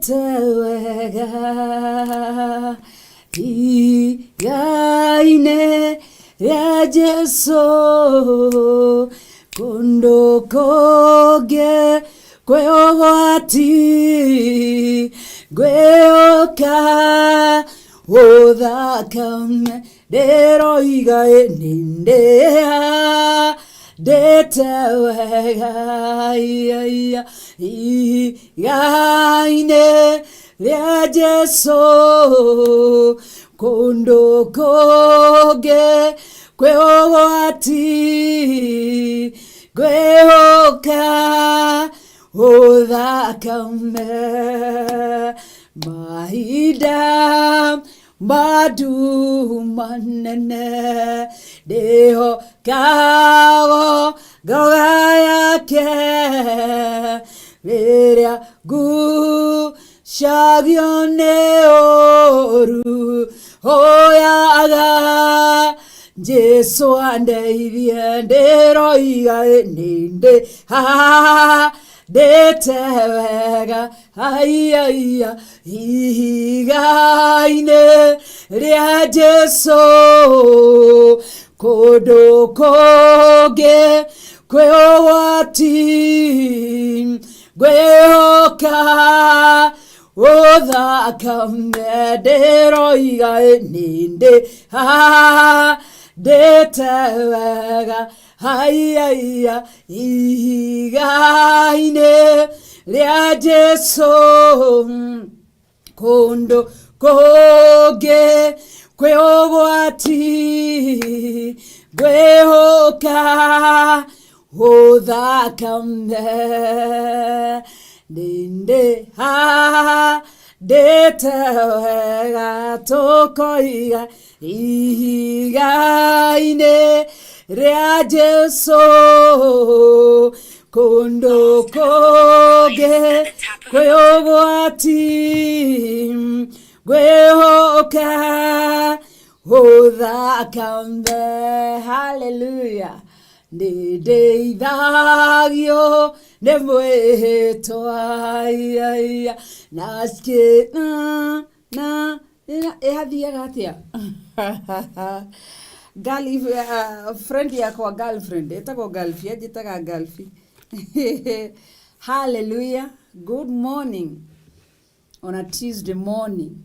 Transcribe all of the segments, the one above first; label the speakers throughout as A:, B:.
A: Ndĩte wega igai-inĩ rĩa Jesũ, kũndũ kũngĩ kwĩ ũgwati, ngwĩhoka ũthakame ndĩroiga nĩ ndĩhandĩte wega igai-inĩ rĩa Jesũ, kũndũ kũngĩ kwĩ ũgwati, ngwĩhoka ũthakame mahinda manduma nene ndĩhokago ngoga yake rĩrĩa ngucagio nĩ ũru hoyaga Jesu andeithie ndĩroiga nĩ ndĩhandĩte wega aiaia ihiga-inĩ rĩa Jesu, kũndũ kũngĩ kwĩ ũgwati, ngwĩhoka ũthakame ndĩroiga nĩ ndĩhandĩte wega haiaia ihiga-inĩ rĩa Jesu, kũndũ kũngĩ kwĩ ũgwati, ngwĩhoka ũthakame ndĩhandĩte wega tũkoiga ihiga-inĩ rĩa Jesu, kũndũ kũngĩ kwĩ ũgwati, ngwĩhoka ũthakame. Haleluya! Nĩndeithagio nĩ mwĩhĩtwa na na ĩhathiaga atĩa? Girl, friend yakwa, girlfriend ĩtagwo Galfi, anjĩtaga Galfi. Hallelujah. Good morning on a Tuesday morning.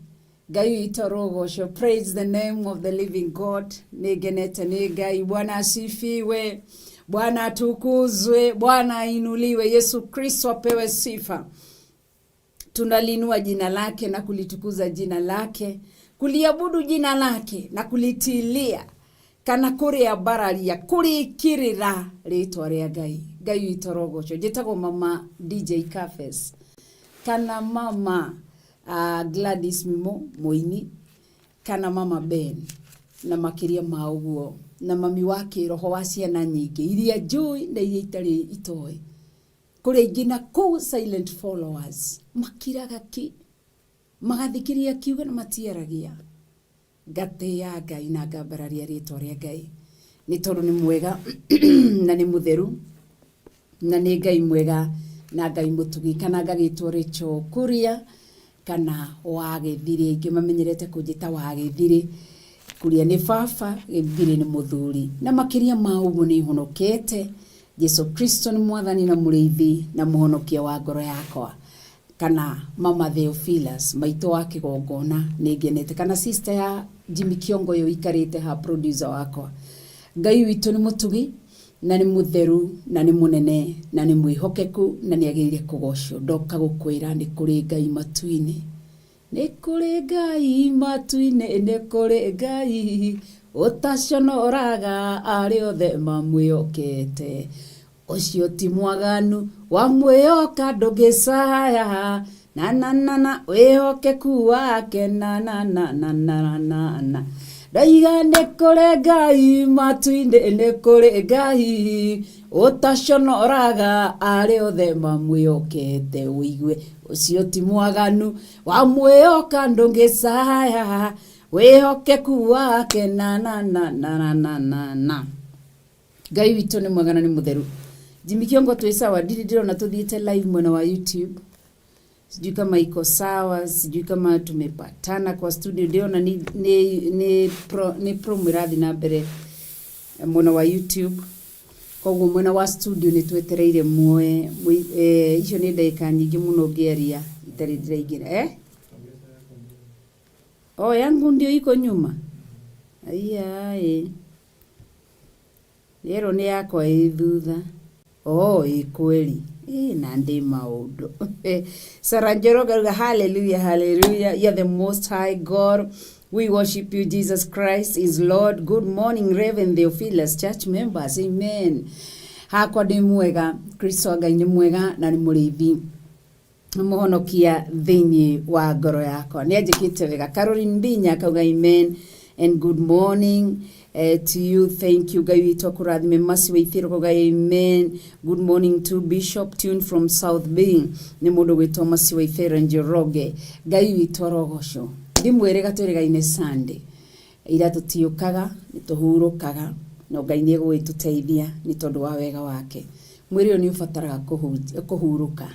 A: Ngai witũ arogocwo. Praise the name of the living God. Nĩ ngenete nĩ Ngai. Bwana asifiwe, Bwana atukuzwe, Bwana ainuliwe, Yesu Kristo apewe sifa. Tunalinua jina lake na kulitukuza jina lake, kuliabudu jina lake na kulitilia kana kũrĩambararia, kũrĩkĩrĩra rĩtwa rĩa Ngai. Ngai witũ arogocwo. Njĩtagwo Mama DJ Cafes kana Mama Gladys Mimo mũini kana Mama Ben, na makĩria ma ũguo na mami wa kĩroho wa ciana nyingĩ iria njũĩ na iria itarĩ itoĩ. Kũrĩ aingĩ na kũu silent followers, makiraga ki, magathikĩrĩria kiugo na matiaragia. Ngatĩĩa Ngai na ngambararia rĩtwa rĩa Ngai nĩ tondũ nĩ mwega na nĩ mũtheru na nĩ Ngai mwega na Ngai mũtugi. Kana ngagĩtwo Rachel Kuria kana wa Gĩthirĩ, aingĩ mamenyerete kũnjĩta wa Gĩthirĩ. Kuria nĩ baba, Gĩthirĩ nĩ mũthuri. Na makĩria ma ũguo nĩ honokete. Jesu Kristo nĩ mwathani na mũrĩithi na mũhonokia wa ngoro yakwa. Kana Mama Theophilus, maitũ wa kĩgongona, nĩ ngenete. Kana sister ya Jimmy Kiongo ũyũ ũikarĩte haha, producer wakwa. Ngai witũ nĩ mũtugi na nĩ mũtheru na nĩ mũnene na nĩ mwĩhokeku na nĩ agĩrĩire kũgocwo. Ndoka gũkwĩra nĩ kũrĩ Ngai matu-inĩ. Nĩ kũrĩ Ngai matu-inĩ, nĩ kũrĩ Ngai ũtaconoraga arĩa othe mamwĩhokete. Ũcio ti mwaganu, wamwĩhoka ndũngĩcaya, na na na na wĩhokeku wake na na na na na na na. Ndoiga nĩ kũrĩ Ngai matu-inĩ, nĩ kũrĩ Ngai ũtaconoraga arĩa othe mamwĩhokete. Ũigue ũcio ti mwaganu, wamwĩhoka ndũngĩcaya, wĩhokeku wake na na na na na na na na. Ngai witũ nĩ mwega na nĩ mũtheru. Jimmy Kiongo twĩ sawa, ndirĩ ndĩrona tũthiĩte live mwena wa YouTube. Sijui kama iko sawa, sijui kama tumepatana kwa studio. Ndiona ni promo irathi na mbere mwena wa YouTube, koguo mwena wa studio nĩ twetereire muoe icio nĩ ndagĩka nyingĩ mũno ngĩaria itarĩ ndĩraingĩra eh? Oh, yangu ndio iko nyuma. Aiya ĩ rĩero nĩ yakwa ĩ thutha. Oh, ĩ kweli ĩ na ndĩ maũndũ. Sarah Njoroge auga hallelujah, hallelujah, you are the most high God. We worship you. Jesus Christ is Lord. Good morning, Reverend Theophilus church members. Amen. Hakwa ndĩ mwega, Kristo wa Ngai nĩ mwega na nĩ mũrĩithi mũhonokia thĩinĩ wa ngoro yakwa, nĩ anjĩkĩte wega. Caroline Mbinya akauga amen and good morning to you. Thank you. Ngai witũ akũrathime. Masi Waithĩro akauga amen, good morning to Bishop, tune from South Bay. Nĩ mũndũ gwĩtwo Masi Waithĩro Njoroge. Ngai witũ arogocwo. Ndimwĩrĩga twĩrĩgaine Sunday ira tũtiũkaga, nĩ tũhurũkaga, no Ngai nĩ egũgĩtũteithia nĩ tondũ wa wega wake. Mwĩrĩ ũyũ nĩ ũbataraga kũhurũka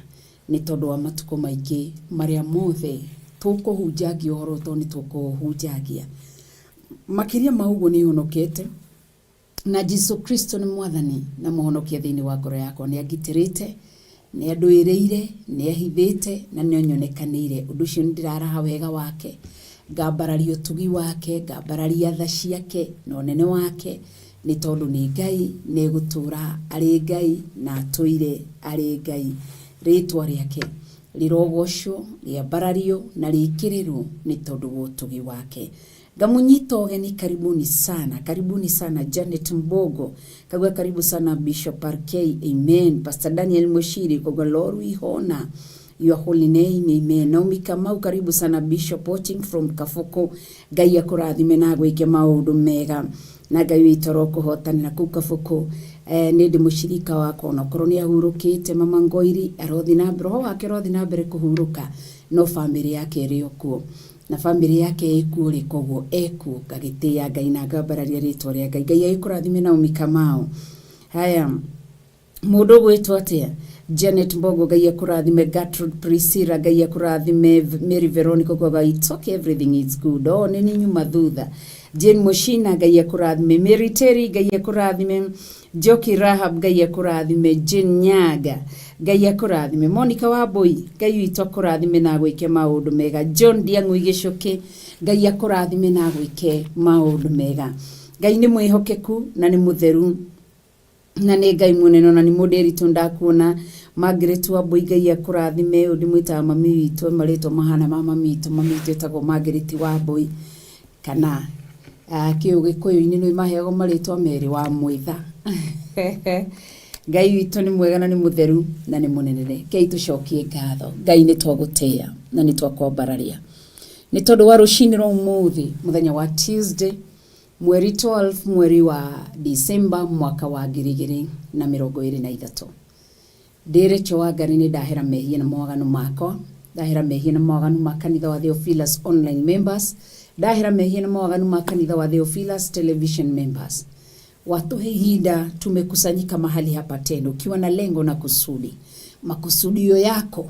A: nĩ tondũ wa matukũ maingĩ marĩa mothe tũkũhunjangia ũhoro, tondũ nĩ tũkũhunjangia. Makĩria ma ũguo, nĩ honokete na Jesu Kristo nĩ mwathani na mũhonokia thĩinĩ wa ngoro yakwa. Nĩ angitĩrĩte, nĩ andũĩrĩire, nĩ ahithĩte na nĩ anyonekanĩire. Ũndũ ũcio nĩ ndĩraraha wega wake, ngambararia ũtugi wake, ngambararia tha ciake na ũnene wake, nĩ tondũ nĩ Ngai, nĩ egũtũũra arĩ Ngai na atũire arĩ Ngai. Rĩtwa rĩake rĩrogocwo, rĩambarario na rĩkĩrĩrwo nĩ tondũ wa ũtugi wake. Ngamunyita ũgeni, karibuni sana, karibuni sana. Janet Mbogo kagua karibu sana, Bishop RK. Amen. Pastor Daniel Mushiri kagua Lord, we honor your holy name. Amen. Naomi Kamau, karibu sana, Bishop, watching from Kabuku. Ngai akũrathime na agwĩke maũndũ mega, na Ngai witũ arokũhotanĩra kũu Kabuku. Nĩ ndĩ mũcirika wakwa, onakorwo nĩ ahurũkĩte, mama Ngoiri arothi na mbere, roho wake ũrothi na mbere kũhurũka, no bamĩrĩ yake ĩrĩ o kuo na bamĩrĩ yake ĩkuo rĩ, koguo ekuo. Ngagĩtĩĩa Ngai na ngambararia rĩtwa rĩa Ngai. Ngai agĩkũrathime, Naomi Kamau. Haya, mũndũ ũgwĩtwo atĩa? Janet Mbogo, Ngai akũrathime. Gertrude Priscilla, Ngai akũrathime. Mary Veronica kwaga it's okay, everything is good. Oh, nĩ ni nyuma thutha. Jane Mushina, Ngai akũrathime. Mary Terry, Ngai akũrathime. Njoki Rahab, Ngai akũrathime. Jane Nyaga, Ngai akũrathime. Monica Wambui, Ngai witũ akũrathime na agwĩke maũndũ mega. John Ndiang'ui Gĩcũkĩ, Ngai akũrathime na agwĩke maũndũ mega. Ngai nĩ mwĩhokeku na nĩ mũtheru na nĩ Ngai mũnene, ona nĩ mũndĩritũ ndakuona. Margaret Wambui, Ngai akũrathime. Ũyũ ndĩmwĩtaga mami witũ, marĩtwa mahana ma mami witũ. Mami witũ etagwo Margaret Wambui, kana kĩũ gĩkũyũ-inĩ nĩ maheagwo marĩtwa merĩ wa mwĩtha. Ngai witũ nĩ mwega na nĩ mũtheru na nĩ mũnene. Ngai, tũcokie ngatho. Ngai, nĩ twagũtĩĩa na nĩ twakwambararia nĩ tondũ wa rũcinĩ rwa ũmũthĩ, mũthenya wa Tuesday, mweri 12, mweri wa December, mwaka wa 2023. Ndĩ wa Ngai, nĩ ndahera mehia na mawaganu makwa, ndahera mehia na mawaganu ma kanitha wa Theophilus online members, ndahera mehia na mawaganu ma kanitha wa Theophilus television members. Watuhe ihinda tumekusanyika mahali hapa tena ukiwa na lengo na kusudi. Makusudio yako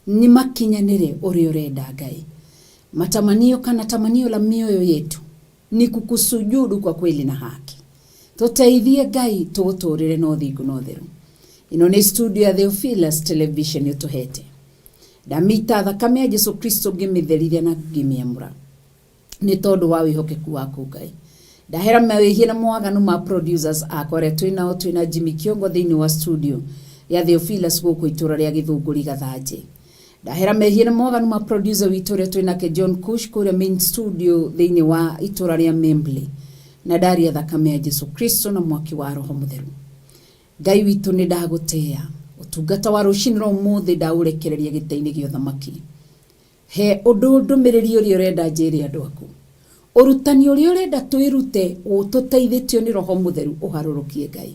A: ni makinyanire ũrĩa ũrenda, Ngai. Matamanio kana tamanio la mioyo yetu ni kukusujudu kwa kweli na haki. Tuteithie, Ngai, tũgũtũrĩre na ũthingu na ũtheru. Ĩno nĩ studio ya Theophilus television ũtũhete. Ndamĩita thakame ya Jesu Kristo, ngĩmĩtherithia na ngĩmĩamũra nĩ tondũ wa wĩhokeku waku, Ngai. Ndahera mawĩhia na mawaganu ma producers akwa arĩa twĩ nao. Twĩna Jimmy Kiongo thĩinĩ wa studio ya Theophilus gũkũ itũra rĩa Gĩthũngũri Gathanjĩ. Ndahera mehia na mawaganu ma producer witũ ũrĩa twĩ nake John Kush kũrĩa main studio thĩinĩ wa itũra rĩa Membley, na ndaria thakame ya Jesu Kristo na mwaki wa Roho Mũtheru. Ngai witũ, nĩ ndagũtĩĩa. Ũtungata wa rũcinĩ rwa ũmũthĩ ndaũrekereria gĩtĩ-inĩ gĩa ũthamaki. He ũndũ, ndũmĩrĩri ũrĩa ũrenda njĩre andũ aku, ũrutani ũrĩa ũrenda twĩrute tũteithĩtio nĩ Roho Mũtheru, ũharũrũkie. Ngai,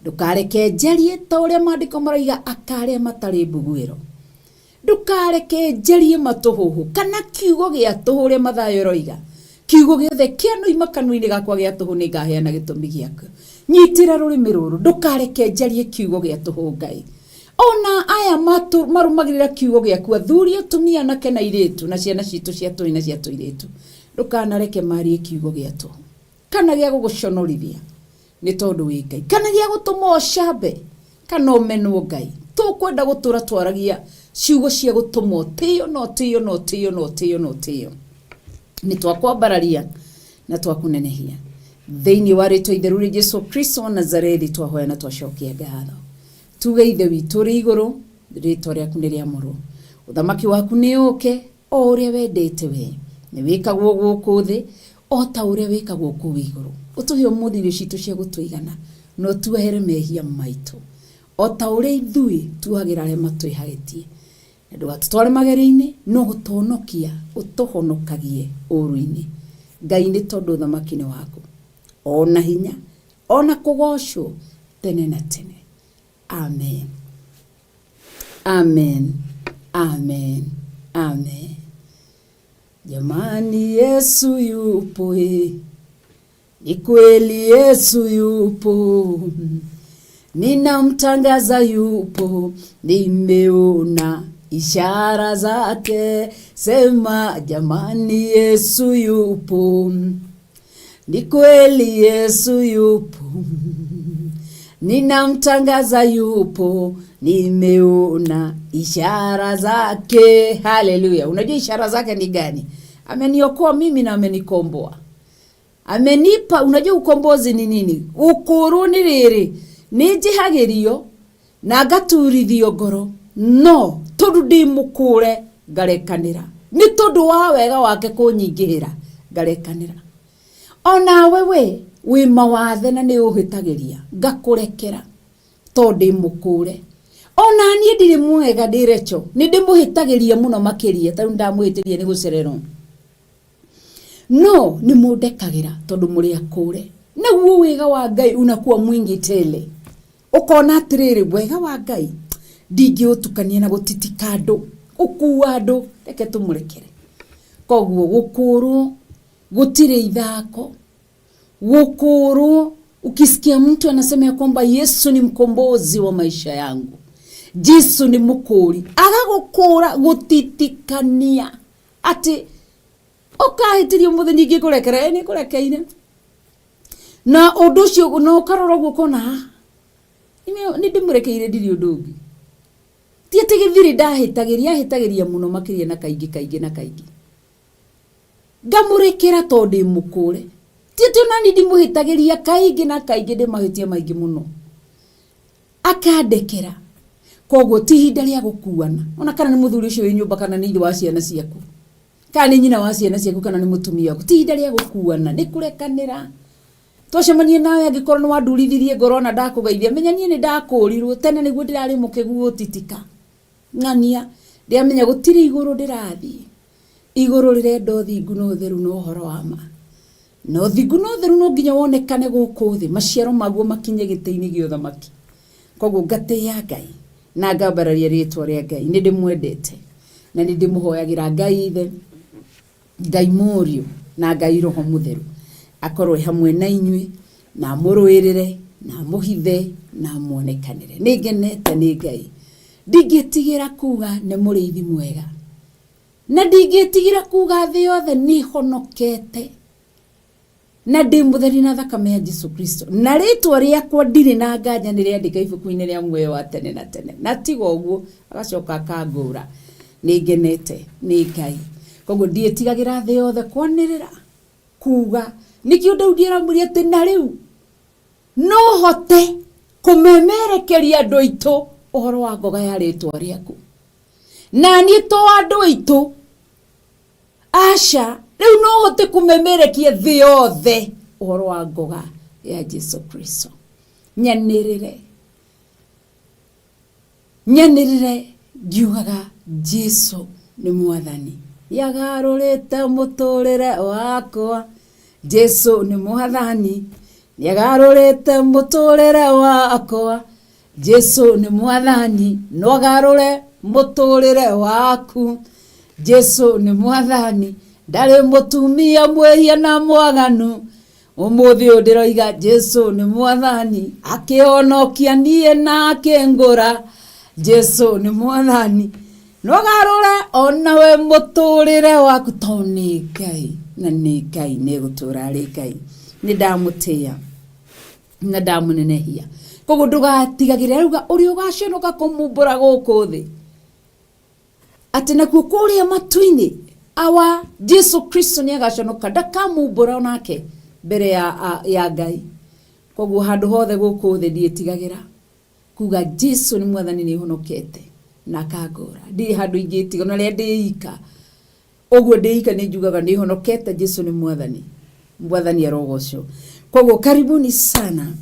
A: ndũkareke njarie ta ũrĩa maandĩko maroiga akarĩa matarĩ mbuguĩro. Ndũkareke njarie matũhũhũ kana kiugo gĩa tũhũ ũrĩa Mathayo ĩroiga, kiugo gĩothe kĩanoima kanua-inĩ gakwa gĩa tũhũ, nĩ ngaheana gĩtũmi gĩakĩo. Nyitĩra rũrĩmĩ rũrũ, ndũkareke njarie kiugo gĩa tũhũ. Ngai, Ona aya marũmagĩrĩra kiugo gĩaku, athuri, atumia, anake na airĩtu, na ciana citũ cia tũhĩĩ na cia tũirĩtu, ndũkanareke marie kiugo gĩa tũhũ kana gĩa gũgũconorithia nĩ tondũ wĩ Ngai, kana gĩa gũtũma ũcambe kana ũmenwo Ngai. Tũkwenda gũtũra twaragia ciugo cia gũtũma ũtĩo na ũtĩo na ũtĩo na ũtĩo na ũtĩo. Nĩ twakwambararia na twakũnenehia thĩinĩ wa rĩtwa itheru rĩa Jesu Kristo wa Nazarethi, twahoya na twacokia ngatho. Tuge Ithe witũ ũrĩ igũrũ, rĩtwa rĩaku nĩ rĩamũrwo, ũthamaki waku nĩ ũke, o ũrĩa wendete we nĩ wĩkagwo gũkũ thĩ o ta ũrĩa wĩkagwo kũu igũrũ. Ũtũhe ũmũthĩ irio citũ cia gũtũigana, na ũtuohere mehia maitũ o ta ũrĩa ithuĩ tuohagĩra arĩa matwĩhagĩtie. Na ndũgatũtware magerio-inĩ, no gũtũhonokia ũtũhonokagie ũũru-inĩ. Ngai, nĩ tondũ ũthamaki nĩ waku, o na hinya, o na kũgoocwo tene na tene. Amen. Amen. Amen. Amen. Jamani, Yesu yupo eh. Ni kweli Yesu yupo, ninamtangaza yupo, nimeona ishara zake. Sema jamani, Yesu yupo, ni kweli Yesu yupo, ninamtangaza yupo, nimeona ishara zake. Haleluya! Unajua ishara zake ni gani? Ameniokoa mimi na amenikomboa, amenipa. Unajua ukombozi ni nini? Ukuru ni riri ni njihagĩrio na ngaturithio ngoro, no tondu ndi mukure ngarekanĩra, nĩ tondu wa wega wake kũnyingĩhĩra ngarekanĩra. Onawe we wĩ mawathe na nĩ ũhĩtagĩria, ngakũrekera tondũ ndĩ mũkũre. Ona niĩ ndirĩ mwega, ndĩ Recho, nĩ ndĩmũhĩtagĩria mũno makĩria, tarĩu ndamũhĩtĩria nĩ gũcererwo, no nĩ mũndekagĩra tondũ mũrĩ akũre. Naguo wega wa Ngai unakuwa mwingi tele, ũkona atĩrĩrĩ, wega wa Ngai ndingĩũtukania na gũtitika andũ, gũkua andũ, reke tũmũrekere. Koguo gũkũrwo gũtirĩ ithako. Gũkũrwo, ukisikia mtu anasema ya kwamba Yesu ni mkombozi wa maisha yangu, Jesu ni mũkũri, agagũkũra gũtitikania atĩ ũkahĩtĩria ũmũthĩ ningĩ kũrekera, ĩ nĩ kũrekeire na ũndũ ũcio, na ũkarora ũguo ũkona, "Ah, nĩ ndĩmũrekeire, ndirĩ ũndũ ũngĩ." Ti atĩ gĩthirĩ ndahĩtagĩria, ahĩtagĩria mũno makĩria na kaingĩ kaingĩ na kaingĩ, ngamũrekera tondũ ndĩ mũkũre. Ti atĩ onani ndimũhĩtagĩria kaingĩ na kaingĩ, ndĩ mahĩtia maingĩ mũno, akandekera. Koguo ti ihinda rĩa gũkuana, ona kana nĩ mũthuri ũcio wĩ nyũmba, kana nĩ ithe wa ciana ciaku, kana nĩ nyina wa ciana ciaku, kana nĩ mũtumia waku, ti ihinda rĩa gũkuana, nĩ kũrekanĩra. Twacemania nawe, angĩkorwo nĩ wandurithirie ngoro ona ndakũgeithia, menya niĩ nĩ ndakũrirwo tene, nĩguo ndĩrarĩ mũkĩgu gũtitika ng'ania, ndĩramenya gũtirĩ igũrũ ndĩrathiĩ. Igũrũ rĩrenda ũthingu na ũtheru na ũhoro wa ma, na ũthingu na ũtheru no nginya wonekane gũkũ thĩ, maciaro maguo makinye gĩtĩ-inĩ gĩa ũthamaki. Koguo ngatĩĩa Ngai na ngambararia rĩtwa rĩa Ngai. Nĩ ndĩmwendete na nĩ ndĩmũhoyagĩra Ngai Ithe, Ngai Mũriũ na Ngai Roho Mũtheru akorwo e hamwe na inyuĩ, na amũrũĩrĩre na amũhithe na amuonekanĩre. Nĩ ngenete nĩ Ngai, ndingĩtigĩra kuga nĩ mũrĩithi mwega, na ndingĩtigĩra kuga thĩ yothe nĩ honokete na ndĩ mũtheri na thakame ya Jesu Kristo, na rĩtwa rĩakwa ndirĩ na nganja nĩ rĩandĩka ibuku-inĩ rĩa muoyo wa tene na tene. Na tiga ũguo agacoka akangũra. Nĩ ngenete nĩ Ngai, koguo ndiĩtigagĩra thĩ yothe kwanĩrĩra kuga. Nĩkĩo Daudi aramwĩria atĩ na rĩu no hote kũmemerekeria andũ aitũ ũhoro wa ngoga ya rĩtwa rĩaku, na niĩ to andũ aitũ, aca, rĩu no hote kũmemerekia thĩ yothe ũhoro wa ngoga ya Jesu Kristo. Nyanĩrĩre, nyanĩrĩre ngiugaga Jesu nĩ mwathani, nĩagarũrĩte mũtũrĩre wakwa. Jesu nĩ mwathani, nĩagarũrĩte mũtũrĩre wakwa. Jesu nĩ mwathani, no agarũre mũtũrĩre waku. Jesu nĩ mwathani, ndarĩ mũtumia mwĩhia na mwaganu. Ũmũthĩ ũyũ ndĩroiga Jesu nĩ mwathani, akĩhonokia niĩ na akĩngũra. Jesu nĩ mwathani. Nũgarũre onawe mũtũrĩre waku tondũ nĩ Ngai na nĩ Ngai nĩ gũtũra arĩ Ngai. Nĩ ndamũtĩĩa na ndamũnenehia. Koguo ndũgatigagĩre arauga ũrĩa ũgaconoka kũmumbũra gũkũ thĩ atĩ nakuo kũrĩa matu-inĩ awa Jesu Kristo nĩ agaconoka ndakamumbũra onake mbere ya Ngai. Koguo handũ hothe gũkũ thĩ ndiĩtigagĩra kuga Jesu nĩ mwathani nĩ honokete na akangũra. Ndirĩ handũ ingĩtiga ona rĩrĩa ndĩ ika. Ũguo ndĩ ika nĩ njugaga nĩ honokete Jesu nĩ mwathani. Mwathani arogocwo. Koguo karibuni sana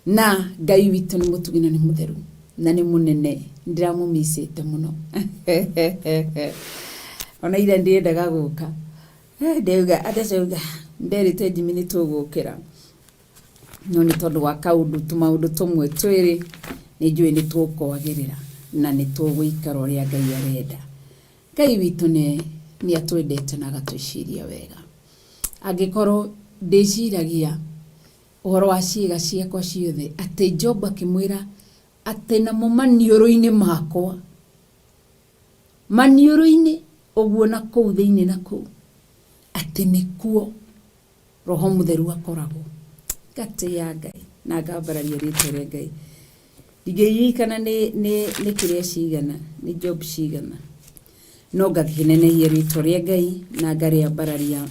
A: na Ngai witũ nĩ mũtugi na nĩ mũtheru na nĩ mũnene. Ndĩramũmicĩte mũno. Ona ira ndiendaga gũka. Ndauga andacauga nderĩte Jimmy nĩ tũgũkĩra. No nĩ tondũ wa kaũndũ tũmaũndũ tũmwe twĩrĩ nĩ njũĩ nĩ tũkwagĩrĩra na nĩ tũgũikara ũrĩa Ngai arenda. Ngai witũ nĩ nĩ atwendete na agatwĩciria wega. Angĩkorwo ndĩciragia ũhoro wa ciĩga ciakwa ciothe atĩ Job akĩmwĩra atĩ namo maniũrũ-inĩ makwa, maniũrũ-inĩ ũguo na kũu thĩinĩ na kũu, atĩ nĩkuo Roho Mũtheru akoragwo. Ngatĩĩa Ngai na ngambararia rĩtwa rĩa Ngai. Ndingĩririkana nĩ, nĩ, nĩ kĩrĩa cigana, nĩ job cigana. No ngakĩnenehia rĩtwa rĩa Ngai na ngarĩambararia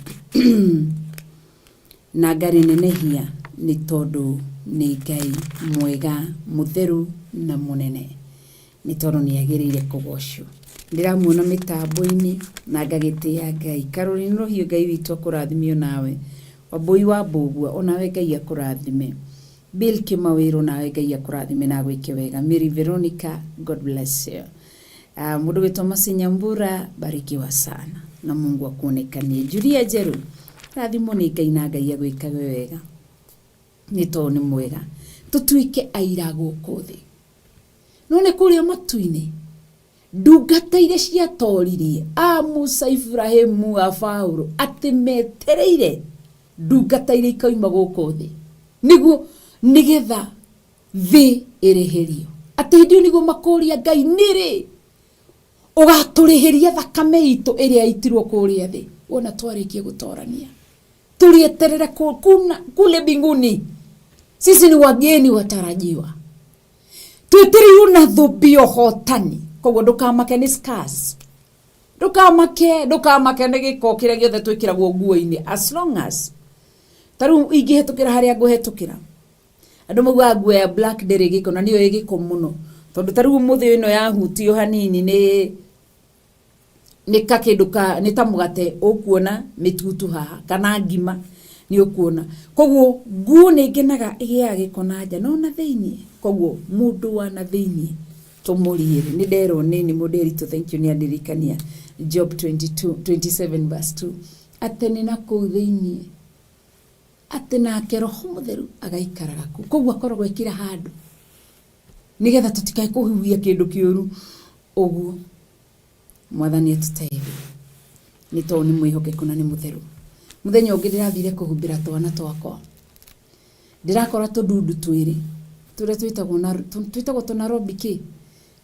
A: na ngarĩnenehia nĩ tondũ nĩ Ngai mwega, mũtheru na mũnene. Nĩ tondũ nĩ agĩrĩire kũgocwo. Ndĩramuona mĩtambo-inĩ na ngagĩtĩa Ngai. Caroline Rũhiũ Ngai witũ akũrathime onawe. Wambũi wa Mbũgua onawe Ngai akũrathime. Bill Kĩmawĩrũ onawe Ngai akũrathime na agwĩke wega. Mary Veronica God bless you. Mũndũ wĩtwo Mercy Nyambura barikiwa sana na Mungu akuonekanie. Julia Njeru rathimwo nĩ Ngai na Ngai agwĩkage wega nĩ tondũ nĩ mwega. Tũtuĩke aira gũkũ thĩ. No nĩ kũrĩa matu-inĩ ndungata iria ciatoririe a Musa, Iburahimu, a Paulo atĩ metereire ndungata iria ikauma gũkũ thĩ nĩguo nĩgetha thĩ ĩrĩhĩrio. Atĩ hĩndĩ ĩyo nĩguo makoria Ngai nĩrĩ ũgatũrĩhĩria thakame itũ ĩrĩa yaitirwo kũrĩa thĩ wona twarĩkia gũtorania. Tulieterere kule mbinguni sisi ni wageni watarajiwa. Twetereirwo na thũmbĩ ya ũhotani. Koguo ndũkamake nĩ scars. Ndũkamake, ndũkamake nĩ gĩko kĩrĩa gĩothe twĩkĩragwo nguo-inĩ as long as ta rĩu ingĩhetũkĩra harĩa ngũhetũkĩra. Andũ maugaga nguo ya black ndĩrĩ gĩko na nĩyo ĩ gĩko mũno. Tondũ ta rĩu ũmũthĩ ĩno yahutio hanini nĩ nĩ kakĩndũ ka nĩ ta mũgate ũkuona mĩtutu haha kana ngima nĩ ũkuona. Koguo nguo nĩ ngenaga ĩgĩaga gĩko na nja no na thĩiniĩ, koguo mũndũ wa na thĩiniĩ tũmũriĩre. Nĩ nderwo nĩ nĩ mũndũ Nderitu thank you nĩ andirikania Job 22, 27 verse 2 atĩ nĩ na kũu thĩiniĩ atĩ nake Roho Mũtheru agaikaraga kũu. Koguo akoragwo ekĩra handũ nĩgetha tũtikae kũhuhia kĩndũ kĩũru ũguo. Mwathani atũteithie nĩ tondũ nĩ mwĩhokeku na nĩ mũtheru. Mũthenya ũngĩ ndĩrathire kũhumbĩra twana twakwa, ndĩrakora tũndundu twĩrĩ tũrĩa twĩtagwo na twĩtagwo tũnarobi kĩ,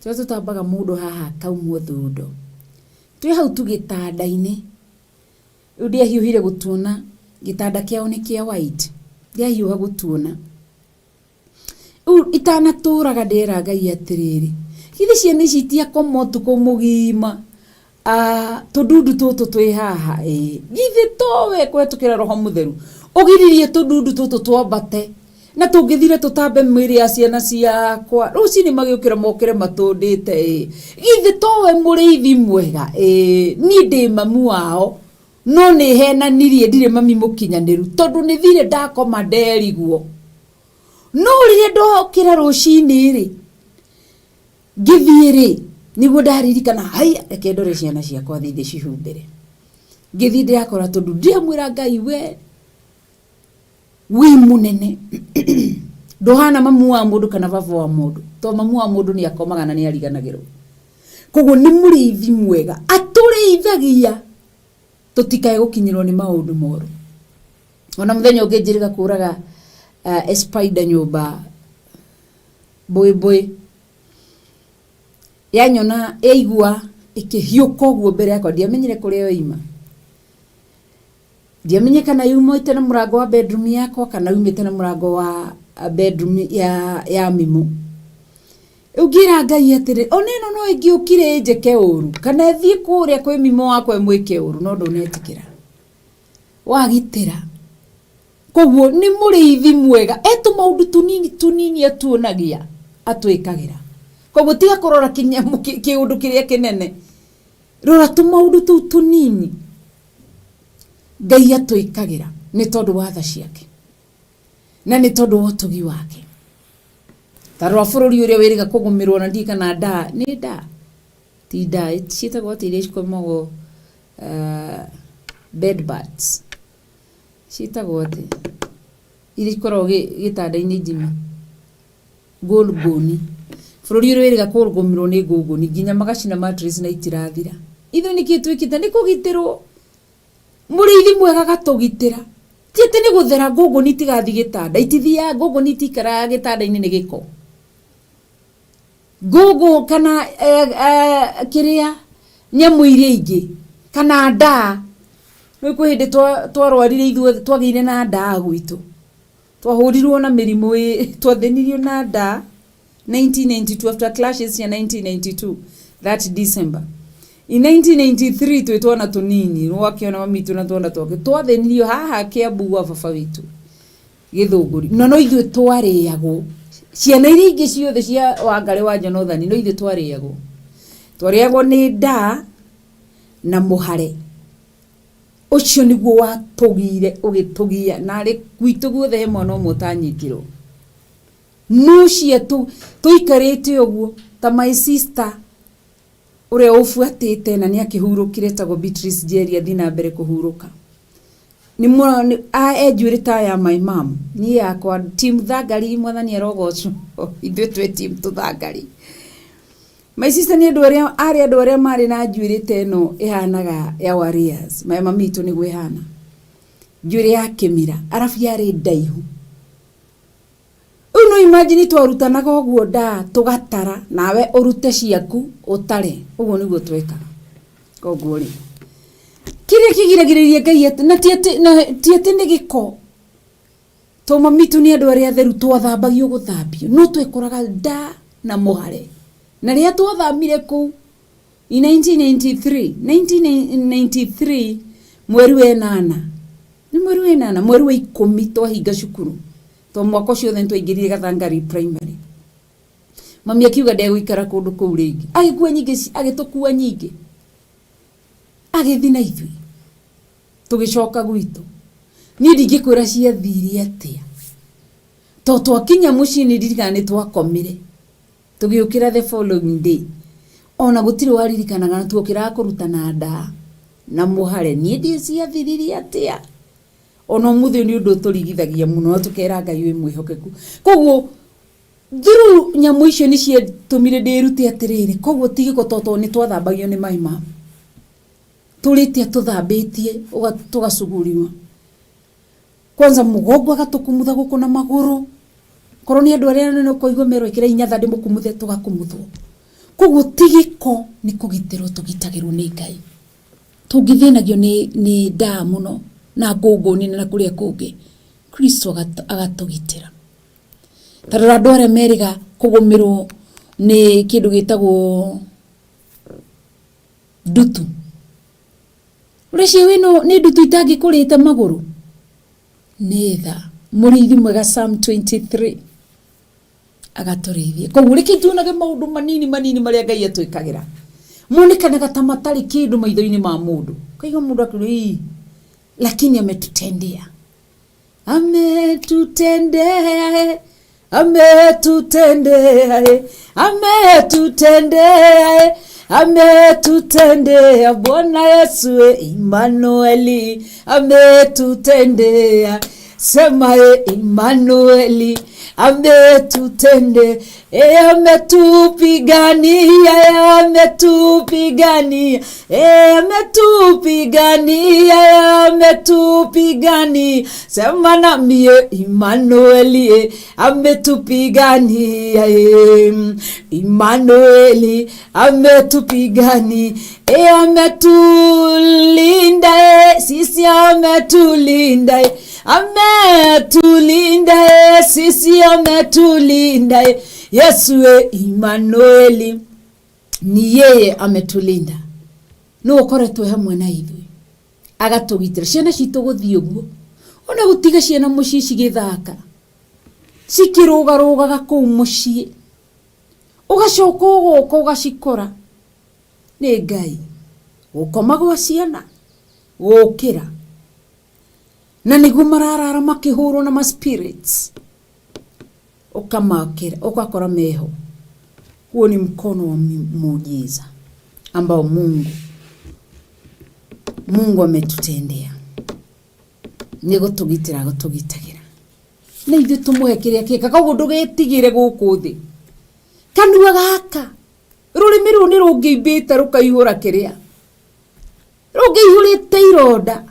A: tũrĩa tũtambaga mũndũ haha akaumwo thundo. Twĩ hau tu gĩtanda-inĩ, rĩu ndiahiũhire gũtuona, gĩtanda kĩao nĩ kĩa white, ndiahiũha gũtuona. Rĩu itanatũraga ndĩrera Ngai atĩrĩrĩ, githĩ ciana ici itiakoma ũtukũ mũgima tũndundu tũtũ twĩ haha ĩĩ, githĩ towe kũhetũkĩra roho mũtheru ũgiririe tũndundu tũtũ twambate na tũngĩthire tũtambe mĩĩrĩ ya ciana ciakwa rũcinĩ magĩũkĩra mokĩre matũndĩte ĩĩ, githĩ towe mũrĩithi mwega ĩĩ, niĩ ndĩ mamu wao no nĩ henanirie ndirĩ mami mũkinyanĩru tondũ nĩ thire ndakoma nderigwo. No rĩrĩa ndokĩra rũcinĩ rĩ, ngĩthiĩ rĩ, nĩguo ndaririkana haiya reke ndore ciana ciakwa thiĩ ndĩcihumbĩre. Ngĩthiĩ ndĩrakora tondũ ndiramwĩra Ngai we wĩ mũnene ndũhana mamu wa mũndũ kana baba wa mũndũ tondũ mamu wa mũndũ nĩ akomaga na nĩ ariganagĩrwo. Koguo nĩ mũrĩithi mwega atũrĩithagia tũtikae gũkinyĩrwo nĩ maũndũ moru. Ona mũthenya ũngĩ njĩrĩga kũraga spider nyũmba mbũĩ mbũĩ. Yanyona yaigua ĩkĩhiũka ũguo mbere yakwa, ndiamenyire kũrĩa yoima. Ndiamenye kana yumĩte na mũrango wa bedroom yakwa kana yumĩte na mũrango wa bedroom ya Mimo. Rĩu ngĩra Ngai atĩrĩ, ona ĩno no ĩngĩũkire ĩnjĩke ũru kana ĩthiĩ kũrĩa kwĩ Mimo wakwa ĩmwĩke ũru, no ndũnetĩkĩra. Wagitĩra. Koguo nĩ mũrĩithi mwega, e tũmaũndũ tũnini tũnini atuonagia atwĩkagĩra. Koguo tiga kũrora kĩnyamũ kĩũndũ kĩrĩa kĩnene, rora tũmaũndũ tũu tũnini Ngai atwĩkagĩra nĩ tondũ wa tha ciake na nĩ tondũ wa ũtugi wake. Ta rora bũrũri ũrĩa wĩrĩga kũgũmĩrwo na ndiũĩ kana ndaa, nĩ ndaa? Ti ndaa, ciĩtagwo atĩa iria cikomagwo bed bugs? Ciĩtagwo atĩa? Iria ikoragwo gĩtanda-inĩ njime? Ngũngũni. Bũrũri ũrĩa wĩrĩga kũgũmĩrwo nĩ ngũngũni nginya magacina mattress na itirathira. Ithuĩ nĩkĩ twĩkĩte? Nĩ kũgitĩrwo. Mũrĩithi mwega agatũgitĩra. Ti atĩ nĩ gũthera ngũngũni itigathiĩ gĩtanda, itithiaga, ngũngũni itiikaraga gĩtanda-inĩ nĩ gĩko. Ngũngũ kana kĩrĩa nyamũ iria ingĩ kana ndaa. Nĩũĩ kwĩ hĩndĩ twarwarire ithuothe twagĩire na ndaa gwitũ. Twahũrirwo na mĩrimũ twathĩnirio na ndaa 1992 after clashes cia 1992 that December. In 1993 twĩ twana tũnini wakĩona mami witũ na twana twake twathĩnirio haha Kiambu gwa baba witũ Gĩthũngũri. Na no ithuĩ twarĩagwo. Ciana iria ingĩ ciothe cia Wangarĩ wa Jonathani no ithuĩ twarĩagwo. Twarĩagwo nĩ ndaa na mũhare. Ũcio nĩguo watũgiire ũgĩtũgia narĩ gwitũ guothe he mwana ũmwe ũtanyitirwo. No cia tũikarĩte ũguo ta my sister ũrĩa ũbuatĩte na nĩ akĩhurũkire etagwo Beatrice Njeri athiĩ na mbere kũhurũka. Nĩ e njuĩrĩ ta ya my mom. Niĩ yakwa team Thangari mwathani arogocwo ithuĩ twĩ team tũthangari. My sister nĩ andũ arĩa arĩ andũ arĩa marĩ na njuĩrĩ ta ĩno ĩhanaga ya warriors. My mami witũ nĩguo ĩhana. Njuĩrĩ ya kĩmira arabu yarĩ ndaihu. Rĩu no imagine twarutanaga ũguo ndaa tũgatara nawe ũrute ciaku ũtare. Ũguo nĩguo twekaga. Koguo rĩ, kĩrĩa kĩgiragĩrĩria Ngai atĩ, na ti atĩ, na ti atĩ nĩ gĩko. To mami witũ nĩ andũ arĩa atheru twathambagio gũthambio, no twekoraga nda na mũhare. Na rĩrĩa twathamire kũu in 1993, 1993 mweri wa ĩnana, nĩ mweri wa ĩnana, mweri wa ikũmi twahinga cukuru, to mwaka ũcio wothe nĩ twaingĩrire Gathangari Primary. Mami akiuga ndegũikara kũndũ kũu rĩngĩ, agĩkua nyingĩ, agĩtũkua nyingĩ, agĩthiĩ na ithuĩ. Tũgĩcoka gwitũ. Niĩ ndingĩkwĩra ciathire atĩa. To twakinya mũciĩ nĩ ndirikanaga nĩ twakomire. Tũgĩũkĩra the following day. Ona gũtirĩ waririkanaga na tuokĩraga kũrutana ndaa na mũhare. Niĩ ndiũĩ ciathirire atĩa. Ona ũmũthĩ ũyũ nĩ ũndũ ũtũrigithagia mũno na tũkera Ngai wĩ mwĩhokeku. Koguo through nyamũ icio nĩ ciatũmire ndĩrute atĩrĩrĩ, koguo ti gĩko tondũ nĩ twathambagio nĩ my mom. Tũrĩte atũthambĩtie tũgacuguriwa. Kwanza mũgongo agatũkumutha gũkũ na magũrũ. Korwo nĩ andũ arĩa anene ũkaigua merwo ĩkĩra inyatha ndĩmũkumuthe tũgakumuthwo. Koguo ti gĩko nĩ kũgitĩrwo tũgitagĩrwo nĩ Ngai. Tũngĩthĩnagio nĩ ndaa mũno na ngũngũni na kũrĩa kũngĩ, Kristo agatũgitĩra. Ta rora andũ arĩa merĩga kũgũmĩrwo nĩ kĩndũ gĩtagwo ndutu. Ũreciria ĩno nĩ ndutu itangĩkũrĩte magũrũ? Nĩ tha. Mũrĩithi mwega Psalm 23 agatũrĩithia. Koguo reke tuonage maũndũ manini manini marĩa Ngai atwĩkagĩra. Monekanaga ta matarĩ kĩndũ maitho-inĩ ma mũndũ. Ũkaigua mũndũ akiuga ii, lakini ametutendea. Ametutendea, ametutendea, ametutendea, ametutendea Bwana Yesu Emmanueli, ametutendea. Sema e Emmanueli ametutende e ametupigania e ametupigania e ametupigania e ametupigania. Sema nami e Emmanueli e ametupigania e Emmanueli ametupigania e ametulinda e sisi ametulinda e ametulinda e sisi ametulinda e Yesu e Emmanueli ni yeye ametulinda. Nũ ũkoretwo hamwe na ithuĩ agatũgitĩra ciana citũ gũthiĩ ũguo ona gũtiga ciana mũciĩ cigĩthaka cikĩrũgarũgaga kũu mũciĩ ũgacoka ũgoka ũgacikora nĩ Ngai gũkoma gwa ciana gũkĩra na nĩguo mararara makĩhũrwo na ma spirits ukamakĩra ukakora meho. Huo ni mkono wa muujiza ambao Mungu ametutendea nĩ gũtũgitĩra gũtũgitagĩra na ithuĩ tũmũhe kĩrĩa kĩka koguo ndũgetigĩre gũkũ thĩ kanua gaka rũrĩmĩ rũu nĩ rũngĩimbĩte rũkaihũra kĩrĩa rũngĩihũrĩte ironda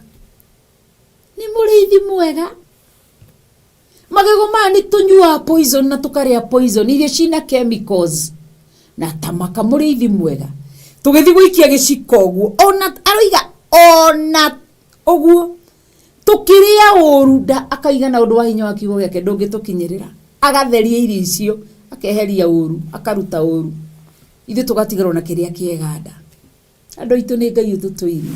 A: nĩ mũrĩithi mwega magego maya nĩ tũnyuaga poison na tũkarĩa poison irio cina chemicals na tamaka mũrĩithi mwega tũgĩthiĩ gũikia gĩciko ũguo ona aroiga ona ũguo tũkĩrĩa ũru nda akaiga na ũndũ wa hinya wa kiugo gĩake ndũngĩtũkinyĩrĩra agatheria irio icio akeheria ũru akaruta ũru ithuĩ tũgatigarwo na kĩrĩa kĩega nda andũ aitũ nĩ Ngai ũtũtũirie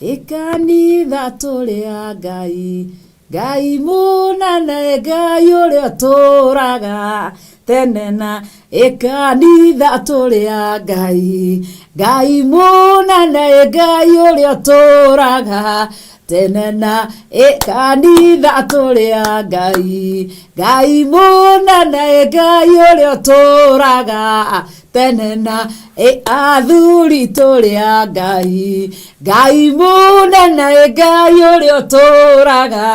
A: ĩkanitha tũrĩ a Ngai Ngai mũnene Ngai ũrĩa ũtũũraga tene na ĩkanitha tũrĩ a Ngai Ngai mũnene Ngai ũrĩa ũtũũraga tene na ĩkanitha tũrĩ a Ngai Ngai mũnene Ngai ũrĩa ũtũũraga tene na ĩ athuri tũrĩ a Ngai Ngai mũnene Ngai ũrĩa ũtũũraga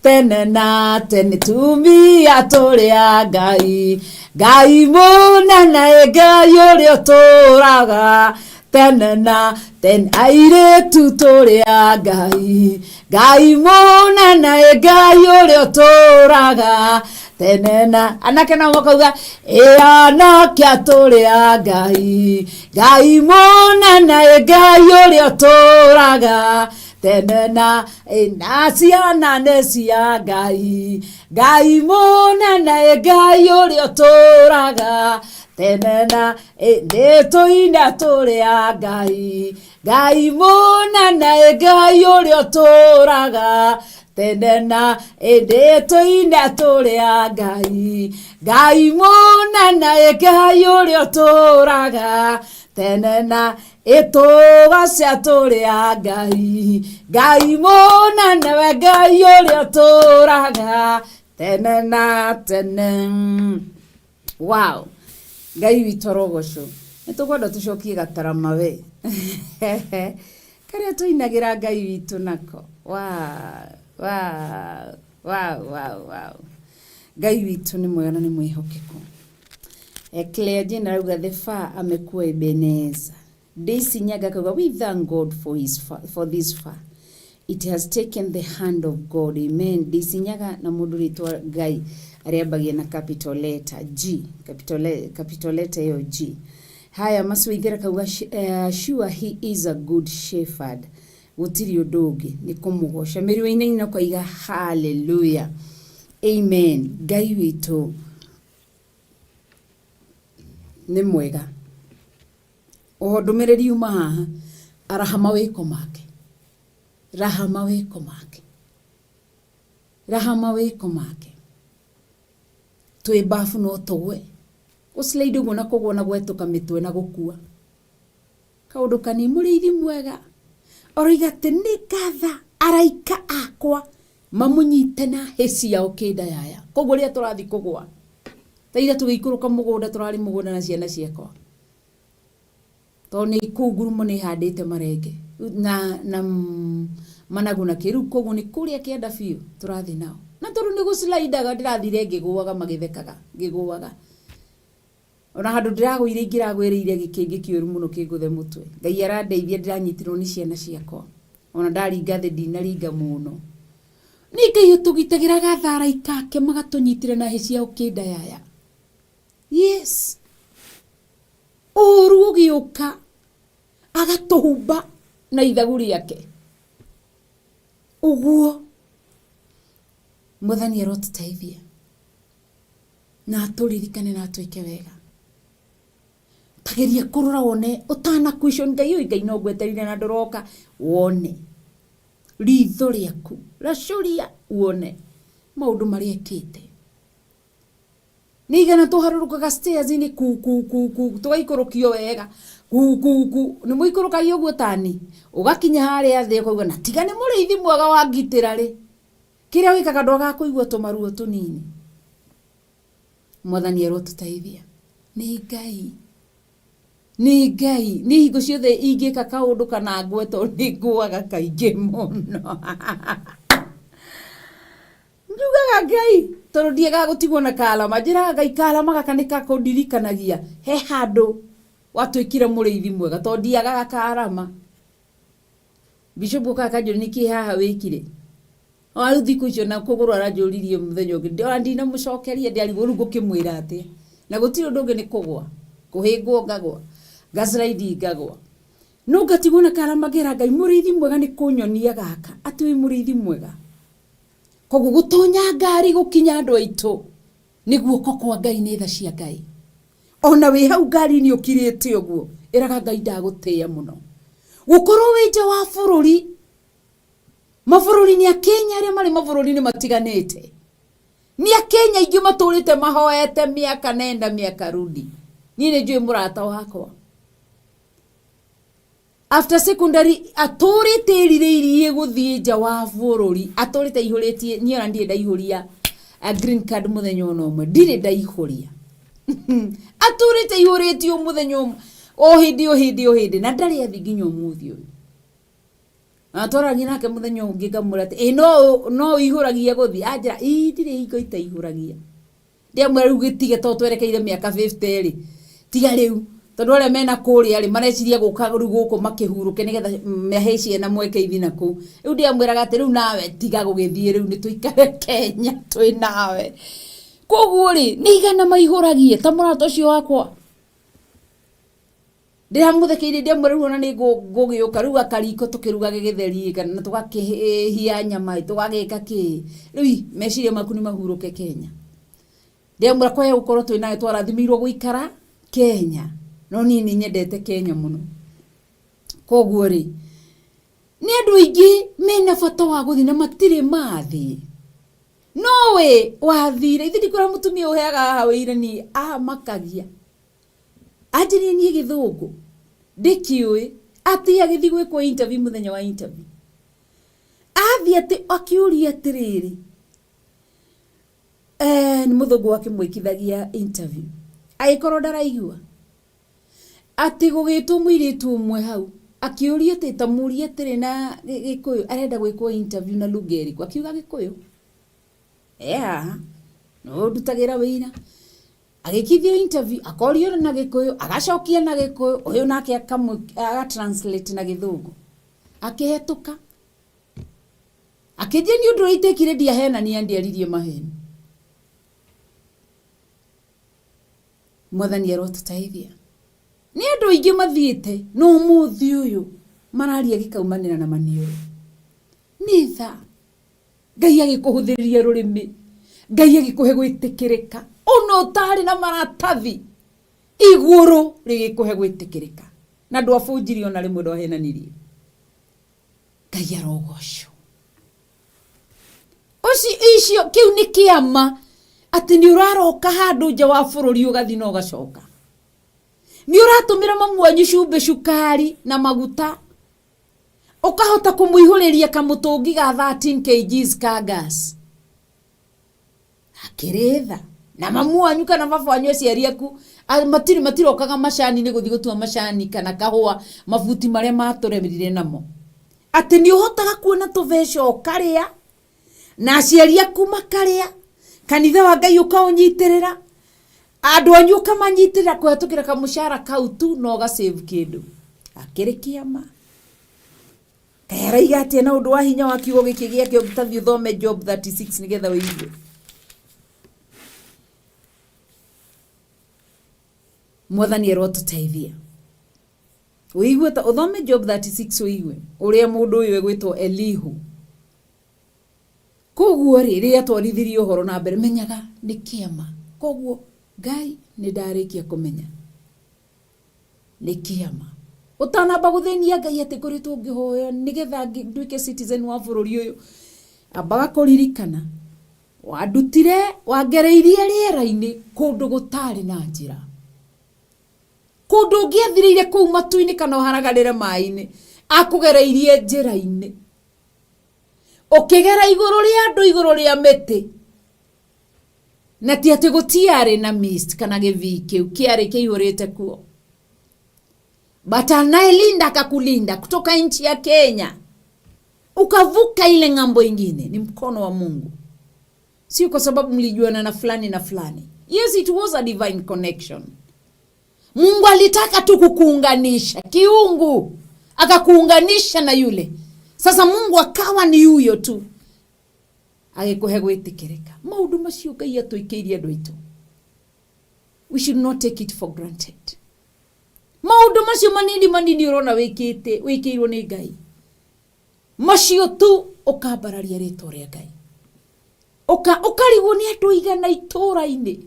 A: tene na tene tumia tũrĩ a Ngai Ngai mũnene Ngai ũrĩa ũtũũraga tene na tene airĩtu tũrĩ a Ngai Ngai mũnene Ngai ũrĩa ũtũũraga tene na anake nao makauga ĩ anake tũrĩ a Ngai Ngai mũnene Ngai ũrĩa ũtũũraga tene na ĩ na ciana nĩ cia Ngai Ngai mũnene Ngai ũrĩa ũtũũraga tene na ĩ nĩ tũine tũrĩ a Ngai Ngai mũnene Ngai ũrĩa ũtũũraga tene na ĩndĩ tũine tũrĩ a Ngai Ngai mũnene Ngai ũrĩa ũtũũraga tene na ĩtũgaca tũrĩ a Ngai Ngai mũnene we Ngai ũrĩa ũtũũraga tene na tene. Wow, Ngai witũ arogocwo. Nĩ tũkwenda tũcokie gatarama we karĩa tũinagĩra Ngai witũ nako. Wow, wow, wow, wow, wow. Ngai witũ nĩ mwega na nĩ mwĩhokeku. Claire Jane arauga the far amekuwa Ebeneza. Daisy Nyaga akauga we thank God for this far. It has taken the hand of God. Amen. Daisy Nyaga na mũndũ rĩtwa Ngai arĩambagia na capital letter G. Capital letter ĩyo G. Haya Maswaithera kauga sure he is a good shepherd. Gũtirĩ ũndũ ũngĩ nĩ kũmũgoca. Mĩri Wainaina ũkaiga hallelujah. Amen. Ngai witũ nĩ mwega. Oho ndũmĩrĩri yuma haha araha mawĩko make raha mawĩko make raha mawĩko make twĩ bafu no tũgwe gũslide ũguo na kũgwa na gwetũka mĩtwe na gũkua kaũndũ kani mũrĩithi mwega oroiga atĩ nĩ ngatha araika akwa mamũnyite na hĩ ciao kĩnda yaya koguo rĩrĩa tũrathiĩ kũgwa ta ira tũgĩikũrũka mũgũnda tũrarĩ mũgũnda na ciana ciakwa tondũ nĩ kũu ngurumo nĩ handĩte marenge na Managu na kĩrĩu koguo nĩ kũrĩa kĩanda biũ tũrathiĩ nao. Na tondũ nĩ gũclaidaga ndĩrathire ngĩgũaga magĩthekaga ngĩgũaga. Ona handũ ndĩragũire ingĩragwĩrĩire gĩkĩngĩ kĩũru mũno kĩngũthe mũtwe. Ngai arandeithia ndĩranyitirwo nĩ ciana ciakwa. Ona ndaringa thĩ ndinaringa mũno. Nĩ Ngai ũtũgitagĩra agatha araika ake magatũnyitĩra na hĩ ciao kĩndayaya. Yes. Ũru ũgĩũka agatũhumba na ithagu rĩake. Ũguo Mwathani arotũteithia na atũririkane na atwĩke wega. Tageria kũrora wone ũtana question Ngai ũyũ Ngai no ngweterire na ndũroka wone ritho rĩaku racũria wone maũndũ marĩa ekĩte. Nĩ igana tũharũrũkaga stairs-inĩ ku ku ku ku tũgaikũrũkio wega ku ku ku nĩ mũikũrũkagia ũguo tani ũgakinya harĩa thĩ ũkauga na tiga nĩ mũrĩithi mwega wa ngitĩra rĩ kĩrĩa wĩkaga ndwagaga kũigua tũmaruo tũnini. Mwathani arotũteithia. Nĩ Ngai nĩ Ngai nĩ hingo ciothe ingĩka kaũndũ kana ngwe tondũ nĩ ngũaga kaingĩ mũno. Njugaga Ngai tondũ ndiendaga gũtigwo na kalama njĩraga Ngai kalama gaka nĩ kakũndirikanagia he handũ watuĩkire mũrĩithi mwega tondũ ndiagaga karama. Bishop okaga akanjũria nĩkĩ haha wĩkire ona rĩu thikũ icio na kũgũrũ aranjũririe mũthenya ũngĩ ona ndinamũcokeria ndĩarigwo rĩu ngũkĩmwĩra atĩa na gũtirĩ ũndũ ũngĩ nĩ kũgwa kũhĩngwo ngagwa ngaslide ngagwa no ngatigwo na karama ngera Ngai mũrĩithi mwega nĩ kũnyonia gaka atĩ wĩ mũrĩithi mwega. Koguo gũtonya ngari gũkinya andũ aitũ nĩ guoko kwa Ngai nĩ tha cia Ngai. Ona wĩ hau ngari-inĩ ũkirĩte ũguo ĩraga Ngai ndagũtĩĩa mũno. Gũkorwo wĩ nja wa bũrũri, mabũrũri-inĩ a Kenya arĩa marĩ mabũrũri-inĩ matiganĩte, nĩ Akenya aingĩ matũrĩte mahoete mĩaka nenda mĩaka rudi. Niĩ nĩ njũĩ mũrata wakwa after secondary atũrĩte erirĩirie gũthiĩ nja wa bũrũri atũrĩte aihũrĩtie niĩ ona ndirĩ ndaihũria a green card mũthenya ona ũmwe ndirĩ ndaihũria atũrĩte aihũrĩtie o mũthenya ũmwe o hĩndĩ o hĩndĩ o hĩndĩ na ndarĩ athi nginya ũmũthĩ ũyũ na twaragia nake mũthenya ũngĩ ngamwĩra atĩ ĩ no no ũihũragia gũthiĩ anjĩra ii ndirĩ hingo itaihũragia Ndĩamwĩra rĩu gĩtige tondũ twerekeire mĩaka 50 rĩ, tiga rĩu tondũ arĩa mena kũrĩa rĩ mareciria gũka rĩu gũkũ makĩhurũke nĩgetha mahe ciana mweke ithi na kũu. Rĩu ndĩamwĩraga atĩ rĩu nawe tiga gũgĩthiĩ rĩu nĩ tũikare Kenya twĩ nawe. Koguo rĩ nĩ igana maihũragie ta mũrata ũcio wakwa. Ndĩramũthekeire ndĩamwĩra rĩu ona nĩ ngũgĩũka rĩu akariko tũkĩrugage gĩtheri kana na tũgakĩhia nyama tũgagĩka kĩ rĩu meciria maku nĩ mahurũke Kenya. Ndĩamwĩra kwaya gũkorwo twĩ nawe twarathimĩirwo gũikara Kenya no niĩ nĩ nyendete Kenya mũno. Koguo rĩ nĩ andũ aingĩ mena bata wa gũthiĩ na matirĩ mathiĩ. No we wathire ithe ndikwĩra mũtumia ũheaga haha wĩira niĩ amakagia. Anjĩrire niĩ gĩthũngũ ndĩkĩũĩ atĩ agĩthiĩ gwĩkwo interview mũthenya wa interview athiĩ atĩ akĩũria atĩrĩrĩ eh, nĩ mũthũngũ wakĩmwĩkithagia interview agĩkorwo ndaraigua atĩ gũgĩtwo mũirĩtu ũmwe hau akĩũria atĩ ta mũrie atĩrĩ na gĩkũyũ arenda gwĩkwo interview na lugha ĩrĩkũ akiuga gĩkũyũ e haha no ndutagĩra wĩira Agĩkithio interview akorio na gĩkũyũ agacokia na gĩkũyũ ũyũ nake aga translate na gĩthũngũ akĩhetũka akĩnjia nĩ ũndũ ũrĩa itekire ndiahenania ndiaririe maheni. Mwathani arotũteithia. Nĩ andũ aingĩ mathiĩte na ũmũthĩ ũyũ mararia gĩkaumanĩra na maniũrũ. Nĩ tha. Ngai agĩkũhũthĩrĩria rũrĩmĩ, Ngai agĩkũhe gwĩtĩkĩrĩka, ona ũtarĩ na maratathi, igũrũ rĩgĩkũhe gwĩtĩkĩrĩka. Na ndwabunjirie ona rĩmwe ndwahenanirie. Ngai arogocwo. Ũcio icio kĩu nĩ kĩama atĩ nĩ ũraroka handũ nja wa bũrũri ũgathiĩ na ũgacoka. Nĩ ũratũmĩra mamu wanyu cumbĩ, cukari na maguta. Ũkahota kũmũihũrĩria kamũtũngi ga 13 kgs ka gas. Akĩrĩ tha. Na mamu wanyu kana baba wanyu aciari aku matirĩ matirokaga macani-inĩ gũthiĩ gũtua macani kana kahũa mabuti marĩa matũrerire namo. Atĩ nĩ ũhotaga kuona tũbeca ũkarĩa na aciari aku makarĩa, kanitha wa Ngai ũkaũnyitĩrĩra, andũ anyu ũkamanyitĩrĩra kũhetũkĩra kamũcara kau tu na ũga save kĩndũ. Akĩrĩ kĩama. Kaĩ araiga atĩa na ũndũ wa hinya wa kiugo gĩkĩ gĩake? Ũtathiĩ ũthome Job 36 nĩgetha ũigue. Mwathani arotũteithia. Ũigue ta ũthome Job 36 ũigue ũrĩa mũndũ ũyũ egwĩtwo Elihu. Koguo rĩ, rĩrĩa twarithirie ũhoro na mbere, menyaga nĩ kĩama. Koguo Ngai nĩ ndarĩkia kũmenya nĩ kĩama. Ũtanamba gũthĩnia Ngai atĩ ngoretwo ngĩhoya nĩgetha nduĩke citizen wa bũrũri ũyũ, ambaga kũririkana wandutire, wangereirie rĩera-inĩ kũndũ gũtarĩ na njĩra, kũndũ ũngĩathirĩire kũu matu-inĩ kana ũharaganĩre maĩ-inĩ, akũgereirie njĩra-inĩ, ũkĩgera igũrũ rĩa andũ, igũrũ rĩa mĩtĩ, na ti atĩ gũtiarĩ na mist kana gĩthii kĩu kĩarĩ kĩihũrĩte kuo, but anayelinda akakulinda kutoka nchi ya Kenya ukavuka ile ng'ambo ingine, ni mkono wa Mungu, sio kwa sababu mlijuana na fulani na fulani. Yes, it was a divine connection. Mungu alitaka tu kukuunganisha kiungu, akakuunganisha na yule. Sasa Mungu akawa ni huyo tu agĩkũhe gwĩtĩkĩrĩka. Maũndũ macio Ngai atwĩkĩirie andũ aitũ, we should not take it for granted. Maũndũ macio manini manini ũrona wĩkĩte, wĩkĩirwo nĩ Ngai, macio tu ũkambararia rĩtwa rĩa Ngai, ũkarigwo nĩ andũ igana itũũra-inĩ,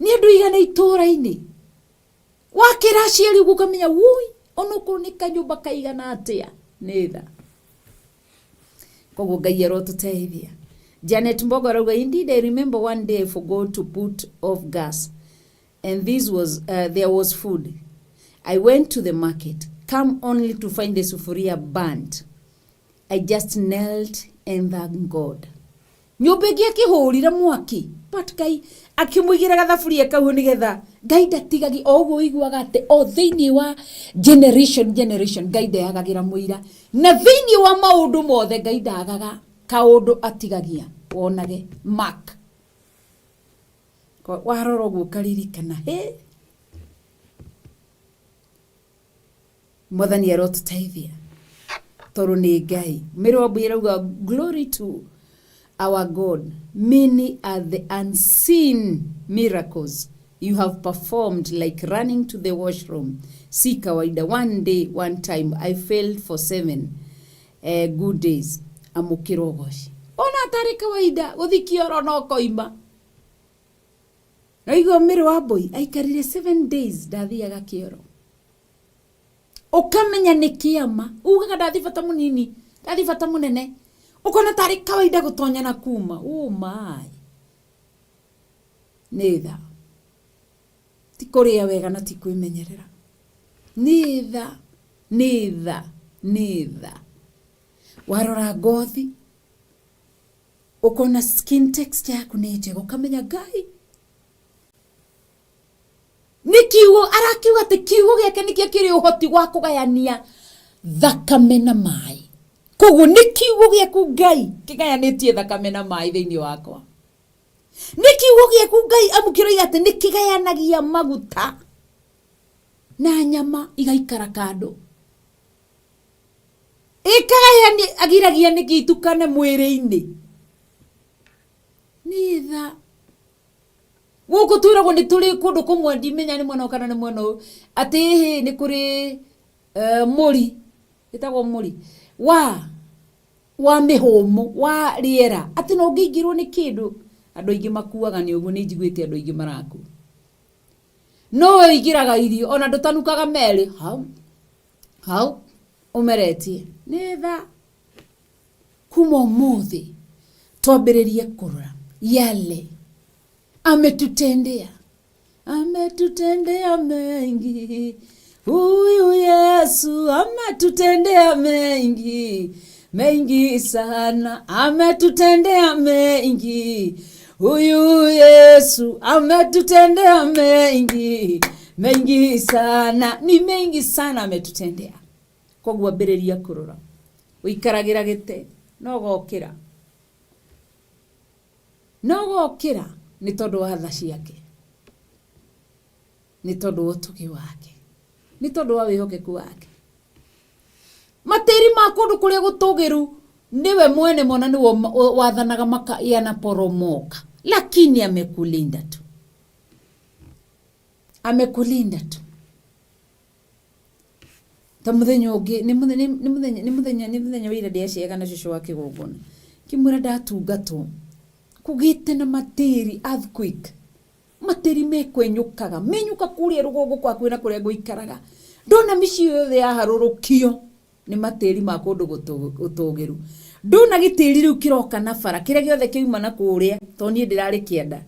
A: nĩ andũ igana itũũra-inĩ, wakĩra aciari ũguo ũkamenya wui onokorwo nĩ kanyũmba kaigana atĩa nĩ tha. Koguo Ngai arotũteithia. Janet Mbogo arauga, indeed I remember one day I forgot to put off gas and this was there was food. I went to the market, come only to find the sufuria burnt. I just knelt and thanked God. Nyũmba ĩngĩ akĩhũrire mwaki, but Ngai akĩmũigĩra gathaburia kau nĩgetha Ngai ndatigagi o ũguo ũiguaga atĩ o thĩinĩ wa generation generation Ngai ndeyagagĩra mũira, na thĩinĩ wa maũndũ mothe Ngai ndagaga kaũndũ atigagia wonage mark. Warora ũguo ũkaririkana, hĩ, Mwathani arotũteithia tondũ nĩ Ngai. Mĩrwambu ĩrauga, glory to our God, many are the unseen miracles you have performed, like running to the washroom si kawaida. One day, one time I failed for 7 good days. Amũkĩra ũgoci. Ona atarĩ kawaida gũthi kĩoro no koima. Naigua Mĩrĩ wa Mbũi aikarire 7 days ndathiaga kĩoro. Ũkamenya nĩ kĩama. Ugaga ndathi bata mũnini, ndathi bata mũnene. Ũkona tarĩ kawaida gũtonya na kuma. Oh my. Nĩ tha. Ti kũrĩa wega na ti kwĩmenyerera. Nĩ tha, nĩ tha, nĩ tha. Warora ngothi, ũkona skin texture yaku nĩ njega, ũkamenya Ngai nĩ kiugo arakiuga atĩ kiugo gĩake nĩkĩo kĩrĩ ũhoti wa kũgayania thakame na maĩ. Koguo nĩ kiugo gĩaku Ngai kĩgayanĩtie thakame na maĩ thĩinĩ wakwa. Nĩ kiugo gĩaku Ngai amu kĩroiga atĩ nĩ kĩgayanagia maguta na nyama igaikara kando. Ĩkagayania, agiragia nĩkĩ itukane mwĩrĩ-inĩ. Nĩ tha. Gũkũ twĩragwo nĩ tũrĩ kũndũ kũmwe, ndimenya nĩ mwena ũyũ kana nĩ mwena ũyũ, atĩ hĩ nĩ kũrĩ mũri, ĩtagwo mũri wa mĩhũmũ, wa rĩera, atĩ no ũngĩingĩrwo nĩ kĩndũ, andũ aingĩ makuaga nĩ ũguo, nĩ njiguĩte andũ aingĩ marakua. No we ũingĩraga irio, ona ndũtanukaga merĩ, hau, hau, ũmeretie. Nĩ tha. Kuma ũmũthĩ twambĩrĩrie kũrora yale ametutendea, ametutendea mengi huyu Yesu, ametutendea mengi mengi sana, ametutendea mengi huyu Yesu, ametutendea mengi mengi sana, ni mengi sana ametutendea. Koguo ambĩrĩria kũrora. Ũikaragĩra gĩtĩ no ũgokĩra. No ũgokĩra nĩ tondũ wa tha ciake. Nĩ tondũ wa ũtugi wake. Nĩ tondũ wa wĩhokeku wake. Matĩri ma kũndũ kũrĩa gũtũgĩru nĩwe mwene mona nĩwe wathanaga maka yanaporomoka. Lakini amekulinda tu. Amekulinda tu. Ta muthenya ũngĩ nĩ mũthenya nĩ mũthenya nĩ mũthenya nĩ mũthenya wa ira ndĩaceaga na cũcũ wa kĩgongona. Ngĩmwĩra ndatungatwo kũgĩte na matĩri earthquake. Matĩri mekwenyũkaga menyũka kũrĩa rũgongo kwa hakuhĩ na kũrĩa ngũikaraga. Ndona mĩciĩ yothe yaharũrũkio nĩ matĩri ma kũndũ gũtũgĩru. Ndona gĩtĩri rĩu kĩroka na bara kĩrĩa gĩothe kĩauma na kũrĩa tondũ niĩ ndĩrarĩ kĩanda.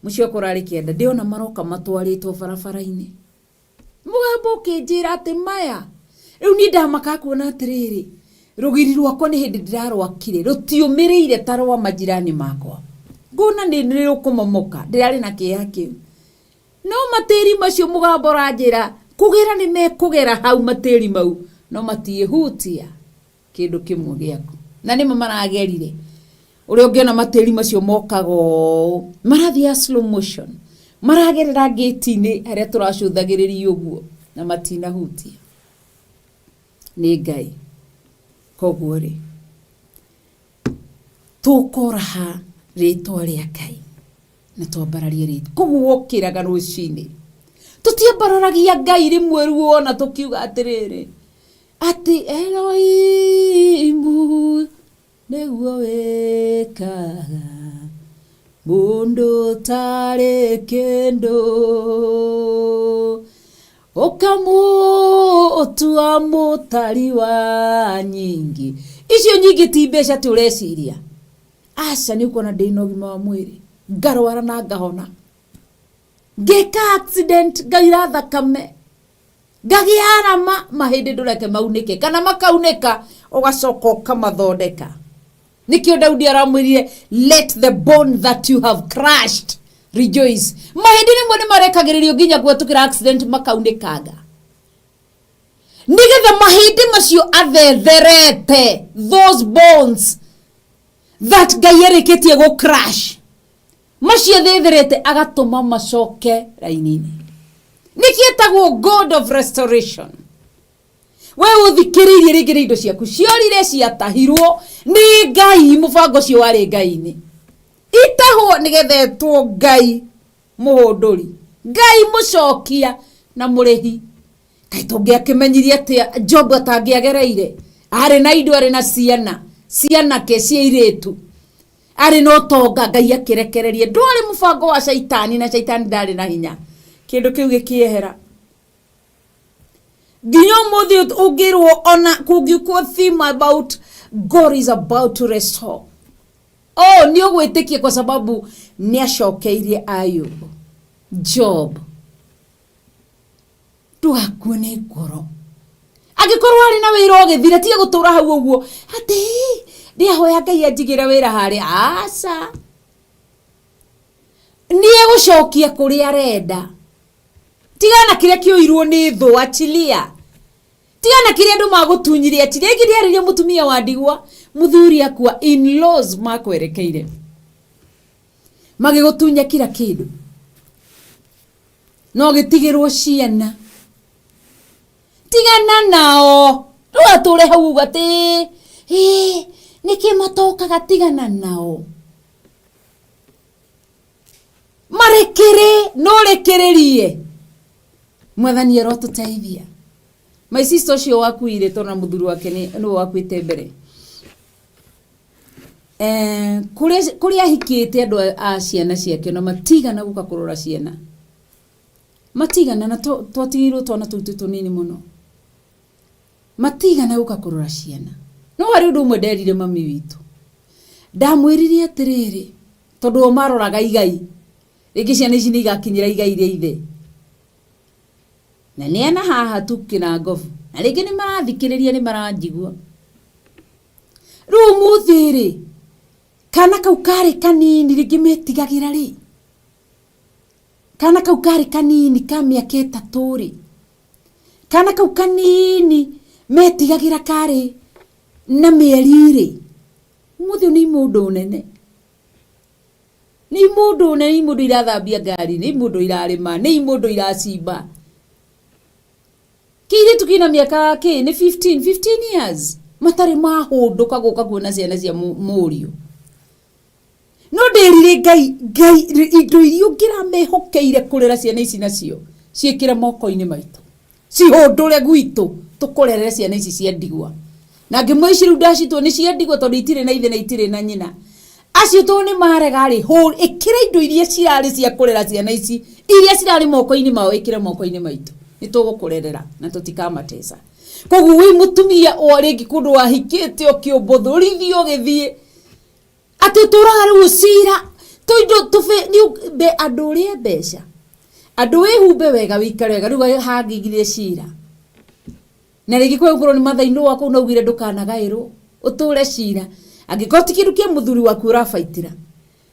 A: Mũciĩ wakwa ũrarĩ kĩanda ndĩrona maroka matwarĩtwo barabara-inĩ. Mũgambo ũkĩnjĩra atĩ maya rĩu niĩ ndamaka kuona atĩrĩrĩ rũgiri rwakwa nĩ hĩndĩ ndĩrarwakire rũtiũmĩrĩire ta rwa majirani makwa. Ngona nĩ rũkũmomoka ndĩrarĩ na kĩeha kĩu. No matĩri macio mũgambo ũranjĩra kũgera nĩ mekũgera hau matĩri mau no matiĩhutia kĩndũ kĩmwe gĩaku. Na nĩmo maragerire. Ũrĩa ũngĩona matĩri macio mokaga ũũ marathiĩ a slow motion. Maragerera ngĩti-inĩ harĩa tũracũthagĩrĩria ũguo na matinahutia. Nĩ Ngai. Koguo rĩ tũkoraha rĩtwa rĩa Ngai na twambararie rĩtwa. Koguo wokĩraga rũcinĩ tũtiambararagia Ngai rĩmwe ruo ona tũkiuga atĩrĩrĩ atĩ Elohimu nĩguo wĩkaga mũndũ ũtarĩ kĩndũ ũkamũtua mũtari wa nyingĩ. Icio nyingĩ ti mbeca atĩ ũreciria. Aca nĩ ũkuona ndĩna ũgima wa mwĩrĩ ngarwara na ngahona. Ngĩka accident ngaira thakame ngagĩa arama mahĩndĩ ndũreke maunĩke kana makaunĩka ũgacoka ũkamathondeka. Nĩkĩo Daudi aramwĩrire let the bone that you have crushed rejoice. Mahĩndĩ rĩmwe nĩ marekagĩrĩrio nginya kũhetũkĩra accident makaunĩkanga. Nĩgetha mahĩndĩ macio athetherete those bones that Ngai arĩkĩtie gũ crush macio athetherete agatũma macoke raini-inĩ. Nĩkĩo etagwo God of restoration. We ũthikĩrĩirie rĩngĩ nĩ indo ciaku ciorire ciatahirwo nĩ Ngai, mũbango ũcio warĩ Ngai-inĩ. Itahwo nĩgetha etwo Ngai mũhũndũri, Ngai mũcokia na mũrĩhi. Kaĩ tũngĩakĩmenyirie atĩa Job atangĩagereire? Arĩ na indo, arĩ na ciana, cianake cia airĩtu, arĩ na ũtonga, Ngai akĩrekereria. Ndwarĩ mũbango wa caitani na caitani ndarĩ na hinya. Kĩndũ kĩu gĩkĩehera. Nginya ũmũthĩ ũngĩrwo ona kũngĩũkwo theme about God is about to restore. Oh, nĩ ũgwĩtĩkia kwa sababu nĩ acokeirie Ayubu. Job. Ndũgakue nĩ ngoro. Angĩkorwo warĩ na wĩra ũgĩthira tiga gũtũra hau ũguo atĩ ndĩahoya Ngai anjigĩre wĩra harĩa. Aca. Nĩ egũcokia kũrĩa arenda. Tigana na kĩrĩa kĩoirwo nĩ thũ, achilia. Tigana na kĩrĩa andũ magũtunyire, achilia. Ĩngĩ ndĩarĩria mũtumia wa ndigwa, mũthuri akua, in-laws makwerekeire. Magĩgũtunya kila kĩndũ. No gĩtigĩrwo ciana. Tigana nao. Ndũgatũre hau uga atĩ, ĩĩ, nĩkĩ matokaga, tigana nao. Marekere, no rekererie. Mwathani arotũteithia. My sister ũcio wakuire tondũ na mũthuri wake nĩwe wakuĩte mbere. Kũrĩa ahikĩte andũ a ciana ciake na matigana gũka kũrora ciana. Matigana na twatigĩirwo twana tũu twĩ tũnini mũno. Matigana gũka kũrora ciana. No harĩ ũndũ ũmwe nderire mami witũ. Ndamwĩrire atĩrĩrĩ, tondũ o maroraga igai, rĩngĩ ciana ici nĩ igakinyĩra igai rĩa ithe. Na nĩ ana haha tu Kĩnangobu. Na rĩngĩ nĩ marathikĩrĩria nĩ maranjigua. Rĩu ũmũthĩ rĩ, kana kau karĩ kanini rĩngĩ metigagĩra rĩ, kana kau karĩ kanini ka mĩaka ĩtatũ rĩ, kana kau kanini Metigagĩra karĩ na mĩeri rĩ, ũmũthĩ nĩ mũndũ nene, nĩ mũndũ nene, nĩ mũndũ irathambia ngari, nĩ mũndũ irarĩma, nĩ mũndũ iracimba. Kĩirĩtu kĩna mĩaka kĩ nĩ 15 15 years matarĩ mahũndũka gũka kuona ciana cia mũriũ. No ndĩrire Ngai, Ngai indo iria ũngĩramehokeire kũrera ciana ici nacio ciĩkĩre moko-inĩ maitũ, cihũndũre gwitũ tũkũrerere ciana ici cia ndigwa. Na ngĩmwe ici rĩu ndacitwo nĩ cia ndigwa tondũ itirĩ na ithe na itirĩ na nyina. Acio tondũ nĩ marega rĩ, ĩkĩra indo iria cirarĩ cia kũrera ciana ici, iria cirarĩ moko-inĩ mao, ĩkĩre moko-inĩ maitũ, nĩ tũgũkũrerera na tũtikamatesa. Koguo wĩ mũtumia o rĩngĩ kũndũ wahikĩte ũkĩũmbũthũrithio ũgĩthiĩ atĩ ũtũraga rĩu ũcira tũindo tũbĩ nĩ mbe andũ ũrĩe mbeca, andũ wĩhumbe wega wĩikare wega, rĩu hangĩigire cira. Na rĩngĩ kwa gũkorwo nĩ mathainĩ waku na ugire ndũkanagaĩrwo ũtũre cira. Angĩkorwo ti kĩndũ kĩa mũthuri waku ũrabaitĩra,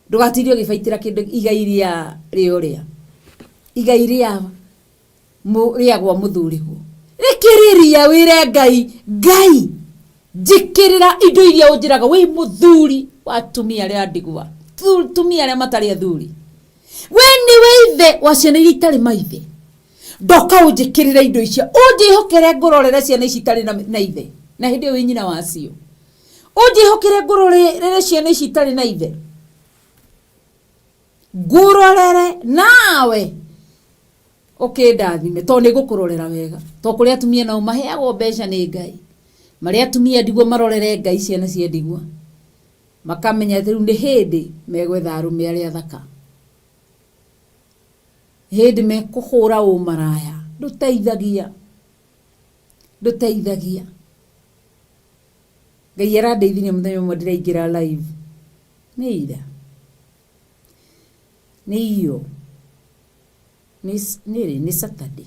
A: ndũgatinde ũgĩbaitĩra kĩndũ igai rĩa rĩa ũrĩa igai rĩa rĩa gwa mũthuriguo. Rĩkĩrĩria wĩre Ngai, Ngai njĩkĩrĩra indo iria ũnjĩraga wĩ mũthuri wa atumia arĩa ndigwa, atumia arĩa matarĩ athuri. We nĩwe ithe wa ciana iria itarĩ maithe. Ndoka ũnjĩkĩrĩre indo icio, ũnjĩhokere ngũrorere ciana ici itarĩ na ithe, na hĩndĩ ĩyo wĩ nyina wacio. Ũnjĩhokere ngũrorere ciana ici itarĩ na ithe, ngũrorere nawe ũkĩndathime, tondũ nĩ ngũkũrorera wega. Tondũ kũrĩ atumia nao maheagwo mbeca nĩ Ngai, marĩ atumia ndigwa marorere Ngai ciana cia ndigwa, makamenya atĩ rĩu nĩ hĩndĩ megwetha arũme arĩa athaka, hĩndĩ mekũhũra ũmaraya. Ndũteithagia, ndũteithagia. Ngai arandeithirie mũthenya ũmwe ndĩraingĩra live, nĩ ira, nĩ iyo, nĩ rĩ, nĩ Saturday,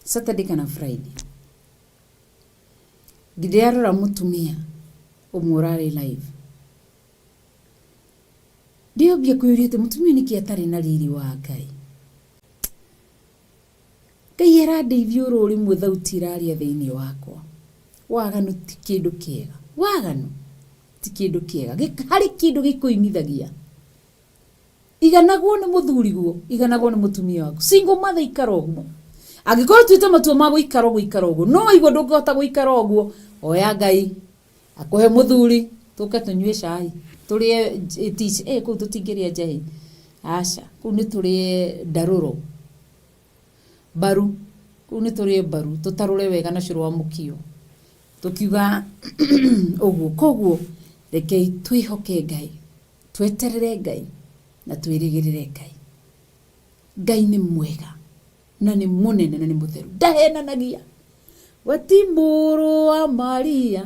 A: Saturday kana Friday. Ndĩrarora mũtumia ũmwe ũrarĩ live, ndĩambia kwĩyũria atĩ mũtumia nĩkĩ atarĩ na riri wa Ngai. Ngai arandeithia oro rĩmwe thauti ĩraria thĩinĩ wakwa. Waganu ti kĩndũ kĩega, waganu ti kĩndũ kĩega, harĩ kĩndũ gĩkũimithagia. Iganagwo nĩ mũthuriguo, iganagwo nĩ mũtumia waku. Single mother ikara ũguo. Angĩkorwo ũtuĩte matua ma gũikara ũguo, ikara ũguo. No waigua ndũngĩhota gũikara ũguo, oya Ngai akũhe mũthuri, tũke tũnyue cai, tũrĩe kũu tũtingĩrĩa njahĩ, aca, kũu nĩ tũrĩe ndarũro, mbaru, kũu nĩ tũrĩe mbaru, tũtarũre wega na cũrũ wa mũkio, tũkiuga ũguo. Koguo rekei twĩhoke Ngai, tweterere Ngai na twĩrĩgĩrĩre Ngai. Ngai nĩ mwega na nĩ mũnene na nĩ mũtheru, ndahenanagia. We ti mũrũ wa Maria,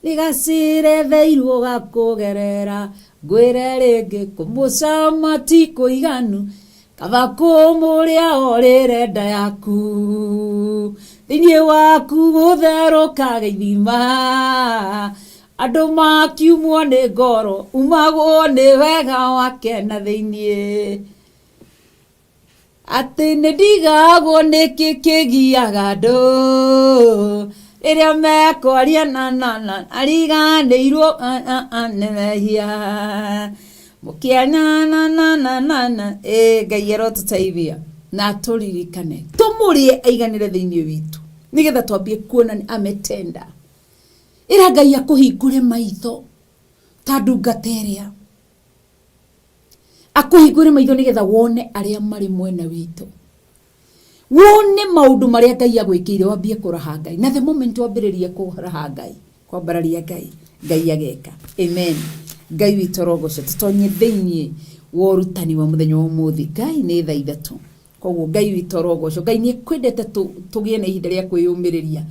A: nĩ gacĩretheirwo gakũgerera, ngwĩre rĩngĩ kũmũcama ti kũiganu, kaba kũmũrĩa orĩre nda yaku. Thĩinĩ waku gũtherũkaga ithima, andũ makiumwo nĩ ngoro, umagwo nĩ wega wake na thĩinĩ. Atĩ nĩ ndigagwo nĩkĩ kĩgiaga andũ rĩrĩa mekwaria na na na ariganĩirwo nĩ mehia mũkĩanya na na na na na. Ĩ Ngai arotũteithia na atũririkane tũmũrĩe aiganĩre thĩinĩ witũ, nĩgetha twambie kuona nĩ ametenda. Ĩra Ngai akũhingũre maitho ta ndungata ĩrĩa, akũhingũre maitho nĩgetha wone arĩa marĩ mwena witũ, wone maũndũ marĩa Ngai agwĩkĩire, wambie kũraha Ngai. Na the moment wambĩrĩria kũraha Ngai, kwambararia Ngai, Ngai ageka. Amen. Ngai witũ arogocwo. Tũtonye thĩinĩ wa ũrutani wa mũthenya wa ũmũthĩ. Ngai nĩ thaa ithatũ, koguo Ngai witũ arogocwo. Ngai nĩ ekwendete tũgĩe na ihinda rĩa kwĩyũmĩrĩria,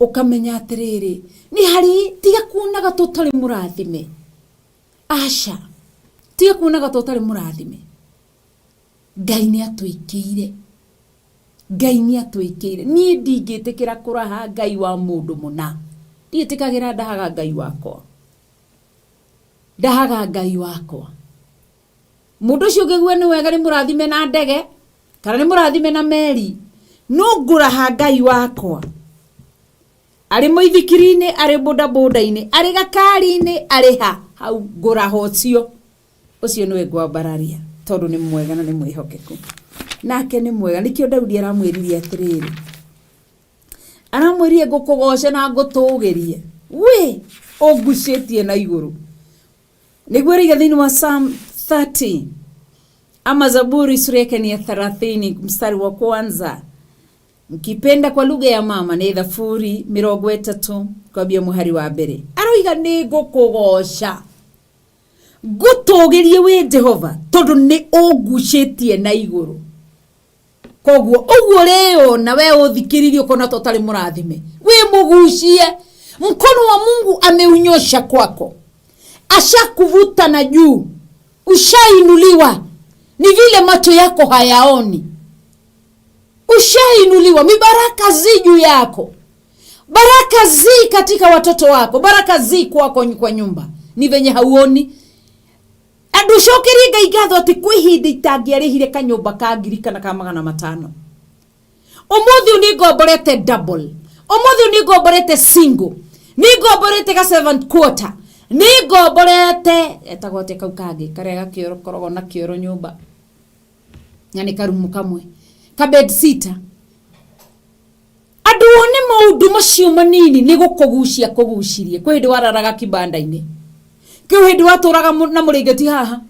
A: ũkamenya atĩrĩrĩ, nĩ harĩ, tiga kuonaga tũtarĩ mũrathime. Aca, tiga kuonaga tũtarĩ mũrathime. Ngai nĩ atwĩkĩire, Ngai nĩ atwĩkĩire. Niĩ ndingĩtĩkĩra kũraha Ngai wa mũndũ mũna, ndiĩtĩkagĩra, ndahaga Ngai wakwa, ndahaga Ngai wakwa. Mũndũ ũcio ũngĩgua nĩ wega nĩ mũrathime na ndege kana nĩ mũrathime na meri, no ngũraha Ngai wakwa. Arĩ mũithikiri-inĩ, arĩ bodaboda-inĩ, arĩ gakari-inĩ, arĩ ha hau ngũraha ũcio, ũcio nĩwe ngwambararia tondũ nĩ mwega na nĩ mwĩhokeku. Nake nĩ mwega. Nĩkĩo Daudi aramwĩrire atĩrĩrĩ, aramwĩrire ngũkũgoce na ngũtũgĩrie, we ũngucĩtie na igũrũ. Nĩguo rĩiga thĩinĩ wa Psalm 30 ama Zaburi sura yake ni ya 30 mstari wa kwanza, mkipenda kwa lugha ya mama nĩ Thaburi 30 kwambia mũhari wa mbere, aroiga nĩ ngũkũgoca ngũtũgĩrie wĩ Jehova tondũ nĩ ũngucĩtie na igũrũ. Koguo ũguo ũrĩona we ũthikĩrĩrie ũkona ta ũtarĩ mũrathime, wĩ mũgucie. Mkono wa Mungu ameunyosha kwako, ashakuvuta na juu, ushainuliwa. Ni vile macho yako hayaoni. Ushainuliwa, mibaraka zi juu yako, baraka zi katika watoto wako, baraka zi kwako kwa nyumba, ni venye hauoni. Andũ cokerie Ngai ngatho atĩ kwĩ hĩndĩ itangĩarĩhire kanyũmba ka ngiri kana ka 500. Ũmũthĩ ũyũ nĩ ngomborete double, ũmũthĩ ũyũ nĩ ngomborete single, nĩ ngomborete ga seven quarter, nĩ ngomborete etagwo atĩa kau kangĩ karĩa gakĩoro koragwo na kĩoro nyũmba na nĩ karumu kamwe ka bed sitter. Andũ one maũndũ macio manini nĩ gũkũgucia kũgucirie. Kwĩ hĩndĩ wararaga kibanda-inĩ, kwĩ hĩndĩ watũraga na mũrĩngĩti haha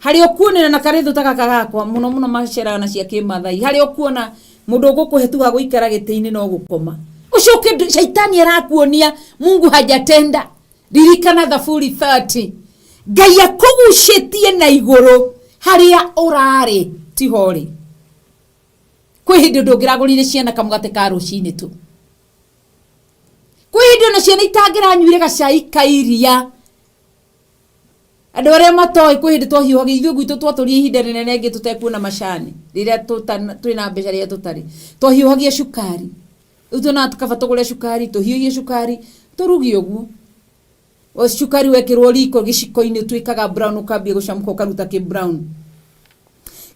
A: harĩa ũkuonera na karĩthũ ta gaka gakwa mũno mũno maceraga na cia kĩmathai, harĩa ũkuona mũndũ ũgũkũhe tu ha gũikara gĩtĩ-inĩ no gũkoma. Ũcoke shaitani arakuonia Mungu hajatenda. Ririkana Thaburi 30, Ngai akũgucĩtie na igũrũ harĩa ũrarĩ tiho rĩ. Kwĩ hĩndĩ ndũngĩragũrire ciana kamũgate ka rũcinĩ tu, kwĩ hĩndĩ ona ciana itangĩranyuire gacai ka iria. Andũ arĩa matoĩ, kwĩ hĩndĩ twahiũhagia ithuĩ gwitũ twatũria ihinda rĩnene rĩngĩ tũtekuona macani rĩrĩa twĩna mbeca, rĩrĩa tũtarĩ twahiũhagia cukari. Rĩu tuonaga kaba tũgũre cukari, tũhiũhie cukari tũruge ũguo. O cukari wekĩrwo riko gĩciko-inĩ ũtuĩkaga brown, ũkambia gũcamũka ũkaruta kĩ brown.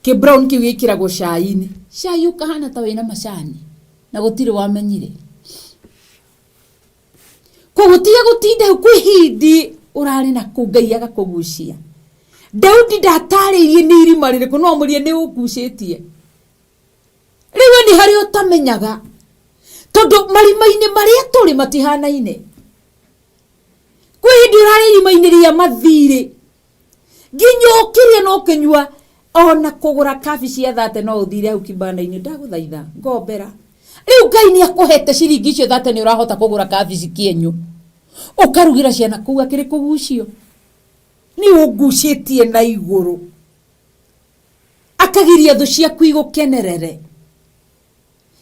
A: Kĩ brown kĩu gĩkĩragwo cai-inĩ, cai ũkahana ta wĩna macani na gũtirĩ wamenyire. Koguo tiga gũtinda hau, kwĩ hĩndĩ ũrarĩ na kũu Ngai agakũgucia. Daudi ndatarĩirie nĩ irima rĩrĩkũ, no amwĩrire nĩ ũngucĩtie. Rĩu we nĩ harĩa ũtamenyaga, tondũ marima-inĩ marĩa tũrĩ matihanaine. Kwĩ hĩndĩ ũrarĩ irima-inĩ rĩa mathirĩ nginya ũkĩrĩa na ũkĩnyua, ona kũgũra kabi cia thate no ũthire hau kibanda-inĩ, ndagũthaitha ngombera. Rĩu Ngai nĩ akũhete ciringi icio thate, nĩ ũrahota kũgũra kabici kĩenyũ ũkarugĩra ciana kũu, akĩrĩ kũgucio nĩ ũngucĩtie na igũrũ, akagiria thũ ciaku igũkenerere.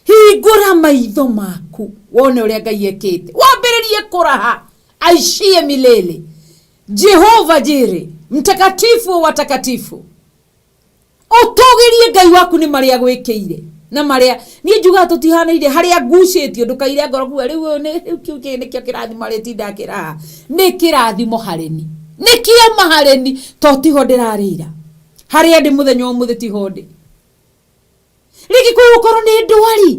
A: Hingũra maitho maku wone ũrĩa Ngai ekĩte, wambĩrĩrie kũraha aishie milele. Jehova Jire, mtakatifu wa watakatifu. Ũtũgĩrie Ngai waku nĩ marĩa gwĩkĩire na marĩa niĩ njugaga tũtihanaine. Harĩa ngucĩtio ndũkaire ngoro kuga rĩu ũyũ nĩ rĩu kĩu kĩ nĩkĩo kĩrathimo arĩtinda akĩraha. Nĩ kĩrathimo harĩ ni, nĩ kĩama harĩ ni, to tiho ndĩrarĩira harĩa ndĩ mũthenya ũmũthĩ, tiho ndĩ rĩngĩ. Kwĩ gũkorwo nĩ ndwari,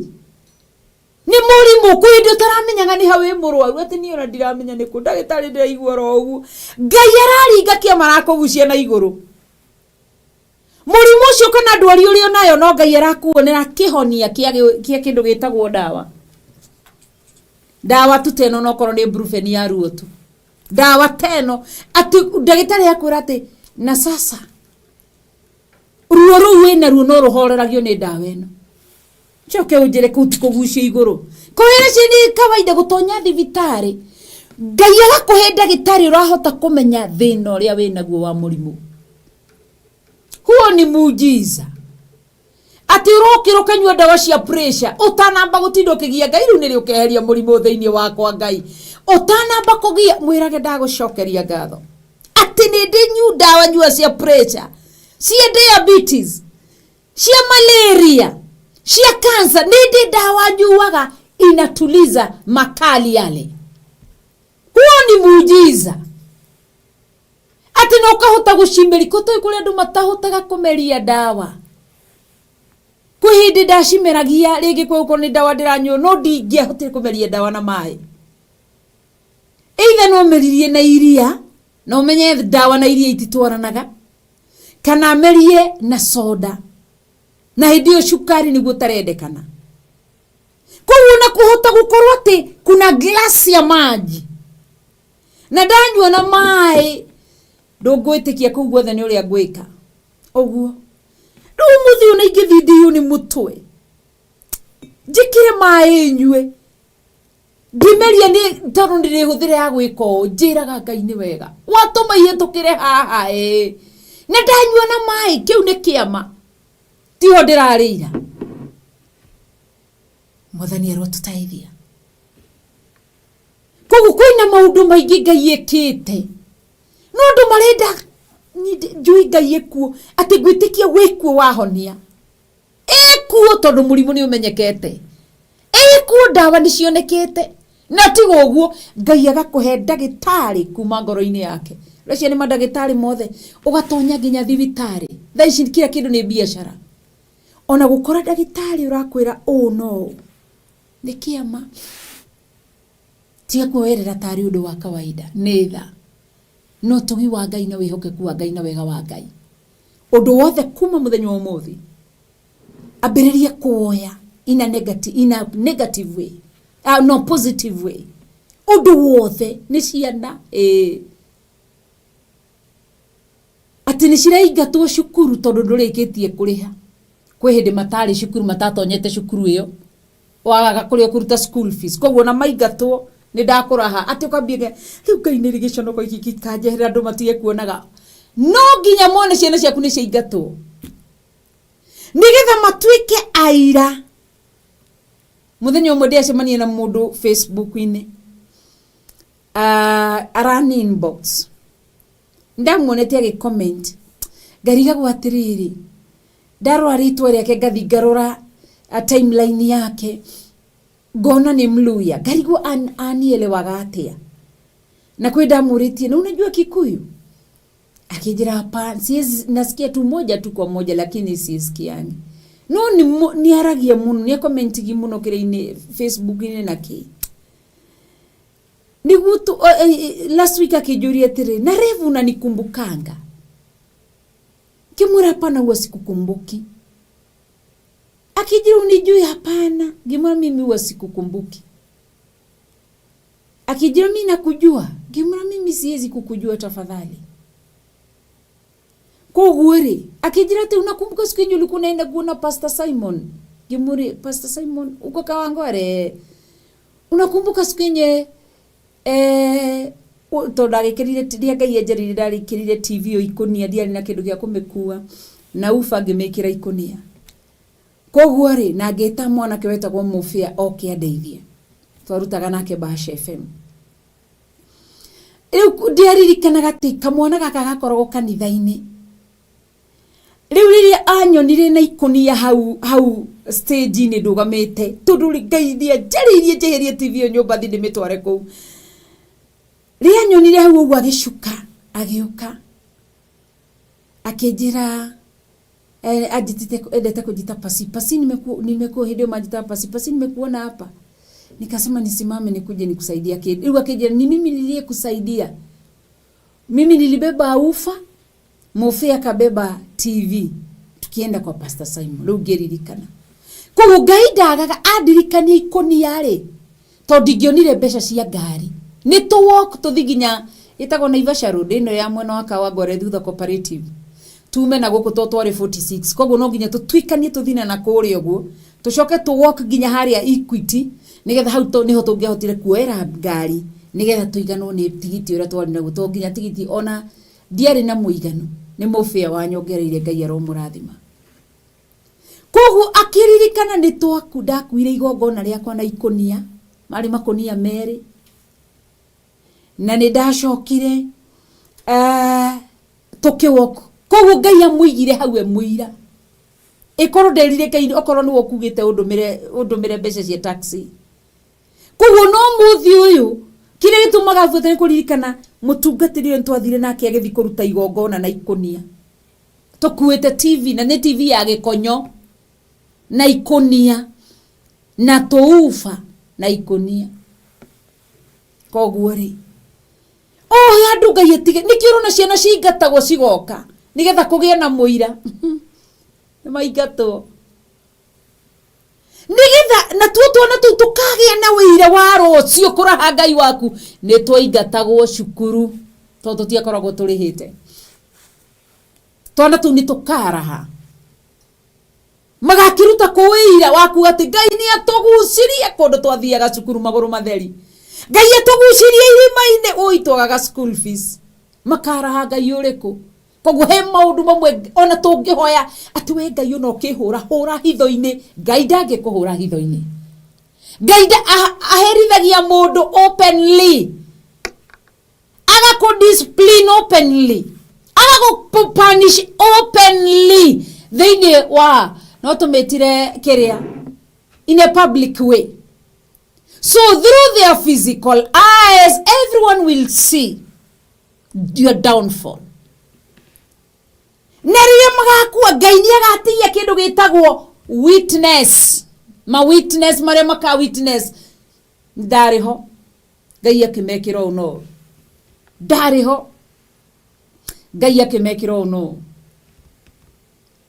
A: nĩ mũrimũ, kwĩ hĩndĩ ũtaramenyaga nĩ ha wĩ mũrwaru, atĩ niĩ ona ndiramenya nĩ kũ ndagĩtarĩ ndĩraigua oro ũguo. Ngai araringa kĩama, arakũgucia na igũrũ. Mũrimũ ũcio kana ndwari ũrĩ onayo no Ngai arakuonera kĩhonia kĩa kĩndũ gĩtagwo ndawa. Ndawa tu ta ĩno, no korwo nĩ brufen ya ruo tu, ndawa ta ĩno atĩ ndagĩtarĩ akwĩra atĩ na sasa ruo rũu wĩna ruo no rũhoreragio nĩ ndawa ĩno. Coke ũnjĩre kũu ti kũgucio igũrũ? Kũhĩra cio nĩ kawaida gũtonya thibitarĩ, Ngai agakũhe ndagĩtarĩ ũrahota kũmenya thĩna ũrĩa wĩnaguo wa mũrimũ. Huo ni muujiza. Atĩ ũrokĩra ũkanyua ndawa cia pressure ũtanamba gũtinda ũkĩgia Ngai rĩu nĩrĩ ũkeheria mũrimũ thĩinĩ wakwa. Ngai ũtanamba kũgia mwĩrage ndagũcokeria ngatho atĩ nĩ ndĩ nyu ndawa nyua cia pressure, cia diabetes, cia malaria, cia cancer, nĩ ndĩ ndawa nyuaga inatuliza makali yale. Huo ni muujiza. Atĩ na ũkahota gũcimĩri kũtoĩ kũrĩ andũ matahotaga kũmeria ndawa. Kwĩ Kwĩ hĩndĩ ndacimeragia rĩngĩ kwĩ gũkorwo nĩ ndawa ndĩranyua, no ndingĩahotire kũmeria ndawa na maĩ. Either no meririe na iria, na ũmenye ndawa na iria ititwaranaga, kana merie na soda, na hĩndĩ ĩyo cukari nĩguo ũtarendekana. Koguo na kũhota gũkorwo atĩ kuna glass ya maji na ndanyua na maĩ, ndũngwĩtĩkia kũu guothe nĩ ũrĩa ngwĩka ũguo. Rĩu ũmũthĩ ũyũ na ingĩthiĩ ndĩyũ nĩ mũtwe, njĩkĩre maĩ nyue, ngĩmeria nĩ tondũ ndĩrĩhũthĩre ya gwĩka ũũ, njĩraga Ngai nĩ wega watũma ihĩtũkĩre haha ĩĩ, na ndanyua na maĩ, kĩu nĩ kĩama, tiho ndĩrarĩira. Mwathani arotũteithia. Koguo kwĩna maũndũ maingĩ Ngai ĩkĩte, no andũ marenda njũĩ Ngai ĩkuo, atĩ ngwĩtĩkia wĩkuo wahonia ĩkuo, tondũ mũrimũ nĩ ũmenyekete, ĩkuo ndawa nĩ cionekete, na tiga ũguo Ngai agakũhe ndagĩtarĩ kuma ngoro-inĩ yake. Rĩcio nĩ mandagĩtarĩ mothe, ũgatonya nginya thibitarĩ thaa ici kila kĩndũ nĩ biacara, ona gũkora ndagĩtarĩ ũrakwĩra ũũ no ũũ nĩ kĩama. Tiga kuoerera tarĩ ũndũ wa kawaida, nĩ tha no ũtugi wa Ngai na wĩhokeku wa Ngai na wega wa Ngai. Ũndũ wothe kuma mũthenya wa ũmũthĩ ambĩrĩria kuoya in a negative way, no positive way. Ũndũ wothe nĩ ciana ĩĩ atĩ nĩ ciraingatwo cukuru tondũ ndũrĩkĩtie kũrĩha. Kwĩ hĩndĩ matarĩ cukuru, matatonyete cukuru ĩyo, wagaga kũrĩa kũruta school fees, koguo na maingatwo nĩ ndakũraha atĩ ũkambia rĩu Ngai nĩ rĩ gĩconoko gĩkĩ gĩkanjeherera andũ matige kuonaga. No nginya mone ciana ciaku nĩ ciaingatwo nĩgetha matuĩke aira. Mũthenya ũmwe ndĩacemania na mũndũ Facebook-inĩ, arani inbox, ndamuonete agĩ comment, ngarigagwo atĩrĩrĩ, ndarora rĩtwa rĩake, ngathi ngarora timeline yake, ngona nĩ Mluya, ngarigwo anielewaga atĩa. Na kwĩ ndamũrĩtie, na unajua Kikuyu? Akĩnjĩra hapana, siwezi, nasikia tu moja tu kwa moja lakini sisikiangi. No nĩ aragia mũno, nĩ akomentigi mũno kĩrĩa-inĩ Facebook-inĩ na kĩ nĩguo tu. Last week akĩnjũria atĩrĩ, na Rev, unanikumbukanga? Ngĩmwĩra hapana, huwa sikukumbuki. Akijira unijui? Hapana. Ngĩmwĩra mimi huwa sikukumbuki. Akijira mimi nakujua. Ngĩmwĩra mimi siwezi kukujua, tafadhali. Koguo rĩ, akĩnjĩra atĩ unakumbuka siku yenye ulikuwa unaenda kuona Pastor Simon? Ngĩmwĩra Pastor Simon uko Kawangware? Unakumbuka siku yenye tondũ ndagĩkĩrire rĩa Ngai enjerire, ndarĩkĩrire TV ĩyo ikũnia, ndiarĩ na kĩndũ gĩa kũmĩkua na uba ngĩmĩkĩra ikũnia. Koguo rĩ, na ngĩta mwanake wetagwo Mũbĩa oke andeithie, twarutaga nake Bash FM. Rĩu ndiaririkanaga atĩ kamwana gaka gakoragwo kanitha-inĩ. Rĩu rĩrĩa anyonire na ikũnia hau hau stage-inĩ ndũgamĩte, tondũ rĩ Ngai nĩanjarĩirie njeherie TV ĩyo nyũmba thiĩ ndĩmĩtware kũu, rĩrĩa anyonire hau ũguo agĩcuka agĩũka akĩnjĩra, anjĩtĩte, endete kũnjĩta Pasi. Pasi, nimeku hĩndĩ ĩyo manjĩtaga Pasi. Pasi, nimekuona hapa, nikasema nisimame nikuje nikusaidie. Rĩu akĩnjĩra ni mimi niliyekusaidia, mimi nilibeba ufa, Mũbĩ akabeba TV tukienda kwa Pastor Simon. Rĩu ngĩririkana. Koguo Ngai ndagaga andirikania ikũnia rĩ, tondũ ndingĩonire mbeca cia ngari, nĩ tũ walk tũthi nginya ĩtagwo Naivasha Road ĩno ya mwena wa Kawangware thutha Cooperative, tume na gũkũ to twarĩ 46, koguo no nginya tũtuĩkanie tũthine na kũrĩa ũguo, tũcoke tũ walk nginya harĩa Equity, nĩgetha hau nĩho tũngĩahotire kuoera ngari nĩgetha tũiganwo nĩ tigiti ũrĩa twarĩ naguo, tondũ nginya tigiti ona ndiarĩ na mũiganu. Nĩ mũbĩa wanyongereire, Ngai aromũrathima. Koguo akĩririkana nĩ twaku ndakuire igongona rĩakwa na ikũnia, marĩ makũnia merĩ, na nĩ ndacokire tũkĩwok. Koguo Ngai amũigire hau e mũira. Ĩkorwo nderire Ngai okorwo nĩwe ũkugĩte ũndũmĩre, ũndũmĩre mbeca cia taxi. Koguo no mũthĩ ũyũ kĩrĩa gĩtũmaga buate nĩ kũririkana mũtungatĩri ũyũ twathire nake agĩthiĩ kũruta igongona na ikũnia tũkuĩte TV, na nĩ TV ya gĩkonyo. Na ikũnia na tũuba na ikũnia. Koguo rĩ, o handũ Ngai atige, nĩkĩo ũrona ciana cingatagwo cigoka nĩgetha kũgĩe na mũira. Nĩ maingatwo nĩgetha natuo twana tũu tũkagĩa na wĩira wa rũciũ kũraha Ngai waku. Nĩ twaingatagwo cukuru tondũ tũtiakoragwo tũrĩhĩte. Twana tũu nĩ tũkaraha Magakĩruta kũ ũira wa kuuga atĩ Ngai nĩ atũgucirie kũndũ twathiaga cukuru magũrũ matheri? Ngai atũgucirie irima-inĩ, ũi twagaga school fees. Makaraha Ngai ũrĩkũ? Koguo he maũndũ mamwe ona tũngĩhoya atĩ we Ngai ona ũkĩhũra, hũra hitho-inĩ. Ngai ndangĩkũhũra hitho-inĩ. Ngai aherithagia mũndũ openly. Agakũ discipline openly, agakũ punish openly thĩinĩ wa no tũmĩtire kĩrĩa in a public way, so through their physical eyes everyone will see your downfall. Na rĩrĩa magakua, Ngai nĩ agatigia kĩndũ gĩtagwo witness, ma witness marĩa maka witness ndarĩ ho Ngai akĩmekĩra ũũ no ndarĩ ho Ngai akĩmekĩra ũũ no.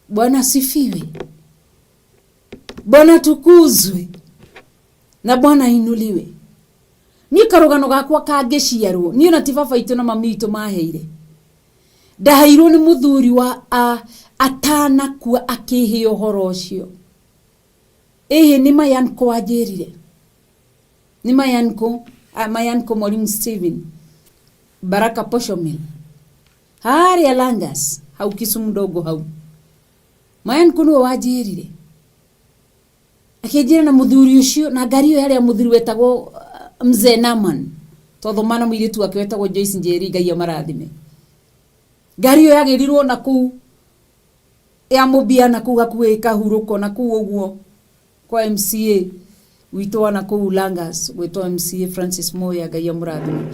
A: Bwana asifiwe, Bwana tukuzwe na Bwana ainuliwe. Niĩ karũgano gakwa kangĩciarwo niĩ ona ti baba itũ na mami itũ maheire, ndaheirwo nĩ mũthuri wa atanakua akĩhe ũhoro ũcio. Ĩhĩ nĩ mayanko wanjĩrire. Nĩ mayanko, mayanko Mwalimu Steven Baraka Posho Mill harĩa Langas hau Kisumu ndogo hau. Mayanko nĩwe wanjĩrire, akĩnjĩra na mũthuri ũcio na ngari ĩyo yarĩ ya mũthuri wetagwo Mzee Naman, twathoma na mũirĩtu wake wetagwo Joyce Njeri, Ngai amarathime. Ngari ĩyo yagĩrirwo na kũu ya mũbia na kũu hakuhĩ kahurũko na kũu ũguo kwa MCA witũ wa nakũu Langas gwĩtwo MCA Francis Moya, Ngai amũrathime.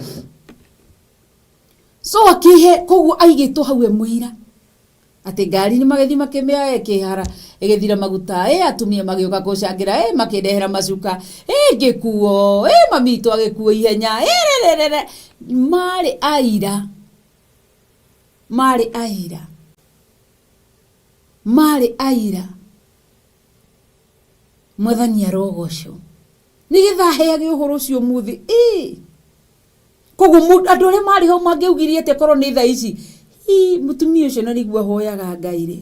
A: So akĩhe koguo aigĩtwo hau e mũira atĩ ngari nĩ magĩthiĩ makĩmĩoya ĩkĩhara ĩgĩthira maguta, ĩ atumia magĩũka kũcangĩra, ĩ makĩndehera macuka, ĩ ngĩkuo, ĩ mami witũ agĩkuo ihenya, ĩ rĩrĩrĩrĩ. Marĩ aira, marĩ aira, marĩ aira. Mwathani arogocwo nĩgetha aheage ũhoro ũcio ũmũthĩ. Ĩ koguo andũ arĩa marĩ hau mangĩaugirie atĩa korwo nĩ thaa ici? Hi, mũtumia ũcio na nĩguo ahoyaga Ngai rĩ.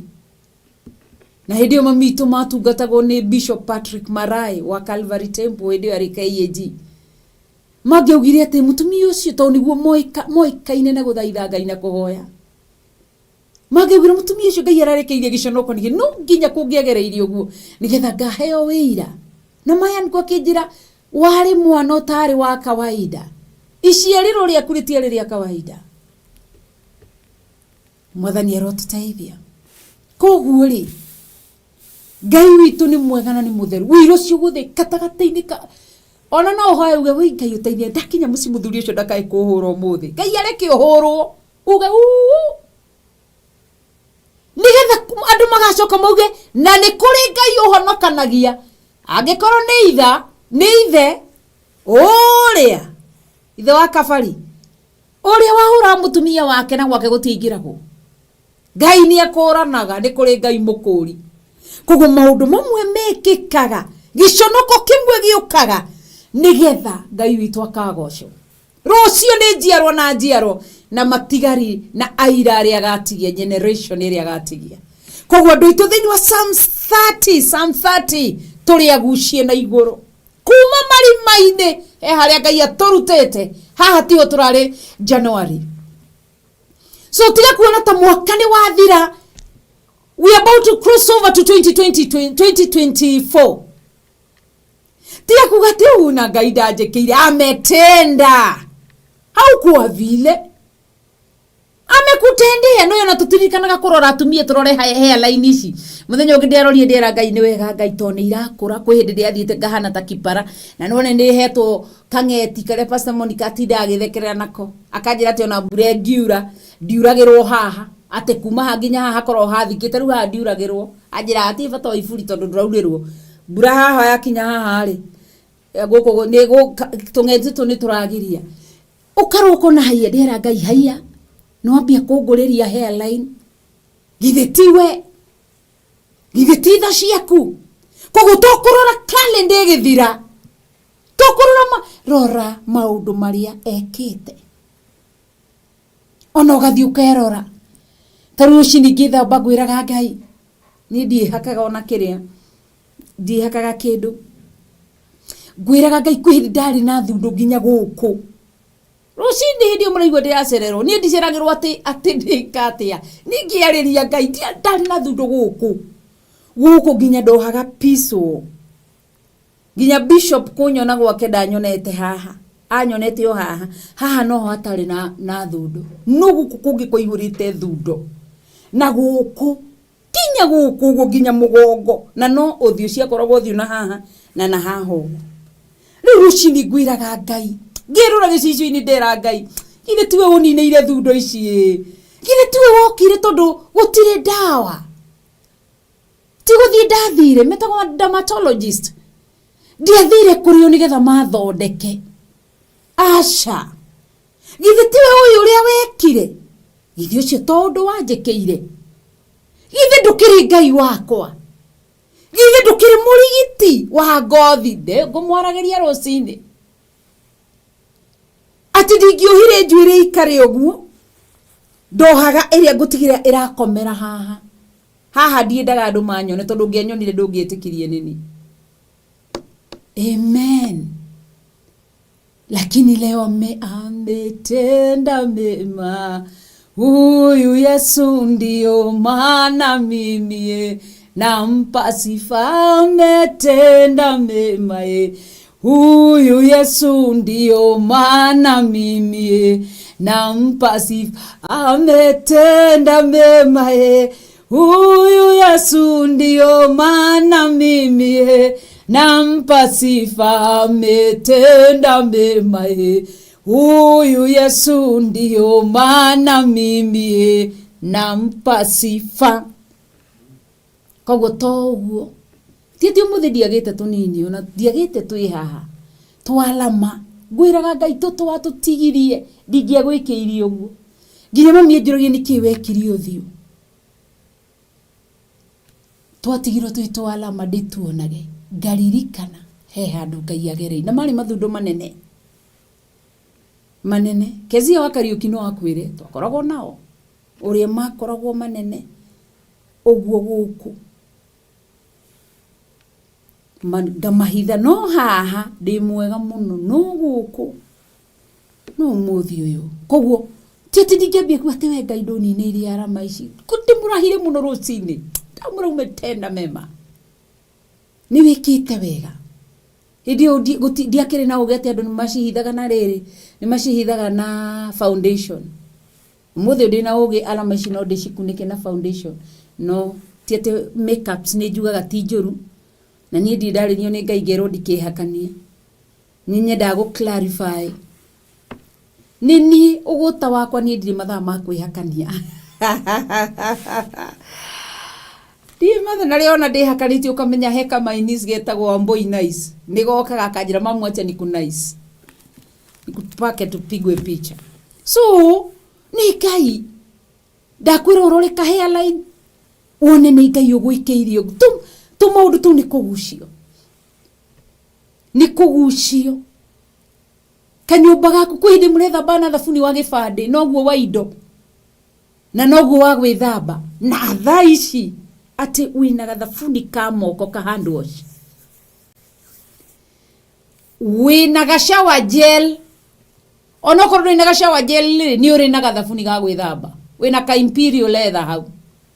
A: Na hĩndĩ ĩyo mami witũ matungatagwo nĩ Bishop Patrick Marai wa Calvary Temple, hĩndĩ ĩyo arĩ KAG. Mangĩaugire atĩ mũtumia ũcio tondũ nĩguo moĩkaine na gũthaitha Ngai na kũhoya. Mangĩaugire mũtumia ũcio Ngai ararekeirie gĩconoko nĩkĩ? No nginya kũngĩagereirie ũguo nĩgetha ngaheo wĩira. Na maya nĩkuo akĩnjĩra warĩ mwana ũtarĩ wa kawaida. Iciarĩro rĩaku rĩtiarĩ rĩa kawaida. Mwathani arotũteithia. Koguo rĩ, Ngai witũ nĩ mwega na nĩ mũtheru. Wĩira ũcio gũthĩ gatagatĩ-inĩ ka ona no ũhoe uge wĩ Ngai ũteithie ndakinya mũciĩ mũthuri ũcio ndakae kũhũra ũmũthĩ. Ngai areke ũhũrwo uge uu nĩgetha andũ magacoka mauge na nĩ kũrĩ Ngai ũhonokanagia. Angĩkorwo nĩ itha nĩ ithe ũrĩa ithe wa kabari ũrĩa wahũraga mũtumia wake na gwake gũtiaingĩragwo. Ngai nĩ akũranaga, nĩ kũrĩ Ngai mũkũri. Koguo maũndũ mamwe mekĩkaga, gĩconoko kĩmwe gĩũkaga nĩgetha Ngai witũ akagocwo. Rũciũ nĩ njiarwa na njiarwa na matigari na aira arĩa agatigia, generation ĩrĩa agatigia. Koguo andũ aitũ thĩinĩ wa Psalms 30, Psalm 30 tũrĩ agucie na igũrũ kuma marima-inĩ, he harĩa Ngai atũrutĩte, haha tiho tũrarĩ January. So tiga kuona ta mwaka nĩ wathira. We are about to cross over to 2020, 2024. Tiga kuga atĩ ũũ na Ngai ndanjĩkĩire, ametenda haukuwa vile amekutendea. No yona tũtirikanaga kũrora atumia, tũrore hairline ici. Mũthenya ũngĩ ndĩarorie ndĩera Ngai nĩ wega Ngai tondũ nĩ irakũra. Kwĩ hĩndĩ ndĩathiĩte ngahana ta kipara na none nĩ hetwo kang'eti karĩa Pastor Monica atindaga agĩthekerera nako, akanjĩra atĩ ona mbura ĩngiura ndiuragĩrwo haha, atĩ kuma haha nginya haha hakoragwo hathikĩte, rĩu haha ndiuragĩrwo. Anjĩraga hatirĩ bata wa iburi tondũ ndũraurĩrwo. Mbura haha yakinya haha rĩ, gũkũ nĩ tũng'eti tũtũ nĩ tũragiria. Ũkarwo ũkona haiya, ndĩrera Ngai haiya, nĩ wambia kũngũrĩria hairline. Githĩ tiwe? Githĩ ti tha ciaku? Koguo to kũrora calendar ĩgĩthira, to kũrora ma, rora maũndũ marĩa ekĩte. Ona ũgathiĩ ũkerora. Ta rĩu rũcinĩ ngĩthamba ngwĩraga Ngai, niĩ ndiĩhakaga ona kĩrĩa, ndiĩhakaga kĩndũ. Ngwĩraga Ngai kwĩ hĩndĩ ndarĩ na thundo nginya gũkũ. Rũcinĩ hĩndĩ ĩyo mũraigua ndĩracererwo, niĩ ndiceragĩrwo atĩ atĩ ndĩka atĩa. Niĩ ngĩarĩria Ngai, ndarĩ na thundo gũkũ. Gũkũ nginya ndohaga peace. Nginya bishop kũnyona gwake ndanyonete haha. Anyonete o haha. Haha noho hatarĩ na, na thundo. No gũkũ kũngĩ kwaihũrĩte thundo. Na gũkũ, nginya gũkũ ũguo nginya mũgongo. Na no ũthiũ ciakoragwo ũthiũ na haha na na haha ũguo. Rĩu rũcinĩ ngwĩraga Ngai, ngĩrora gĩcicio-inĩ ndera Ngai, githĩ tiwe ũninĩire thundo ici ĩ? Githĩ tiwe wokire tondũ gũtirĩ ndawa? Ti gũthiĩ ndathire, metagwo dermatologist. Ndiathire kũrĩ o nĩgetha mathondeke. Aca. Githĩ tiwe ũyũ ũrĩa wekire? Githĩ ũcio to ũndũ wanjĩkĩire? Githĩ ndũkĩrĩ Ngai wakwa? Githĩ ndũkĩrĩ mũrigiti wa ngothi? Ngũmwaragĩria rũcinĩ. Atĩ ndingĩohire njuĩrĩ ikare ũguo, ndohaga ĩrĩa ngũtigĩrĩra ĩrakomera haha. Haha ndiendaga andũ manyone tondũ ũngĩanyonire ndũngĩetĩkirie nĩ niĩ. Amen. Lakini leo ametenda mema huyu Yesu, ndio maana mimi nampa sifa. Ametenda mema huyu Yesu, ndio maana mimi nampa sifa. Ametenda mema huyu Yesu, ndio maana mimi nampa sifa. Ametenda mema huyu Yesu, ndio maana mimi nampa sifa. Koguo to ũguo, ti atĩ ũmũthĩ ndiagĩte tũnini, ona ndiagĩte twĩ haha twalama. Ngwĩraga Ngai tũtũ watũtigirie, ndingĩagwĩkĩire ũguo. Nginya mami anjũragia nĩkĩ wekire ũthiũ. Twatigirwo twĩ twalama ndĩtuonage, ngaririkana he handũ Ngai agereire. Na marĩ mathundo manene manene. Kezia wa Kariũki no akwĩre twakoragwo nao ũrĩa makoragwo manene ũguo gũkũ. Ngamahitha no haha ndĩ mwega mũno no gũkũ no ũmũthĩ ũyũ. Koguo ti atĩ ndingĩambia kuga atĩ we Ngai ndũninĩire arama ici. Ndĩmũrahire mũno rũcinĩ. Ndamwĩra umetenda mema. Nĩ wĩkĩte wega. Hĩndĩ ĩyo ndiakĩrĩ na ũgĩ atĩ andũ nĩ macihithaga na rĩrĩ, nĩ macihithaga na foundation. Ũmũthĩ ndĩ na ũgĩ arama ici no ndĩcikunĩke na foundation. No ti atĩ makeups nĩ njugaga ti njũru. Na niĩ ndirĩ ndarĩrio nĩ Ngai ngerwo ndikehakanie. Nĩ nyendaga gũ clarify. Nĩ niĩ ũgũta wakwa niĩ ndirĩ mathaa ma kwĩhakania. Ndirĩ mathaa, na rĩrĩa ona ndĩhakanĩtie ũkamenya he kamainis getagwo Wambui Nice. Nĩ gokaga akanjĩra mamu acha niku nice. Nikupake tupigwe picha. So, nĩ Ngai. Ndakwĩra ũrore ka hairline, wone nĩ Ngai ũgwĩkĩire ũguo. Tũmaũndũ tũu nĩ kũgucio. Nĩ kũgucio. Kanyũmba gaku kwĩ hĩndĩ mũrethamba na thabuni wa gĩbandĩ, noguo wa indo. Na noguo wa gwĩthamba. Na thaa ici atĩ wĩna gathabuni ka moko ka hand wash. Wĩna ga shower gel. Onokorwo ndũrĩ na ga shower gel rĩ, nĩ ũrĩ na gathabuni ga gwĩthamba. Wĩna ka Imperial leather hau.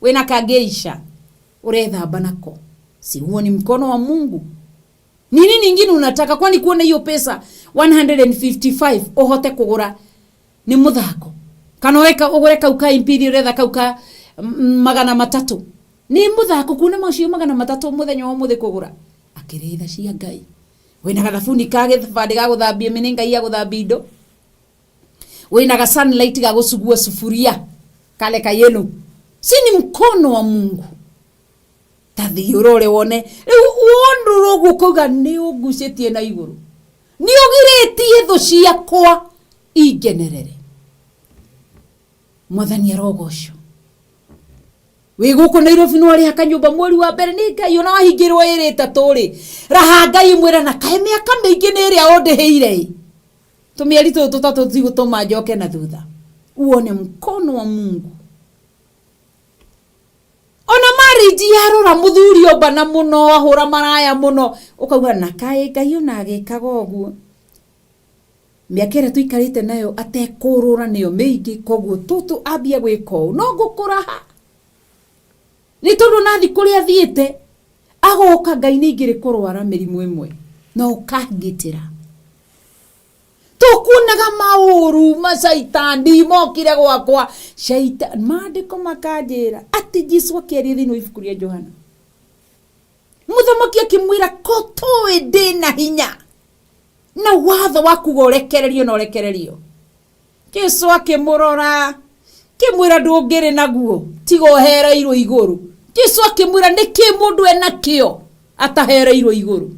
A: Wĩna ka Geisha. Ũrethamba nako. Si huo ni mkono wa Mungu? Ni nini ingine unataka? Kwani kuona hiyo pesa 155 uhote kugura ni muthako? Kana ũreka ũgũre kau ka Imperial leather kau ka 300? Ni muthako kuona macio 300 muthenya wa ũmũthĩ kũgũra? Akĩrĩ tha cia Ngai. Wĩna gathabuni ka gĩbandĩ ga gũthambia mĩnĩ Ngai ya gũthambia indo. Wĩna ga sunlight ga gũcugua sufuria kale ka yellow. Si ni mkono wa Mungu? Ta thiĩ ũrore wone rĩu wonũra ũguo ũkauga nĩ ũngucĩtie na igũrũ, nĩ ũgirĩtie thũ ciakwa ingenerere. Mwathani arogocwo. Wĩ gũkũ Nairobi nĩ warĩha kanyũmba mweri wa mbere nĩ Ngai, ona wahingĩrwo ĩrĩ ĩtatũ rĩ, raha Ngai mwĩra na kaĩ mĩaka mĩingĩ nĩ ĩrĩa ũndĩhĩire ĩ, tũmĩeri tũtũ tũtatũ tigũtũma njoke na thutha. Uone mkono wa Mungu. Ona marriage yarora mũthuri ombana mũno, ahũra maraya mũno, ũkauga na kaĩ Ngai ona agĩkaga ũguo. Mĩaka ĩrĩa tũikarĩte nayo atekũrũra nĩyo mĩingĩ, koguo tũtũ ambia gwĩka ũũ no ngũkũraha. Nĩ tondũ nathi kũrĩa athiĩte agoka Ngai nĩ ingĩrĩ kũrwara mĩrimũ ĩmwe na ũkangitĩra. Tũkuonaga maũru macaitani mokire gwakwa caitani, maandĩko makanjĩra atĩ Jesu akĩaria thĩinĩ wa ibuku rĩa Johana, mũthamaki akĩmwĩra ko tũĩ ndĩna hinya na watho wa kuga ũrekererio na ũrekererio. Jesu akĩmũrora akĩmwĩra ndũngĩrĩ naguo tiga ũhereirwo igũrũ. Jesu akĩmwĩra nĩkĩ mũndũ enakĩo atahereirwo igũrũ.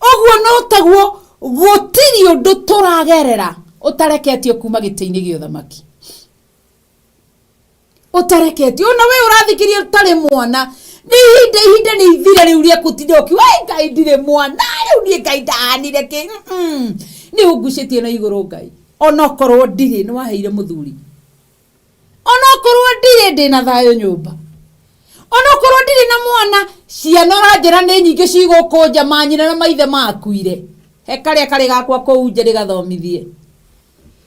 A: Ũguo no taguo gũtirĩ ũndũ tũragerera ũtareketio kuma gĩtĩ-inĩ gĩa ũthamaki, ũtareketio. Ona we ũrathikiria ũtarĩ mwana, nĩ ihinda ihinda nĩ ithira rĩu rĩa gũtinda ũkiuga ĩ Ngai ndirĩ mwana rĩu niĩ Ngai ndahanire kĩ. Nĩ ũngucĩtie na igũrũ Ngai, onokorwo ndirĩ nĩ waheire mũthuri, onokorwo ndirĩ ndĩna thayũ nyũmba, onokorwo ndirĩ na mwana, ciana ũranjĩra nĩ nyingĩ cigũkũ nja, manyina na maithe makuire, he karĩa karĩ gakwa kũu nja ndĩgathomithie.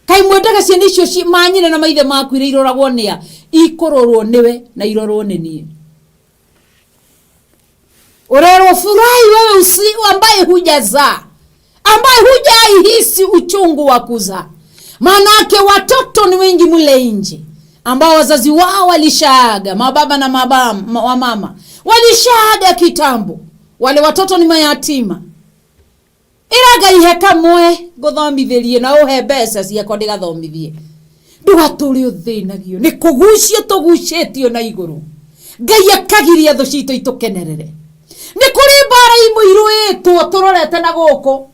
A: Kaĩ mwendaga ciana icio manyina na maithe makuire iroragwo nĩa? Ikũrorwo nĩwe na irorwo nĩ niĩ. Ũrerwo furahi wewe usi, ambaye hujazaa, ambaye hujaihisi uchungu wa kuzaa. Manake watoto ni wengi mule nje ambao wazazi wao walishaaga, mababa na wamama walishaaga kitambo. Wale watoto ni mayatima. Ĩra Ngai he kamwe ngũthomithĩrie na ũhe mbeca ciakwa ndĩgathomithie. Ndũgatũre ũthĩnagio nĩ kũgucio tũgucĩtio na igũrũ. Ngai akagiria thũ citũ itũkenerere. Nĩ kũrĩ mbara imwe irũĩtwo tũrorete na gũkũ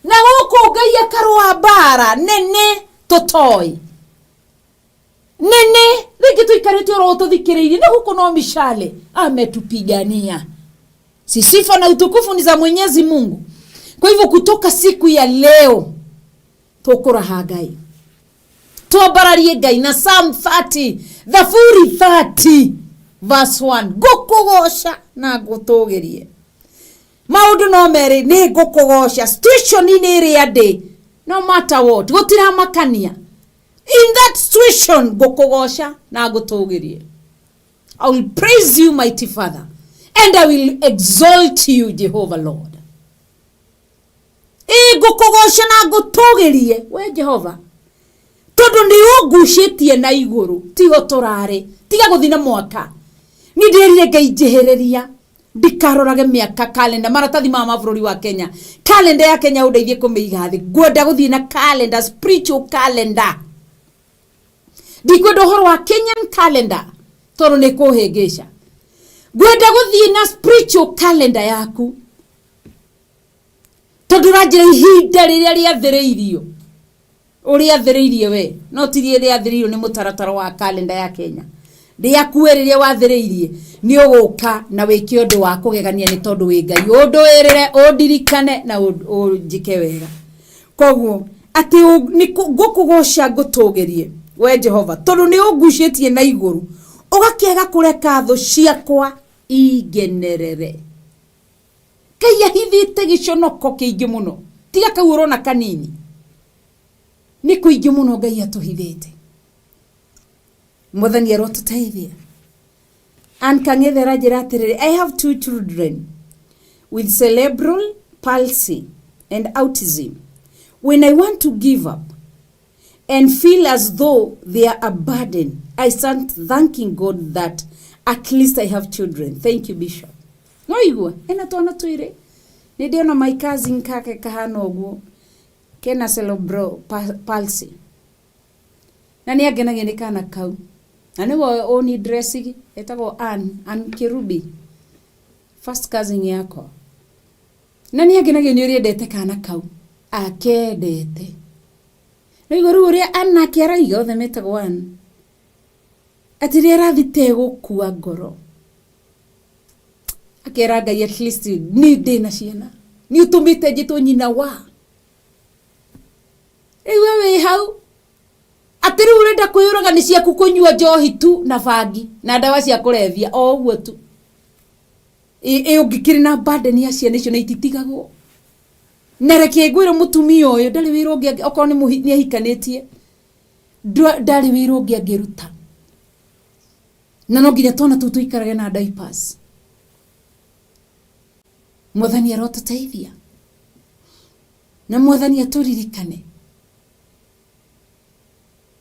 A: na gũkũ, Ngai akarũa mbara nene tũtoĩ nene, rĩngĩ tũikarĩte oro tũthikĩrĩirie na gũkũ no mishale ametupigania. Si sifa na utukufu ni za Mwenyezi Mungu. Kwa hivyo kutoka siku ya leo tũkũraha Ngai, twambararie Ngai na Psalm 30, Thaburi 30 verse 1, ngũkũgoca na ngũtũgĩrie. Maũndũ no merĩ, nĩ ngũkũgoca situation-inĩ ĩrĩa ndĩ, no matter what, gũtiramakania. In that situation ngũkũgoca na ngũtũgĩrie. I will praise you, mighty Father, and I will exalt you, Jehovah Lord. Ĩ ngũkũgoca na ngũtũgĩrie we Jehova, tondũ nĩ ũngucĩtie na igũrũ, tiho tũrarĩ, tiga gũthiĩ na mwaka. Niĩ ndĩrire Ngai njĩhĩrĩria ndikarorage mĩaka kalenda, maratathi ma mabũrũri wa Kenya, kalenda ya Kenya ũndeithie kũmĩiga thĩ. Ngwenda gũthiĩ na kalenda, spiritual calendar. Ndikwenda ũhoro wa Kenyan calendar tondũ nĩ kũhĩngĩca. Ngwenda gũthiĩ na spiritual calendar yaku, tondũ ũranjĩra ihinda rĩrĩa rĩathĩrĩirio, ũrĩathĩrĩirie we, no ti rĩrĩa rĩathĩrĩirio nĩ mũtaratara wa kalenda ya Kenya. Rĩaku we rĩrĩa wathĩrĩirie nĩ ũgũka na wĩke ũndũ wa kũgegania, nĩ tondũ wĩ Ngai. Ũndũĩrĩre, ũndirikane na ũnjĩke wega. Koguo atĩ nĩ ngũkũgoca ngũtũgĩrie we Jehova, tondũ nĩ ũngucĩtie na igũrũ, ũgakĩaga kũreka thũ ciakwa ingenerere. Ngai ahithĩte gĩconoko kĩingĩ mũno, tiga kau ũrona kanini, nĩ kũingĩ mũno Ngai atũhithĩte. Mwathani arotũteithia. Ann Kang'ethe aranjĩra atĩrĩrĩ, I have 2 children with cerebral palsy and autism. When I want to give up and feel as though they are a burden, I start thanking God that at least I have children. Thank you, Bishop. No igua, ena twana twĩrĩ. Nĩ ndĩona my cousin kake kahana ũguo, kena cerebral palsy. Na nĩ angenagia nĩ kana kau. Na nĩwe ũni dressing etagwo Ann, Ann Kirubi, first cousin yakwa. Na nĩ angenagio nĩ ũrĩa endete kana kau, akendete. Rĩu rĩu ũrĩa Ann nake araiga othe metagwo Ann, atĩ rĩrĩa arathiĩ tegũkua ngoro. Akera Ngai at least niĩ ndĩna ciana, nĩ ũtũmĩte njĩtwo nyina wa. Rĩu we wĩ hau atĩ rĩu ũrenda kwĩyũraga nĩ ciaku kũnyua njohi tu na bangi na ndawa cia kũrebia o ũguo tu. Ĩ ũngĩkĩrĩ na burden ya ciana icio na ititigagwo. Na reke ngwĩre mũtumia ũyũ ndarĩ wĩra ũngĩ okorwo nĩ ahikanĩtie, ndarĩ wĩra ũngĩ angĩruta. Na no nginya twana tũu tũikarage na diapers. Mwathani arotũteithia na Mwathani atũririkane.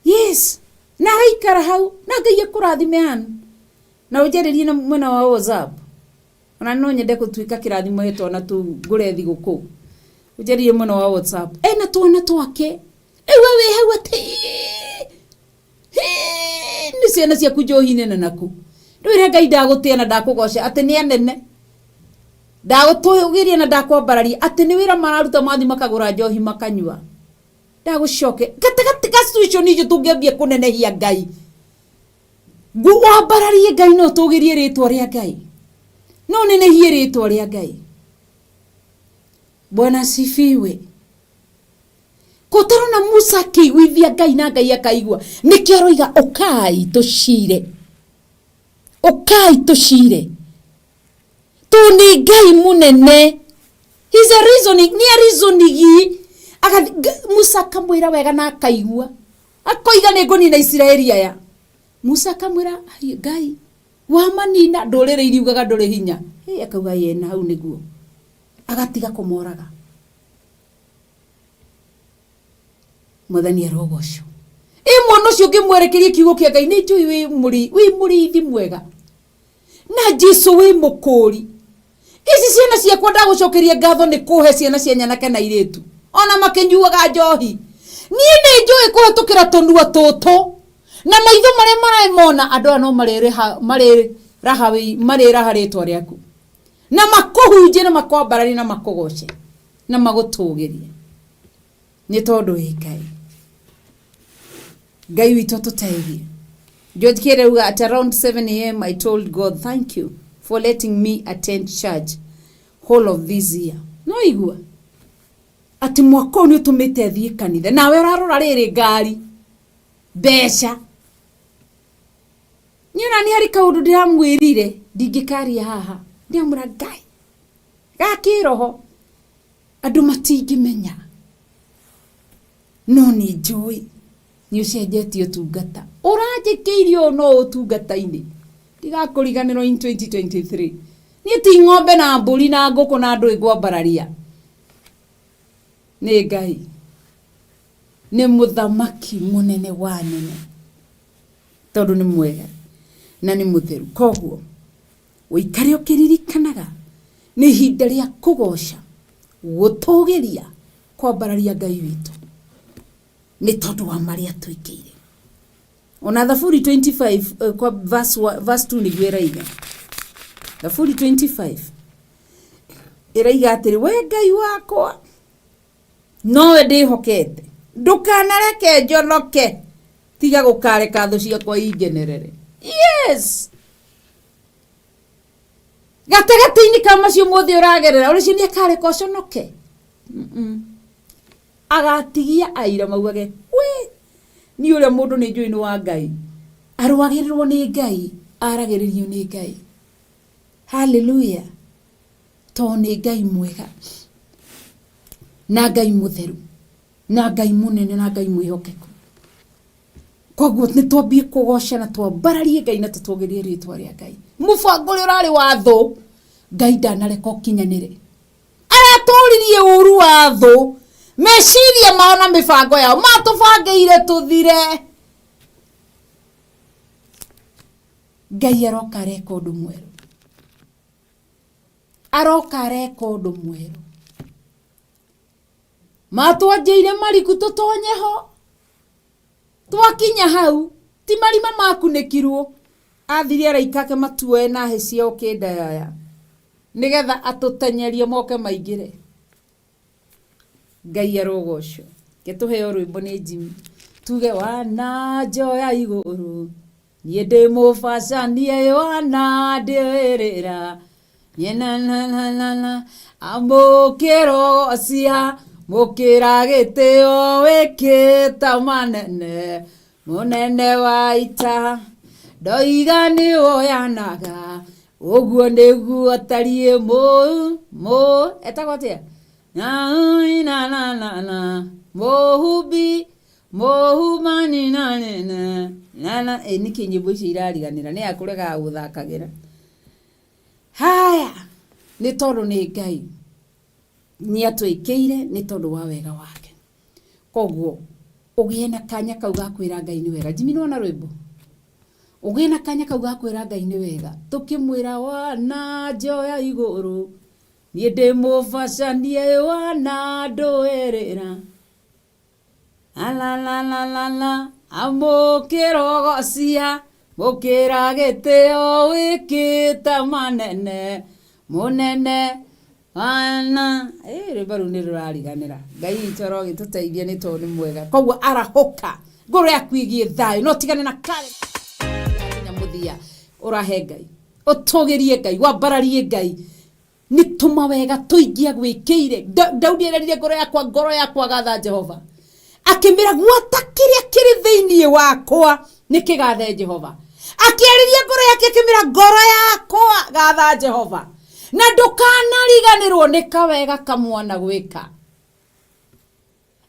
A: Yes, na araikara hau na Ngai akũrathime Ann. Na ũnjarĩrie na mwena wa WhatsApp. Ona no nyende gũtuĩka kĩrathimo he twana tũu ngũre thigũkũ. Ũnjarĩrie mwena wa WhatsApp. Ena twana twake. Rĩu we wĩ hau atĩ nĩ ciana ciaku njohi-inĩ na naku. Ndwĩre Ngai ndagũtĩa na ndakũgoca atĩ nĩ anene. Ndagũtũgĩria na ndakwambararia atĩ nĩ wĩra mararuta mathiĩ makagũra njohi makanyua. Ndagũcoke gatagatĩ ka situation icio tũngĩambia kũnenehia Ngai. Wambararie Ngai no ũtũgĩrie rĩtwa rĩa Ngai. No ũnenehie rĩtwa rĩa Ngai. Bwana asifiwe. Kũtarona Musa akĩiguithia Ngai na Ngai akaigua. Nĩkĩo aroiga ũkai tũcire. Ũkai tũcire. Tondũ nĩ Ngai mũnene. He's a reasoning, nĩ areasonigi. Musa akamwĩra wega na akaigua. Akoiga nĩ ngũnina Isiraeli aya. Musa akamwĩra, Ngai, wamanina ndũrĩrĩ iriugaga ndũrĩ hinya. Hey, akauga yena hau nĩguo. Agatiga kũmoraga. Mwathani arogocwo. Ĩ mwana ũcio ũngĩmwerekeria kiugo kĩa Ngai, nĩ njũĩ wĩ mũrĩithi mwega. Na Jesu wĩ mũkũri. Ici ciana ciakwa ndagũcokeria ngatho nĩ kũhe ciana cia nyanake na airĩtu. Ona makĩnyuaga njohi. Niĩ nĩ njũĩ kũhetũkĩra tũnua tũtũ. Na maitho marĩa maramona andũ aya no marĩraha rĩtwa rĩaku. Na makũhunjie na makwambararie na makũgoce na magũtũgĩrie. Nĩ tondũ wĩ Ngai. Ngai witũ atũteithie. George Kere auga at around 7 a.m. I told God thank you for letting me attend church whole of this year. No igua atĩ mwaka ũyũ nĩ ũtũmĩte thiĩ kanitha nawe ũrarora rĩrĩ ngari mbeca niĩ ona nĩ harĩ kaũndũ ndĩramwĩrire ndingĩkaria haha ndĩramwĩra Ngai ga kĩroho andũ matingĩmenya no nĩ njũĩ nĩ ũcenjetie ũtungata ũranjĩkĩire ũũ no ũtungata-inĩ ndigakũriganĩrwo in 2023 niĩ ti ng'ombe na mbũri na ngũkũ na ndũĩ ngwambararia nĩ Ngai nĩ mũthamaki mũnene wa anene tondũ nĩ mwega na nĩ mũtheru koguo ũikare ũkĩririkanaga nĩ ihinda rĩa kũgoca gũtũgĩria kwambararia Ngai witũ nĩ tondũ wa marĩa twĩkĩire. Ona Thaburi 25 kwa verse 2 nĩguo ĩraiga. Thaburi 25 ĩraiga atĩrĩ, we Ngai wakwa nowe ndĩhokete, ndũkanareke njonoke, tiga gũkareka thũ ciakwa ingenerere. Yes, gatagatĩ-inĩ ka macio mothe ũragerera, ũrĩcio nĩ akareka ũconoke. Agatigia aira maugage we niĩ ũrĩa mũndũ nĩ njũĩ nĩ wa Ngai, arũagĩrĩrwo nĩ Ngai, aragĩrĩrio nĩ Ngai. Hallelujah. Tondũ nĩ Ngai mwega na Ngai mũtheru na Ngai mũnene na Ngai mwĩhokeku. Koguo nĩ twambie kũgoca na twambararie Ngai na tũtũgĩrie rĩtwa rĩa Ngai. Mũbango ũrĩa ũrarĩ wa thũ, Ngai ndanareka ũkinyanĩre. Aratũririe ũru wa thũ, meciria mao na mĩbango yao matũbangĩire tũthire. Ngai aroka areka ũndũ mwerũ, aroka areka ũndũ mwerũ. Matwanjĩire mariku tũtonye ho, twakinya hau. Ti marima makunĩkirwo, athire araika ake matuoe na hĩ ciao kĩndayaya nĩgetha atũtenyerie moke maingĩre. Ngai arogocwo. Reke tũheo rwĩmbo nĩ Jimmy tuge wana njoya igũrũ niĩ ndĩ mũbacanie wana ndĩrĩra niĩ na na na na na amũkĩrocia mũkĩra gĩtĩo wĩkĩta manene mũnene wa ita ndoiga nĩ woyanaga ũguo nĩguo tariĩ mũ mũ etagwo atĩa na na na na na mũhumbi mũhumani na na na na ĩ nĩkĩ nyĩmbo icio irariganĩra nĩ akũregaga gũthakagĩra haya nĩ tondũ nĩ Ngai nĩ atwĩkĩire nĩ tondũ wa wega wake. Koguo ũgĩe na kanya kau ga kwĩra Ngai nĩ wega. Jimmy nĩwona rwĩmbo? Ũgĩe na kanya kau ga kwĩra Ngai nĩ wega. Tũkĩmwĩra wana njoya igũrũ niĩ ndĩ mũbacanie wana ndũĩrĩra Alalalalala, amũkĩrogocia, mũkĩra gĩtĩo wĩkĩte manene, mũnene wana. Ĩ rwĩmbo rũu nĩ rũrariganĩra. Ngai witũ arogĩtũteithia nĩ tondũ nĩ mwega. Koguo arahũka, ngoro yaku ĩgĩe thayũ, no tigane na kare nginya mũthia. Ũrahe Ngai, ũtũgĩrie Ngai, wambararie Ngai. Nĩ tũmawega tũingĩ agwĩkĩire. Daudi ererire ngoro yakwa, ngoro yakwa gatha Jehova. Akĩmĩra gwata kĩrĩa kĩrĩ thĩinĩ wakwa nĩ kĩgathe Jehova. Akĩarĩria ngoro yake akĩmĩra ngoro yakwa gatha Jehova. Na ndũkanariganĩrwo nĩ kawega kamwana gwĩka.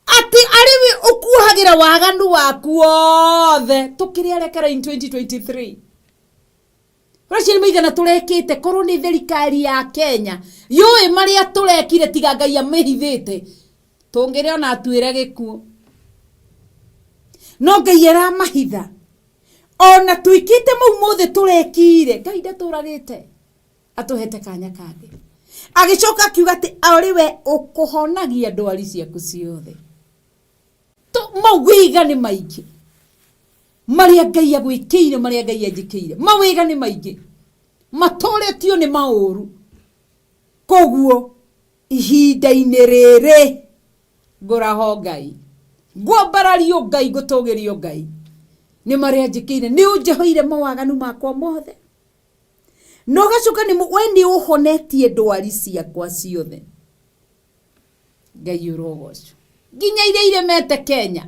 A: Atĩ arĩ we ũkuohagĩra waganu waku wothe. Tũkĩrĩ arekera in 2023. Ũreciria nĩ maigana tũrekĩte korwo nĩ thirikari ya Kenya yũĩ marĩa tũrekire tiga Ngai amĩhithĩte tũngĩrĩ ona atuĩre gĩkuũ. No Ngai aramahitha ona twĩkĩte mau mothe tũrekire Ngai ndatũragĩte atũhete kanya kangĩ. Agĩcoka akiuga atĩ arĩ we ũkũhonagia ndwari ciaku ciothe. Mawĩga nĩ maingĩ marĩa Ngai agwĩkĩire, marĩa Ngai anjĩkĩire, mawĩga nĩ maingĩ matoretio nĩ maũru. Koguo ihinda-inĩ rĩrĩ ngũraho Ngai, ngwambarario Ngai, ngũtũgĩrio Ngai nĩ marĩa anjĩkĩire. Nĩ ũnjoheire mawaganu makwa mothe na ũgacoka we nĩ ũhonetie ndwari ciakwa ciothe. Ngai ũrogocwo. Nginya iria iremete Kenya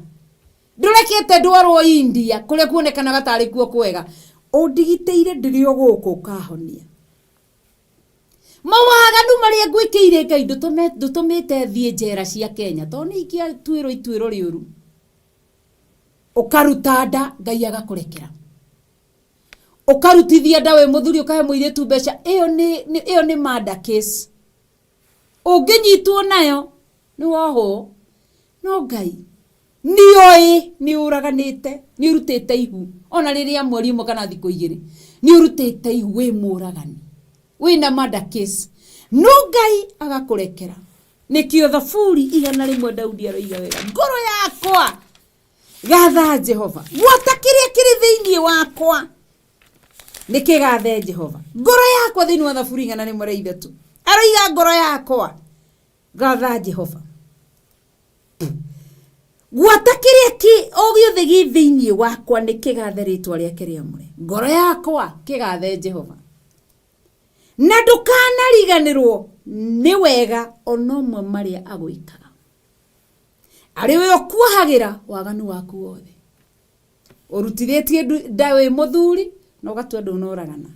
A: ndũrekete ndwarwo India kũrĩa kuonekanaga tarĩ kuo kwega, ũndigitĩire ndĩrĩ o gũkũ ũkahonia. Mawaganu marĩa ngwĩkĩire Ngai ndũtũmĩte thiĩ njera cia Kenya tondũ nĩ ingĩatuĩrwo ituĩro rĩũru. Ũkaruta nda Ngai agakũrekera. Ũkarutithia nda wĩ mũthuri ũkahe mũirĩtu mbeca, ĩyo nĩ murder case. Ũngĩnyitwo nayo nĩ wohwo. No Ngai nĩoĩ nĩ ũraganĩte, nĩ ũrutĩte ihu ona rĩrĩa mweri ũmwe kana thikũ igĩrĩ, nĩ ũrutĩte ihu wĩ mũragani, wĩna murder case. No Ngai agakũrekera. Nĩkĩo Thaburi 100 Daudi aroiga wega, ngoro yakwa gatha Jehova, gwata kĩrĩa kĩrĩ thĩinĩ wakwa nĩ kĩgathe Jehova. Ngoro yakwa thĩinĩ wa Thaburi 103 aroiga ngoro yakwa gatha Jehova, gwata kĩrĩa o gĩothe gĩ thĩinĩ wakwa nĩ kĩgathe rĩtwa rĩake rĩamũre. Ngoro yakwa kĩgathe Jehova, na ndũkanariganĩrwo nĩ wega ona ũmwe marĩa agwĩkaga. Arĩ we ũkuohagĩra waganu waku wothe. Ũrutithĩtie nda wĩ mũthuri na ũgatua ndũnoragana.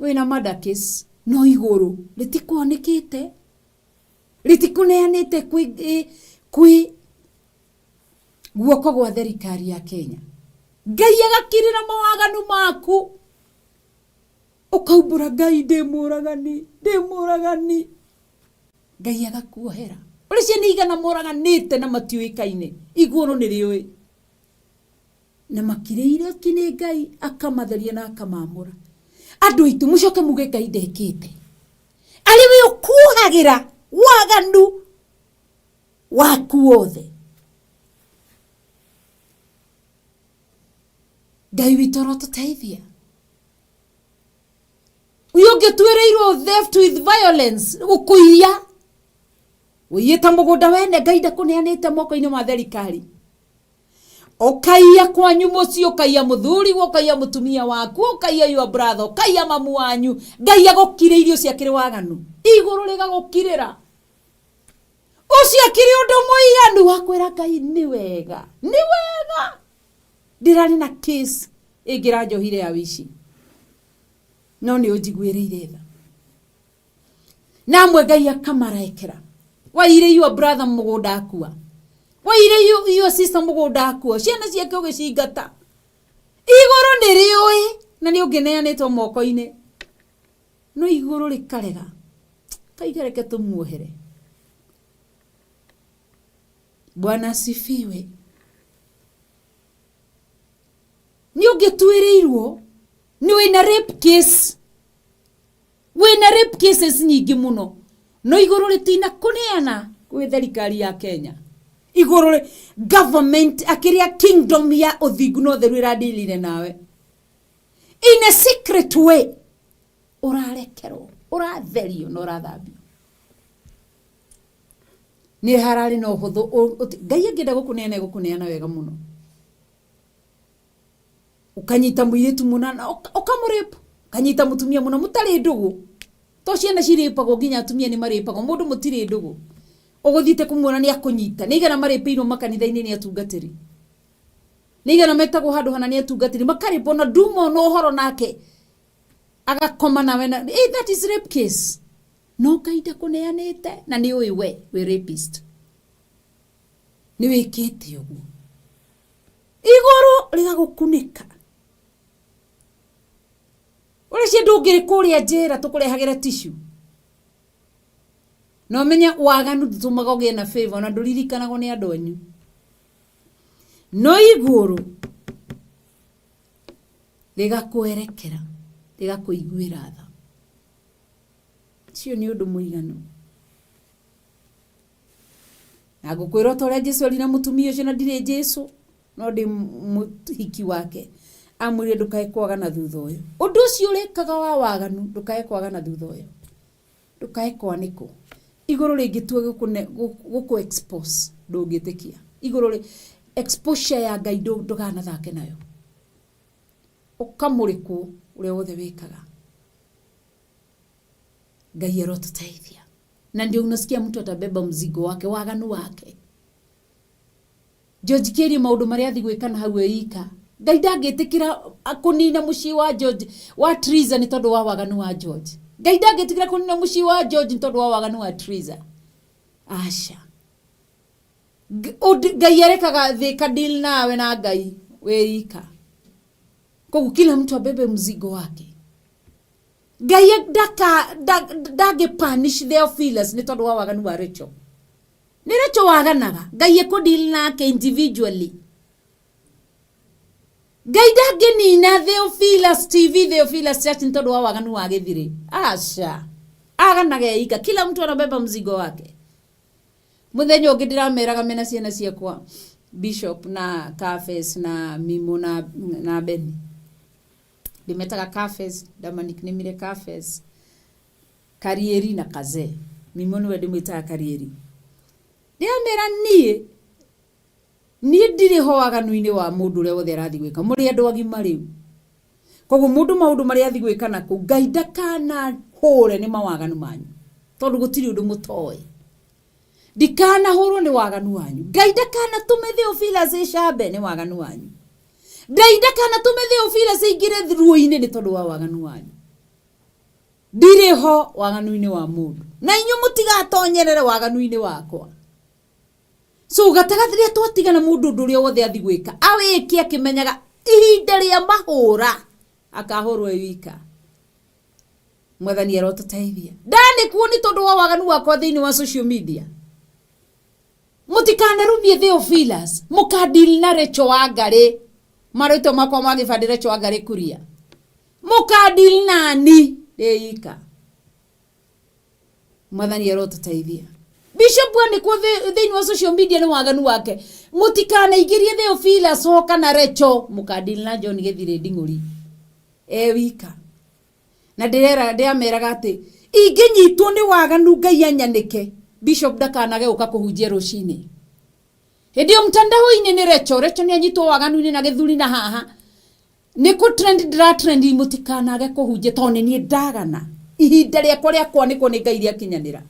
A: Wĩna murder case no igũrũ rĩtikwanĩkĩte, rĩtikũneanĩte kwĩ guoko gwa thirikari ya Kenya. Ngai agakirĩra mawaganu maku ũkaumbũra Ngai ndĩ mũragani, ndĩ mũragani. Ngai agakuohera. Ũrĩa ciana igana moraganĩte na matiũĩkaine, igũrũ nĩ rĩũĩ. Na makirĩire ki nĩ Ngai akamatheria na akamamũra. Andũ aitũ mũcoke muge Ngai ndekĩte. Arĩ we ũkuohagĩra waganu waku wothe. Ngai witũ arotũteithia. Uyu ũngĩtuĩrĩirwo theft with violence, gũkũiya, ũiyĩte mũgũnda wene, Ngai ndakũneanĩte moko-inĩ ma thirikari. Ũkaiya kwanyu mũciĩ, ũkaiya mũthuri, ũkaiya mũtumia waku, ũkaiya your brother, ũkaiya mamu wanyu, Ngai agũkirĩirie. Ũcio akĩrĩ waganu, igũrũ rĩgagũkirĩra. Ũcio akĩrĩ ũndũ mũiganu wa kwĩra Ngai nĩ wega, nĩ wega ndĩrarĩ na case ĩngĩranjohire ya wici, no nĩ ũnjiguĩrĩire tha. Na amwe Ngai akamarekera. Waire your brother mũgũnda akua, waire your sister mũgũnda akua, ciana ciake ũgĩcingata, igũrũ nĩ rĩũĩ na nĩ ũngĩneanĩtwo moko-inĩ, no igũrũ rĩkarega, kaiga reke tũmuohere. Bwana asifiwe. Nĩ ũngĩtuĩrĩirwo nĩ wĩna rape case, wĩna rape cases nyingĩ mũno, no igũrũ rĩtina kũneana gwĩ thirikari ya Kenya. Igũrũ government akĩrĩa kingdom ya ũthingu na ũtheru ĩradilire nawe in a secret way, ũrarekerwo, ũratherio na ũrathambio. Nĩ hararĩ na ũhũthũ. Ngai angĩenda gũkũneana, egũkũneana wega mũno. Ũkanyita mũirĩtu mũna na ũkamũrape, ũkanyita mũtumia mũna mũtarĩ ndũgũ, to ciana cirĩpagwo, nginya atumia nĩ marĩpagwo. Mũndũ mũtirĩ ndũgũ, ũgũthiĩte kũmuona nĩ akũnyita. Nĩ igana marĩpĩirwo makanitha-inĩ nĩ atungatĩri, nĩ igana metagwo handũ hana nĩ atungatĩri, makarĩpwo na nduma ona ũhoro nake agakoma nawe na that is rape case. No Ngai ndakũneanĩte na nĩ ũĩ we wĩ rapist, nĩ wĩkĩte ũguo, igũrũ rĩgagũkunĩka. Ũrĩa cio ndũngĩrĩ kũrĩa njĩra tũkũrehagĩre tissue. Na ũmenye waganu ndũtũmaga ũgĩe na favor na ndũririkanagwo nĩ andũ anyu, no igũrũ rĩgakwerekera, rĩgakũiguĩra tha. Cio nĩ ũndũ mũiganu. Na ngũkwĩra o ta ũrĩa Jesu erire mũtumia ũcio, na ndirĩ Jesu no ndĩ mũhiki wake, amwĩrire ndũkae kwaga na thutha ũyũ. Ũndũ ũcio ũrĩkaga wa waganu, ndũkae kwaga na thutha ũyũ, ndũkae kwanĩkwo. Igũrũ rĩngĩtua gũkũ expose, ndũngĩtĩkia. Igũrũ rĩ exposure ya Ngai ndũkanathake nayo, ũkamũrĩkwo ũrĩa wothe wĩkaga. Ngai arotũteithia. Na ndio unasikia mtu atabeba mzigo wake, waganu wake. George Kiarie maũndũ marĩa athi gwĩka na hau eika, Ngai ndangĩtĩkĩra kũnina mũciĩ wa George wa Triza nĩ tondũ wa waganu wa George. Ngai ndangĩtĩkĩra kũnina mũciĩ wa George nĩ tondũ wa waganu wa Triza, aca. Ngai arekaga thĩ ka deal nawe na Ngai wĩ ika. Koguo kila mtu abebe mzigo wake. Ngai ndaka ndangĩ punish Theophilus nĩ tondũ wa waganu wa Rachel. Nĩ Rachel waganaga, Ngai ekũdeal nake individually. Ngai ndangĩnina Theophilus TV, Theophilus Church nĩ tondũ wa waganu wa gĩthirĩ, aca. Aganaga eika, kila mtu anabeba mzigo wake. Mũthenya ũngĩ ndĩrameraga mena ciana ciakwa, Bishop na Cafes na Mimo na Beni, ndĩmetaga Cafes, ndamanicknamire Cafes, Karieri na Kazee. Mimo nĩwe ndĩmwĩtaga Karieri. Ndĩramera niĩ ndirĩ ho waganu-inĩ wa mũndũ ũrĩa wothe arathiĩ gwĩka. Mũrĩ andũ agima rĩu, koguo mũndũ maũndũ marĩa athiĩ gwĩka na kũu, Ngai ndakanahũre nĩ mawaganu manyu, tondũ gũtirĩ ũndũ mũtoĩ. Ndikanahũrwo nĩ waganu wanyu. Ngai ndakanatũme Theophilus ĩcambe nĩ waganu wanyu. Ngai ndakanatũme Theophilus ĩingĩre ruo-inĩ nĩ tondũ wa waganu wanyu. Ndirĩ ho waganu-inĩ wa mũndũ, na inyuĩ mũtigatonyerere waganu-inĩ wakwa. So gatagatĩ rĩrĩa twatigana, mũndũ ũndũ ũrĩa wothe athi gwĩka awĩke akĩmenyaga ihinda rĩa mahũra akahũrwo e wika. Mwathani arotũteithia. Ndanĩkuo nĩ tondũ wa waganu wakwa thĩinĩ wa social media. Mũtikanarumie Theophilus, mũkadeal na Rachel Wangari, marĩtwa makwa ma gĩbandĩ Rachel Wangari Kuria, mũkadeal nani ndĩ ika. Mwathani arotũteithia. Bishop anĩkwo thĩinĩ wa social media nĩ waganu wake. Mũtikanaingĩrie Theophilus ho kana Recho, mũkadili na John Gĩthirĩ Nding'ũri e wika. Na ndĩrera ndĩrameraga atĩ ingĩnyitwo nĩ waganu Ngai anyanĩke, Bishop ndakanage gũka kũhunjia rũcinĩ. Hĩndĩ ĩyo mtandao-inĩ nĩ Recho, Recho nĩ anyitwo waganu-inĩ na gĩthuri na haha nĩ kũ trend ndĩra trend, mũtikanage kũhunjia tondũ nĩ niĩ ndagana ihinda rĩakwa rĩa kwanĩkwo nĩ Ngai rĩakinyanĩra.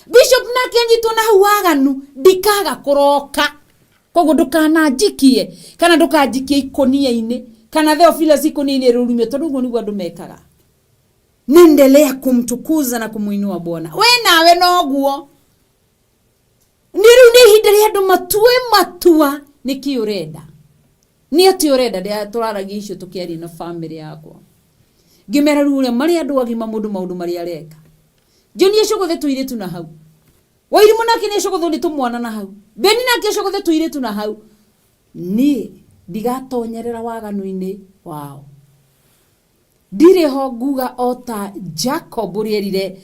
A: Bishop nake anyitwo na hau waganu ndikaga kũroka, koguo ndũkananjikie kana ndũkanjikie ikũnia-inĩ kana Theophilus ikũnia-inĩ rũrumio, tondũ ũguo nĩguo andũ mekaga. Nendelea kumtukuza na kumuinua Bwana. We nawe noguo nĩ rĩu nĩ ihinda rĩa andũ matue matua nĩkĩ ũrenda, nĩ atĩ ũrenda. Ndĩa tũraragia icio tũkĩaria na family yakwa, ngĩmera rĩu ũrĩa marĩ andũ agima mũndũ maũndũ marĩa areka. John acogothe tũirĩtu na hau, Wairimũ nake nĩ acogothwo nĩ tũmwana na hau, Beni nake acogothe tũirĩtu na hau. Niĩ ndigatonyerera waganu-inĩ wao, ndirĩ ho nguga o ta Jacob ũrĩa erire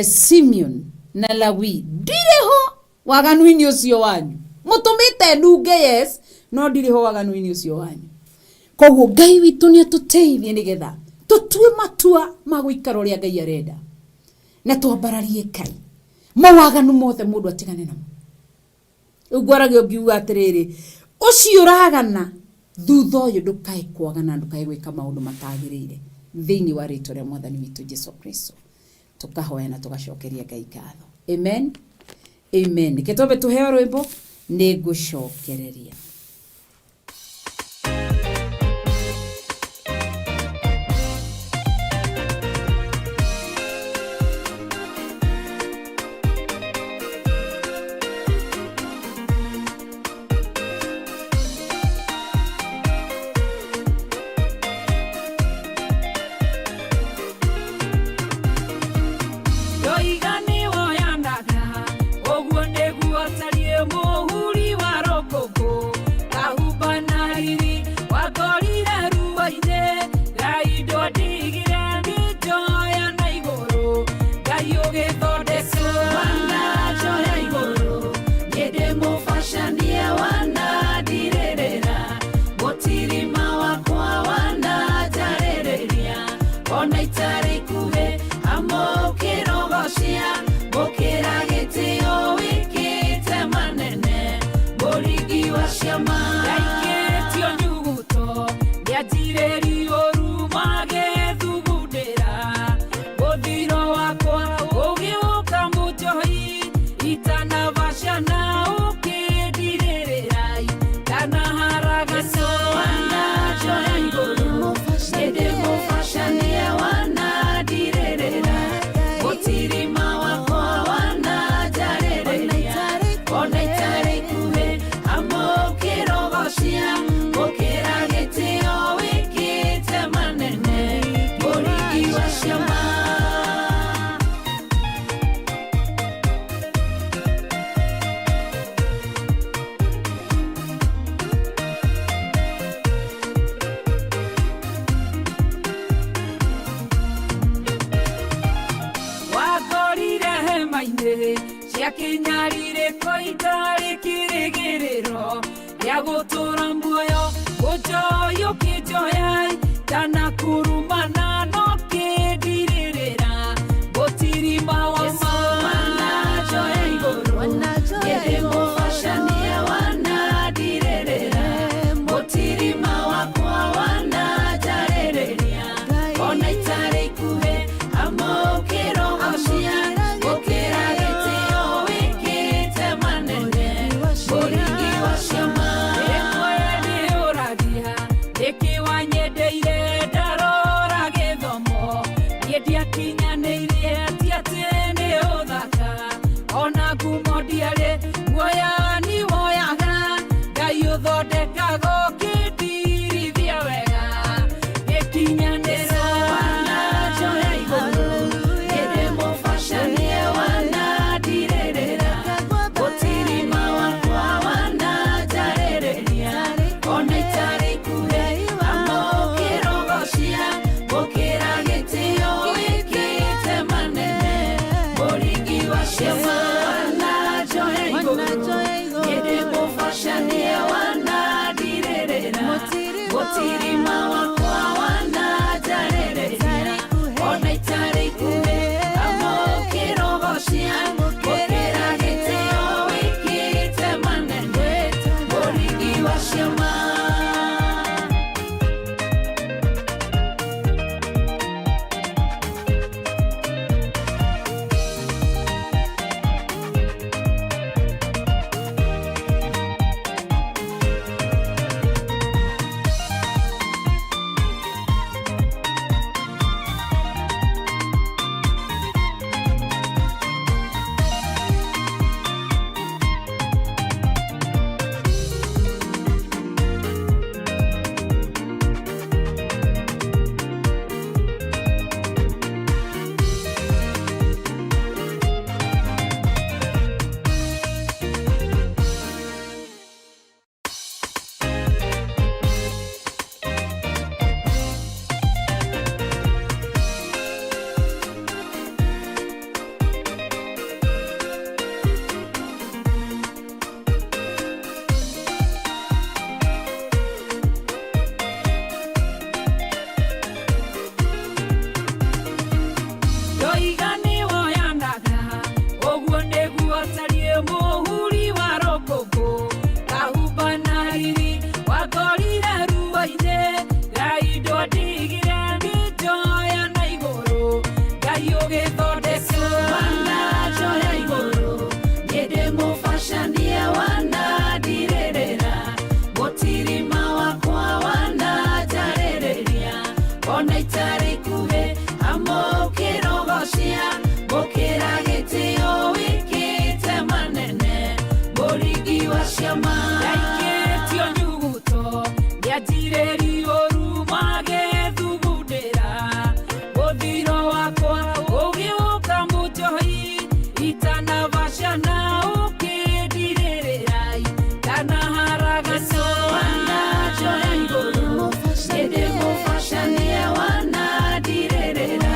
A: Simeon na Lawi, ndirĩ ho waganu-inĩ ũcio wanyu mũtũmĩte nunge, yes, no ndirĩ ho waganu-inĩ ũcio wanyu. Koguo Ngai witũ nĩ atũteithie nĩgetha tũtue matua ma gũikara ũrĩa Ngai arenda na twambararie Ngai. Mawaganu mothe mũndũ atigane namo. Rĩu ngwaragia ũngiuga atĩrĩrĩ, ũcio ũragana thutha ũyũ ndũkae kwagana, ndũkae gwĩka maũndũ matagĩrĩire thĩinĩ wa rĩtwa rĩa mwathani witũ Jesu Kristo. Tũkahoya na tũgacokeria Ngai ngatho. Amen, amen. Reke twambe tũheo rwĩmbo, nĩ ngũcokereria.
B: Ndoiga nĩ woyanaga, ũguo nĩguo tariĩ mũhuri wa rũkũngũ, kahumba na riri wakorire ruo-inĩ. Ngai ndwandigire ngĩnjoya na igũrũ, Ngai ũgĩthondeka wananjoya igũrũ, niĩ ndĩ mũbacanie wanandirĩrĩra, mũtirima wakwa wananjarĩrĩria, ona itarĩ ikuhĩ amũkĩrogocia, mũkĩra gĩtĩo wĩkĩte manene, mũringi wa ciama. Ndaikĩtio nyuguto nĩanjirĩri ũru magĩthugundĩra, mũthiro wakwa ũgĩũka mũnjohi, itanabacana ũkĩndirĩrĩra, ndanaharagana wananjoya igũrũ, nĩ mũbacanie wanandirĩrĩra, mũtirima wakwa wananjarĩrĩria, ona itarĩ ikuhĩ amũkĩrogocia, mũkĩra gĩtĩo wĩkĩte manene, mũringi wa ciama. Wakorire hema-inĩ cia kĩnyarirĩko itarĩ kĩrĩgĩrĩro gĩa gũtũra muoyo, ũnjoya ũkĩnjoya ndanakurumana no kĩndirĩrĩra, mũtirima wa ma wananjoya igũrũ, nĩ mũbacanie wanandirĩrĩra, mũtirima wakwa wananjarĩrĩria, ona itarĩ ikuhĩ amũkĩrogocia, gũkĩra gĩtĩo wĩkĩte manene, mũringi wa ciama. Rĩmwe ndĩũragia nĩkĩ wanyendeire, ndarora gĩthomo niĩ ndiakinyanĩirie, ti atĩ nĩ ũthaka ona ngumo ndiarĩ, guoya ni woyaga, Ngai ũthondekaga ũkĩndirithia wega gĩkinyanĩra wananjoya igũrũ, nĩ mũbacanie wanandirĩrĩra, mũtirima wakwa wananjarĩrĩria, ona itarĩ ikuhĩ amũkĩrogocia, mũkĩra gĩtĩo wĩkĩte Ngai ũgĩthondeka. Wananjoya igũrũ, niĩ ndĩ mũbacanie wanandirĩrĩra, mũtirima wakwa wananjarĩrĩria, ona itarĩ ikuhĩ amũkĩrogocia, mũkĩra gĩtĩo wĩkĩte manene, mũringi wa ciama. Ndaikĩtio nyuguto nĩanjirĩrio magethugundĩra, mũthiro wakwa ũgĩũka mũnjohi, itanabacana ũkĩndirĩrĩra, ndanaharagana. Wananjoya igũrũ, niĩ ndĩ mũbacanie wanandirĩrĩra,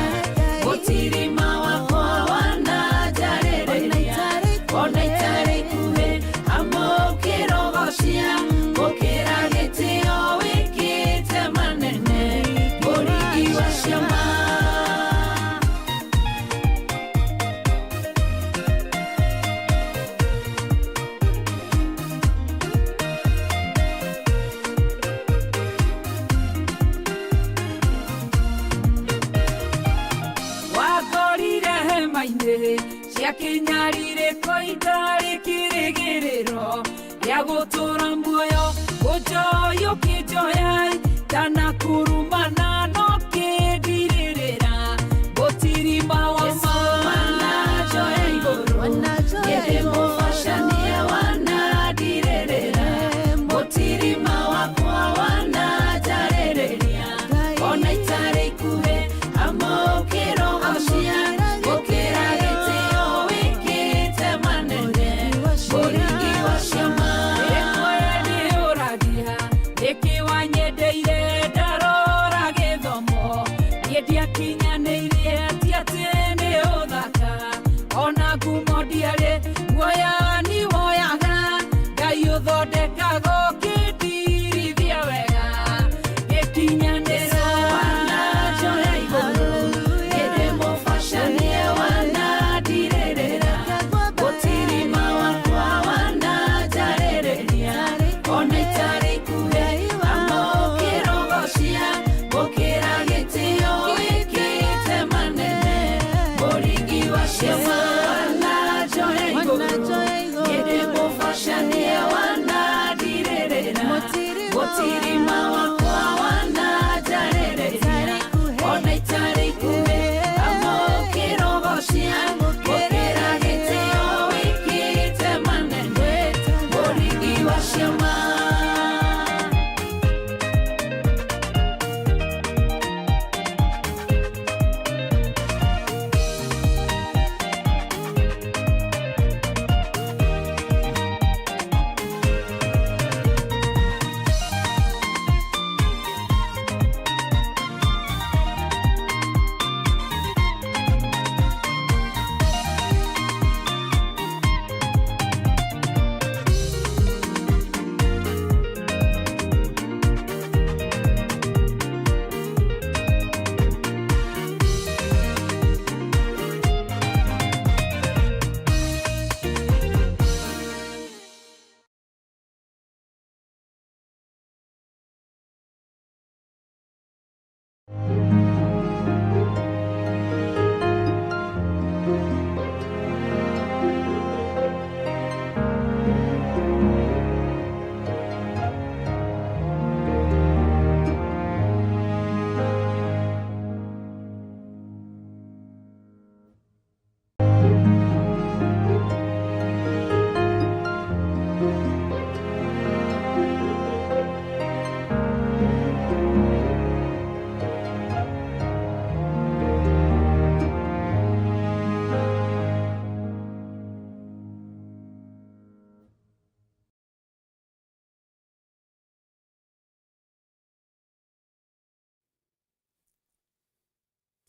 B: mũtirima wakwa wananjarĩrĩria, ona itarĩ ikuhĩ amũkĩrogocia, mũkĩra gĩtĩo wĩkĩte manene, mũringi wa ciama. Wakorire hema-inĩ cia kĩnyarirĩko itarĩ kĩrĩgĩrĩro gĩa gũtũra muoyo, ũnjoyi ũkĩnjoya ndanakurumana no kĩndirĩrĩra, mũtirima wa ma. Wananjoya igũrũ, niĩ ndĩ mũbacanie wanandirĩrĩra, mũtirima wakwa wananjarĩrĩria, ona itarĩ ikuhĩ amũkĩrogocia, gũkĩra gĩtĩo wĩkĩte manene, mũringi wa ciama. Ĩmwe ndĩũragia nĩkĩ wanyendeire ndarora gĩthomo, niĩ ndiakinyanĩirie ti atĩ nĩ ũthaka, ona ngumo ndiarĩ guoya ni woyaga, Ngai ũthondekaga ũkĩndirithia wega, gĩkinyanĩra. Wananjoya igũrũ, niĩ ndĩ mũbacanie wanandirĩrĩra, mũtirima wakwa wananjarĩrĩria, ona itarĩ ikuhĩ amũkĩrogocia, mũkĩra gĩtĩo wĩkĩte manene, mũringi wa ciama. Wananjoya igũrũ, niĩ ndĩ mũbacanie wanandirĩrĩra, mũtirima wakwa wananjarĩrĩria, ona itarĩ ikuhĩ amũkĩrogocia, mũkĩra gĩtĩo wĩkĩte manene, mũringi wa ciama.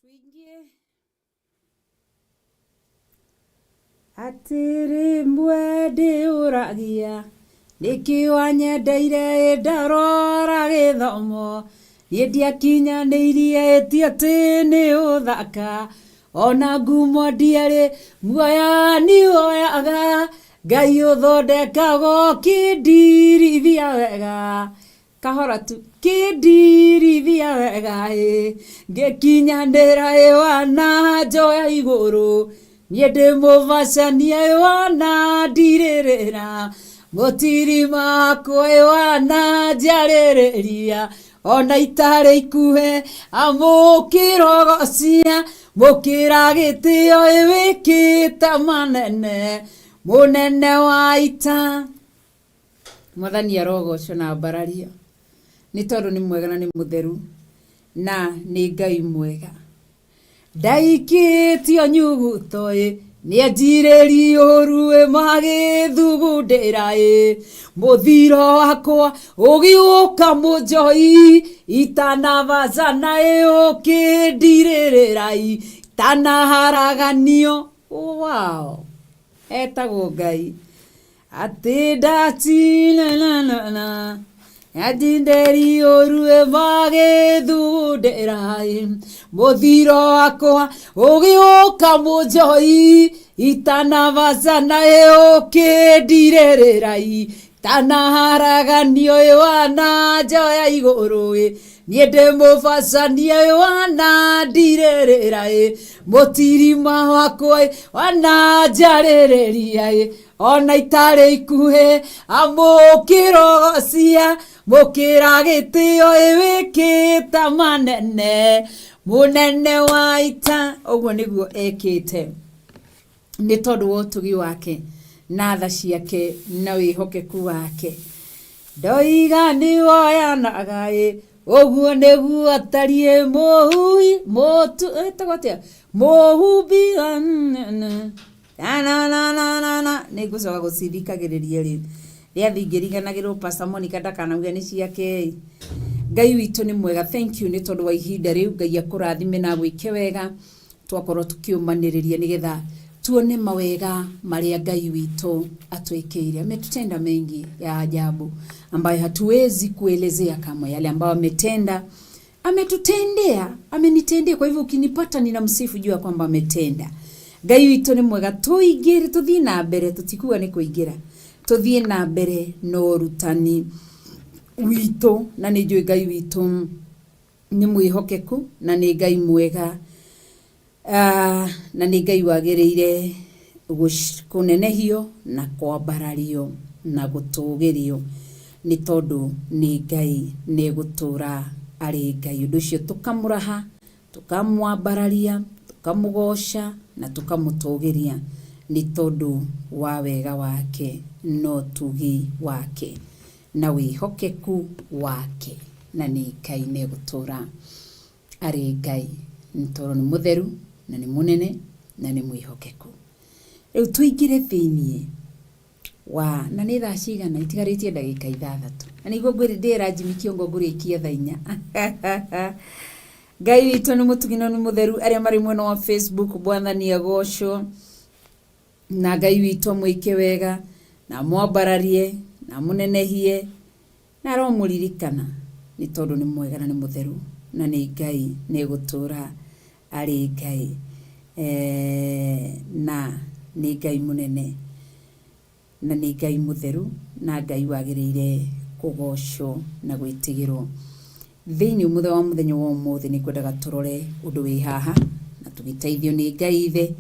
A: Tuingie. Atĩrĩ mwendĩũragia nĩkĩ wanyendeire ndarora gĩthomo, niĩ ndiakinyanĩirie ti atĩ nĩ ũthaka, ona ngumo ndiarĩ muoya ni woyaga, Ngai ũthondekaga ũkĩndirithia wega, Kahora tu kĩndirithia wega ĩ ngĩkinyanĩra ĩ wana njoya igũrũ niĩ ndĩ mũbacania ĩ wana ndirĩrĩra mũtiri makwa ĩ wana njarĩrĩria ona itarĩ ikuhĩ amũkĩrogocia mũkĩra gĩtĩo ĩ wĩkĩte manene mũnene wa ita. Mwathani arogocwo na ambarario nĩ tondũ nĩ mwega na nĩ mũtheru na nĩ Ngai mwega. Ndaikĩtio nyuguto ĩ nĩanjirĩri ũru ĩ magĩthugundĩra ĩ mũthiro wakwa ũgĩũka mũnjoi itanabacana ĩ ũkĩndirĩrĩra itanaharaganio. Wow, etagwo Ngai atĩ ndatinanana Andinderi ũru ĩ magĩthugundĩra ĩ mũthiro wakwa ũgĩũka mũnjoi itanabacana ĩ ũkĩndirĩrĩra itanaharaganio ĩ wana njoya igũrũ ĩ niĩ ndĩ mũbacania ĩ wana ndirĩrĩra ĩ mũtirima wakwa ĩ wana njarĩrĩria ĩ ona itarĩ ikuhĩ amũkĩrogocia mũkĩra gĩtĩo ĩ wĩkĩte manene mũnene wa ita. Ũguo nĩguo ekĩte nĩ tondũ wa ũtugi wake na tha ciake na wĩhokeku wake. Ndoiga nĩ woyanaga ĩ ũguo nĩguo atariĩ mũhui mũtu ĩtagwo atĩa mũhumbi wa na nĩ ngũcoka gũcithikagĩrĩria rĩu rĩathi ngĩriganagĩrwo Pastor Monica ndakanauge nĩ ciake ĩ. Ngai witũ nĩ mwega, thank you nĩ tondũ wa ihinda rĩu. Ngai akũrathime na agwĩke wega twakorwo tukiũmanĩrĩria nĩgetha tuone mawega marĩa Ngai witũ atwĩkĩire. Ametutenda mengi ya ajabu ambayo hatuwezi kuelezea kamwe. Yale ambayo ametenda, ametutendea, amenitendea. Kwa hivyo ukinipata ninamsifu, jua kwamba ametenda. Ngai witũ nĩ mwega. Tũingĩre, tũthiĩ na mbere, tũtikuga nĩ kũingĩra, tũthiĩ na mbere na ũrutani witũ, na nĩ njũĩ Ngai witũ nĩ mwĩhokeku na nĩ Ngai mwega. Na nĩ Ngai wagĩrĩire kũnenehio na kwambarario na gũtũgĩrio nĩ tondũ nĩ Ngai nĩ gũtũra arĩ Ngai. Ũndũ ũcio tũkamũraha, tũkamwambararia, tũkamũgoca na tũkamũtũgĩria nĩ tondũ wa wega wake na ũtugi wake na wĩhokeku wake, na nĩ Ngai nĩ gũtũra arĩ Ngai nĩ tondũ nĩ mũtheru na nĩ mũnene na nĩ mwĩhokeku. Rĩu tũingĩre thĩiniĩ wa na nĩ thaa cigana itigarĩtie ndagĩka ithathatũ na nĩguo ngwĩrĩ ndĩra Jimmy Kĩongo ngũrĩkia thaa inya. Ngai witũ nĩ mũtugi na nĩ mũtheru. Arĩa marĩ mwena wa Facebook, Mwathani agocwo na Ngai witũ amwĩke wega na amwambararie na amũnenehie na aromũririkana nĩ tondũ nĩ mwega na nĩ mũtheru na nĩ Ngai nĩ gũtũra arĩ Ngai na nĩ Ngai mũnene na nĩ Ngai mũtheru na Ngai wagĩrĩire kũgocwo na gwĩtigĩrwo. Thĩinĩ mũthenya wa mũthenya wa ũmũthĩ nĩ ngwendaga tũrore ũndũ wĩ haha na tũgĩteithio nĩ Ngai Ithe,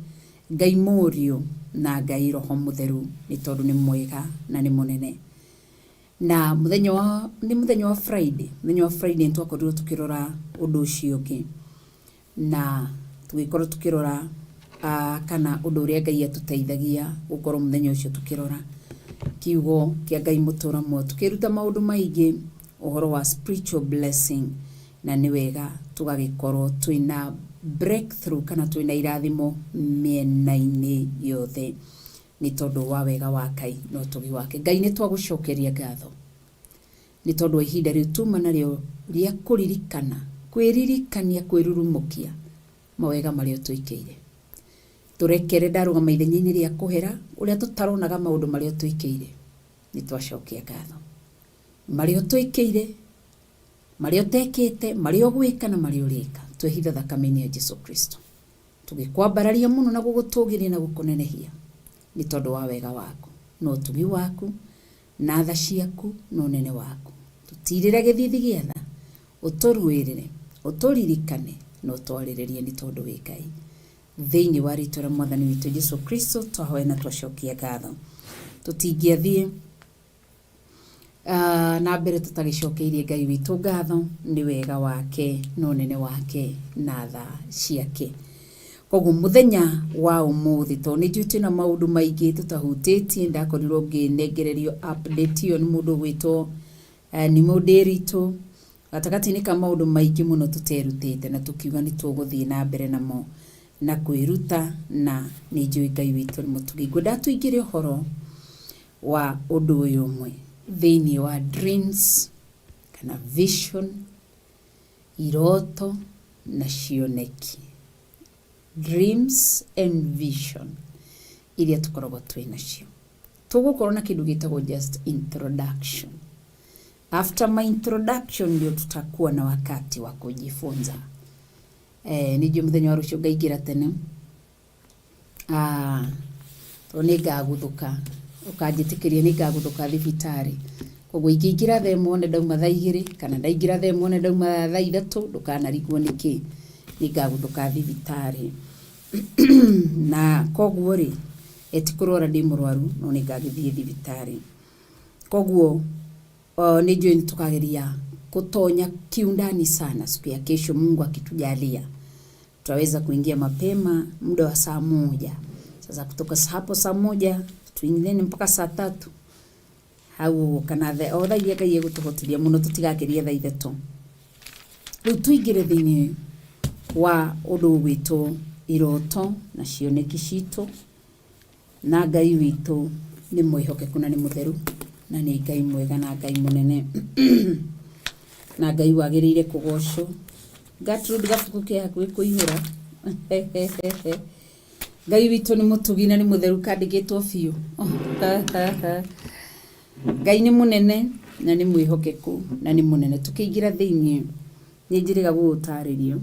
A: Ngai Mũriũ na Ngai Roho Mũtheru nĩ tondũ nĩ mwega na nĩ mũnene. Na mũthenya wa nĩ mũthenya wa Friday, mũthenya wa Friday nĩ twakorirwo tũkĩrora ũndũ ũcio ũngĩ na tũgĩkorwo tũkĩrora kana ũndũ ũrĩa Ngai atũteithagia gũkorwo mũthenya ũcio tũkĩrora kiugo kĩa Ngai mũtũra muoyo, tũkĩruta maũndũ maingĩ ũhoro wa spiritual blessing, na nĩ wega tũgagĩkorwo twĩna breakthrough kana twĩna irathimo mĩena-inĩ yothe nĩ tondũ wa wega wa Ngai na ũtugi wake. Ngai nĩ twagũcokeria ngatho nĩ tondũ wa ihinda rĩu tuma narĩo rĩa kũririkana, kwĩririkania, kwĩrurumũkia mawega marĩa ũtwĩkĩire. Tũrekere ndarũgama ithenya-inĩ rĩa kũhera ũrĩa tũtaronaga maũndũ marĩa ũtwĩkĩire. Nĩ twacokia ngatho marĩa ũtwĩkĩire, marĩa ũtekĩte, marĩa ũgwĩka na marĩa ũrĩka. Twehitha thakame-inĩ ya Jesu Kristo tũgĩkwambararia mũno na gũgũtũgĩria na gũkũnenehia nĩ tondũ wa wega waku na ũtugi waku na tha ciaku na ũnene waku. Ũtirĩre gĩthithi gĩa tha, ũtũruĩrĩre, ũtũririkane na ũtwarĩrĩrie nĩ tondũ wĩ Ngai. Thĩinĩ wa rĩtwa rĩa Mwathani witũ Jesu Kristo twahoya na twacokia ngatho. Tũtingĩathiĩ na mbere tũtagĩcokeirie Ngai witũ ngatho nĩ wega wake na ũnene wake na tha ciake. Koguo mũthenya wa ũmũthĩ tondũ nĩ njũĩ twĩna maũndũ maingĩ tũtahutĩtie, ndakorirwo ngĩnengererio update ĩyo nĩ mũndũ ũgwĩtwo Nimũ Ndĩritũ, gatagatĩ-inĩ ka maũndũ maingĩ mũno tũterutĩte na tũkiuga nĩ tũgũthiĩ na mbere namo na kwĩruta, na nĩ njũĩ Ngai witũ nĩ mũtugi. Ngwendaga tũingĩre ũhoro wa ũndũ ũyũ ũmwe thĩinĩ wa dreams kana vision, iroto na cioneki. Dreams and vision iria tũkoragwo twĩ nacio. Tũgũkorwo na kĩndũ gĩtagwo just introduction. After my introduction ndio tutakuwa na wakati wa kujifunza. Nĩ njũĩ mũthenya wa rũciũ ngaingĩra tene. Tondũ nĩ ngaguthũka, ũkanjĩtĩkĩria nĩ ngaguthũka thibitarĩ. Koguo ingĩingĩra thaa ĩmwe wone ndauma thaa igĩrĩ, kana ndaingĩra thaa ĩmwe wone ndauma thaa ithatũ, ndũkanarigwo nĩkĩ, nĩ ngaguthũka thibitarĩ. Na koguo rĩ, ti kũrwara ndĩ mũrwaru, no nĩ ngagĩthiĩ thibitarĩ. Koguo nĩ njũĩ nĩ tũkageria kũtonya kiundani sana siku ya kesho, Mungu akitujalia tutaweza kuingia mapema muda wa saa moja. Sasa kutoka hapo saa moja tuingileni mpaka saa tatu hau kana o thaa iria Ngai egũtũhotithia mũno tũtigakĩrie thaa ithatũ. Rĩu tũingĩre thĩinĩ wa ũndũ ũgwĩtwo iroto na cioneki citũ, na Ngai witũ nĩ mwĩhokeku na nĩ mũtheru na nĩ Ngai mwega na Ngai mũnene na Ngai wagĩrĩire kũgocwo. Gertrude gabuku ke hakuhĩ kũihũra. Ngai witũ nĩ mũtugi na nĩ mũtheru kandĩkĩtwo biũ. Ngai nĩ mũnene na nĩ mwĩhokeku na nĩ mũnene. Tũkĩingĩra thĩinĩ nĩ njĩrĩga gũgũtarĩria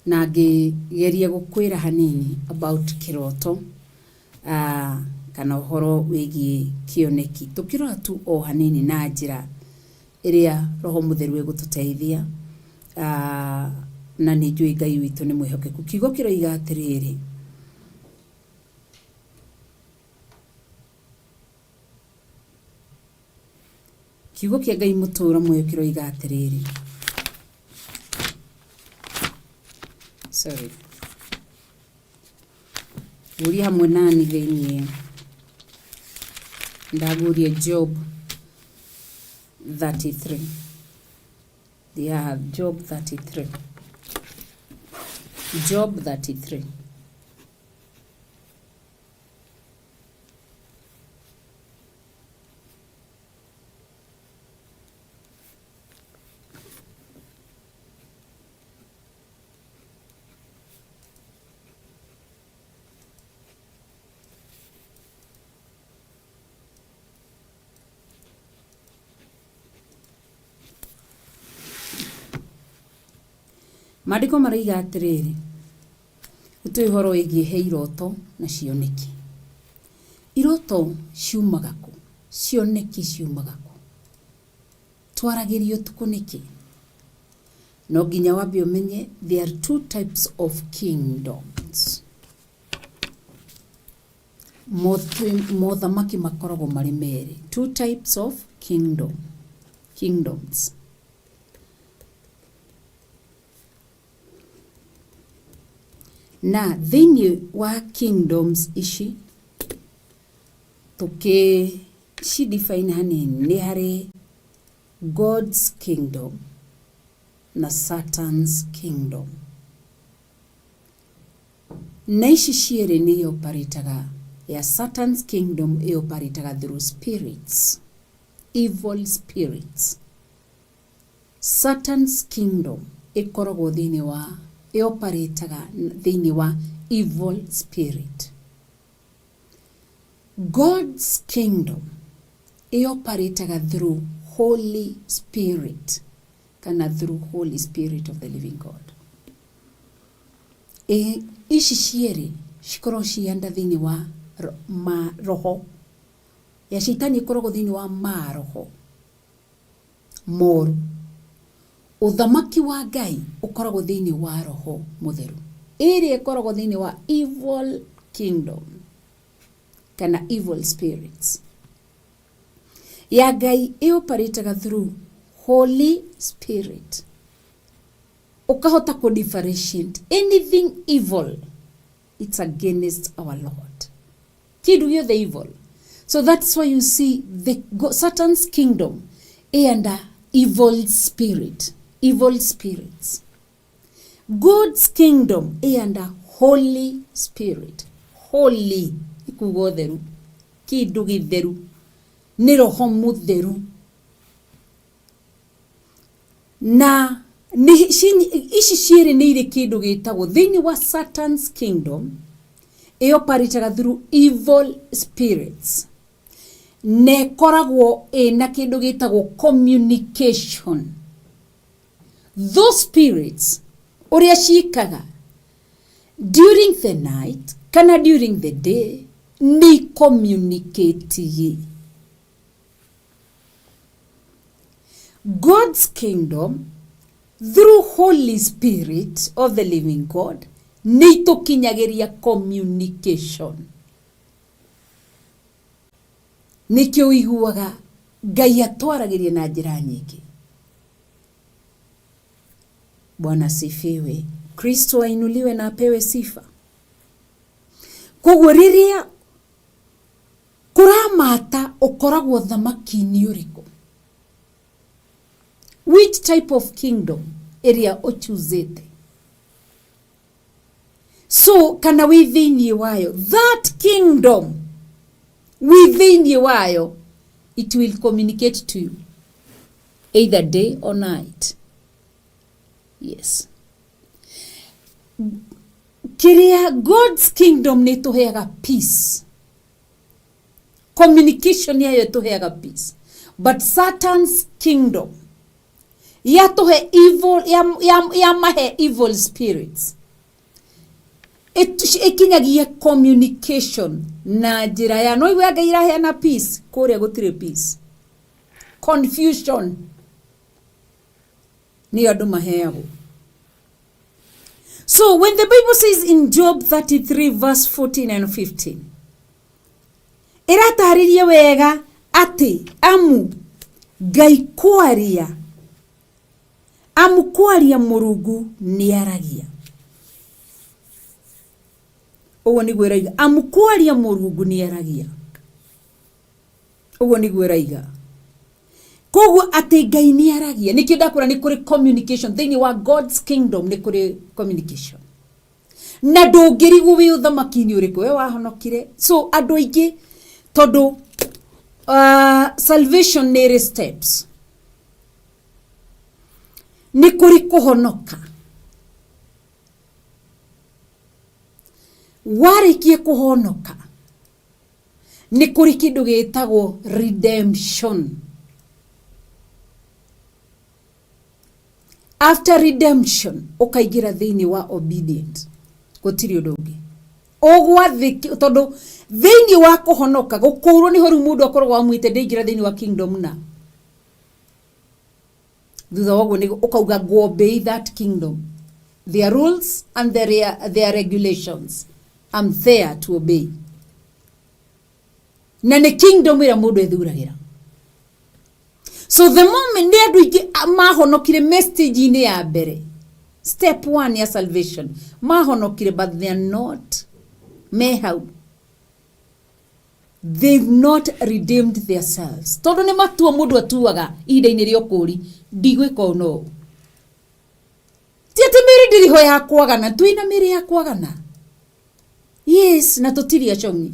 A: na ngĩgeria gũkwĩra hanini about kĩroto kana ũhoro wĩgiĩ kĩoneki. Tũkĩrora tu o hanini na njĩra ĩrĩa Roho Mũtheru egũtũteithia, na nĩ njũĩ Ngai witũ nĩ mwĩhokeku. Kiugo kĩroiga atĩrĩrĩ, kiugo kĩa Ngai mũtũũra muoyo kĩroiga atĩrĩrĩ, sorry, guria hamwe nani thĩinĩ, ndaguria Job 33. Yeah, Job 33. Job 33. Maandĩko maroiga atĩrĩrĩ, nĩtũĩ ũhoro wĩgiĩ he iroto na cioneki. Iroto ciumaga kũ? Cioneki ciumaga kũ? Twaragĩrio ũtukũ nĩkĩ? No nginya wambe ũmenye there are two types of kingdoms. Mothamaki makoragwo marĩ merĩ. Two types of kingdom. Kingdoms. Na thĩinĩ wa kingdoms ici tũkĩ ci define hanini nĩ harĩ God's kingdom na Satan's kingdom. Na ici cierĩ nĩ ioparĩtaga, ya Satan's kingdom ĩoparĩtaga through spirits, evil spirits. Satan's kingdom ĩkoragwo thĩinĩ wa, ĩoparĩtaga thĩinĩ wa evil spirit. God's kingdom ĩoparĩtaga through Holy Spirit kana through Holy Spirit of the living God. Ici cierĩ cikoragwo cianda thĩinĩ wa ma roho. Ya shaitani ĩkoragwo thĩinĩ wa maroho moru. Ũthamaki wa Ngai ũkoragwo thĩinĩ wa roho mũtheru. Ĩrĩa ĩkoragwo thĩinĩ wa evil kingdom kana evil spirits. Ya Ngai ĩoparĩtaga through Holy Spirit. Ũkahota kũ differentiate anything evil, it's against our Lord. Kĩndũ gĩothe evil. So that's why you see the Satan's kingdom ĩ under evil spirit, evil spirits. God's kingdom ĩ under Holy Spirit. Holy nĩ kuga ũtheru, kĩndũ gĩtheru nĩ roho mũtheru. Na ici cierĩ nĩ irĩ kĩndũ gĩtagwo thĩinĩ wa Satan's kingdom ĩoparĩtaga through evil spirits na ĩkoragwo ĩna kĩndũ gĩtagwo communication. Those spirits ũrĩa ciĩkaga during the night kana during the day nĩ communicate. God's kingdom through Holy Spirit of the living God nĩ itũkinyagĩria communication. Nĩkĩo ũiguaga Ngai atwaragĩria na njĩra nyingĩ. Bwana asifiwe. Kristo ainuliwe na apewe sifa. Koguo rĩrĩa kũramata ũkoragwo thamaki-inĩ ũrĩkũ? Which type of kingdom ĩrĩa ũchuzĩte? So kana wĩ thĩinĩ wayo, that kingdom wĩ thĩinĩ wayo, it will communicate to you either day or night. Yes. Kĩrĩa God's kingdom nĩ ĩtũheaga peace. Communication yayo ĩtũheaga peace. But Satan's kingdom yatũhe evil, yamahe evil spirits. Ĩkinyagia communication na njĩra ya no igua Ngai iraheana peace, kũrĩa gũtirĩ peace. Confusion nĩyo andũ maheagwo. So when the Bible says in Job 33 verse 14 and 15, ĩratarĩria wega atĩ amu Ngai kwaria, amu kwaria Mũrungu nĩaragia. Ũguo nĩguo ĩraiga, amu kwaria Mũrungu nĩaragia. Ũguo nĩguo ĩraiga. Koguo atĩ Ngai nĩaragia, nĩkĩo ndakwĩra nĩ kũrĩ communication thĩinĩ wa God's kingdom, nĩ kũrĩ communication. Na ndũngĩrigwo wĩ ũthamaki-inĩ ũrĩkũ we wahonokire. So andũ aingĩ tondũ salvation nĩ ĩrĩ steps. Nĩ kũrĩ kũhonoka. Warĩkia kũhonoka nĩ kũrĩ kĩndũ gĩtagwo redemption. After redemption ũkaingĩra thĩinĩ wa obedient. Gũtirĩ ũndũ ũngĩ. Ũgwathĩki tondũ thĩinĩ wa kũhonoka gũkũrwo nĩho rĩu mũndũ akoragwo amwĩte ndaingĩra thĩinĩ wa kingdom na thutha wa ũguo nĩ ũkauga go obey that kingdom, their rules and their regulations, I'm there to obey. Na nĩ kingdom ĩrĩa mũndũ ethuragĩra. So the moment nĩ andũ aingĩ mahonokire message-inĩ ya mbere, step one ya salvation mahonokire, but they are not me hau, they've not redeemed themselves, tondũ nĩ matua mũndũ atuaga ihinda-inĩ rĩa ũkũũri, ndigwĩka ũũ no ũũ. Ti atĩ mĩĩrĩ ndĩrĩ ho ya kwagana, twĩna mĩĩrĩ ya kwagana, yes, na tũtirĩ acong'i.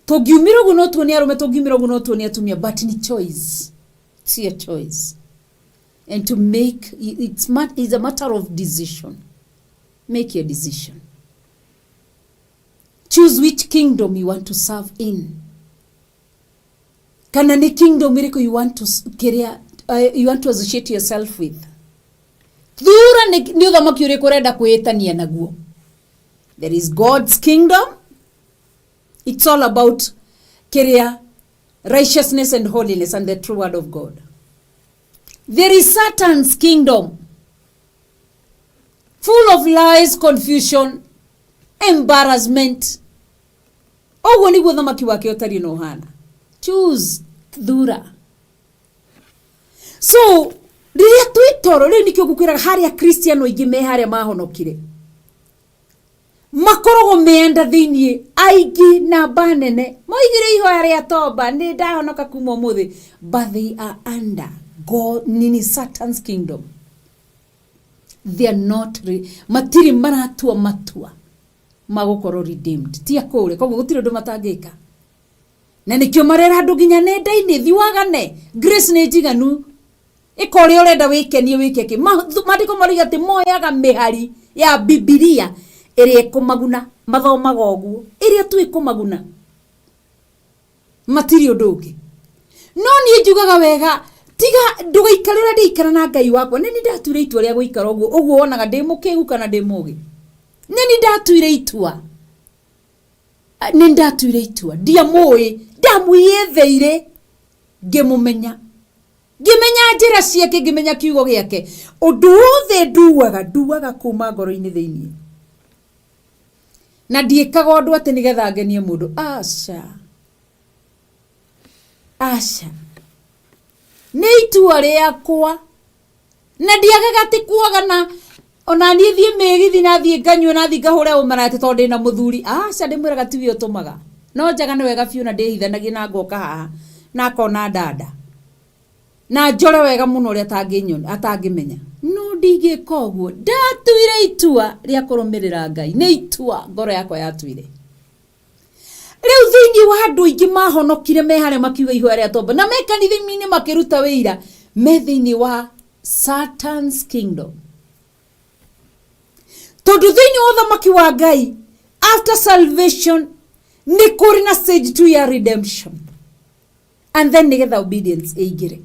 A: Tũngiumĩra ũguo no tuone arũme, tũngiumĩra ũguo no tuone atumia, but ni choice. It's your choice, and to make it's a matter of decision. Make your decision. Choose which kingdom you want to serve in, kana nĩ kingdom ĩrĩkũ you want to kĩrĩa you want to associate yourself with. Thura nĩ ũthamaki ũrĩkũ ũrenda kwĩĩtania naguo. There is God's kingdom. It's all about Kĩrĩa righteousness and holiness and the true word of God. There is Satan's kingdom full of lies, confusion, embarrassment. Ũguo nĩguo ũthamaki wake ũtariĩ na ũhana. Choose, thura. So rĩrĩa twĩ toro rĩu nĩkĩo ngũkwĩraga harĩa Kristiano aingĩ me harĩa mahonokire makoragwo meanda thĩiniĩ aingĩ namba nene moigire ihoya rĩa toba nĩ ndahonoka kuma ũmũthĩ, but they are under God, nini Satan's kingdom. They are not matirĩ maratua matua magũkorwo redeemed, ti akũũre, koguo gũtirĩ ũndũ matangĩka, na nĩkĩo marera andũ nginya nenda-inĩ, thi wagane grace nĩ njiganu, ĩka ũrĩa ũrenda, wĩkenie, wĩke kĩ. Maandĩko marauga atĩ moyaga mĩhari ya Bibilia ĩrĩa ĩkũmaguna, mathomaga ũguo ĩrĩa tu ĩkũmaguna, matirĩ ũndũ ũngĩ. No niĩ njugaga wega, tiga ndũgaikare ũrĩa ndĩikara na Ngai wakwa. Nĩ ndatuire itua rĩa gũikara ũguo ũguo wonaga ndĩ mũkĩgu kana ndĩ mũgĩ. Nĩ ndatuire itua, nĩ ndatuire itua, ndiamũĩ, ndamwĩyetheire, ngĩmũmenya, ngĩmenya njĩra ciake, ngĩmenya kiugo gĩake. Ũndũ wothe nduaga, nduaga kuma ngoro-inĩ thĩiniĩ, na ndiĩkaga ũndũ atĩ nĩgetha ngenie mũndũ. Aca, aca, nĩ itua rĩakwa, na ndiagaga atĩ kuagana ona niĩ thiĩ mĩgithi na thiĩ nganyue na thiĩ ngahũre ũmara atĩ tondũ ndĩna mũthuri. Aca, ndĩmwĩraga tiwe ũtũmaga no njaga nĩ wega biũ, na ndĩhithanagie na ngoka haha na akona ndanda na njore wega mũno ũrĩa atangĩmenya, no ndingĩka ũguo. Ndatuire itua rĩa kũrũmĩrĩra Ngai, nĩ itua ngoro yakwa yatuire. Rĩu thĩinĩ wa andũ aingĩ mahonokire me harĩa makiuga ihoya rĩa tombo na me kanitha-inĩ makĩruta wĩira, me thĩinĩ wa Satan's kingdom, tondũ thĩinĩ wa ũthamaki wa Ngai after salvation nĩ kũrĩ na stage 2 ya redemption, and then nĩgetha obedience ĩingĩre,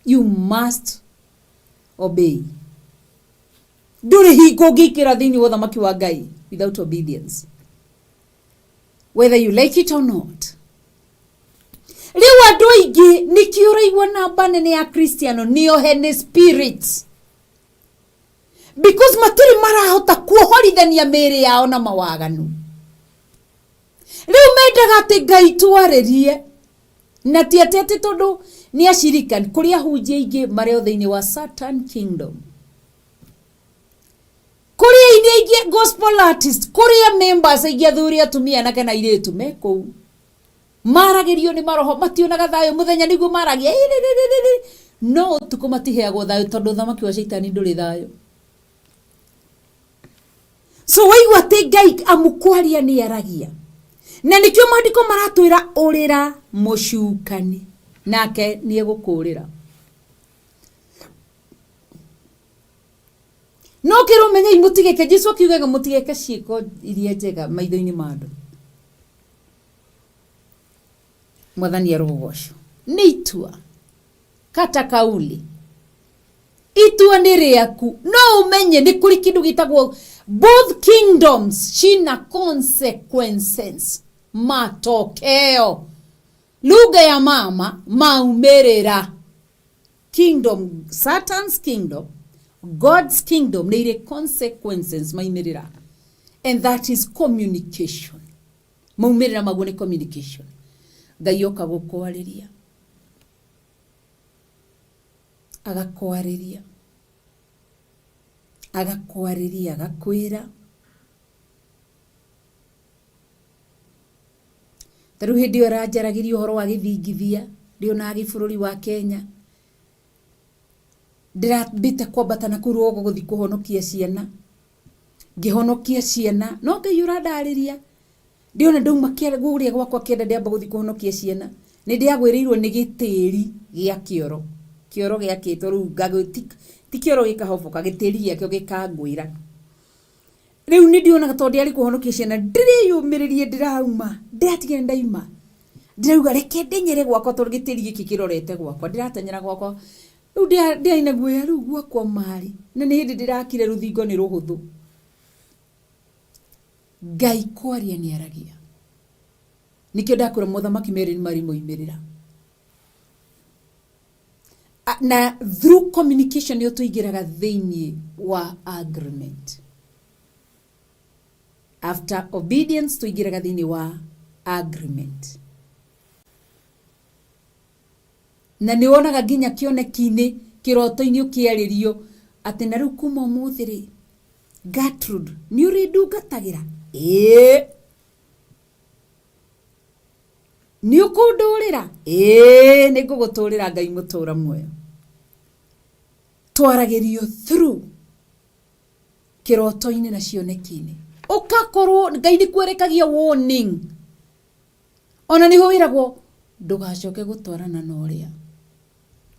A: you must obey. Ndũrĩ hingo ũngĩingĩra thĩinĩ wa ũthamaki wa Ngai without obedience, whether you like it or not. Rĩu andũ aingĩ nĩkĩo ũraigua namba nene ya Kristiano nĩohe nĩ spirits, because matirĩ marahota kuohorithania mĩĩrĩ yao na mawaganu. Rĩu mendaga atĩ Ngai twarĩrie, na ti atĩ tondũ nĩ acirika kũrĩ ahunjia aingĩ marĩ o thĩinĩ wa Satan kingdom, kũrĩ aini aingĩ gospel artist, kũrĩ members aingĩ athuri, atumia, anake na airĩtu me kũu maragĩrio nĩ maroho, mationaga thayũ. Mũthenya nĩguo maragia ĩrĩrĩrĩrĩ, no ũtukũ matiheagwo thayũ, tondũ ũthamaki wa caitani ndũrĩ thayũ. So waigua atĩ Ngai amũkwaria nĩ aragia, na nĩkĩo maandĩko maratwĩra ũrĩra mũcukani nake nĩ egũkũũrĩra. No kĩrwo menyei mũtigeke, Jesu akiugaga mũtigeke ciĩko iria njega maitho-inĩ ma andũ. Mwathani arogocwo. Nĩ itua kata kauli, itua nĩ rĩaku. No ũmenye nĩ kũrĩ kĩndũ gĩtagwo both kingdoms cina consequences, matokeo, lugha ya mama, maumĩrĩra. Kingdom, Satan's kingdom, God's kingdom, nĩ irĩ consequences, maumĩrĩra, and that is communication. Maumĩrĩra maguo nĩ communication. Ngai oka gũkwarĩria, agakwarĩria, agakwarĩria, agakwĩra. Ta rĩu hĩndĩ ĩyo aranjaragĩria ũhoro wa gĩthingithia ndĩ ona gĩbũrũri wa Kenya, ndĩrambĩte kwambata na kũu rũgongo gũthiĩ kũhonokia ciana, ngĩhonokia ciana, no Ngai ũrandarĩria. Ndĩona ndauma kũrĩa gwakwa kĩanda, ndĩamba gũthiĩ kũhonokia ciana, nĩ ndĩagwĩrĩirwo nĩ gĩtĩri gĩa kĩoro, kĩoro gĩakĩtwo rĩu ti kĩoro gĩkahoboka, gĩtĩri gĩakĩo gĩkangwĩra. Rĩu nĩ ndionaga tondũ ndĩarĩ kũhonokia ciana, ndĩrĩyũmĩrĩrie, ndĩrauma, ndĩratigira, ndaima, ndĩrauga reke ndenyere gwakwa tondũ gĩtĩri gĩkĩ kĩrorete gwakwa, ndĩratenyera gwakwa. Rĩu ndĩarĩ na guoya rĩu gwakwa marĩ na nĩ hĩndĩ ndĩrakire rũthingo nĩ rũhũthũ. Ngai kwaria nĩ aragia. Nĩkĩo ndakwĩra mothamaki merĩ nĩ marĩ moimĩrĩra. Na through communication nĩyo tũingĩraga thĩinĩ wa agreement. After obedience tũingĩraga thĩinĩ wa agreement. Na nĩ wonaga nginya kĩoneki-inĩ, kĩroto-inĩ ũkĩarĩrio atĩ na rĩu kuma ũmũthĩ rĩ, Gertrude, nĩ ũrĩndungatagĩra? Ĩĩ. Nĩ ũkũndũrĩra? Ĩĩ, nĩ ngũgũtũrĩra Ngai mũtũra muoyo. Twaragĩrio through kĩroto-inĩ na cioneki-inĩ. Ũgakorwo Ngai nĩ kwerekagia warning. Ona nĩho wĩragwo ndũgacoke gũtwarana na ũrĩa,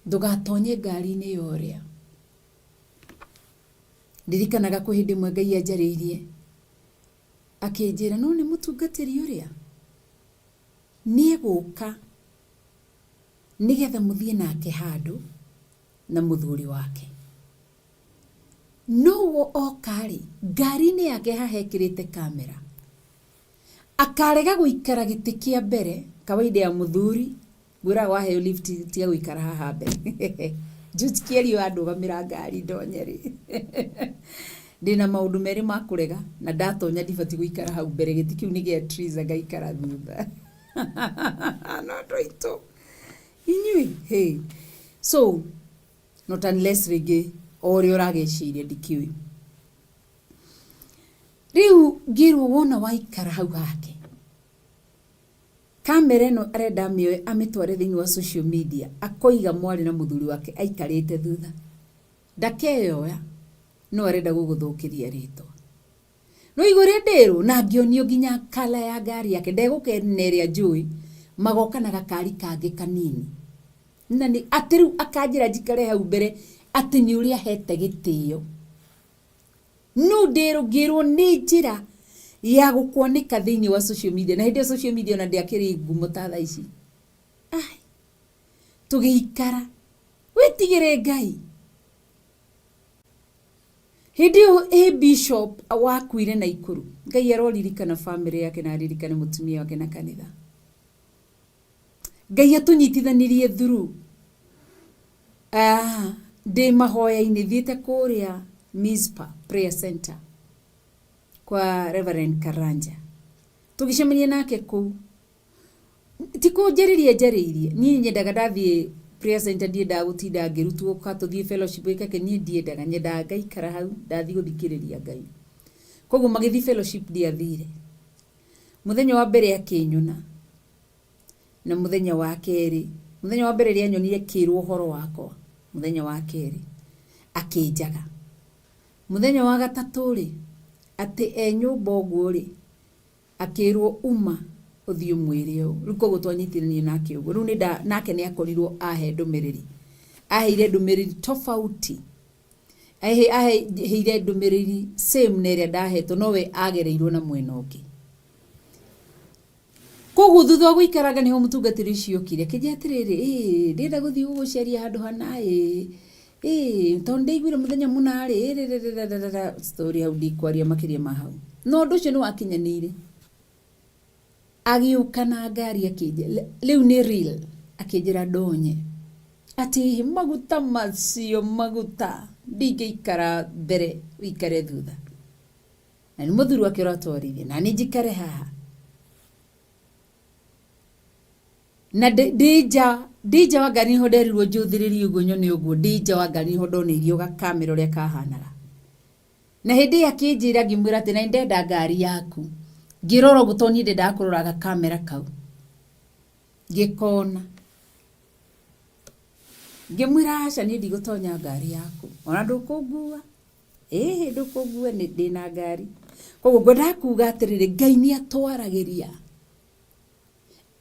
A: ndũgatonye ngari-inĩ ya ũrĩa. Ndirikanaga kwĩ hĩndĩ ĩmwe Ngai anjarĩirie akĩnjĩra no nĩ mũtungatĩri ũrĩa nĩ egũka nĩgetha mũthiĩ nake handũ na mũthuri wake. No wo oka rĩ, ngari-inĩ yake haha ekĩrĩte kamera. Akarega gũikara gĩtĩ kĩa mbere, kawaida ya mũthuri, ngwĩraga waheo lift tiga gũikara haha mbere. George Kĩario andũgamĩra ngari ndonye rĩ, ndĩna maũndũ merĩ ma kũrega na ndatonya ndibatiĩ gũikara hau mbere, gĩtĩ kĩu nĩ gĩa Triza ngaikara thutha. No andũ aitũ, inyuĩ, hey. So, not unless rĩngĩ o ũrĩa ũragĩciria ndikĩũĩ. Rĩu ngĩrwo wona waikara hau hake, kamera ĩno arenda amĩoe amĩtware thĩinĩ wa social media, akoiga mwarĩ na mũthuri wake aikarĩte thutha. Ndakeyoya, no arenda gũgũthũkĩria rĩtwa. No igua ũrĩa ndĩrwo, na ngĩonio nginya kala ya ngari yake, ndegũka na ĩrĩa njũĩ, magoka na gakari kangĩ kanini. Na nĩ atĩ rĩu akanjĩra njikare hau mbere atĩ nĩ ũrĩa ahete gĩtĩo. No ndĩrwo ngĩrwo nĩ njĩra ya gũkwanĩka thĩinĩ wa social media na hĩndĩ ĩyo social media ona ndĩakĩrĩ ngumo ta thaa ici. Ai, tũgĩikara wĩtigĩre Ngai. Hĩndĩ ĩyo ĩ bishop wakuire Naikuru. Ngai aroririkana famĩlĩ yake na aririkane mũtumia wake na kanitha. Ngai atũnyitithanirie through ndĩ mahoya-inĩ thiĩte kũrĩa Mizpa Prayer Center kwa Reverend Karanja. Tũgĩcemania nake kũu. Ti kũnjarĩria anjarĩirie, niĩ nyendaga ndathiĩ prayer center ndiendaga gũtinda ngĩrutwo ũka tũthiĩ fellowship wĩke kĩ, niĩ ndiendaga, nyendaga ngaikara hau ndathiĩ gũthikĩrĩria Ngai. Koguo magĩthiĩ fellowship ndiathire. Mũthenya wa mbere akĩnyona, na mũthenya wa kerĩ, mũthenya wa mbere rĩrĩa anyonire akĩrwo ũhoro wakwa, mũthenya wa kerĩ akĩnjaga. Mũthenya wa gatatũ rĩ, atĩ e nyũmba ũguo rĩ, akĩrwo uma ũthiĩ ũmwĩre ũũ. Rĩu koguo twanyitithanire nake ũguo. Rĩu nake nĩ akorirwo ahe ndũmĩrĩri. Aheire ndũmĩrĩri tofauti. Aheire ndũmĩrĩri same na ĩrĩa ndahetwo no we agereirwo na mwena ũngĩ. Koguo thutha wa gũikaranga nĩho mũtungatĩri ũcio okire akĩnjĩra atĩrĩrĩ, ĩĩ ndĩrenda gũthiĩ gũgũceria handũ hana ĩĩ, ĩĩ tondũ nĩndaiguire mũthenya mũna rĩ, story hau ndikwaria makĩria ma hau. Na ũndũ ũcio nĩ wakinyanĩire. Agĩũka na ngari akĩnjĩra, rĩu nĩ real, akĩnjĩra ndonye. Atĩ maguta macio maguta, ndingĩikara mbere ũikare thutha. Na nĩ mũthuri wake ũratwarithia, na niĩ njikare haha. Na ndĩ nja, ndĩ nja wa ngari nĩho nderirwo njũthĩrĩrie ũguo nyone ũguo, ndĩ nja wa ngari nĩho ndoneirio gakamera ũrĩa kahanaga. Na hĩndĩ ĩyo akĩnjĩra ngĩmwĩra atĩ na nĩndenda ngari yaku. Ngĩrora ũguo tondũ niĩ ndendaga kũrora gakamera kau. Ngĩkona. Ngĩmwĩra aca niĩ ndigũtonya ngari yaku. Ona ndũkũngua. Ĩhĩ ndũkũngua ndĩna ngari. Koguo ngwendaga kuga atĩrĩrĩ, Ngai nĩ atwaragĩria.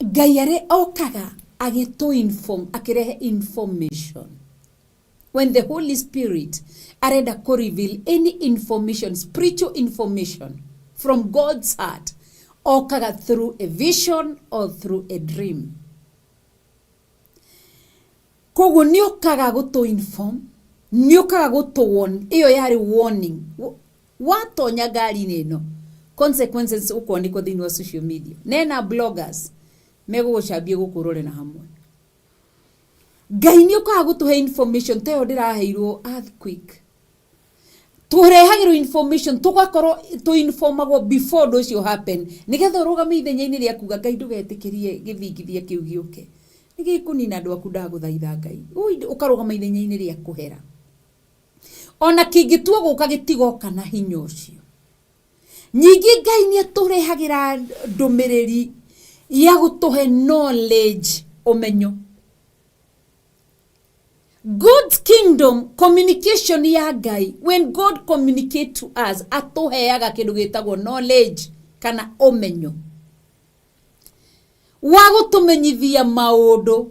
A: Ngai arĩ okaga agĩtũ inform, akĩrehe information. When the Holy Spirit arenda kũ reveal any information, spiritual information from God's heart, okaga through a vision or through a dream. Koguo nĩ okaga gũtũ inform, nĩ okaga gũtũ warn, ĩyo yarĩ warning. Watonya ngari-inĩ ĩno, consequences ũkwanĩkwo thĩinĩ wa social media. Na ena bloggers. Megũgũcambia gũkũ ũrore na hamwe. Ngai nĩ ũkaga gũtũhe information ta ĩyo ndĩraheirwo earthquake. Tũrehagĩrwo information, tũgakorwo tũinformagwo before ũndũ ũcio happen, nĩgetha ũrũgame ithenya-inĩ rĩa kuga, "Ngai, ndũgetĩkĩrie gĩthingithia kĩu gĩũke, nĩ gĩkũnina andũ aku, ndagũthaitha Ngai." Ui, ũkarũgama ithenya-inĩ rĩa kũhera, ona kĩngĩtua gũka gĩtigoka na hinya ũcio. Ningĩ Ngai nĩ atũrehagĩra ndũmĩrĩri ya gũtũhe knowledge, ũmenyo. God's kingdom communication ya Ngai, when God communicate to us, atũheaga kĩndũ gĩtagwo knowledge kana ũmenyo wa gũtũmenyithia maũndũ.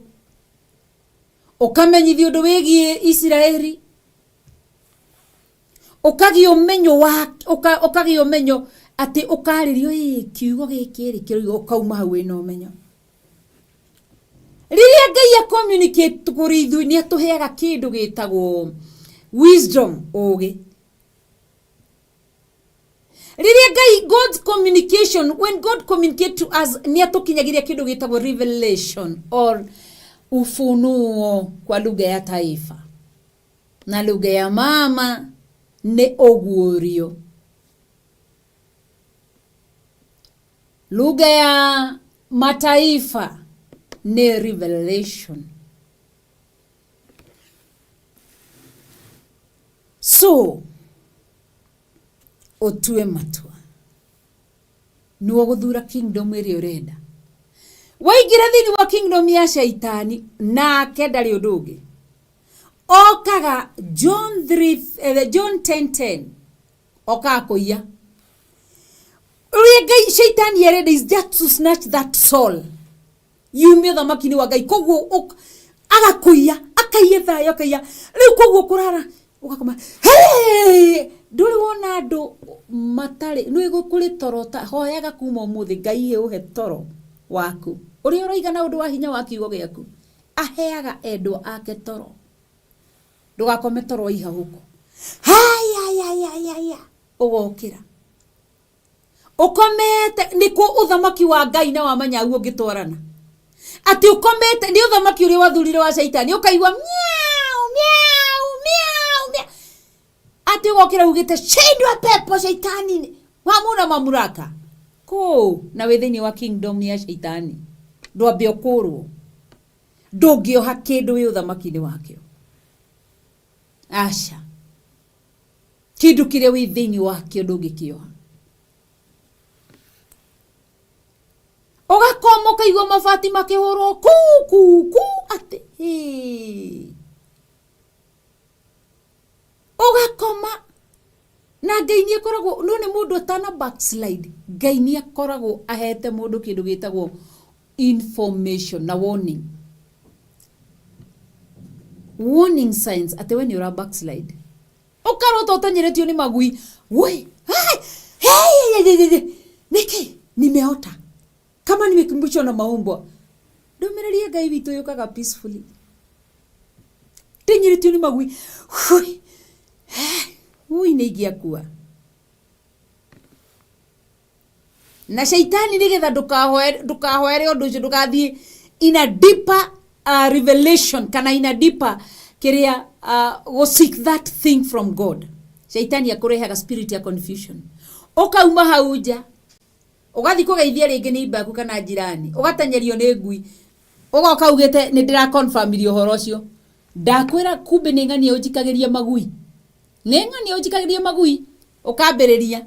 A: Ũkamenyithia ũndũ wĩgiĩ Isiraeli, ũkagĩa ũmenyo wa ũkagĩa ũmenyo atĩ ũkarĩrio ĩ kiugo gĩkĩ rĩ kĩroiga, ũkauma hau wĩna ũmenyo. Rĩrĩa Ngai a communicate kũrĩ ithuĩ, nĩ atũheaga kĩndũ gĩtagwo wisdom, ũgĩ. Rĩrĩa Ngai, God's communication, when God communicate to us, nĩ atũkinyagĩria kĩndũ gĩtagwo revelation or ufunuo kwa lugha ya taifa, na lugha ya mama nĩ ũguũrio. Lugha ya mataifa nĩ revelation. So ũtue matua nĩwe gũthura kingdom ĩrĩa ũrenda. Waingĩra thĩinĩ wa kingdom ya Shaitani, nake ndarĩ ũndũ ũngĩ okaga. John 3, John 10:10, okaga kũiya. Ũrĩa Ngai Shaitani arenda is just to snatch that soul yume ũthamaki-inĩ wa Ngai. Koguo agakũiya, akaiya thayũ, akaiya rĩu. Koguo kũrara ũgakoma, "Hey!" Ndũrĩ wona andũ matarĩ nĩ kũrĩ toro ta hoyaga kuma ũmũthĩ, Ngai ũhe toro waku ũrĩa ũroiga na ũndũ wa hinya wa kiugo gĩaku. Aheaga endwa ake toro. Ndũgakome toro wa ihahũko, hayayayaya, ũgokĩra ũkomete. Nĩkũ ũthamaki wa Ngai na wa manyau ũngĩtwarana? Atĩ ũkomete nĩ ũthamaki ũrĩa wathurire wa Caitani, ũkaigua miau miau miau miau, atĩ ũgokĩra ugĩte, "Shindwa pepo Shaitani, hamuna mamlaka kũ." Na wĩ thĩinĩ wa kingdom ya Shaitani, ndwambe ũkũrwo, ndũngĩoha kĩndũ wĩ ũthamaki-inĩ wakĩo. Aca, kĩndũ kĩrĩa wĩ thĩinĩ wakĩo ndũngĩkĩoha. Ũgakoma ũkaigua mabati makĩhũrwo ku ku ku, atĩ hĩ. Ũgakoma na Ngai nĩ akoragwo no nĩ mũndũ atana backslide, Ngai nĩ akoragwo ahete mũndũ kĩndũ gĩtagwo information na warning, warning signs, atĩ we nĩ ũra backslide. Ũkarota ũtenyeretio nĩ magui, we hey, hey, hey, hey, hey, nĩkĩ nimeota kama nimekumbushwa na maumbwa? Ndũmĩrĩri ya Ngai witũ yũkaga peacefully. Tenyeretio nĩ magui. Hui, ui, nĩ ingĩakua. Na Shaitani nĩgetha ndũkahoere ũndũ ũcio, ndũgathiĩ in a deeper revelation kana in a deeper kĩrĩa go seek that thing from God, Shaitani akũrehaga spirit ya confusion. Ũkauma hau nja, ũgathiĩ kũgeithia rĩngĩ nĩ imbaku kana jirani, ũgatenyerio nĩ ngui, ũgoka ugĩte, "Nĩ ndĩra confirmirie ũhoro ũcio, ndakwĩra kumbe nĩ ng'ania ũnjikagĩria magui, nĩ ng'ania ũnjikagĩria magui." Ũkambĩrĩria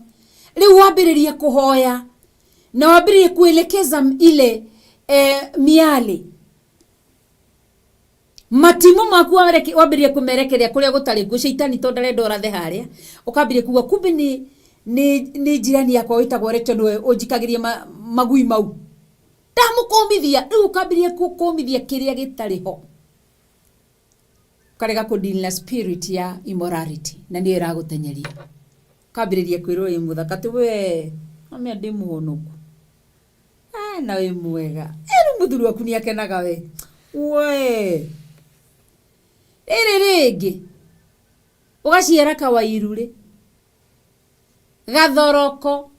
A: rĩu, wambĩrĩria kũhoya na wambĩrĩria kuelekeza ile miale, matimo maku, wambĩrĩria kũmerekeria kũrĩa gũtarĩ kuo. Shaitani tondũ ndarenda ũrathe harĩa, ũkambĩrĩria kuga, "Kumbe nĩ jirani yakwa wĩtagwo Rachel nĩwe ũnjikagĩria magui mau, ndamũkũmithia." Rĩu ũkambĩrĩria kũmithia kĩrĩa gĩtarĩ ho, ũkarega kũdeal na spirit ya immorality na nĩyo ĩragũtenyeria. Ũkambĩrĩria kwĩrwo wĩ mũthaka, atĩ we mamĩa ndĩ mũhonoku. Ah, na wĩ mwega. Rĩu mũthuri waku nĩ akenaga we we. Rĩrĩ rĩngĩ ũgaciara kawairu rĩ, gathoroko,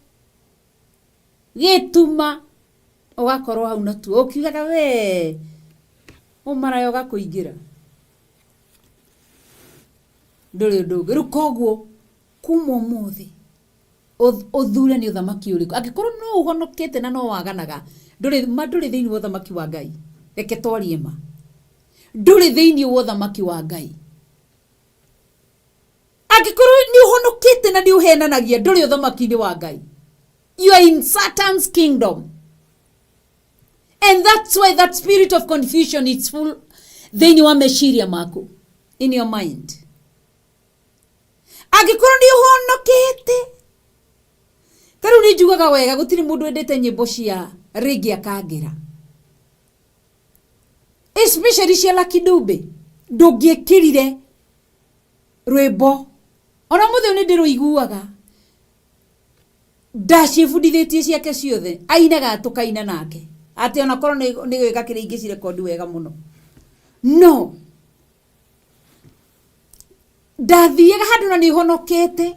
A: gĩtuma. Ũgakorwo hau natuo ũkiugaga we ũmaraya ũgakũingĩra ndũrĩ ũndũ ũngĩ. Rĩu koguo kuma ũmũthĩ ũthure nĩ ũthamaki ũrĩkũ. Angĩkorwo no ũhonokete na no waganaga, ndũrĩ ma ndũrĩ thĩinĩ wa ũthamaki wa Ngai. Reke twarie ma, ndũrĩ thĩinĩ wa ũthamaki wa Ngai. Angĩkorwo nĩ ũhonokete na nĩ ũhenanagia, ndũrĩ ũthamaki-inĩ wa Ngai. You are in Satan's kingdom, and that's why that spirit of confusion is full thĩinĩ wa meciria maku, in your mind. Angĩkorwo nĩ ũhonokete, ta rĩu nĩ njugaga wega, gũtirĩ mũndũ wendete nyĩmbo cia rĩngĩ akangĩra, especially cia Lucky Dube. Ndũngĩkĩrire rwĩmbo ona mũthĩ ũyũ nĩ ndĩrũiguaga, ndacibundithĩtie ciake ciothe, ainaga tũkaina nake, atĩ ona korwo nĩ gwĩka kĩrĩa ingĩcirekondi wega mũno, no ndathiaga handũ na nĩ honokete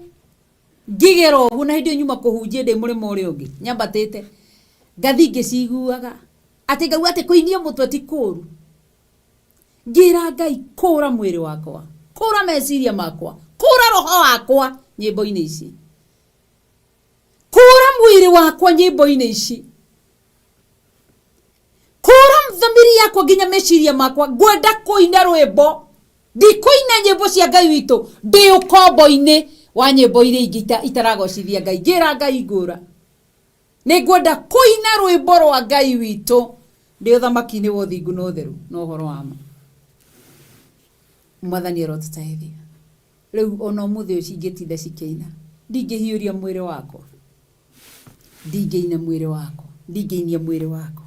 A: ngĩgera ũguo, na hĩndĩ ĩyo nyuma kũhunjia ndĩ mũrĩmo ũrĩa ũngĩ nyambatĩte, ngathi ngĩciguaga atĩ ngauga atĩ kũinia mũtwe ti kũũru. Ngĩra Ngai, kũra mwĩrĩ wakwa, kũra meciria makwa, kũra roho wakwa nyĩmbo-inĩ ici, kũra mwĩrĩ wakwa nyĩmbo-inĩ ici, kũra thamiri yakwa nginya meciria makwa. Ngwenda kũina rwĩmbo, ndikũina nyĩmbo cia Ngai witũ ndĩ ũkombo-inĩ wa nyĩmbo iria ingĩ itaragocithia Ngai. Ngĩra Ngai, ngũra, nĩ ngwenda kũina rwĩmbo rwa Ngai witũ ndĩ ũthamaki-inĩ wa ũthingu na ũtheru na ũhoro wa ma. Mwathani arotũteithia. Rĩu ona ũmũthĩ ũyũ cingĩtinda cikĩina, ndingĩhiũria mwĩrĩ wakwa, ndingĩina mwĩrĩ wakwa, ndingĩinia mwĩrĩ wakwa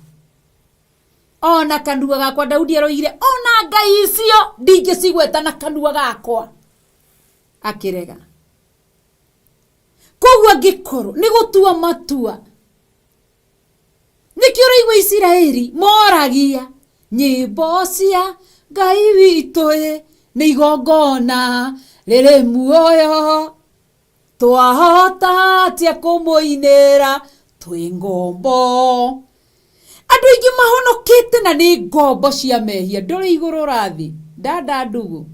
A: ona kanua gakwa. Daudi aroigire ona ngai icio ndingĩcigweta na kanua gakwa, akĩrega. Koguo angĩkorwo nĩ gũtua matua, nĩkĩo ũraigua Isiraeli moragia nyĩmbo cia Ngai witũ ĩ nĩ igongona rĩrĩ muoyo, twahota atĩa kũmũinĩra twĩ ngombo? Andũ aingĩ mahonokete na nĩ ngombo cia mehia. Ndũrĩ igũrũ, ũrathi ndanda ndugu,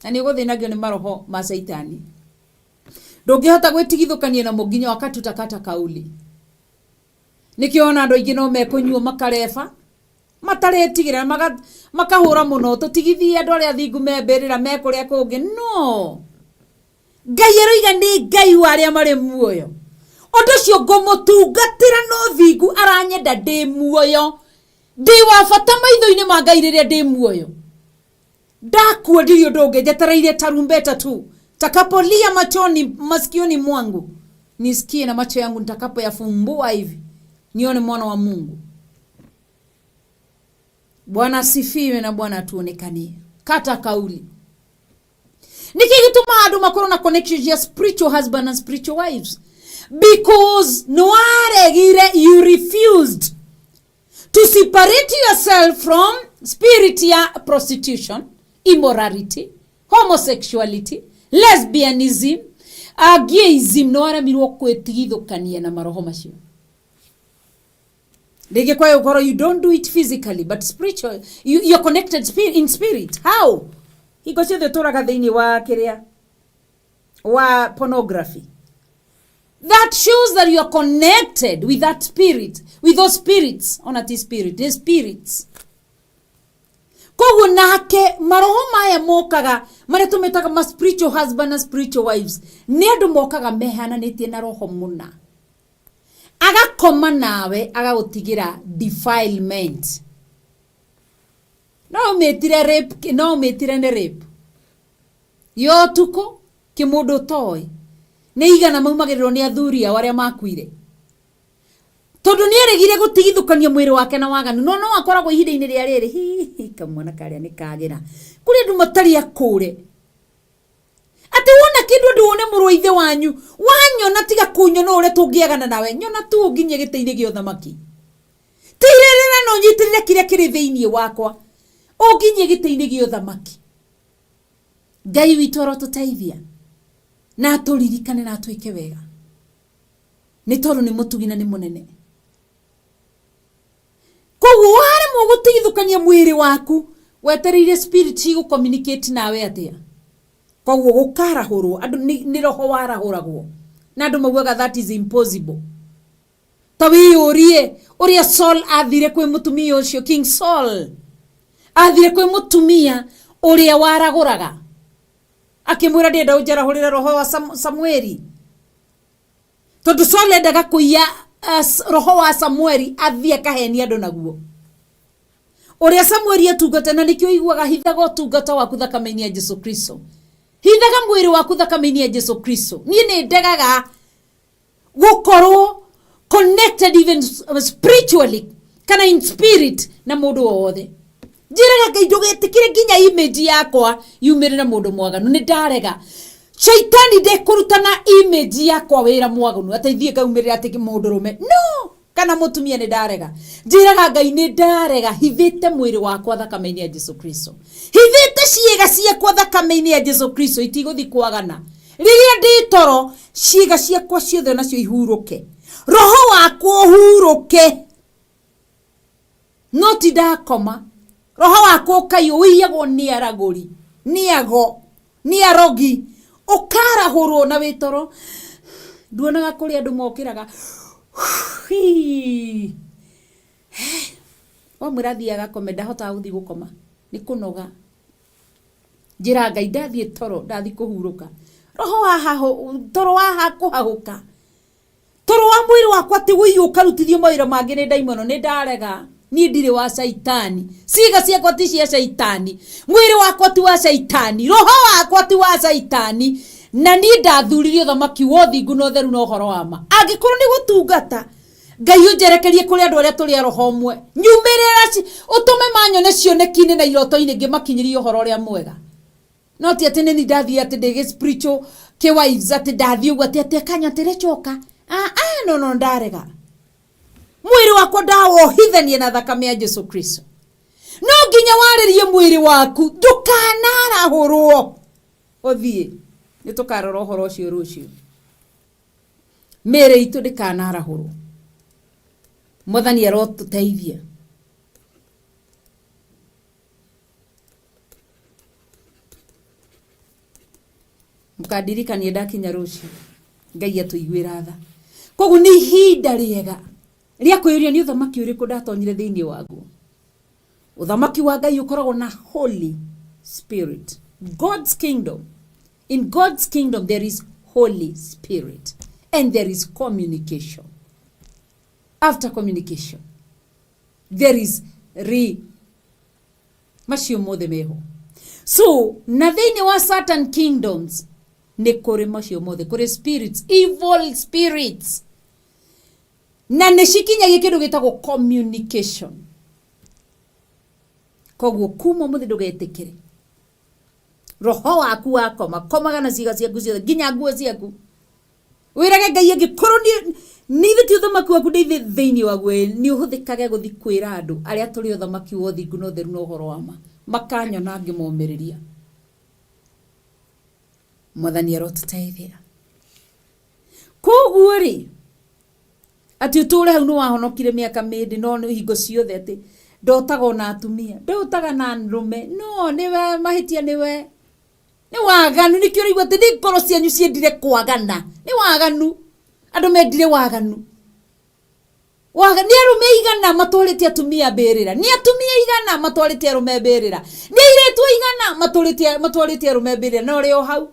A: na nĩ ũgũthĩnagio nĩ maroho ma Caitani, ndũngĩhota gwĩtigithũkania namo nginya wakati utakata kauli. Nĩkĩo ona andũ aingĩ no mekũnyua makareba mataretigĩra, makahũra mũno, tũtigithie andũ arĩa athingu membĩrĩra me kũrĩa kũngĩ. No Ngai aroiga nĩ Ngai wa arĩa marĩ muoyo. Ũndũ ũcio ngũmũtungatĩra na ũthingu, aranyenda ndĩ muoyo, ndĩ wa bata maitho-inĩ ma Ngai rĩrĩa ndĩ muoyo. Ndakua ndirĩ ũndũ ũngĩ njetereire, tarumbeta tu takapolia machoni masikioni mwangu, nisikie na macho yangu nitakapoyafumbua hivi, nione mwana wa Mungu. Bwana asifiwe na Bwana atuonekanie. Kata kauli. Nĩkĩ gĩtũmaga andũ makorwo na connections ya spiritual husband and spiritual wives? Because nĩwaregire, you refused to separate yourself from spirit ya prostitution, immorality, homosexuality, lesbianism, gayism. Nĩwaremirwo kwĩtigithũkania na maroho macio. Rĩngĩ kwa gũkorwo you don't do it physically, but spiritual, you're connected in spirit. How? Hingo ciothe ũtũraga thĩinĩ wa kĩrĩa wa pornography, that shows that you are connected with that spirit, with those spirits. Ona ti spirit, nĩ spirits. Koguo nake maroho maya mokaga marĩa tũmetaga ma spiritual husband na spiritual wives nĩ andũ mokaga mehananĩtie na roho mũna, agakoma nawe, agagũtigĩra defilement. No ũmĩtire rape, no ũmĩtire nĩ rape ya ũtukũ kĩmũndũ ũtoĩ. Nĩ igana maumagĩrĩrwo nĩ athuri ao arĩa makuire tondũ nĩ aregire gũtigithũkania mwĩrĩ wake na waganu. No no akoragwo ihinda-inĩ rĩa rĩrĩ, hihi kamwana karĩa nĩ kagĩra kũrĩ andũ matarĩ akũre, atĩ wona kĩndũ andũ wone mũrũ wa ithe wanyu, wanyona tiga kũnyona ũrĩa tũngĩagana nawe, nyona tu ũnginyie gĩtĩ-inĩ gĩa ũthamaki. Tirĩrĩra na ũnyitĩrĩre kĩrĩa kĩrĩ thĩinĩ wakwa, ũnginyie gĩtĩ-inĩ gĩa ũthamaki. Ngai witũ arotũteithia na atũririkane na atwĩke wega, nĩ tondũ nĩ mũtugi na nĩ mũnene. Koguo waremwo gũtigithũkania mwĩrĩ waku, wetereire spirit igũ communicate nawe atĩa? Koguo gũkarahũrwo andũ nĩ roho warahũragwo, na andũ maugaga that is impossible. Ta wĩyũrie ũrĩa Saul athire kwĩ mũtumia ũcio, King Saul athire kwĩ mũtumia ũrĩa waragũraga, akĩmwĩra ndĩrenda ũnjarahũrĩre roho wa Samueli, tondũ Saul endaga kũiya roho wa Samueli athiĩ akahenie andũ naguo. Ũrĩa Samueli atungata, na nĩkĩo iguaga hithaga ũtungata waku thakame-inĩ ya Jesu Kristo, hithaga mwĩrĩ waku thakame-inĩ ya Jesu Kristo. Niĩ nĩ ndegaga gũkorwo connected even spiritually kana in spirit na mũndũ o wothe. Njĩraga Ngai ndũgetĩkĩre nginya image yakwa yumĩrĩre mũndũ mwaganu. Nĩ ndarega shaitani ndekũruta na image yakwa wĩra mwaganu atĩ ithiĩ ngaumĩrĩra atĩ mũndũrũme no kana mũtumia. Nĩ ndarega. Njĩraga Ngai nĩ ndarega, hithĩte mwĩrĩ wakwa thakame-inĩ ya Jesu Kristo, hithĩte ciĩga ciakwa thakame-inĩ ya Jesu Kristo, itigũthi kwagana. Rĩrĩa ndĩ toro, ciĩga ciakwa ciothe onacio ihurũke, roho wakwa ũhurũke, no ti ndakoma roho wakwa ũkaiywo, ũiyagwo nĩ aragũri, nĩ ago, nĩ arogi, ũkarahũrwo na wĩ toro. Nduonaga kũrĩ andũ mokĩraga hii. Wamwĩra athiĩ agakome, ndahotaga gũthiĩ gũkoma nĩ kũnoga. Njĩra Ngai ndathiĩ toro, ndathiĩ kũhurũka, roho wa haho, toro wa kũhahũka, toro wa mwĩrĩ wakwa ti wũiyũ ũkarutithio mawĩra mangĩ nĩ ndaimono. Nĩ ndarega, niĩ ndirĩ wa caitani, ciĩga ciakwa ti cia caitani, mwĩrĩ wakwa ti wa caitani, roho wakwa ti wa caitani, na niĩ ndathuririe ũthamaki wa ũthingu na ũtheru na ũhoro wa ma. Angĩkorwo nĩ gũtungata, Ngai ũnjerekerie kũrĩ andũ arĩa tũrĩ a roho ũmwe, nyumĩrĩra, ũtũme manyone cioneki-inĩ na iroto-inĩ ngĩmakinyĩria ũhoro ũrĩa mwega. No ti atĩ nĩ ndathiĩ atĩ ndĩ gĩ spiritual kĩ wives, atĩ ndathiĩ ũguo atĩ akanya atĩ recoka. Ah ah, no no, ndarega. Mwĩrĩ wakwa ndawohithania na thakame ya Jesu Kristo. No nginya warĩrie mwĩrĩ waku ndũkanarahũrwo ũthiĩ. Nĩ tũkarora ũhoro ũcio rũciũ. Mĩĩrĩ itũ ndĩkanarahũrwo. Mwathani arotũteithia. Mũkandirikanie ndakinya rũciũ. Ngai atũiguĩra tha. Koguo nĩ ihinda rĩega rĩa kwĩyũria nĩ ũthamaki ũrĩkũ ndatonyire thĩinĩ waguo. Ũthamaki wa Ngai ũkoragwo na Holy Spirit. God's kingdom, in God's kingdom there is Holy Spirit and there is communication. After communication there is re macio mothe meho. So na thĩinĩ wa Satan kingdoms nĩ kũrĩ macio mothe, kũrĩ spirits, evil spirits, na nĩ cikinyagia kĩndũ gĩtagwo communication. Koguo kuma ũmũthĩ ndũgetĩkĩre roho waku wakoma, komaga na ciĩga ciaku ciothe, nginya nguo ciaku. Wĩrage Ngai, angĩkorwo nĩ ithe ti ũthamaki waku ndĩ thĩinĩ waguo, nĩ ũhũthĩkage gũthi kwĩra andũ arĩa tũrĩ ũthamaki wa ũthingu na ũtheru na ũhoro wa ma, makanyona ngĩmomĩrĩria. Mwathani arotũteithia. Koguo rĩ, atĩ ũtũre hau nĩ wahonokire mĩaka mĩndĩ, no nĩ hingo ciothe atĩ ndotaga ona atumia, ndotaga na ndũme, no nĩwe mahĩtia, nĩwe nĩ waganu. Nĩkĩo ũraigua atĩ nĩ ngoro cianyu ciendire kwagana. Nĩ waganu, andũ mendire waganu. Nĩ arũme igana matwarĩte atumia mbĩrĩra, nĩ atumia igana matwarĩte arũme mbĩrĩra, nĩ airĩtu igana matwarĩte arũme mbĩrĩra, na ũrĩ o hau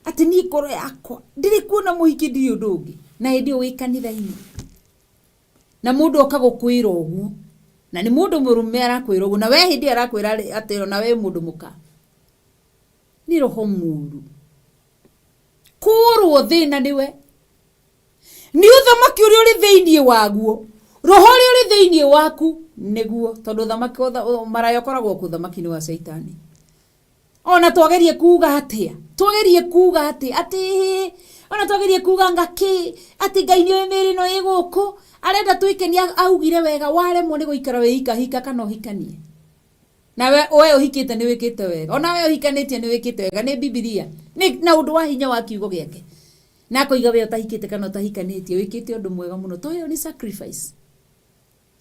A: atĩ niĩ ngoro yakwa ndirĩ kuona mũhiki, ndirĩ ũndũ ũngĩ, na hĩndĩ ĩyo wĩ kanitha-inĩ, na mũndũ oka gũkwĩra ũguo, na nĩ mũndũ mũrũme arakwĩra ũguo, na we hĩndĩ ĩyo arakwĩra atĩ ona we mũndũ mũka. Nĩ roho mũru kũrwo thĩna nĩwe nĩ ũthamaki ũrĩa ũrĩ thĩinĩ waguo, roho ũrĩa ũrĩ thĩinĩ waku nĩguo, tondũ ũthamaki maraya ũkoragwo kũ ũthamaki-inĩ wa caitani. Ona twagerie kuga atia, twagerie kuga atĩ atĩ ona twagerie kuga ngakĩ atĩ Ngai nĩoĩ mĩĩrĩ ĩno ĩ gũkũ arenda twĩkenie, augire wega, waremwo nĩ gũikara wĩ ika, hika kana ũhikanie. Na we ũhikĩte nĩ wĩkĩte wega, ona we ũhikanĩtie nĩ wĩkĩte wega, nĩ Bibilia nĩ na ũndũ wa hinya wa kiugo gĩake. Na akoiga we ũtahikĩte kana ũtahikanĩtie wĩkĩte ũndũ mwega mũno, to ĩyo nĩ sacrifice.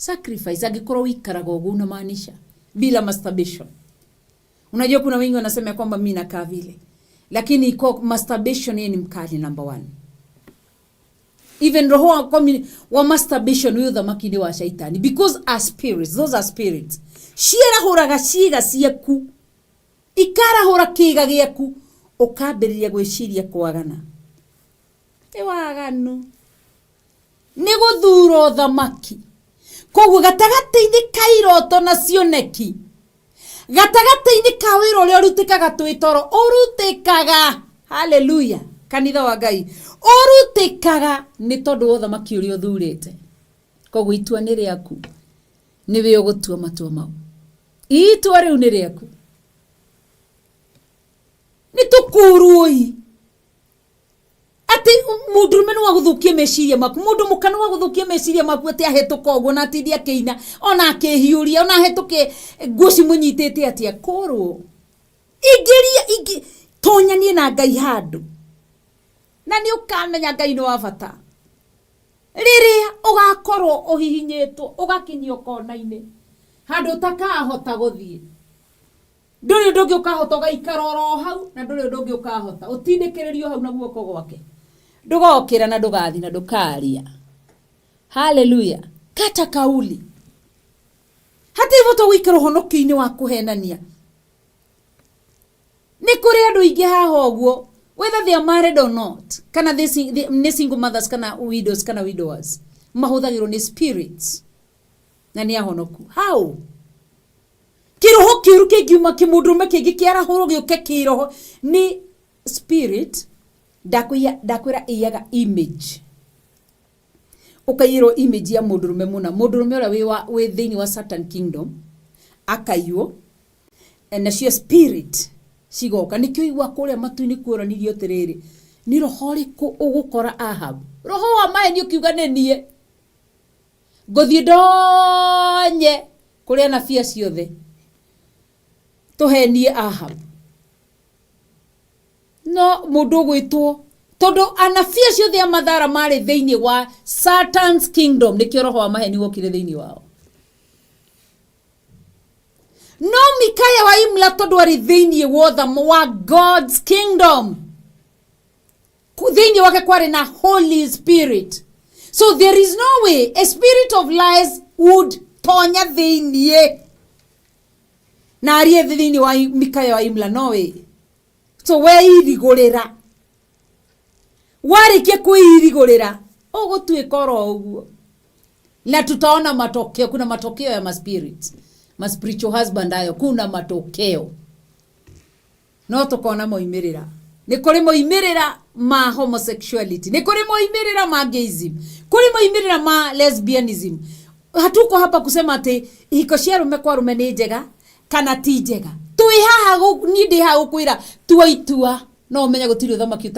A: Sacrifice angĩkorwo wĩikaraga ũguo unamaanisha bila masturbation. Unajua kuna wengi wanasema ya kwamba mimi nakaa vile, lakini kwa masturbation yeye ni mkali number one. Even roho wa masturbation huyo thamaki ni wa shaitani, because are spirits, those are spirits. Ciarahũraga ciĩga ciaku, ikarahũra kĩĩga gĩaku, ũkambĩrĩria gwĩciria kwagana. Nĩ waganu, nĩ gũthura ũthamaki. Koguo gatagatĩ-inĩ ka iroto na cioneki, gatagatĩ-inĩ ka wĩra ũrĩa ũrutĩkaga twĩ toro, ũrutĩkaga, haleluya, kanitha wa Ngai, ũrutĩkaga nĩ tondũ wa ũthamaki ũrĩa ũthurĩte. Koguo itua nĩ rĩaku, nĩwe ũgũtua matua mau. Itua rĩu nĩ rĩaku. Nĩ tũkũrũi atĩ mũndũrũme nĩ wa gũthũkia meciria maku, mũndũ mũka nĩ wa gũthũkia meciria maku, atĩ ahĩtũka ũguo na atinde akĩina ona akĩhiũria ona ahĩtũke nguo cimũnyitĩte atĩa. Kũrwo ingĩria ingĩ tonyanie na Ngai handũ, na nĩ ũkamenya Ngai nĩ wa bata. Rĩrĩa ũgakorwo ũhihinyĩtwo ũgakinyio kona-inĩ handũ ũtakahota gũthiĩ, ndũrĩ ũndũ ũngĩ ũkahota, ũgaikara oro hau, na ndũrĩ ũndũ ũngĩ ũkahota, ũtindĩkĩrĩrio hau na guoko gwake, ndũgokĩra na ndũgathi na ndũkaria. Haleluya. Kata kauli. Hatirĩ bata gũikara ũhonokio-inĩ wa kũhenania. Nĩ kũrĩ andũ aingĩ haha ũguo, whether they are married or not, kana nĩ single mothers kana widows kana widowers, mahũthagĩrwo nĩ spirits na nĩ ahonoku. How? Kĩroho kĩũru kĩngiuma kĩmũndũrũme kĩngĩ kĩarahũrwo gĩũke kĩroho nĩ spirit. Ndakwĩra ĩiyaga image, ũkaiyĩrwo image ya mũndũrũme mũna, mũndũrũme ũrĩa wĩ thĩinĩ wa Satan kingdom akaiywo, nacio spirit cigoka. Nĩkĩo igua kũrĩa matu-inĩ kuoranirio atĩrĩrĩ, nĩ roho ũrĩkũ ũgũkora Ahab? Roho wa maheni ũkiuga nĩ niĩ ngũthiĩ ndonye kũrĩa anabii acio othe tũhenie Ahab. No mũndũ ũgwĩtwo, tondũ anabii acio othe a mathara marĩ thĩinĩ wa Satan's kingdom, nĩkĩo roho wa maheni wokire thĩinĩ wao. No Mikaya wa Imla, tondũ arĩ thĩinĩ wa God's kingdom, thĩinĩ wake kwarĩ na Holy Spirit, so there is no way a spirit of lies would tonya thĩinĩ na arie thĩinĩ wa Mikaya wa Imla. No way. So weirigũrĩra, warĩkia kwĩirigũrĩra ũgũtuĩka oro ũguo, na tutaona matokeo. Kuna matokeo ya maspirit, ma spiritual husband ayo, kuna matokeo, no tukona moimĩrĩra. Nĩ kũrĩ moimĩrĩra ma homosexuality, nĩ kũrĩ moimĩrĩra ma gayism, kũrĩ moimĩrĩra ma lesbianism. Hatuko hapa kusema atĩ ihiko cia arũme kwa arũme nĩ njega kana ti njega. Twĩ haha niĩ ndĩ haha gũkwĩra tua itua, no ũmenye gũtirĩ ũthamaki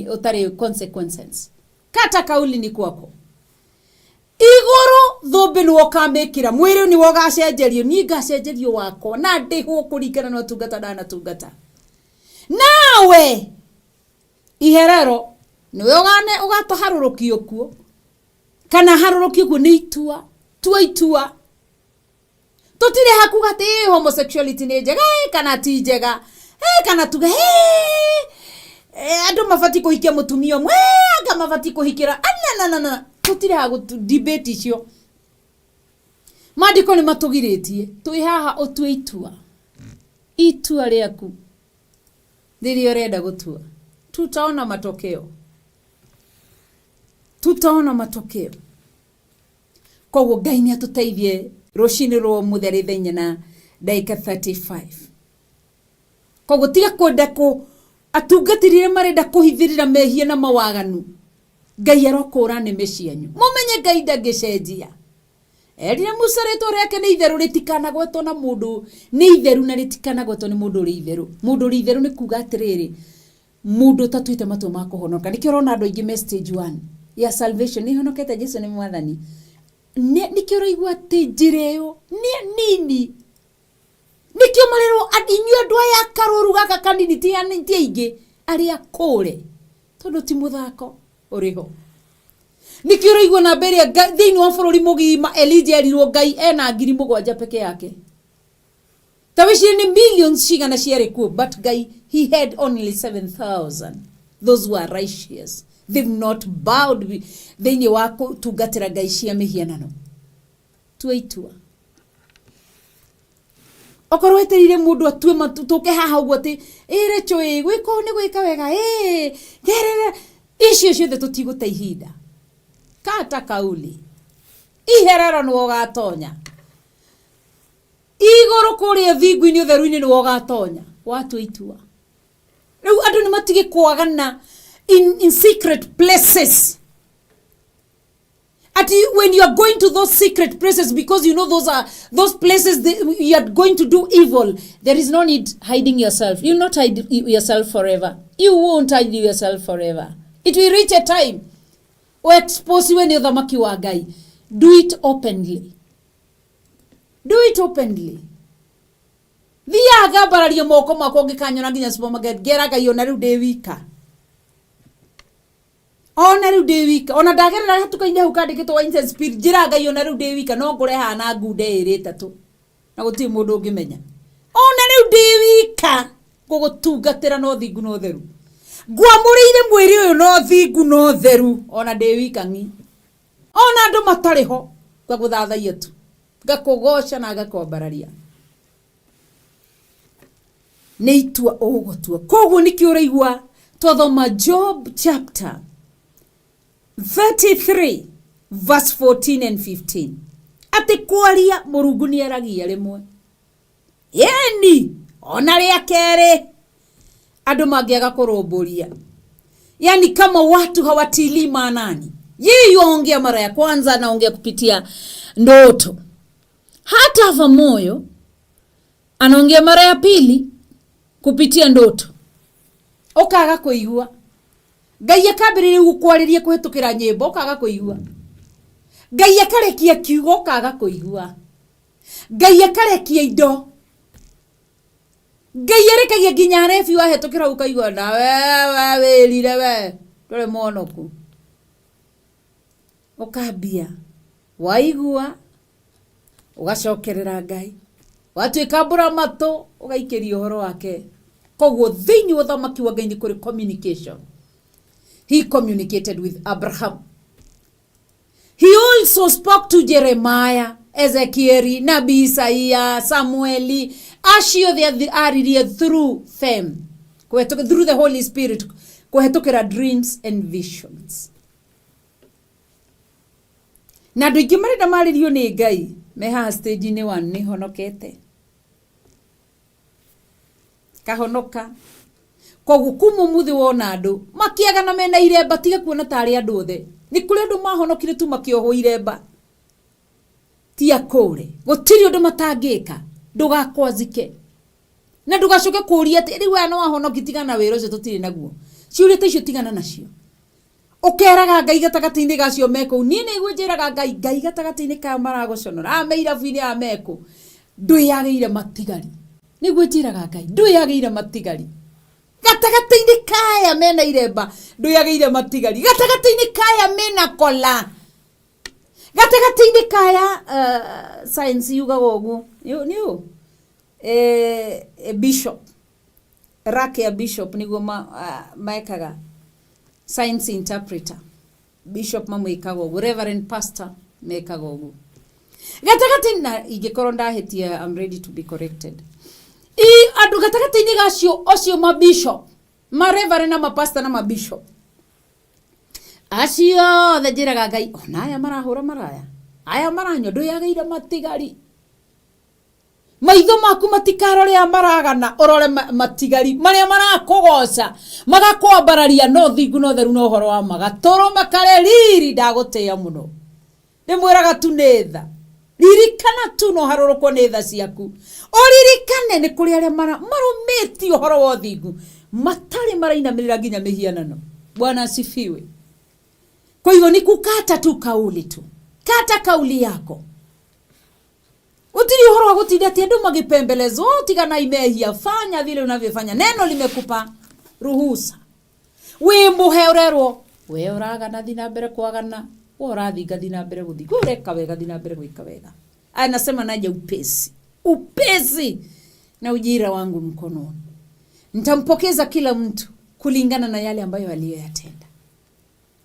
A: ũtarĩ consequences. Kata kauli ni kwako. Igũrũ thũmbĩ nĩwe ũkamĩkĩra, mwĩrĩ nĩwe ũgacenjerio, niĩ ngacenjerio wakwa na ndĩhwo kũringana na ũtungata ndanatungata. Nawe iherero nĩwe ũgatoharũrũkio kuo kana harũrũkio kuo. Nĩ itua, tua itua. Tũtirĩ hakuga atĩ homosexuality nĩ njega kana ti njega, kana tuge andũ mabatiĩ kũhikia mũtumia ũmwe, anga mabatiĩ kũhikĩra ananana. Tũtirĩ ha debate icio. Maandĩko nĩ matũgirĩtie. Twĩ haha ũtue itua, itua rĩaku rĩrĩa ũrenda gũtua. Tutaona matokeo, tutaona matokeo. Koguo Ngai nĩ atũteithie rũcinĩ rwa ũmũthĩ arĩ thaa 4 na ndagĩka 35. Koguo tiga kwenda kũ atungatĩri arĩa marenda kũhithĩrĩra mehia na mawaganu, Ngai arokũra nĩmĩ cianyu. Mũmenye Ngai ndangĩcenjia. Erire Musa rĩtwa rĩake nĩ itherũ, rĩtikanagwetwo na mũndũ nĩ itheru, na rĩtikanagwetwo nĩ mũndũ ũrĩ itherũ. Mũndũ ũrĩ itherũ nĩ kuga atĩrĩrĩ, mũndũ ũtatuĩte matua ma kũhonoka. Nĩkĩo ũrona andũ aingĩ me stage 1 ya salvation, nĩ honokete, Jesu nĩ mwathani. Nĩkĩo ũraigua atĩ njĩra ĩyo nĩ nini. Nĩkĩo marerwo inyuĩ andũ aya karũru gaka kanini, ti aingĩ arĩa kũre, tondũ ti mũthako ũrĩ ho. Nĩkĩo ũraigua namba ĩrĩa thĩinĩ wa bũrũri mũgima Elijah erirwo Ngai ena 7,000 peke yake. Ta wĩcirie nĩ millions cigana ciarĩ kuo, but Ngai he had only 7,000 those who are righteous, they've not bowed thĩinĩ wa gũtungatĩra ngai cia mĩhianano. Tua itua. Okorwo wetereire mũndũ atue matu tũke haha ũguo atĩ ĩrĩ chũĩ gwĩka ũũ nĩ gwĩka wega, ĩ gerera icio ciothe, tũtigũte ihinda. Kata kauli, iherero nĩwe ũgatonya igũrũ, kũrĩa thingu-inĩ ũtheru-inĩ nĩwe ũgatonya watua itua. Rĩu andũ nĩ matige kwagana in secret places, ati when you are going to those secret places because you know those are those places that you are going to do evil, there is no need hiding yourself. You will not hide yourself forever. You won't hide yourself forever. It will reach a time expose we nĩ ũthamaki wa Ngai. Do it openly, do it openly. Thiaga mbararia moko makwa ũngĩkanyona nginya supermarket, ngera Ngai ona rĩu ndĩ wika, ona rĩu ndĩ wika, ona ndagerera hatuka-inĩ hau kandĩkĩtwo Wines and Spirit, njĩra Ngai ona rĩu ndĩ wika no ngũre hana ngunde ĩrĩ ĩtatũ na gũtirĩ mũndũ ũngĩmenya. Ona rĩu ndĩ wika ngũgũtungatĩra no thingu no theru, ngwamũrĩire mwĩrĩ ũyũ no thingu no theru, ona ndĩ wika ng'i, ona andũ matarĩ ho, ngagũthathaia tu, ngakũgoca na ngakwambararia. Nĩ itua ũgũtua. Koguo nĩkĩo ũraigua twathoma Job chapter 33 verse 14 and 15 atĩ kwaria Mũrungu nĩ aragia rĩmwe, ĩni ona rĩa kerĩ, andũ mangĩaga kũrũmbũria, yani kama watu hawatilii maanani. Yeye yuaongea mara ya kwanza, anaongea kupitia ndoto. Hata afa moyo, anaongea mara ya pili kupitia ndoto, ũkaga kũigua. Ngai akambĩrĩria gũkwarĩria kũhĩtũkĩra nyĩmbo, ũkaga kũigua. Ngai akarekia kiugo, ũkaga kũigua. Ngai akarekia indo, Ngai arekagia nginya rebi wahĩtũkĩra, ũkaigua na wewe wĩrire we ndũrĩ mwonoku, ũkambia waigua, ũgacokerera Ngai, watuĩka mbũra matũ, ũgaikĩria ũhoro wake. Koguo thĩinĩ wa ũthamaki wa Ngai nĩ kũrĩ communication. He communicated with Abraham. He also spoke to Jeremiah, Ezekieli, nabii Isaia, Samueli, acio othe aririe through them, through the Holy Spirit, kũhetũkĩra dreams and visions. Na andũ aingĩ marenda marĩrio nĩ Ngai me haha stage-inĩ one, nĩ honokete kahonoka. Koguo kuma ũmũthĩ wona andũ makĩagana mena iremba, tiga kuona tarĩ andũ othe. Nĩ kũrĩ andũ mahonokire tu makĩohwo iremba, ti akũre, gũtirĩ ũndũ matangĩka. Ndũgakwazike na ndũgacoke kũũria atĩ rĩu aya no ahonoki. Tigana wĩra ũcio, tũtirĩ naguo. Ciũria ta icio tigana nacio. Ũkeraga Ngai gatagatĩ-inĩ gacio me kũu, niĩ nĩguo njĩraga Ngai, Ngai gatagatĩ-inĩ kaya maragũconora, aya me irabu-inĩ, aya mekũ, ndwĩyagĩire matigari. Nĩguo njĩraga Ngai, ndwĩyagĩire matigari gatagatĩ-inĩ kaya mena iremba, ndwĩyagĩire matigari gatagatĩ-inĩ kaya mena kola, gatagatĩ-inĩ kaya science yugaga ũguo nĩ ũ bishop rack ya bishop nĩguo mekaga science interpreter. Bishop mamwĩkaga ũguo, reverend pastor mekaga ũguo gatagatĩ. Na ingĩkorwo ndahĩtia, I'm ready to be corrected. I andũ gatagatĩ-inĩ gacio ocio ma bishop, ma reverend na ma pastor na ma bishop acio othe, njĩraga Ngai ona aya marahũra maraya, aya maranyua, ndwĩyagĩire matigari. Maitho maku matikarore aya maragana, ũrore matigari marĩa marakũgoca, magakwambararia no thingu no theru no ũhoro wa ma. Gatũrũme kare riri, ndagũtĩĩa mũno. Ndĩmwĩraga tu nĩ tha, ririkana tu no harũrũkwo nĩ tha ciaku. Ũririkane nĩ kũrĩ arĩa marũmĩtie ũhoro wa ũthingu, matarĩ marainamĩrĩra nginya mĩhianano. Bwana asifiwe. Kwa hivyo ni kukata tu kauli tu, kata kauli yako. Gũtirĩ ũhoro wa gũtinda atĩ andũ magĩpembelezwo. Tigana imehia, fanya vile unavyofanya. Neno limekupa ruhusa, wĩ mũhe ũrerwo. We ũragana, thi na mbere kwagana. We ũrathinga, thi na mbere gũthinga. We ũreka wega, thi na mbere gwĩka wega. Anasema naja upesi upesi na ujira wangu mkononi, nitampokeza kila mtu kulingana na yale ambayo aliyoyatenda.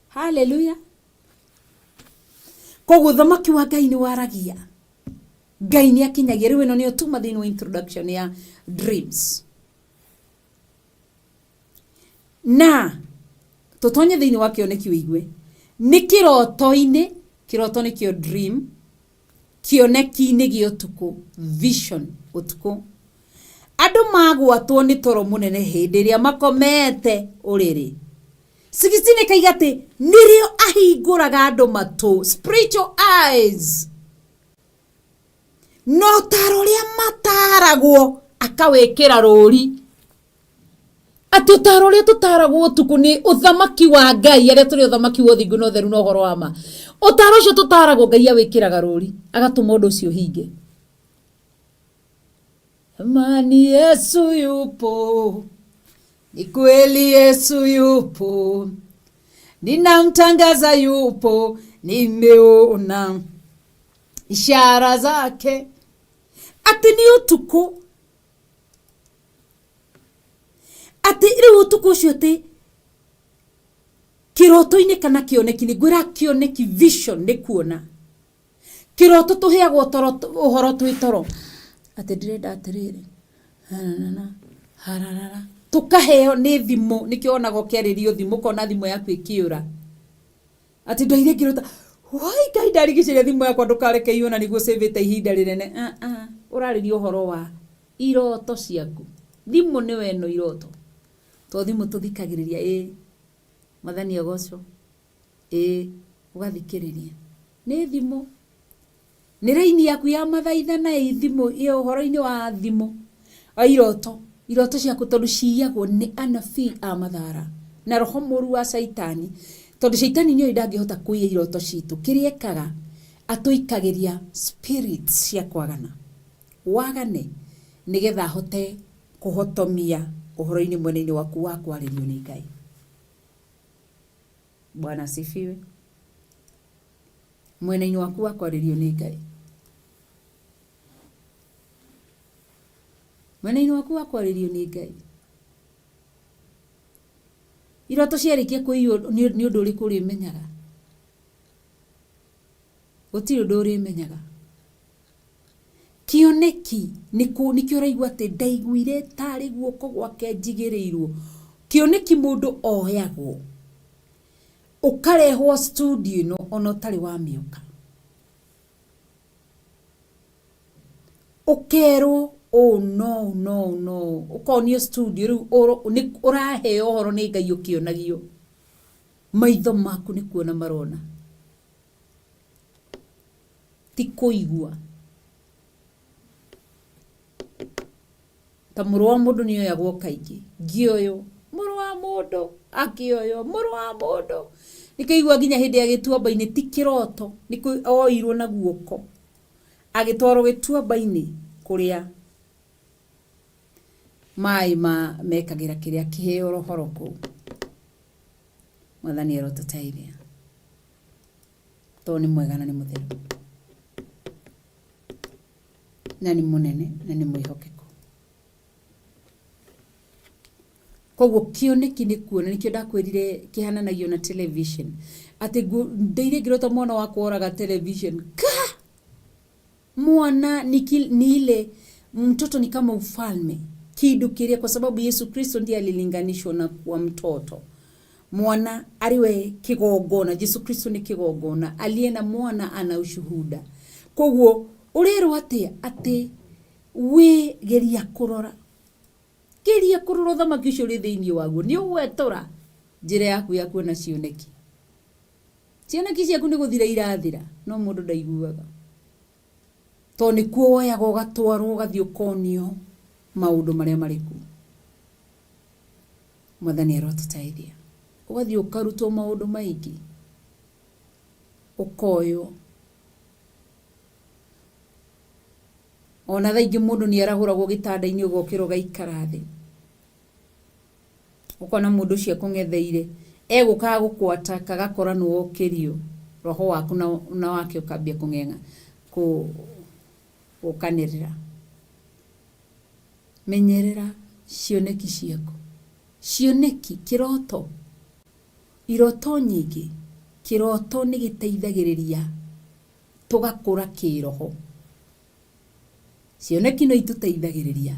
A: Haleluya. Koguo thamaki wa Ngai nĩ waragia, Ngai nĩ akinyagia. Rĩu ĩno nĩyo tuma thĩinĩ wa introduction ya dreams. Na tũtonye thĩinĩ wa kĩoneki ũigue nĩ kĩroto-inĩ. Kĩroto nĩkĩo dream, kĩoneki-inĩ gĩa ũtukũ, vision ũtukũ. Andũ magwatwo nĩ toro mũnene hĩndĩ ĩrĩa makomete ũrĩrĩ. 16 ĩkaiga atĩ nĩrĩo ahingũraga andũ matũ, spiritual eyes, na ũtaro ũrĩa mataragwo akawĩkĩra rũri. Atĩ ũtaro ũrĩa tũtaragwo ũtukũ nĩ ũthamaki wa Ngai, arĩa tũrĩ ũthamaki wa ũthingu na ũtheru na ũhoro wa ma. Ũtaro ũcio tũtaragwo Ngai awĩkĩraga rũri, agatũma ũndũ ũcio ũhinge. Amani, Yesu yupo, ni kweli Yesu yupo, ninamtangaza yupo, nimeona ishara zake. Atĩ nĩ ũtukũ, atĩ rĩu ũtukũ ũcio, atĩ kĩroto-inĩ kana kĩoneki, nĩ ngwĩra kĩoneki, vision nĩ kuona. Kĩroto tũheagwo toro, ũhoro twĩ toro, atĩ ndĩrenda atĩrĩrĩ, hararara hararara, tũkaheo nĩ thimũ. Nĩkĩo wonaga ũkĩarĩrio thimũ, ũkona thimũ yaku ĩkĩũra, atĩ ndoire ngĩrota, wai Ngai, ndarigicĩria thimũ yakwa, ndũkareke iona nĩguo save ihinda rĩnene. Ah, ah. Ũrarĩria ũhoro wa iroto ciaku, thimũ nĩwe ĩno iroto, to thimũ tũthikagĩrĩria. Ĩ Mwathani agocwo. Ĩ ũgathikĩrĩria nĩ thimũ, nĩ raini yaku ya mathaithana. Ĩ thimũ ĩ ũhoro-inĩ wa thimũ wa iroto, iroto ciaku tondũ ciyagwo nĩ anabii a mathara na roho mũru wa Caitani, tondũ Caitani nĩoĩ ndangĩhota kũiya iroto citũ. Kĩrĩa ekaga, atũikagĩria spirits cia kwagana, wagane nĩgetha ahote kũhotomia ũhoro-inĩ mwena-inĩ waku wa kwarĩrio nĩ Ngai. Bwana asifiwe. Mwena-inĩ waku wa kwarĩrio nĩ Ngai, mwena-inĩ waku wa kwarĩrio nĩ Ngai. Iroto ciarĩkia kũiywo, nĩ ũndũ ũrĩkũ ũrĩmenyaga? Gũtirĩ ũndũ ũrĩmenyaga. Kĩoneki nĩkĩo ũraigua atĩ ndaiguire tarĩ guoko gwake njigĩrĩirwo. Kĩoneki mũndũ oyagwo ũkarehwo studio ĩno ona ũtarĩ wa mĩũka, ũkerwo ũũ no no no, ũkonio studio. Rĩu ũraheo ũhoro nĩ Ngai ũkĩonagio, maitho maku nĩ kuona marona, ti kũigua. Ta mũrũ wa mũndũ nĩ oyagwo kaingĩ, ngĩoywo mũrũ wa mũndũ, akĩoywo mũrũ wa mũndũ, nĩkĩigua nginya hĩndĩ ya gĩtuamba-inĩ, ti kĩroto, nĩ oirwo na guoko agĩtwarwo gĩtuamba-inĩ kũrĩa maĩ ma mekagĩra kĩrĩa kĩheo ũhoro kũu. Mwathani arotũteithia, tondũ nĩ mwega na nĩ mũtheru na nĩ mũnene na nĩ mwĩhokeku. Koguo kĩoneki nĩ kuona, nĩkĩo ndakwĩrire kĩhananagio na television, atĩ ndeire ngĩrota mwana wakwa oraga television ka mwana ni ile mtoto ni kama ufalme, kindu kiria, kwa sababu Yesu Kristo ndiye alilinganishwa na kuwa mtoto. Mwana ariwe kigongona, Jesu Kristo ni kigongona. Aliye na mwana ana ushuhuda. Koguo urerwo atia? Ati wi geria kurora, geria kurora ũthamaki ũcio ũrĩ thĩinĩ waguo, nĩ ũgwetũra njĩra yaku ya kuona cioneki. Cioneki ciaku nĩ gũthira irathira, no mũndũ ndaiguaga, tondũ nĩkuo woyaga ũgatwarwo, ũgathiĩ ũkonio maũndũ marĩa marĩ kuo. Mwathani arotũteithia. Ũgathiĩ ũkarutwo maũndũ maingĩ, ũkoywo. Ona thaa ingĩ mũndũ nĩ arahũragwo gĩtanda-inĩ, ũgokĩra ũgaikara thĩ, ũkona mũndũ ũcio akũng'etheire. Egũkaga gũkwataka agakora nĩ wokĩrio roho waku na wake ũkambia kũng'eng'a gũkanĩrĩra. Menyerera cioneki ciaku. Cioneki, kĩroto, iroto nyingĩ, kĩroto nĩ gĩteithagĩrĩria tũgakũra kĩroho. Cioneki no itũteithagĩrĩria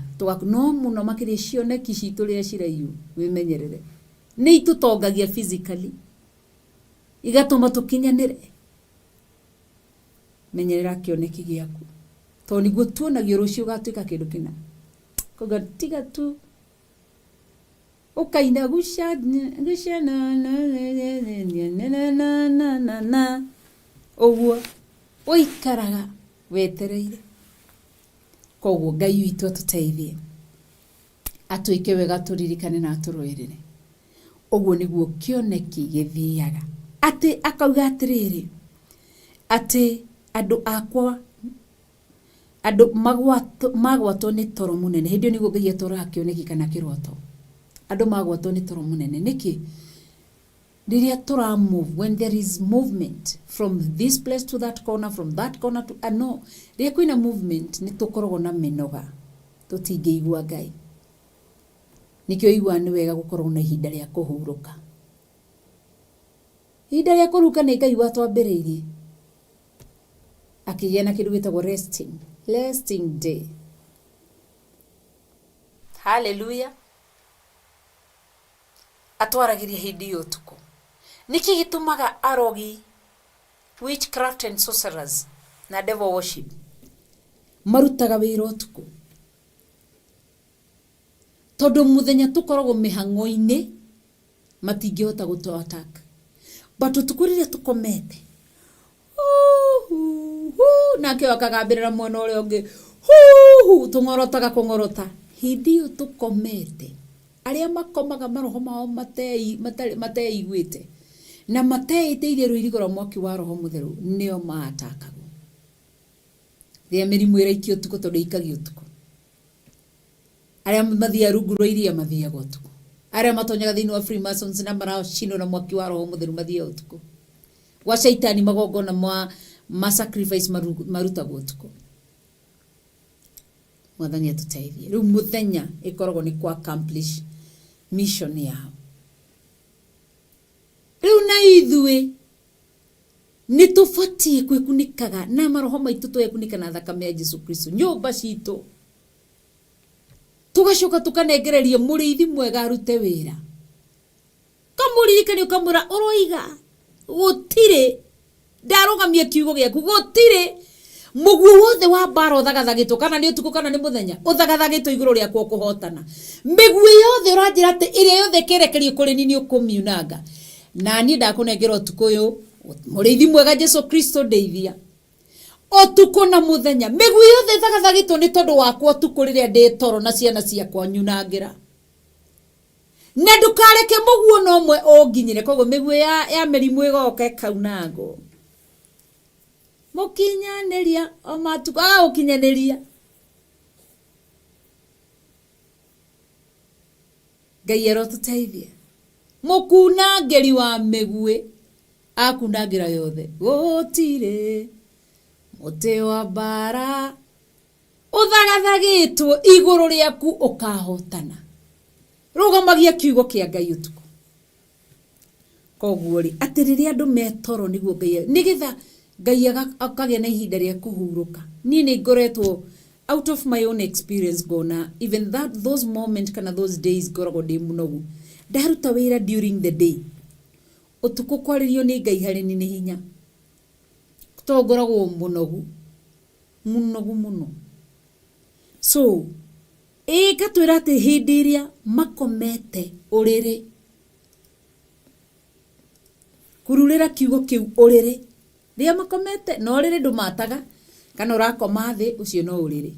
A: no mũno makĩria cioneki citũ rĩrĩa ciraiywo, wĩmenyerere. Nĩ itũtongagia physically, igatũma tũkinyanĩre. Menyerera kĩoneki gĩaku, tondũ nĩguo tuonagio rũciũ ũgatuĩka kĩndũ kĩna. Koguo tiga tu ũkaina guca guca na na na na na na na na ũguo ũikaraga wetereire. Koguo Ngai witũ atũteithie, atwĩke wega, tũririkane na atũrũĩrĩre. Ũguo nĩguo kĩoneki gĩthiaga. Atĩ akauga atĩrĩrĩ, atĩ andũ akwa andũ magwatwo nĩ toro mũnene. Hĩndĩ ĩyo nĩguo Ngai atwaraga kĩoneki kana kĩroto. Andũ magwatwo nĩ toro mũnene. Nĩkĩ? Rĩrĩa tũra move, when there is movement from this place to that corner, from that corner to no, rĩrĩa kwĩna movement nĩ tũkoragwo na mĩnoga, tũtingĩigua Ngai. Nĩkĩo ũiguaga nĩ wega gũkorwo na ihinda rĩa kũhurũka. Ihinda rĩa kũhurũka nĩ Ngai watwambĩrĩirie akĩgĩa na kĩndũ gĩtagwo resting, resting day. Hallelujah. Atwaragĩria hĩndĩ ĩyo ũtukũ. Nĩkĩ gĩtũmaga arogi, witchcraft and sorcerers na devil worship marutaga wĩra ũtukũ? Tondũ mũthenya tũkoragwo mĩhang'o-inĩ, matingĩhota gũtũ attack. But ũtukũ rĩrĩa tũkomete, nake ũyũ akagambĩrĩra mwena ũrĩa ũngĩ, huhu, tũng'orotaga kũng'orota. Hĩndĩ ĩyo tũkomete, arĩa makomaga maroho mao mateiguĩte na mateĩtĩirie rũirigo rwa mwaki wa roho mũtheru nĩo maatakagwo. Rĩrĩa mĩrimũ ĩraikio ũtukũ, tondũ ĩikagio ũtukũ. Arĩa mathiaga rungu rwa iria mathiaga ũtukũ. Arĩa matonyaga thĩinĩ wa Freemasons na maracinwo na mwaki wa roho mũtheru mathiaga ũtukũ. Gwa caitani magongona ma sacrifice marutagwo ũtukũ. Mwathani atũteithie. Rĩu mũthenya ĩkoragwo nĩ kũ accomplish mission yao. Rĩu na ithuĩ nĩ tũbatiĩ kwĩkunĩkaga na maroho maitũ, twekunĩka na thakame ya Jesu Kristo, nyũmba citũ, tũgacoka tũkanengereria mũrĩithi mwega arute wĩra. Kamũririkania, ũkamwĩra ũroiga gũtirĩ ndarũgamia kiugo gĩaku, gũtirĩ mũguo wothe wa mbara ũthagathagĩtwo, kana nĩ ũtukũ kana nĩ mũthenya, ũthagathagĩtwo igũrũ rĩakwa ũkũhotana. Mĩguĩ yothe ũranjĩra atĩ ĩrĩa yothe ĩkĩrekerio kũrĩ ni nĩ ũkũmiunanga, na niĩ ndakũnengera ũtukũ ũyũ, mũrĩithi mwega Jesu Kristo, ndeithia ũtukũ na mũthenya. Mĩguĩ yothe ĩthagathagĩtwo nĩ tondũ wakwa ũtukũ rĩrĩa ndĩ toro na ciana ciakwa, nyunangĩra na ndũkareke mũguo na ũmwe ũnginyĩre. Koguo mĩguĩ ya mĩrimũ ĩgoka ĩkaunangwo. Mũkinyanĩria o matukũ agagũkinyanĩria. Ngai arotũteithia. Mũkunangĩri wa mĩguĩ akunangĩra yothe, gũtirĩ mũtĩ wa mbara ũthagathagĩtwo igũrũ rĩaku ũkahotana. Rũgamagia kiugo kĩa Ngai ũtukũ. Koguo rĩ, atĩ rĩrĩa andũ me toro nĩguo Ngai, nĩgetha Ngai akagĩa na ihinda rĩa kũhurũka. Niĩ nĩ ngoretwo out of my own experience ngona even that those moment kana those days ngoragwo ndĩ mũnogu, ndaruta wĩra during the day, ũtukũ kwarĩrio nĩ Ngai harĩ ni nĩ hinya, tondũ ngoragwo mũnogu mũnogu mũno. So ĩgatwĩra atĩ hĩndĩ ĩrĩa makomete ũrĩrĩ, kururĩra kiugo kĩu ũrĩrĩ, rĩrĩa makomete na ũrĩrĩ ndũmataga kana ũrakoma thĩ, ũcio no ũrĩrĩ,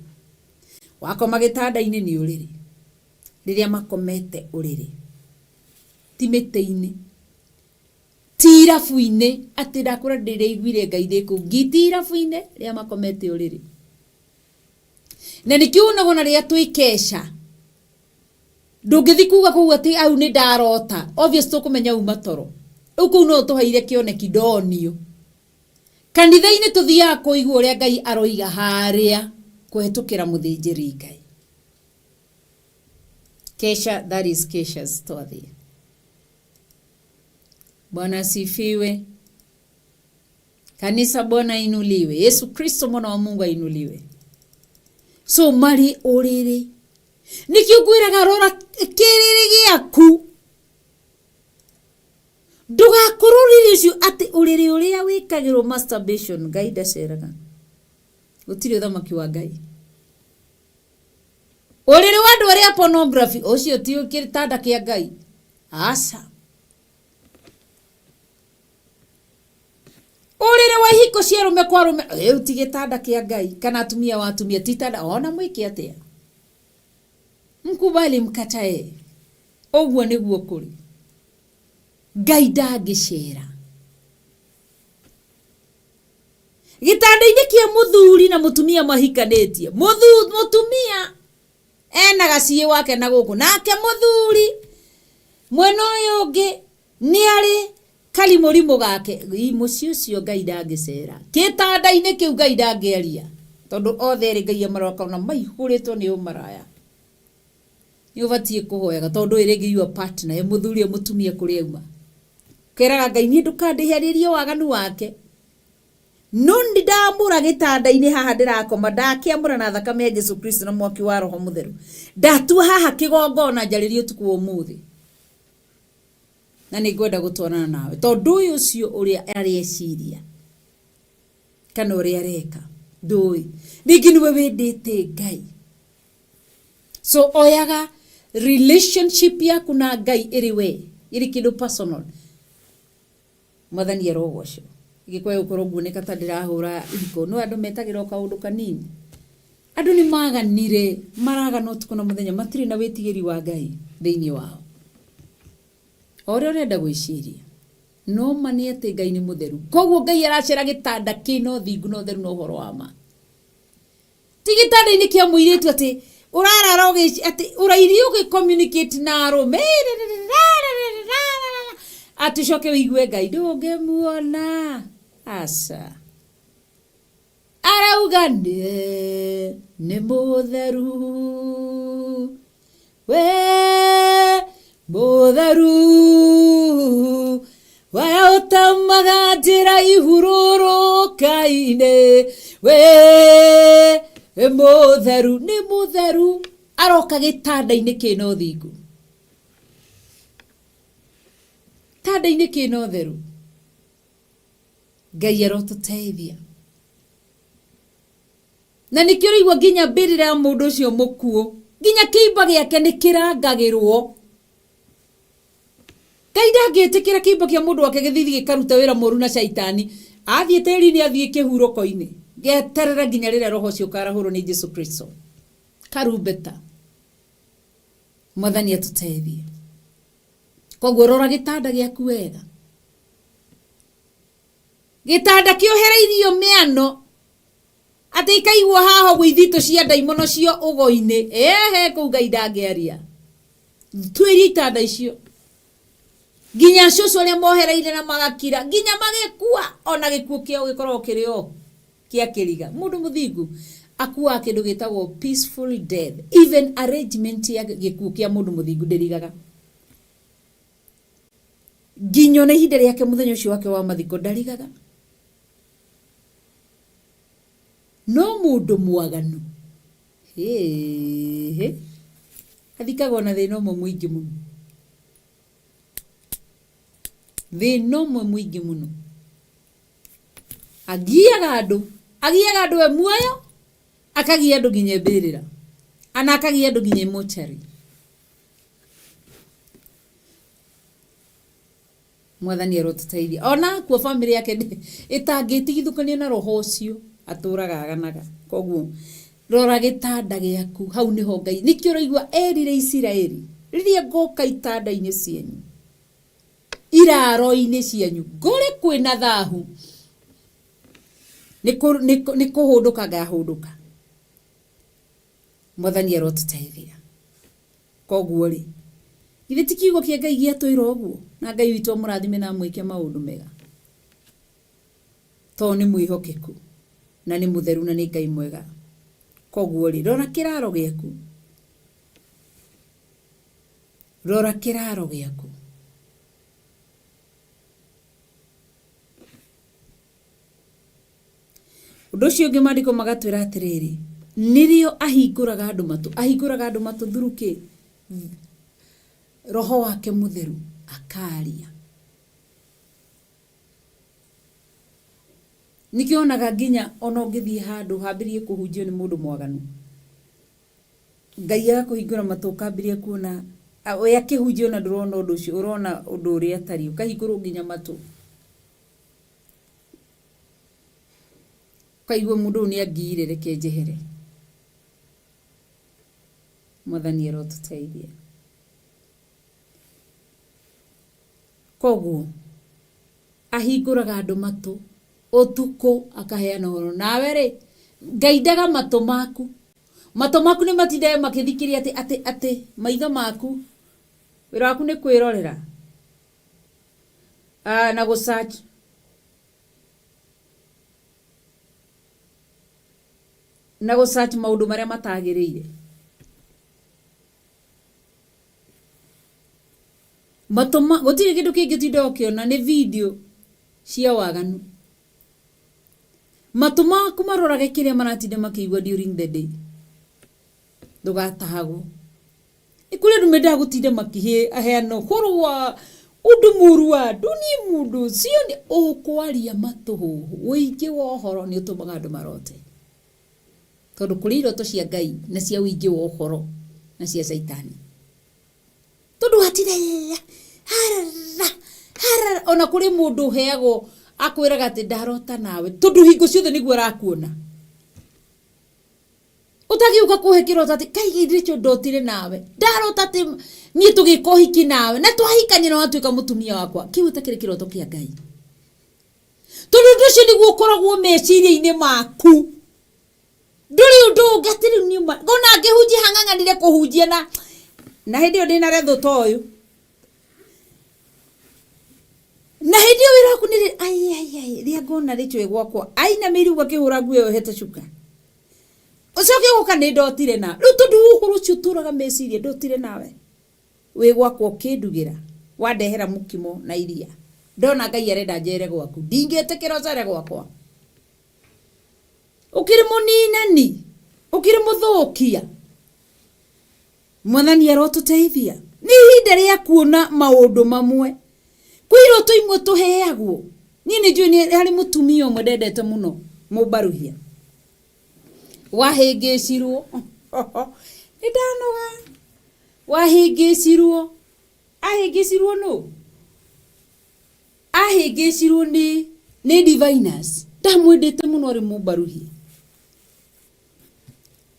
A: wakoma gĩtanda-inĩ nĩ ũrĩrĩ. Rĩrĩa makomete ũrĩrĩ, ti mĩtĩ-inĩ, ti irabu-inĩ, atĩ ndakwĩra ndĩraiguire Ngai ndĩ kũu ngi, ti irabu-inĩ, rĩrĩa makomete ũrĩrĩ. Na nĩkĩo wonagwo na rĩrĩa twĩ kesha. Ndũngĩthi kuga kũu atĩ au nĩ ndarota, obvious tũkũmenya uma toro. Rĩu kũu no ũtũheire kĩoneki ndonio. Kanitha-inĩ tũthiaga kũigua ũrĩa Ngai aroiga harĩa kũhetũkĩra mũthĩnjĩri Ngai. Kesha, that is Kesha's twathiĩ. Bwana asifiwe. Kanisa, Bwana ainuliwe. Yesu Kristo mwana wa Mungu ainuliwe. So marĩ ũrĩrĩ. Nĩkĩo ngwĩraga rora kĩrĩrĩ gĩaku. Ndũgakorwo ũrĩrĩ ũcio atĩ ũrĩrĩ ũrĩa wĩkagĩrwo masturbation Ngai ndaceraga. Gũtirĩ ũthamaki wa Ngai. Ũrĩrĩ wa andũ arĩa pornography ũcio ti gĩtanda kĩa Ngai. Aca. Ũrĩrĩ wa ihiko cia arũme kwa arũme rĩu ti gĩtanda kĩa Ngai kana atumia wa atumia ti itanda ona mwĩke atĩa. Mkubali mkatae. Ũguo nĩguo kũrĩ. Ngai ndangĩcera. Gĩtanda-inĩ kĩa mũthuri na mũtumia mahikanĩtie. Mũtumia ena gaciĩ wake na gũkũ nake mũthuri mwena ũyũ ũngĩ nĩ arĩ karimũrimũ gake. Mũciĩ ũcio Ngai ndangĩcera. Gĩtanda-inĩ kĩu Ngai ndangĩaria. Tondũ othe erĩ Ngai amarora akona maihũrĩtwo nĩ ũmaraya. Nĩ ũbatiĩ kũhoyaga tondũ ndũĩ rĩngĩ your partner e mũthuri e mũtumia kũrĩa auma. Ũkeraga Ngai niĩ ndũkandĩhĩrĩrie waganu wake. No nĩ ndamũra gĩtanda-inĩ haha ndĩrakoma ndakĩamũra na thakame ya Jesu Kristo na mwaki wa Roho Mũtheru. Ndatua haha kĩgongona njarĩrie ũtukũ wa ũmũthĩ. Na nĩ ngwenda gũtwarana nawe tondũ ũyũ ũcio ũrĩa areciria kana ũrĩa areka ndũĩ. Rĩngĩ nĩwe wendete Ngai. So oyaga relationship yaku na Ngai ĩrĩ we, ĩrĩ kĩndũ personal. Mwathani arogocwo. Ingĩkwaga gũkorwo nguoneka ta ndĩrahũra ihiko, no andũ metagĩra o kaũndũ kanini. Andũ nĩ maganire, maragana ũtukũ na mũthenya, matirĩ na wĩtigĩri wa Ngai thĩinĩ wao. O ũrĩa ũrenda gwĩciria, no ma nĩ atĩ Ngai nĩ mũtheru. Koguo Ngai aracera gĩtanda kĩna ũthingu na ũtheru na ũhoro wa ma. Ti gĩtanda-inĩ kĩa mũirĩtu atĩ ũrarara atĩ ũrairie ũgĩ communicate na arũme atĩ ũcoke ũigue Ngai ndũngĩmuona. Aca. Arauga nĩ mũtheru we mũtheru we ũtamaga njĩra ihurũrũka-inĩ we mũtheru nĩ mũtheru aroka gĩtanda-inĩ kĩna ũthingu gĩtanda-inĩ kĩna ũtheru. Ngai arotũteithia. Na nĩkĩo ũraigua nginya mbĩrĩra ya mũndũ ũcio mũkuũ nginya kĩimba gĩake nĩ kĩrangagĩrwo. Ngai ndangĩtĩkĩra kĩimba kĩa mũndũ wake gĩthiĩ gĩkaruta wĩra mũru na caitani. Athiĩ tĩri-inĩ athiĩ kĩhurũko-inĩ. Geterera nginya rĩrĩa roho ũcio ũkarahũrwo nĩ Jesu Kristo. Karumbeta. Mwathani atũteithie. Koguo rora gĩtanda gĩaku wega. Gĩtanda kĩohereirio mĩano atĩ ikaigwo haha ũguo ithitũ cia ndaimono cio ũgo-inĩ. Ehe kũu Ngai ndangĩaria. Tuĩria itanda icio. Nginya cũcũ arĩa mohereire na magakira nginya magĩkua ona gĩkuũ kĩao gĩkoragwo kĩrĩ o kĩa kĩriga. Mũndũ mũthingu akuaga kĩndũ gĩtagwo peaceful death. Even arrangement ya gĩkuũ kĩa mũndũ mũthingu ndĩrigaga. Nginya ona ihinda rĩake mũthenya ũcio wake wa mathiko ndarigaga. No mũndũ mwaganu hĩhĩ athikagwo na thĩna ũmwe mũingĩ mũno. Thĩna ũmwe mũingĩ mũno. Agiaga andũ, agiaga andũ e muoyo, akagia andũ nginya mbĩrĩra, ana akagia andũ nginya mochari. Mwathani arotũteithia. Ona akua bamĩrĩ yake ĩtangĩtigithũkanio na roho ũcio atũraga aganaga. Koguo rora gĩtanda gĩaku, hau nĩho Ngai. Nĩkĩo ũraigua erire Isiraeli, rĩrĩa ngoka itanda-inĩ cianyu, iraro-inĩ cianyu, ngore kwĩna thahu, nĩ kũhũndũka ngahũndũka. Mwathani arotũteithia. Koguo rĩ, Githĩ ti kiugo kĩa Ngai gĩatwĩra ũguo? Na Ngai witũ amũrathime na amwĩke maũndũ mega. Tondũ nĩ mwĩhokeku na nĩ mũtheru na nĩ Ngai mwega. Koguo rĩ, rora kĩraro gĩaku. Rora kĩraro gĩaku. Ũndũ ũcio ũngĩ maandĩko magatwĩra atĩrĩrĩ, nĩrĩo ahingũraga andũ matũ. Ahingũraga andũ matũ through kĩ? Roho wake mũtheru akaria. Nĩkĩo onaga nginya ona ũngĩthiĩ handũ hambĩrĩrie kũhunjio nĩ mũndũ mwaganu, Ngai agakũhingũra matũ ũkambĩrĩria kuona we akĩhunjia ona ndũrona ũndũ ũcio, ũrona ũndũ ũrĩa atariĩ, ũkahingũrwo nginya matũ. Ũkaigua mũndũ ũyũ nĩ angiire reke njehere. Mwathani arotũteithia. Koguo ahingũraga andũ matũ ũtukũ akaheana ũhoro. Nawe rĩ, Ngai ndaga matũ maku. Matũ maku nĩ matindage makĩthikĩrĩria atĩ atĩ atĩ maitho maku wĩra waku nĩ kwĩrorera na gũ search na gũ search maũndũ marĩa matagĩrĩire. Matũ ma gũtirĩ kĩndũ kĩngĩ ũtindaga ũkĩona nĩ video cia waganu. Matũ maku marorage kĩrĩa maratinda makĩigua during the day. Ndũgatahagwo. Nĩ kũrĩ andũ mendaga gũtinda makĩheana ũhoro wa ũndũ mũru wa andũ, niĩ mũndũ ũcio nĩ ũkwaria matũhũhũ. Ũingĩ wa ũhoro nĩ ũtũmaga andũ marote. Tondũ kũrĩ iroto cia Ngai na cia ũingĩ wa ũhoro na cia caitani. Tondũ watinda harara harara ona kũrĩ mũndũ ũheagwo akwĩraga atĩ ndarota nawe tondũ hingo ciothe nĩguo arakuona. Ũtangĩũka kũhe kĩroto atĩ kai githĩ ndotire nawe ndarota atĩ niĩ tũgĩka ũhiki nawe na twahikania na watuĩka mũtumia wakwa. Kĩu ũtakĩrĩ kĩroto kĩa Ngai. Tondũ ũndũ ũcio nĩguo ũkoragwo meciria-inĩ maku. Ndũrĩ ũndũ ũngĩ atĩ rĩu niĩ ma ona ngĩhunjia hang'ang'anire kũhunjia na na hĩndĩ ĩyo ndĩna rethũ ta ũyũ. Na hĩndĩ ĩyo wĩra waku nĩ ai ai ai rĩrĩa ngona Rachel e gwakwa ainamĩrĩire ũguo akĩhũra nguo ĩyo yohete cuka. Ũcoke ũgoka nĩ ndotire nawe. Rĩu tondũ ũhoro ũcio ũtũraga meciria ndotire nawe. Wĩ gwakwa ũkĩndugĩra, wandehera mũkimo na iria. Ndona Ngai arenda njere gwaku. Ndingĩtĩkĩra ũcere gwakwa. Ũkĩrĩ mũninani, ũkĩrĩ mũthũkia. Mwathani arotũteithia. Nĩ ihinda rĩa kuona maũndũ mamwe. Kwĩ iroto imwe tũheagwo. Niĩ nĩ njũĩ nĩ harĩ mũtumia ũmwe ndendete mũno, mũmbaruhia. Wahĩngĩcirwo. Nĩ ndanoga. Wahĩngĩcirwo. Ahĩngĩcirwo nũ? Ahĩngĩcirwo nĩ nĩ diviners. Ndamwendete mũno arĩ mũmbaruhia.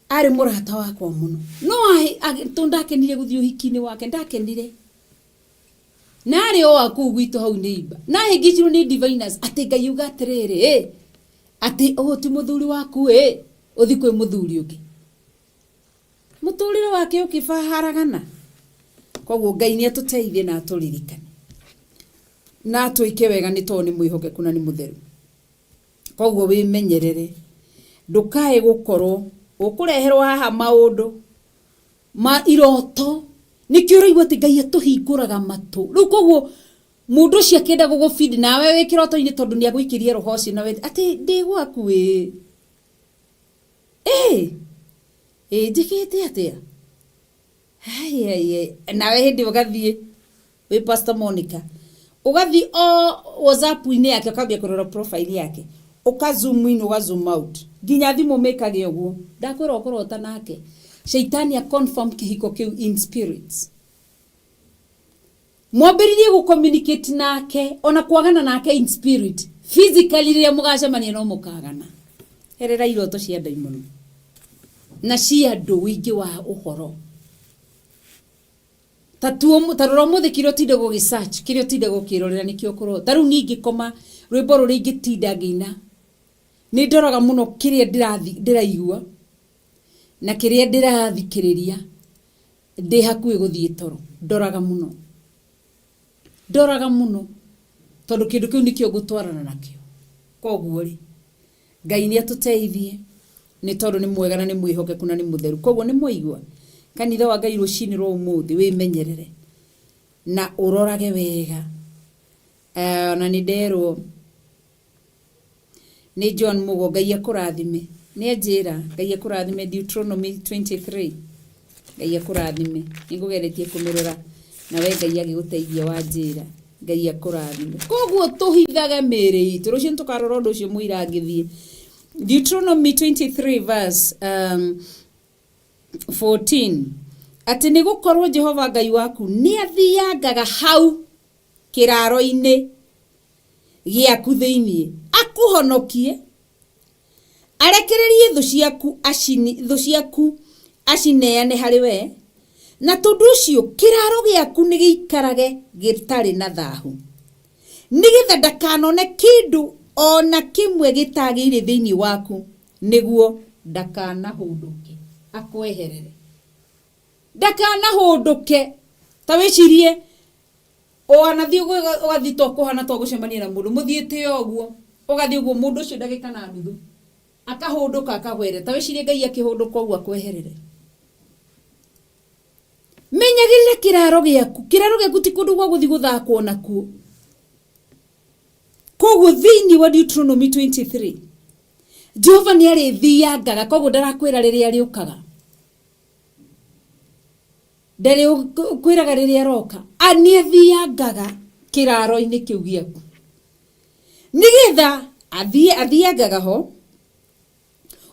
A: Arĩ mũrata wakwa mũno. No tondũ ndakenire gũthiĩ ũhiki-inĩ wake, ndakenire. Na arĩ o wa kũu gwitũ hau neighbor. Na ahĩngĩcirwo nĩ diviners atĩ Ngai auga atĩrĩrĩ, ĩ, atĩ ũyũ ti mũthuri waku ĩ, ũthiĩ kwĩ mũthuri ũngĩ. Mũtũrĩre wake ũkĩbaharagana. Koguo Ngai nĩ atũteithie na atũririkane. Na atwĩke wega nĩ tondũ nĩ mwĩhokeku na nĩ mũtheru. Koguo wĩmenyerere ndũkae gũkorwo ũkũreherwo haha maũndũ ma iroto. Nĩkĩo ũraigua atĩ Ngai atũhingũraga matũ. Rĩu koguo mũndũ ũcio akĩenda gũgũ feed nawe wĩ kĩroto-inĩ tondũ nĩ agũikĩrie roho ũcio na we atĩ ndĩ gwaku ĩ. Ĩ ĩ njĩkĩte atĩa? Ai ai ai nawe hĩndĩ ĩyo ũgathiĩ wĩ Pastor Monica ũgathiĩ o WhatsApp-inĩ yake ũkambia kũrora profile yake ũka zoom in ũga zoom out nginya thimũ mĩkage ũguo ndakwĩra ũkũrota nake shaitani a confirm kĩhiko kĩu in spirits mwambĩrĩrie gũ communicate nake ona kwagana nake in spirit physically rĩrĩa mũgacemania no mũkagana herera iroto cia ndaimono na cia andũ ũingĩ wa ũhoro ta tuo ta rora ũmũthĩ kĩrĩa ũtinde gũgĩ search kĩrĩa ũtinde gũkĩrorera nĩkĩo ũkũrora ta rĩu niĩ ingĩkoma rwĩmbo rũrĩa ingĩtinda ngĩina nĩ ndoraga mũno kĩrĩa ndĩraigua na kĩrĩa ndĩrathikĩrĩria ndĩ hakuhĩ gũthiĩ toro. Ndoraga muno, ndoraga muno, tondu kindu kiu nikio ngutwarana nakio. Koguo ri, Ngai ni atuteithie, ni tondu ni mwega na ni mwihokeku na ni mutheru. Koguo ni mwaigua kanitha wa Ngai rucini rwa umuthi, wimenyerere na urorage wega. Na nĩ nderwo nĩ John Mugo, Ngai akũrathime, nĩ anjĩra Ngai akũrathime. Deuteronomy 23, Ngai akũrathime, nĩ ngũgeretie kũmĩrora na we Ngai agĩgũteithia wanjĩra, Ngai akũrathime. Koguo tũhithage mĩĩrĩ itũ, rũciũ nĩ tũkarora ũndũ ũcio mũira ngĩthiĩ. Deuteronomy 23 verse 14, atĩ nĩ gũkorwo Jehova Ngai waku nĩ athiangaga hau kĩraro-inĩ gĩaku thĩiniĩ akũhonokie, arekererie thũ ciaku, thũ ciaku acineane harĩ we, na tondũ ũcio kĩraro gĩaku nĩ gĩikarage gĩtarĩ na thahu, nĩgetha ndakanone kĩndũ ona kĩmwe gĩtagĩrĩire thĩinĩ waku, nĩguo ndakanahũndũke akweherere. Ndakanahũndũke. Ta wĩcirie wanathiĩ ũgathiĩ to kũhana to gũcemania na mũndũ mũthiĩte ũguo, ũgathiĩ ũguo mũndũ ũcio ndagĩka na nuthu akahũndũka akahwere. Ta wĩcirie Ngai akĩhũndũka ũguo akweherere. Menyagĩrĩra kĩraro gĩaku. Kĩraro gĩaku ti kũndũ gwa gũthiĩ gũthakwo nakuo. Koguo thĩinĩ wa Deuteronomy 23, Jehova nĩ arĩthiangaga, koguo ndarakwĩra rĩrĩa arĩũkaga, ndarĩkwĩraga rĩrĩa aroka, nĩ athiangaga kĩraro-inĩ kĩu gĩaku, nĩgetha athiĩ athiangaga ho.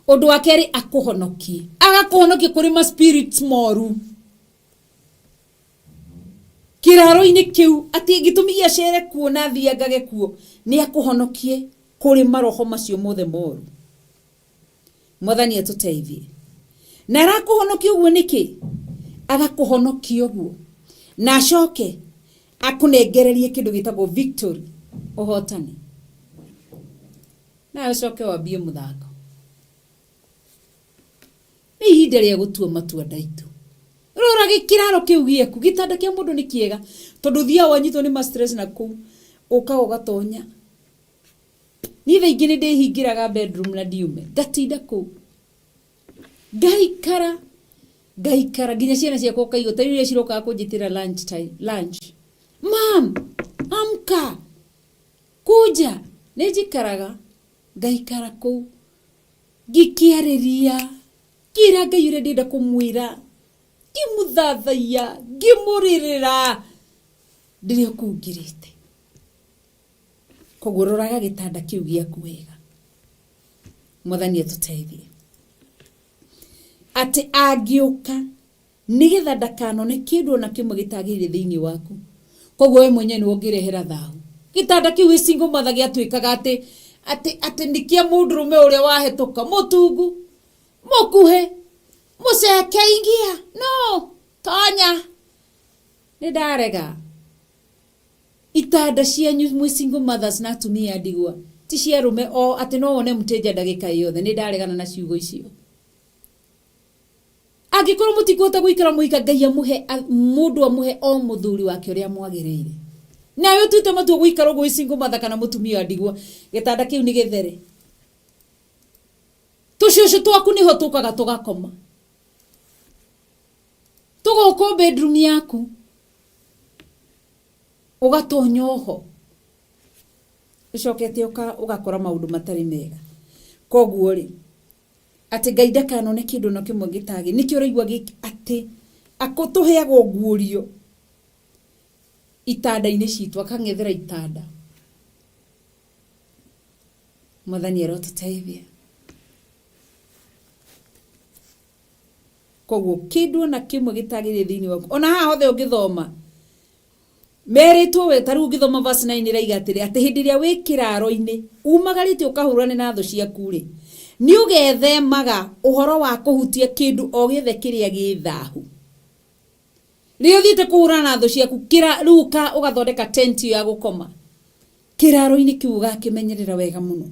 A: Ũndũ wa kerĩ, akũhonokie, agakũhonokia kũrĩ ma spirits moru kĩraro-inĩ kĩu. Atĩ gĩtũmi gĩa acere kuo na athiangage kuo nĩ akũhonokie kũrĩ maroho macio mothe moru. Mwathani atũteithie. Na arakũhonokia ũguo nĩkĩ? Agakũhonokia ũguo na acoke akũnengererie kĩndũ gĩtagwo victory, ũhotani, nawe ũcoke wambie mũthako. Nĩ ihinda rĩa gũtua matua ndaitũ. Rora gĩkĩraro kĩu gĩaku. Gĩtanda kĩa mũndũ nĩ kĩega, tondũ ũthiaga wanyitwo nĩ ma stress na kũu ũkaga ũgatonya. Niĩ thaa ingĩ nĩ ndĩhingĩraga bedroom na ndiume, ngatinda kũu ngaikara ngaikara nginya ciana ciakwa ũkaigua ta rĩu iria cirokaga kũnjĩtĩra lunch time, lunch, "Mam, amka, kuja." Nĩ njikaraga ngaikara kũu ngĩkĩarĩria, ngĩra Ngai ũrĩa ndĩrenda kũmwĩra, ngĩmũthathaiya, ngĩmũrĩrĩra ndĩrĩ o kũu ngirĩte. Koguo roraga gĩtanda kĩu gĩaku wega. Mwathani atũteithie. Atĩ angĩũka nĩgetha ndakanone kĩndũ ona kĩmwe gĩtagĩrĩire thĩinĩ waku. Koguo we mwenyewe nĩwe ũngĩrehera thahu gĩtanda kĩu. Wĩ single mother, gĩatuĩkaga atĩ nĩ kĩa mũndũrũme ũrĩa wahĩtũka, mũtungu, mũkuhĩ, mũceke, ingia no tonya. Nĩ ndarega. Itanda cianyu mwĩ single mothers na atumia a ndigwa ti cia arũme o atĩ no wone mteja ndagĩka yothe. Nĩ ndaregana na ciugo icio. Angĩkorwo mũtikũhota gũikara mũika, Ngai amũhe mũndũ, amũhe o mũthuri wake ũrĩa mwagĩrĩire. Nawe ũtuĩte matua gũikara ũguo wĩ single mother kana mũtumia wa ndigwa, gĩtanda kĩu nĩ gĩthere. Tũcũcũ twaku nĩho tũkaga tũgakoma, tũgoka bedroom yaku, ũgatonya oho, ũcokete ũgakora maũndũ matarĩ mega. Koguo rĩ, atĩ Ngai ndakanone kĩndũ ona kĩmwe gĩtagĩ nĩkĩo ũraigua gĩkĩ, atĩ tũheagwo nguũrio itanda-inĩ citũ, akang'ethera itanda. Mwathani arotũteithia. Koguo kĩndũ ona kĩmwe gĩtagĩrĩire thĩinĩ waku, ona haha hothe ũngĩthoma merĩtwo we, ta rĩu ũngĩthoma verse 9 ĩraiga atĩrĩ, atĩ hĩndĩ ĩrĩa wĩ kĩraro-inĩ umagarĩte ũkahũrane na thũ ciaku rĩ, nĩ ũgethemaga ũhoro wa kũhutia kĩndũ o gĩothe kĩrĩa gĩ thahu. Rĩrĩa ũthiĩte kũhũrana na thũ ciaku, rĩu ũgathondeka tent ĩyo ya gũkoma kĩraro-inĩ kĩu, ũgakĩmenyerera wega mũno.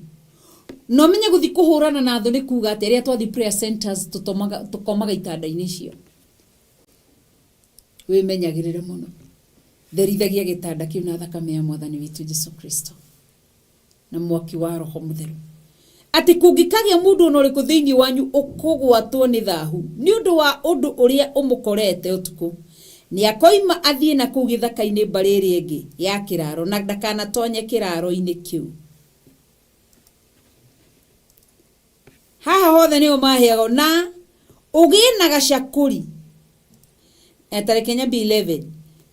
A: Na ũmenye gũthiĩ kũhũrana na thũ nĩ kuga atĩ rĩrĩa twathiĩ prayer centers tũkomaga itanda-inĩ icio. Wĩmenyagĩrĩre mũno. Therithagia gĩtanda kĩu na thakame ya Mwathani witũ Jesu Kristo na mwaki wa Roho Mũtheru. Atĩ kũngĩkagĩa mũndũ ona ũrĩkũ thĩinĩ wanyu ũkũgwatwo nĩ thahu nĩ ũndũ wa ũndũ ũrĩa ũmũkorete ũtukũ, nĩ akoima athiĩ na kũu gĩthaka-inĩ mbarĩ ĩrĩa ĩngĩ ya kĩraro na ndakanatonye kĩraro-inĩ kĩu. Haha hothe nĩho maheagwo na ũgĩe na gacakũri. Tareke nyambie 11.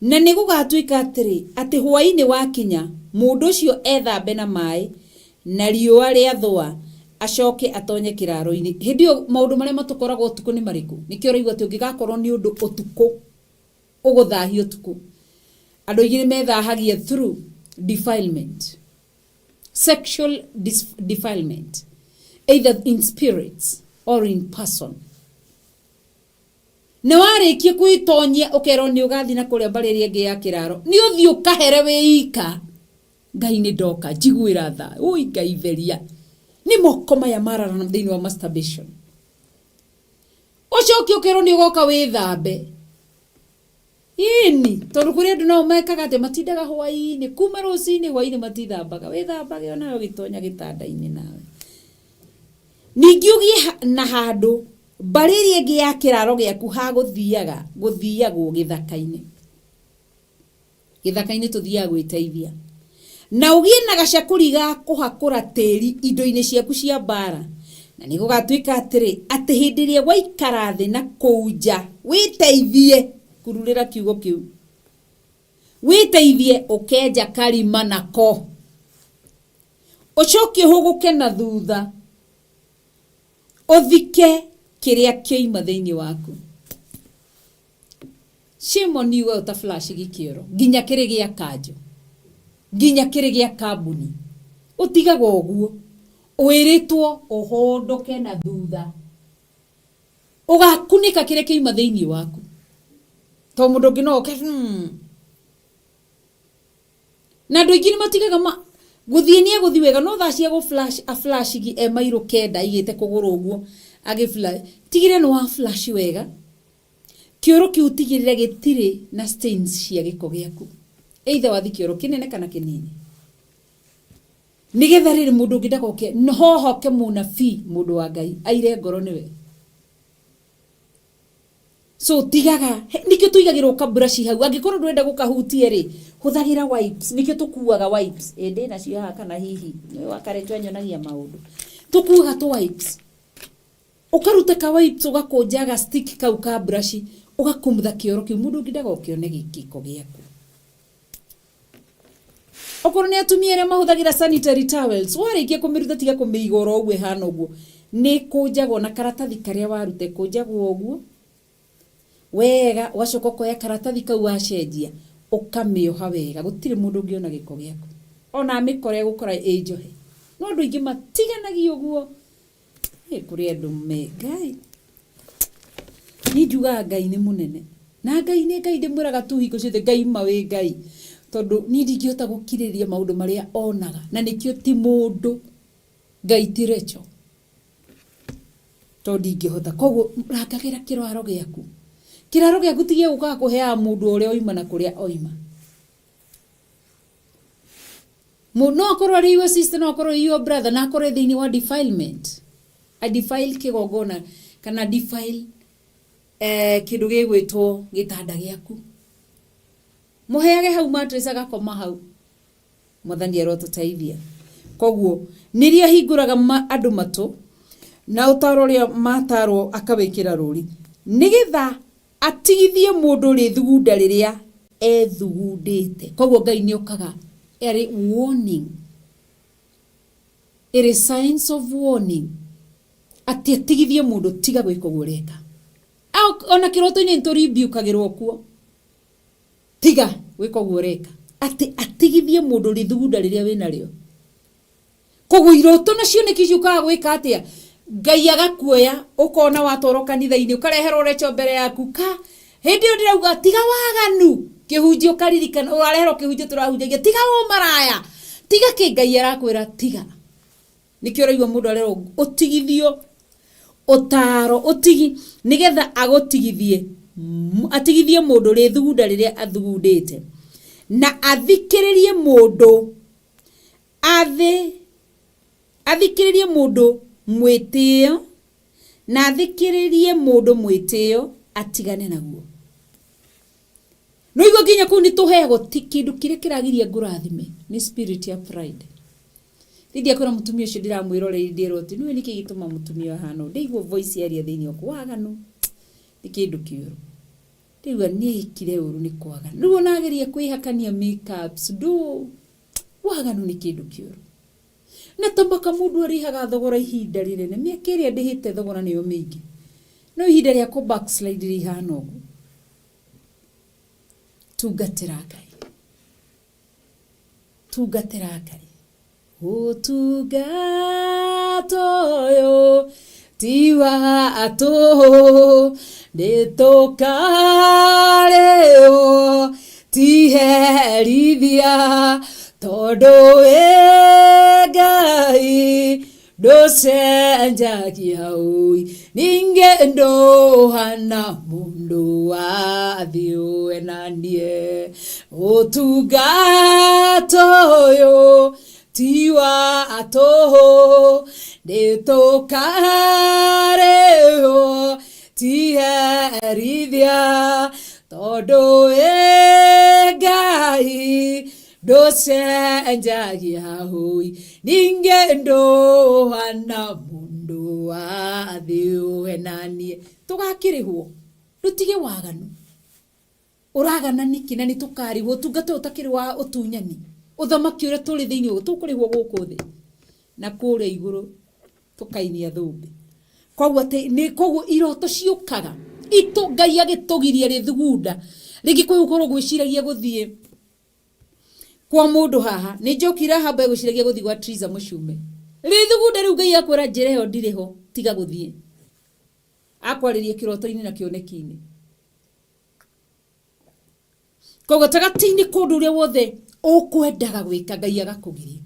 A: Na nĩ gũgatuĩka atĩrĩ, atĩ hwaĩ-inĩ wakinya, mũndũ ũcio ethambe na maĩ, na riũa rĩathũa, acoke atonye kĩraro-inĩ. Hĩndĩ ĩyo maũndũ marĩa matũkoraga ũtukũ nĩ marĩkũ? Nĩkĩo ũraigua atĩ ũngĩgakorwo nĩ ũndũ ũtukũ, ũgũthahia ũtukũ. Andũ aingĩ nĩ methahagia through defilement. Sexual defilement, either in spirits or in person. Na warĩkia kwĩtonyia ũkerwo nĩ ũgathiĩ na kũrĩa mbarĩ ĩrĩa ĩngĩ ya kĩraro, nĩ ũthiĩ ũkahere wĩ ika. Ngai nĩ ndoka, njiguĩra tha, ui Ngai theria. Nĩ moko maya mararana thĩinĩ wa masturbation. Ũcoke ũkerwo nĩ ũgoka wĩthambe. Ĩni, tondũ kũrĩ andũ nao mekaga atĩ matindaga hwaĩ-inĩ, kuma rũcinĩ hwaĩ-inĩ matithambaga. Wĩthambage onawe ũgĩtonya gĩtanda-inĩ nawe. Ningĩ ũgĩe na handũ mbarĩ ĩrĩa ĩngĩ ya kĩraro gĩaku ha gũthiaga, gũthiagwo gĩthaka-inĩ. Gĩthaka-inĩ tũthiaga gwĩteithia. Na ũgĩe na gacakũri ga kũhakũra tĩri indo-inĩ ciaku cia mbaara. Na nĩ gũgatuĩka atĩrĩ, atĩ hĩndĩ ĩrĩa waikara thĩ na kũu nja wĩteithie, kururĩra kiugo kĩu, wĩteithie ũkenja karima nako, ũcoke ũhũgũke na thutha, ũthike kĩrĩa kĩoima thĩinĩ waku. Shame on you we ũta flash gĩkĩoro nginya kĩrĩ gĩa kanjũ nginya kĩrĩ gĩa kambuni ũtigaga ũguo wĩrĩtwo ũhũndũke na thutha ũgakunĩka kĩrĩa kĩima thĩinĩ waku to mũndũ ũngĩ no oke Na andũ aingĩ nĩ matigaga ma gũthiĩ nĩ egũthiĩ wega no thaa cia gũ flash a flash gi e mairũ kenda aigĩte kũgũrũ ũguo agĩ flash tigĩrĩra nĩ wa flash wega kĩoro kĩu tigĩrĩra gĩtirĩ na stains cia gĩko gĩaku either wathi kĩoro kĩnene kana kĩnini nĩgetha rĩrĩ mũndũ ũngĩ ndagoke hohoke mũnabii mũndũ wa Ngai aire ngoro nĩwe. So tigaga, nikio tuigagirwo kaburashi hau. Angĩkorwo ndũrenda gũkahutie rĩ, hũthagĩra wipes. Nikio tũkuaga wipes. Ĩ ndĩ nacio haha kana hihi. Nĩ wakaretwo anyonagia maũndũ. Tũkuaga tũ wipes. Ũkaruta ka wipes ũgakũnja ga stick kau ka brush, ũgakumutha kĩoro kĩu mũndũ ũngĩ ndagoke one gĩko gĩaku. Okorwo nĩ atumia arĩa mahũthagĩra sanitary towels, warĩkia kũmĩruta tiga kũmĩiga oro ũguo ĩhana ũguo. Nĩ ĩkũnjagwo na karatathi karĩa waruta ĩkũnjagwo ũguo wega, ũgacoka ũkoya karatathi kau wacenjia ũkamĩoha wega. Gũtirĩ mũndũ ũngĩona gĩko gĩaku. Ona amĩkora egũkora ĩ njohe. No andũ aingĩ matiganagia ũguo. Ĩ kũrĩ andũ me Ngai. Niĩ njugaga Ngai nĩ mũnene. Na Ngai nĩ Ngai ndĩmwĩraga tu hingo ciothe Ngai ma wĩ Ngai. Tondũ niĩ ndingĩhota gũkirĩrĩria maũndũ marĩa onaga. Na nĩkĩo ti mũndũ. Ngai ti Rachel. Tondũ ndingĩhota. Koguo rangagĩra kĩraro gĩaku. Kĩraro gĩaku ti gĩa gũkaga kũheaga mũndũ o ũrĩa oima na kũrĩa oima. No akorwo arĩ your sister, no akorwo arĩ your brother, na akorwo thĩinĩ wa defilement. A defile kĩgongona kana defile kĩndũ gĩgwĩtwo gĩtanda gĩaku. Mũheage hau mattress agakoma hau. Mwathani arotũteithia. Koguo nĩrĩo ahingũraga andũ matũ na ũtaro ũrĩa matarwo akawĩkĩra rũri nĩgetha Atigithie mũndũ rĩthugunda rĩrĩa ethugundĩte. Koguo Ngai nĩ okaga arĩ warning. Ĩrĩ signs of warning. Atĩ atigithie mũndũ tiga gwĩka ũguo ũreka. Ona kĩroto-inĩ nĩ tũrimbiũkagĩrwo kuo. Tiga gwĩka ũguo ũreka. Atĩ atigithie mũndũ rĩthugunda rĩrĩa wĩnarĩo. Koguo iroto na cioneki ciũkaga gwĩka atĩa? Ngai agakuoya ũkona watwarwo kanitha-inĩ ũkareherwo Rachel mbere yaku ka hĩndĩ ĩyo ndĩrauga tiga waganu kĩhunjio ũkaririkana ũrareherwo kĩhunjio tũrahunjagia tiga ũmaraya tiga kĩ Ngai arakwĩra tiga. Nĩkĩo ũraigua mũndũ arerwo ũtigithio ũtaro ũtigi nĩgetha agũtigithie. Atigithie mũndũ rĩthugunda rĩrĩa athugundĩte na athikĩrĩrie mũndũ athĩ athikĩrĩrie mũndũ mwĩtĩo na athikĩrĩrie mũndũ mwĩtĩo atigane naguo. No igua nginya kũu nĩ tũheagwo ti kĩndũ kĩrĩa kĩragiria ngũrathime nĩ spirit ya pride. Lydia kwĩra mũtumia ũcio ndĩramwĩroreire ndĩrwo atĩ nĩwe nĩkĩ gĩtũma mũtumia ũyũ ahana ũũ. Ndaigua voice yaria thĩinĩ wakwa waganu nĩ kĩndũ kĩũru. Ndaigua niĩ ĩkire ũru nĩ kwagana. Rĩu ona ageria kwĩhakania makeups ndũ waganu nĩ kĩndũ kĩũru. Na tamaka mũndũ arĩhaga thogora ihinda rĩnene. Mĩaka ĩrĩa ndĩhĩte thogora nĩyo mĩingĩ. No ihinda rĩa kũ backslide rĩhana ũguo. Tungatĩra Ngai. Tungatĩra Ngai. Ũtungata ũyũ ti wa tũhũ, nĩtũkarĩhwo ti herithia, tondũ wĩ Ngai ndũcenjagia ũi, ningĩ ndũhana mũndũ wa thĩ ũenanie. Ũtungata ũyũ ti wa tũhũ, nĩtũkarĩhwo ti herithia, tondũ wĩ Ngai ndũcenjagia ũi, ningĩ ndũhana mũndũ wa thĩ ũenanie. Tũgakĩrĩhwo ndũtige waganu. Ũragana nĩkĩ na nĩtũkarĩhwo? Ũtungata ũyũ ũtakĩrĩ wa ũtunyani, ũthamaki ũrĩa tũrĩ thĩinĩ ũyũ tũkũrĩhwo gũkũ thĩ na kũrĩa igũrũ tũkainia thũmbĩ. Koguo atĩ nĩ koguo iroto ciũkaga itũ Ngai agĩtũgiria rĩthugunda rĩngĩ kwĩ gũkorwo gwĩciragia gũthiĩ kwa mũndũ haha nĩ njokire haha mbe gwĩciragia gũthiĩ gwa Triza Mũcume rĩthugunda rĩu Ngai akwĩra njĩra ĩyo ndirĩ ho tiga gũthiĩ akwarĩria kĩroto-inĩ na kĩoneki-inĩ. Koguo gatagatĩ-inĩ ka ũndũ ũrĩa wothe ũkwendaga gwĩka Ngai agakũgiria.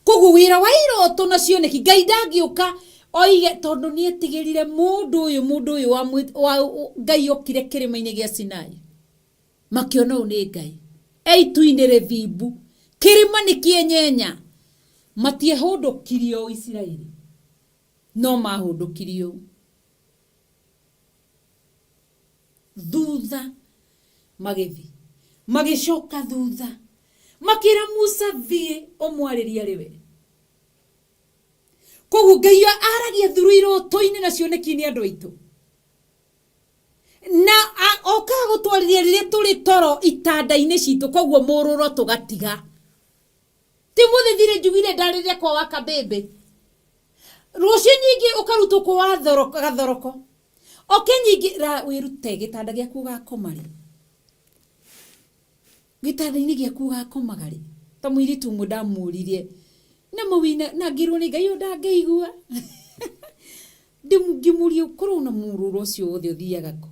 A: Koguo wĩra wa iroto na cioneki Ngai ndangĩũka oige tondũ nĩ etigĩrire mũndũ ũyũ mũndũ ũyũ wa Ngai okire kĩrĩma-inĩ gĩa Sinai makĩona ũyũ nĩ Ngai e itu-inĩ rĩthimbu kĩrĩma nĩ kĩenyenya matiehũndũkirie o Isiraeli no mahũndũkirie ũũ thutha magĩthiĩ magĩcoka thutha makĩra Musa thiĩ ũmwarĩrie arĩ we. Koguo Ngai aragia through iroto-inĩ na cioneki-inĩ andũ aitũ na okaga gũtwarĩria rĩrĩa tũrĩ toro itanda-inĩ citũ, koguo mũrũro tũgatiga. Ti mũthĩ thire njugire ndarĩrĩa kwa wa kabĩmbĩ rũciũ nyingĩ ũkarutwo kwa wa gathoroko oke nyingĩ ra wĩrute gĩtanda gĩaku ũgakoma rĩ gĩtanda-inĩ gĩaku ũgakomaga rĩ ta mũirĩtu ũmwe ndamũririe na mawina na ngĩrwo nĩ Ngai ũyũ ndangĩigua ngĩmũria ũkorwo na mũrũrũ ũcio wothe ũthiaga kũ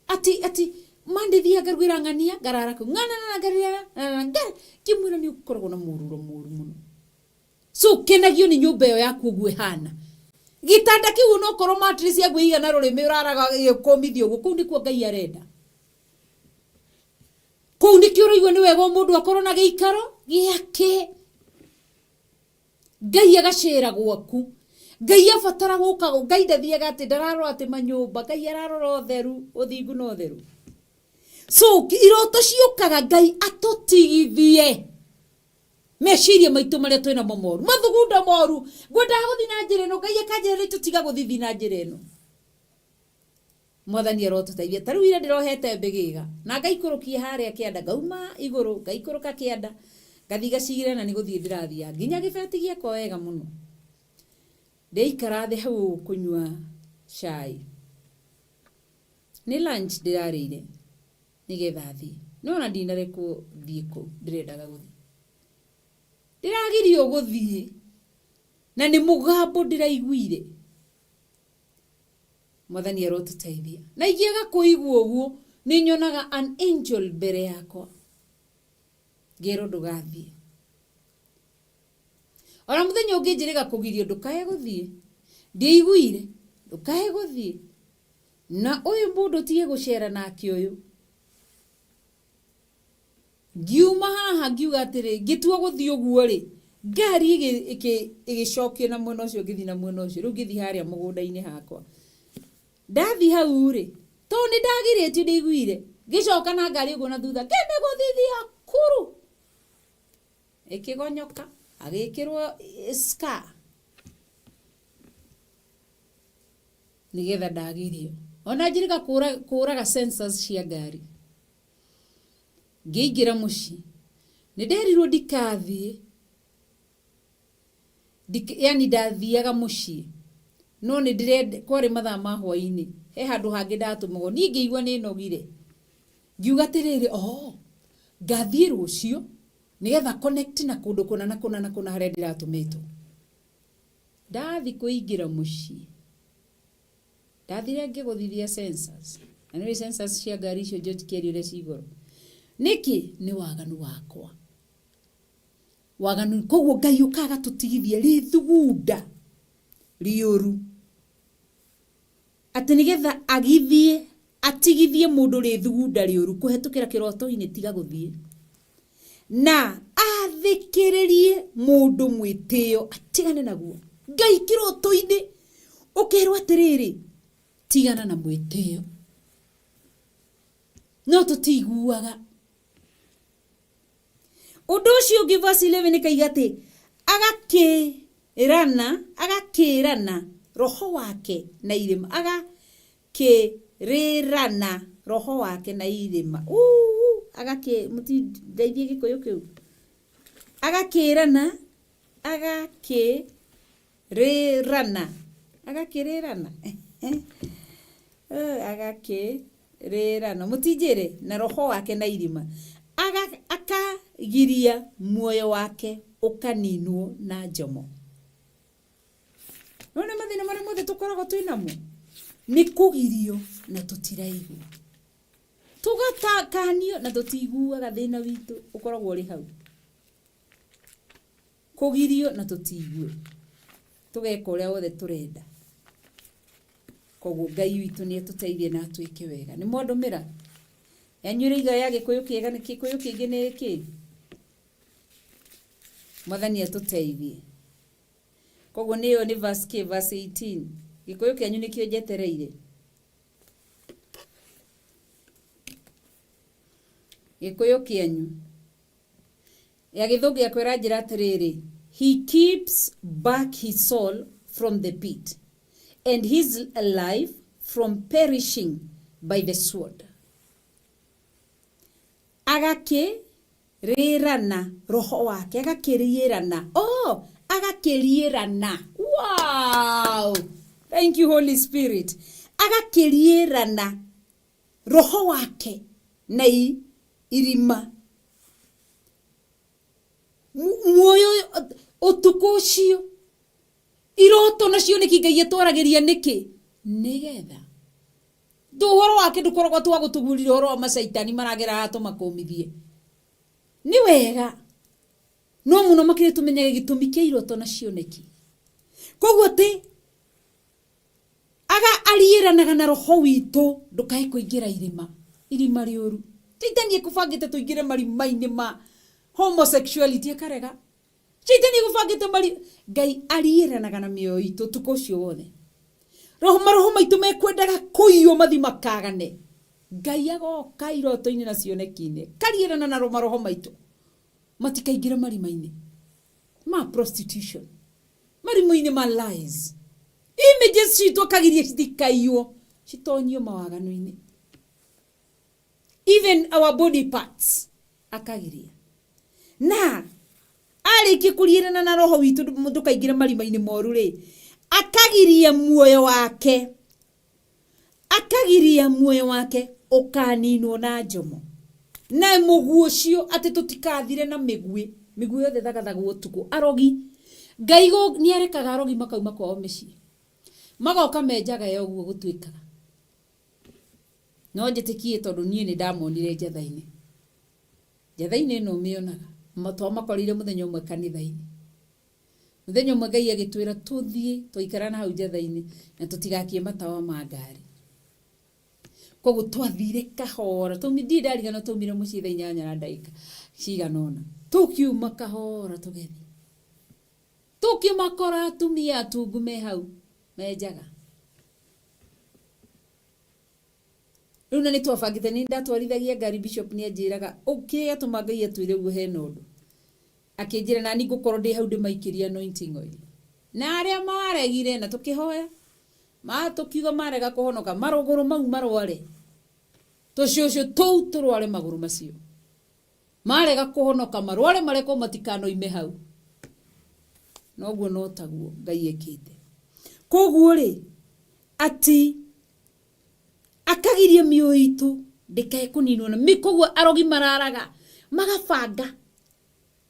A: ati ati mandithia ngarugĩra ng'ania ngarara kũu ng'ana na ngarĩra ngara ngĩmwĩra nĩ ũkoragwo na mũrũro mũru mũno so kenagio nĩ nyũmba ĩyo yaku ũguo ĩhana gĩtanda kĩu onokorwo mattress yaku ĩigana rũrĩmĩ ũraraga ĩkũmithio ũguo kũu nĩkuo Ngai arenda kũu nĩkĩo ũraigua nĩ wega o mũndũ akorwo na gĩikaro gĩake Ngai agacera gwaku. Ngai abatara gũka Ngai ndathiaga atĩ ndararora atĩ manyũmba Ngai ararora ũtheru ũthingu na ũtheru. So iroto ciũkaga Ngai atũtigithie meciria maitũ marĩa twĩ namo moru mathugunda moru ngwendaga gũthiĩ na njĩra ĩno Ngai akanjĩra rĩu tũtiga gũthiĩ na njĩra ĩno. Mwathani arotũteithia. Ta rĩu ira ndĩrohete mbĩgĩga na ngaikũrũkia harĩa kĩanda, ngauma igũrũ ngaikũrũka kĩanda ngathiĩ gacigĩrĩra na nĩ gũthiĩ ndĩrathiaga nginya gĩbeti gĩakwa wega mũno. Ndĩraikara thĩ hau ũguo kũnyua cai. Nĩ lunch ndĩrarĩire nĩgetha thiĩ. No ona ndinarekwo thiĩ kũu ndĩrendaga gũthiĩ. Ndĩragirio gũthiĩ na nĩ mũgambo ndĩraiguire. Mwathani arotũteithia. Na ingĩaga kũigua ũguo, nĩ nyonaga an angel mbere yakwa. Ngerwo ndũgathiĩ. Ona mũthenya ũngĩ njĩrĩga kũgirio ndũkae gũthiĩ. Ndiaiguire, ndũkae gũthiĩ. Na ũyũ mũndũ tige gũcera nake ũyũ. Ngiuma haha ngiuga atĩrĩ, ngĩtua gũthiĩ ũguo rĩ, ngari ĩgĩcokio na mwena ũcio, ngĩthiĩ na mwena ũcio, rĩu ngĩthiĩ harĩa mũgũnda-inĩ hakwa. Ndathiĩ hau rĩ, tondũ nĩ ndagirĩtio ndĩiguire, ngĩcoka na ngari ũguo na thutha, ngĩmĩgũthithia kuru, ĩkĩgonyoka, agĩkĩrwo scar nĩgetha ndagirio. Ona njĩrĩga kũraga sensors cia ngari. Ngĩingĩra mũciĩ, nĩ nderirwo ndikathiĩ, yani ndathiaga mũciĩ, no nĩ ndĩrenda, kwarĩ mathaa ma hwainĩ, he handũ hangĩ ndatũmagwo, niĩ ngĩigua nĩ nogire, ngiuga atĩrĩrĩ, oh, ngathiĩ rũciũ, nĩgetha connect na kũndũ kũna na kũna na kũna harĩa ndĩratũmĩtwo. Ndathiĩ kũingĩra mũciĩ, ndathire ngĩgũthithia sensors, na nĩũĩ sensors cia ngari icio George Keri ũrĩa ci goro. Nĩkĩ? Nĩ waganu wakwa. Waganu, koguo Ngai ũkaga agatũtigithia rĩthugunda rĩũru. Atĩ nĩgetha agithie, atigithie mũndũ rĩthugunda rĩũru kũhetũkĩra kĩroto-inĩ tiga gũthiĩ. Na athĩkĩrĩrie mũndũ mwĩtĩo atigane naguo. Ngai kĩroto-inĩ ũkerwo atĩrĩrĩ, tigana na mwĩtĩo. No tũtiiguaga. Ũndũ ũcio ũngĩ verse 11 ĩkaiga atĩ agakĩrana, agakĩrana roho wake na irĩma, agakĩrĩrana roho wake na irĩma. Uu, agakĩ, mũtindeithie gĩkũyũ kĩu. Agakĩrana, agakĩrĩrana, agakĩrĩrana, agakĩrĩrana, mũtinjĩre, na roho wake na irĩma. Akagiria muoyo wake ũkaninwo na njomo. Nĩwona mathĩna marĩa mothe tũkoragwo twĩ namo? Nĩ kũgirio na tũtiraigua. Tũgakanio na tũtiiguaga thĩna witũ ũkoragwo ũrĩ hau. Kũgirio na tũtiigue. Tũgeka ũrĩa wothe tũrenda. Koguo Ngai witũ nĩ atũteithie na atwĩke wega. Nĩ mwandũmĩra? Yanyu ĩraiga ya Gĩkũyũ kĩega nĩ Gĩkũyũ kĩngĩ nĩ kĩ? Mwathani atũteithie. Koguo nĩ ĩyo nĩ verse kĩ? Verse 18. Gĩkũyũ kĩanyu nĩkĩo njetereire. Gĩkũyũ kĩanyu. Ya gĩthũngũ gĩakwa ĩranjĩra atĩrĩrĩ, he keeps back his soul from the pit and his life from perishing by the sword. Agakĩrĩrana roho wake, agakĩriĩrana, oh, agakĩriĩrana, wow, thank you Holy Spirit, agakĩriĩrana roho wake na irima. Muoyo ũtukũ ũcio, iroto nacio nĩkĩ Ngai atwaragĩria nĩkĩ? Nĩgetha ũhoro wake ndũkoragwo atĩ wa gũtũgurira ũhoro wa macaitani maragera haha tũmakũmithie. Nĩ wega no mũno makĩria tũmenyage gĩtũmi kĩa iroto na cioneki. Koguo atĩ aga ariĩranaga na roho witũ ndũkae kũingĩra irima, irima rĩũru. Caitani ekũbangĩte tũingĩre marima-inĩ ma homosexuality akarega. Caitani ekũbangĩte mari, Ngai ariĩranaga na mĩoyo itũ ũtukũ ũcio wothe. Roho, maroho maitũ mekwendaga kũiywo mathi makagane. Ngai agoka iroto-inĩ na cioneki-inĩ, akariĩrana na maroho maitũ matikaingĩre marima-inĩ ma prostitution, marima-inĩ ma lies. Images citũ akagiria citikaiywo, citonyio mawaganu-inĩ. Even our body parts akagiria. Na arĩkia kũriĩrana na roho witũ ndũkaingĩre marima-inĩ moru rĩ, akagiria muoyo wake, akagiria muoyo wake ũkaninwo na njomo. Na mũguĩ ũcio atĩ tũtikathire na mĩguĩ, mĩguĩ yothe thagathagwo ũtukũ. Arogi, Ngai nĩ arekaga arogi makauma kwao mĩciĩ, magoka menjaga ya ũguo gũtuĩkaga. No njĩtĩkie tondũ niĩ nĩ ndamonire njatha-inĩ. Njatha-inĩ ĩno ũmĩonaga, twamakorire mũthenya ũmwe kanitha-inĩ. Mũthenya ũmwe Ngai agĩtwĩra tũthiĩ, twaikara na hau njatha-inĩ na tũtigakie matawa ma ngari. Koguo twathire kahora, twaumi ndirĩ ndarigana twaumire mũciĩ thaa 8 na ndagĩka cigana ũna. Tũkiuma kahora tũgĩthiĩ. Tũkĩmakora atumia atungu me hau me njaga. Rĩu na nĩ twabangĩte nĩ ndatwarithagia ngari bishop nĩ anjĩraga kĩrĩa gĩatũma Ngai atwĩre ũguo hena ũndũ. Akĩnjĩra nani ngũkorwo ndĩ hau ndĩmaikĩrie anointing oil. Na arĩa maregire na tũkĩhoya ma tũkiuga marega kũhonoka marũgũrũ mau marware. Tũcũcũ tũu tũrware magũrũ macio. Marega kũhonoka marware marekwo matikanoime hau. Noguo no taguo Ngai ekĩte. Koguo rĩ ati akagiria mĩoyo itũ ndĩkae kũninwo na koguo arogi mararaga magabanga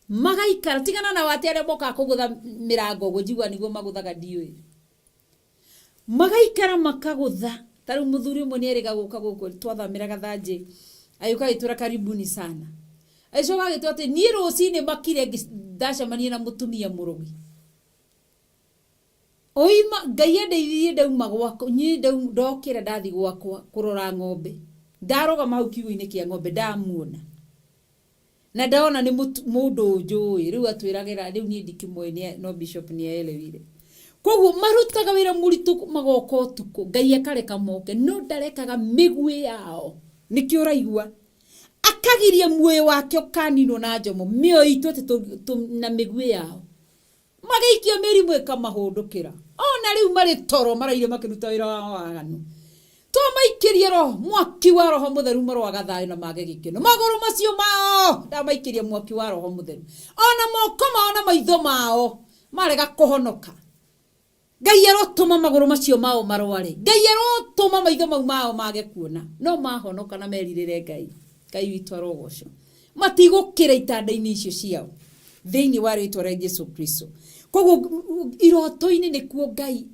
A: magaikara tigana na wate arĩa mokaga kũgũtha mĩrango ũguo njigua nĩguo magũthaga ndiũĩ magaikara makagũtha ta rĩu mũthuri ũmwe nĩ erĩga gũka gũkũ twathamĩra gathanjĩ agĩũka agĩtwĩra karibuni sana agĩcoka agĩtwĩra atĩ niĩ rũcinĩ makire ndacemania na mũtumia mũrogi oima Ngai andeithirie ndauma gwakwa niĩ ndokĩra ndathi gwakwa kũrora ng'ombe ndarũgama hau kiugũ-inĩ kĩa ng'ombe ndamuona na ndona nĩ mũndũ ũnjũĩ rĩu atwĩragĩra rĩu niĩ ndikĩmũĩ no bishop nĩ aelewire. Koguo marutaga wĩra mũritũ magoka ũtukũ Ngai akareka moke no ndarekaga mĩguĩ yao nĩkĩo ũraigua akagiria muoyo wake ũkaninwo na njomo mĩoyo itũ atĩ na mĩguĩ yao magĩikio mĩrimũ ĩkamahũndũkĩra ona rĩu marĩ toro maraire makĩruta wĩra wa waganu twamaikĩrie roho mwaki wa roho mũtheru marwaga thayũ na mage gĩkeno magũrũ macio mao ndamaikĩria mwaki wa roho mũtheru ona moko mao na maitho mao marega kũhonoka Ngai arotũma magũrũ macio mao marware Ngai arotũma maitho mau mao mage kuona no mahonoka na merirĩre Ngai Ngai witũ arogocwo matigũkĩra itanda-inĩ icio ciao thĩinĩ wa rĩtwa rĩa Jesu Kristo. Koguo iroto-inĩ nĩkuo Ngai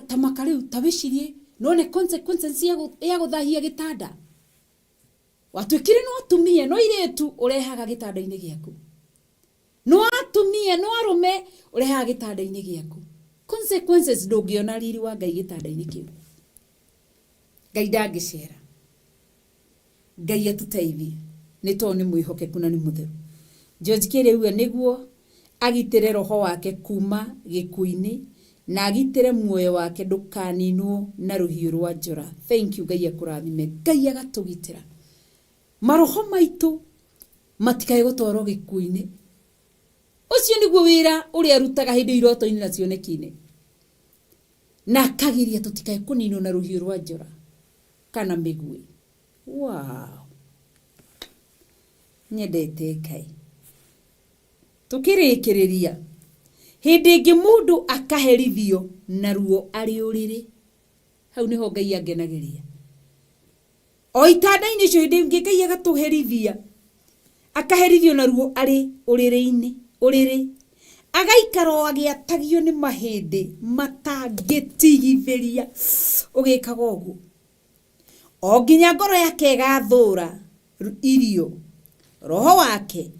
A: ta maka rĩu ta wĩcirie none consequences ya gũthahia gĩtanda watuĩkire no atumia no irĩtu ũrehaga gĩtanda-inĩ gĩaku no atumia no arũme ũrehaga gĩtanda-inĩ gĩaku consequences ndũngĩona riri wa Ngai gĩtanda-inĩ kĩu Ngai ndangĩcera Ngai atũteithie nĩ tondũ nĩ mwĩhokeku na nĩ mũtheru. George Kĩrĩ auga nĩguo agitĩre roho wake kuma gĩkuũ-inĩ na agitĩre muoyo wake ndũkaninwo na rũhiũ rwa njora. Thank you Ngai akũrathime. Ngai agatũgitĩra maroho maitũ matikae gũtwarwo gĩkuũ-inĩ. Ũcio nĩguo wĩra ũrĩa arutaga hĩndĩ iroto-inĩ na cioneki-inĩ na akagiria tũtikae kũninwo na rũhiũ rwa njora kana mĩguĩ. Wow. Nyendete Ngai. Tũkĩrĩkĩrĩria hĩndĩ ĩngĩ mũndũ akaherithio na ruo arĩ ũrĩrĩ hau nĩho Ngai angenagĩria o itanda-inĩ icio hĩndĩ ĩngĩ Ngai agatũherithia akaherithio na ruo arĩ ũrĩrĩ-inĩ ũrĩrĩ agaikara o agĩatagio nĩ mahĩndĩ matangĩtigithĩria ũgĩkaga ũguo o nginya ngoro yake ĩgathũra irio roho wake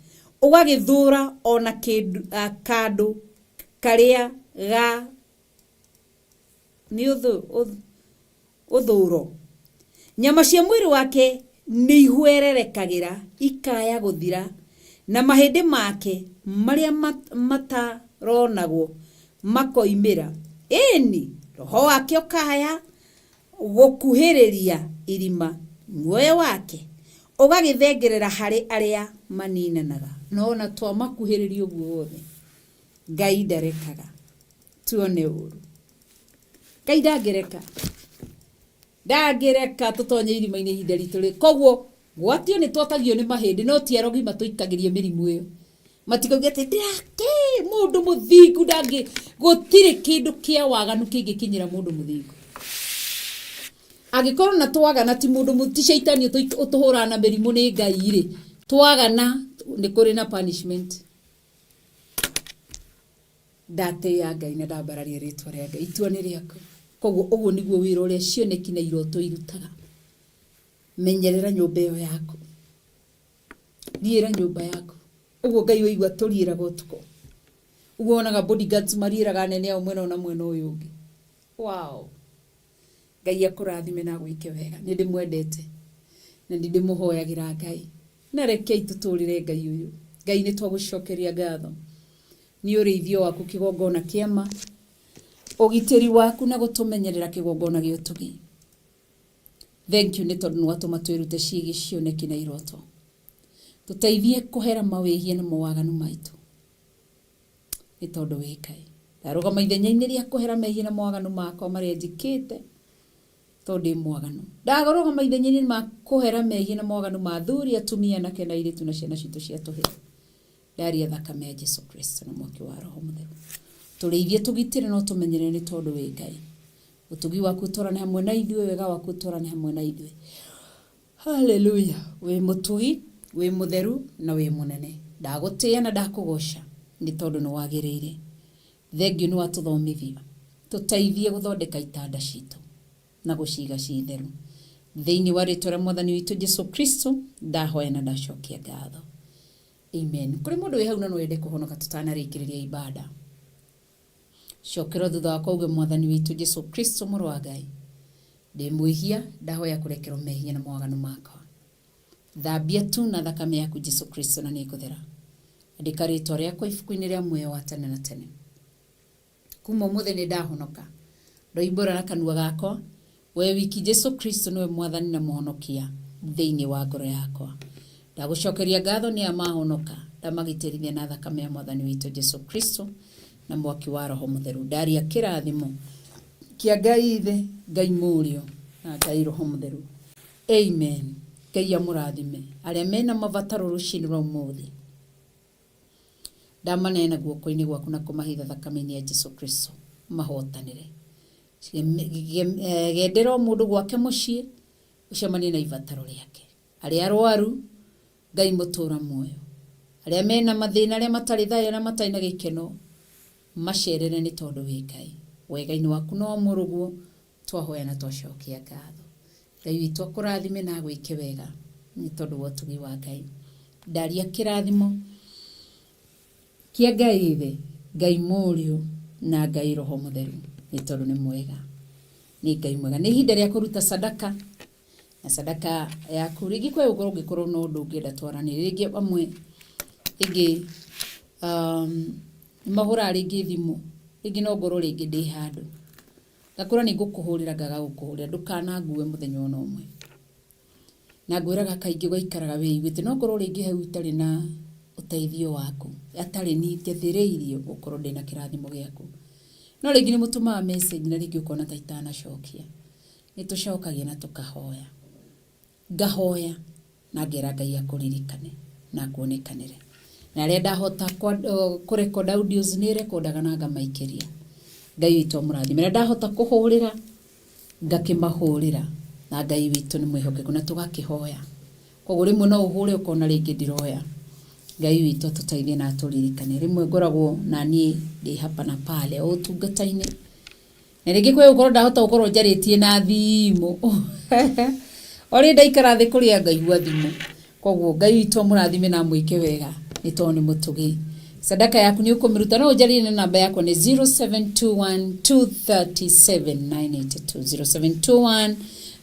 A: ũgagĩthũra ona kandũ karĩa ga nĩ ũthũro nyama cia mwĩrĩ wake nĩ ihwererekagĩra ikaya gũthira na mahĩndĩ make marĩa mataronagwo makoimĩra ĩni roho wake ũkaya gũkuhĩrĩria irima muoyo wake ũgagĩthengerera harĩ arĩa maninanaga no ona twamakuhĩrĩria ũguo wothe Ngai ndarekaga tuone ũru Ngai ndangĩreka ndangĩreka tũtonye irima-inĩ ihinda ritũ rĩ koguo gwatio nĩ twatagio nĩ mahĩndĩ no ti arogi matũikagĩria mĩrimũ ĩyo matikauge atĩ ndĩrake mũndũ mũthingu ndangĩ gũtirĩ kĩndũ kĩa waganu kĩngĩkinyĩra mũndũ mũthingu angĩkorwo na twagana ti mũndũ ti caitani ũtũhũraga na mĩrimũ nĩ Ngai rĩ twagana nĩ kũrĩ na punishment ndatĩĩa Ngai na ndambararia rĩtwa rĩa Ngai itua nĩ rĩaku koguo ũguo nĩguo wĩra ũrĩa cioneki na iroto irutaga menyerera nyũmba ĩyo yaku riĩra nyũmba yaku ũguo Ngai waigua tũriĩraga ũtukũ ũguo wonaga bodyguards mariĩraga anene ao mwena ũyũ na mwena ũyũ ũngĩ wow. Ngai akũrathime na agwĩke wega. Nĩ ndĩmwendete na nĩ ndĩmũhoyagĩra Ngai. Na rekei tũtũrĩre Ngai ũyũ. Ngai nĩ twagũcokeria ngatho nĩ ũrĩithio waku kĩgongona kĩa ma, ũgitĩri waku na gũtũmenyerera kĩgongona gĩa ũtugi. Thank you nĩ tondũ nĩ watũma twĩrute ciĩgiĩ cioneki na iroto. Tũteithie kũhera mawĩhia na mawaganu maitũ nĩ tondũ wĩ Ngai. Ndarũgama ithenya-inĩ rĩa kũhera mehia na mawaganu makwa marĩa njĩkĩte tondũ ndĩ mwaganu. Ndarũgama ithenya-inĩ ma kũhera mehia na mawaganu ma athuri, atumia, anake na airĩtu na ciana citũ cia tũhĩ. Ndaria thakame ya Jesu Kristo na mwaki wa Roho Mũtheru. Tũrĩithie, tũgitĩre na ũtũmenyerere nĩ tondũ wĩ Ngai. Ũtugi waku ũtwarane hamwe na ithuĩ, wega waku ũtwarane hamwe na ithuĩ. Haleluya. Wĩ mũtugi, wĩ mũtheru na wĩ mũnene. Ndagũtĩĩa na ndakũgoca nĩ tondũ nĩ wagĩrĩire. Thengiũ nĩ watũthomithia. Tũteithie gũthondeka itanda citũ na gũciga ci theru. Thĩinĩ wa rĩtwa rĩa Mwathani witũ Jesu Kristo ndahoya na ndacokia ngatho. Amen. Kũrĩ mũndũ wĩ hau na no ende kũhonoka tũtanarĩkĩrĩria ibada. Cokera thutha wakwa uge Mwathani witũ Jesu Kristo mũrũ wa Ngai. Ndĩ mwĩhia, ndahoya kũrekerwo mehia na mawaganu makwa. Thambia tu na thakame yaku Jesu Kristo na nĩngũthera. Andĩka rĩtwa rĩakwa ibuku-inĩ rĩa muoyo wa tene na tene. Kuma ũmũthĩ nĩ ndahonoka. Ndoimbũra na kanua gakwa, we wiki Jesu Kristo nĩwe Mwathani na Mũhonokia thĩinĩ wa ngoro yakwa. Ndagũcokeria ngatho nĩ aya mahonoka, ndamagitĩrithia na thakame ya Mwathani witũ Jesu Kristo na mwaki wa Roho Mũtheru. Ndaria kĩrathimo kĩa Ngai Ithe, Ngai Mũriũ na Ngai Roho Mũtheru. Amen. Ngai amũrathime. Arĩa mena mabataro rũcinĩ rwa ũmũthĩ, ndamaneana guoko-inĩ gwaku na kũmahitha thakame-inĩ ya Jesu Kristo mahotanĩre. Gendera o mũndũ gwake mũciĩ, ũcemanie na ibataro rĩake. Arĩa arwaru, Ngai mũtũra muoyo. Arĩa mena mathĩna, arĩa matarĩ thayũ, arĩa matarĩ na gĩkeno, macerere nĩ tondũ wĩ Ngai. Wega-inĩ waku no mũrũguo, twahoya na twacokia ngatho. Ngai witũ akũrathime na agwĩke wega nĩ tondũ wa ũtugi wa Ngai. Ndaria kĩrathimo kĩa Ngai Ithe, Ngai Mũriũ na Ngai Roho Mũtheru nĩ tondũ nĩ mwega. Nĩ Ngai mwega. Nĩ ihinda rĩa kũruta sadaka na sadaka yaku rĩngĩ kwĩ gũkorwo ũngĩkorwo na ũndũ ũngĩenda twaranĩrie rĩngĩ amwe rĩngĩ nĩ mahũraga rĩngĩ thimũ rĩngĩ no ngorwo rĩngĩ ndĩ handũ ngakũra nĩ ngũkũhũrĩra ngaga gũkũhũrĩra ndũkanangue mũthenya ona ũmwe na ngwĩraga kaingĩ ũgaikaraga wĩiguĩte no ngorwo rĩngĩ hau itarĩ na ũteithio waku atarĩ ni njathĩrĩirio gũkorwo ndĩna kĩrathimo gĩaku no rĩngĩ nĩ mũtũmaga message na rĩngĩ ũkona ta itanacokia nĩ tũcokagia na tũkahoya ngahoya na ngera Ngai akũririkane na akuonekanĩre na arĩa ndahota kũrecord audios nĩ rekondaga na ngamaikĩria Ngai witũ amũrathime na ndahota kũhũrĩra ngakĩmahũrĩra na Ngai witũ nĩ mwĩhokeku na tũgakĩhoya koguo rĩmwe no ũhũre ũkona rĩngĩ ndiroya Ngai witũ atũteithie na atũririkane rĩmwe ngoragwo na niĩ ndĩ hapa na pale o ũtungata-inĩ na rĩngĩ kwĩ gũkorwo ndahota gũkorwo njarĩtie na thimũ o rĩ ndaikara thĩ kũrĩa ngaigua thimũ koguo Ngai witũ amũrathime na amwĩke wega nĩ tondũ nĩ mũtugi sadaka yaku nĩ ũkũmĩruta no ũnjarĩrie na namba yakwa nĩ 0721 237 982 0721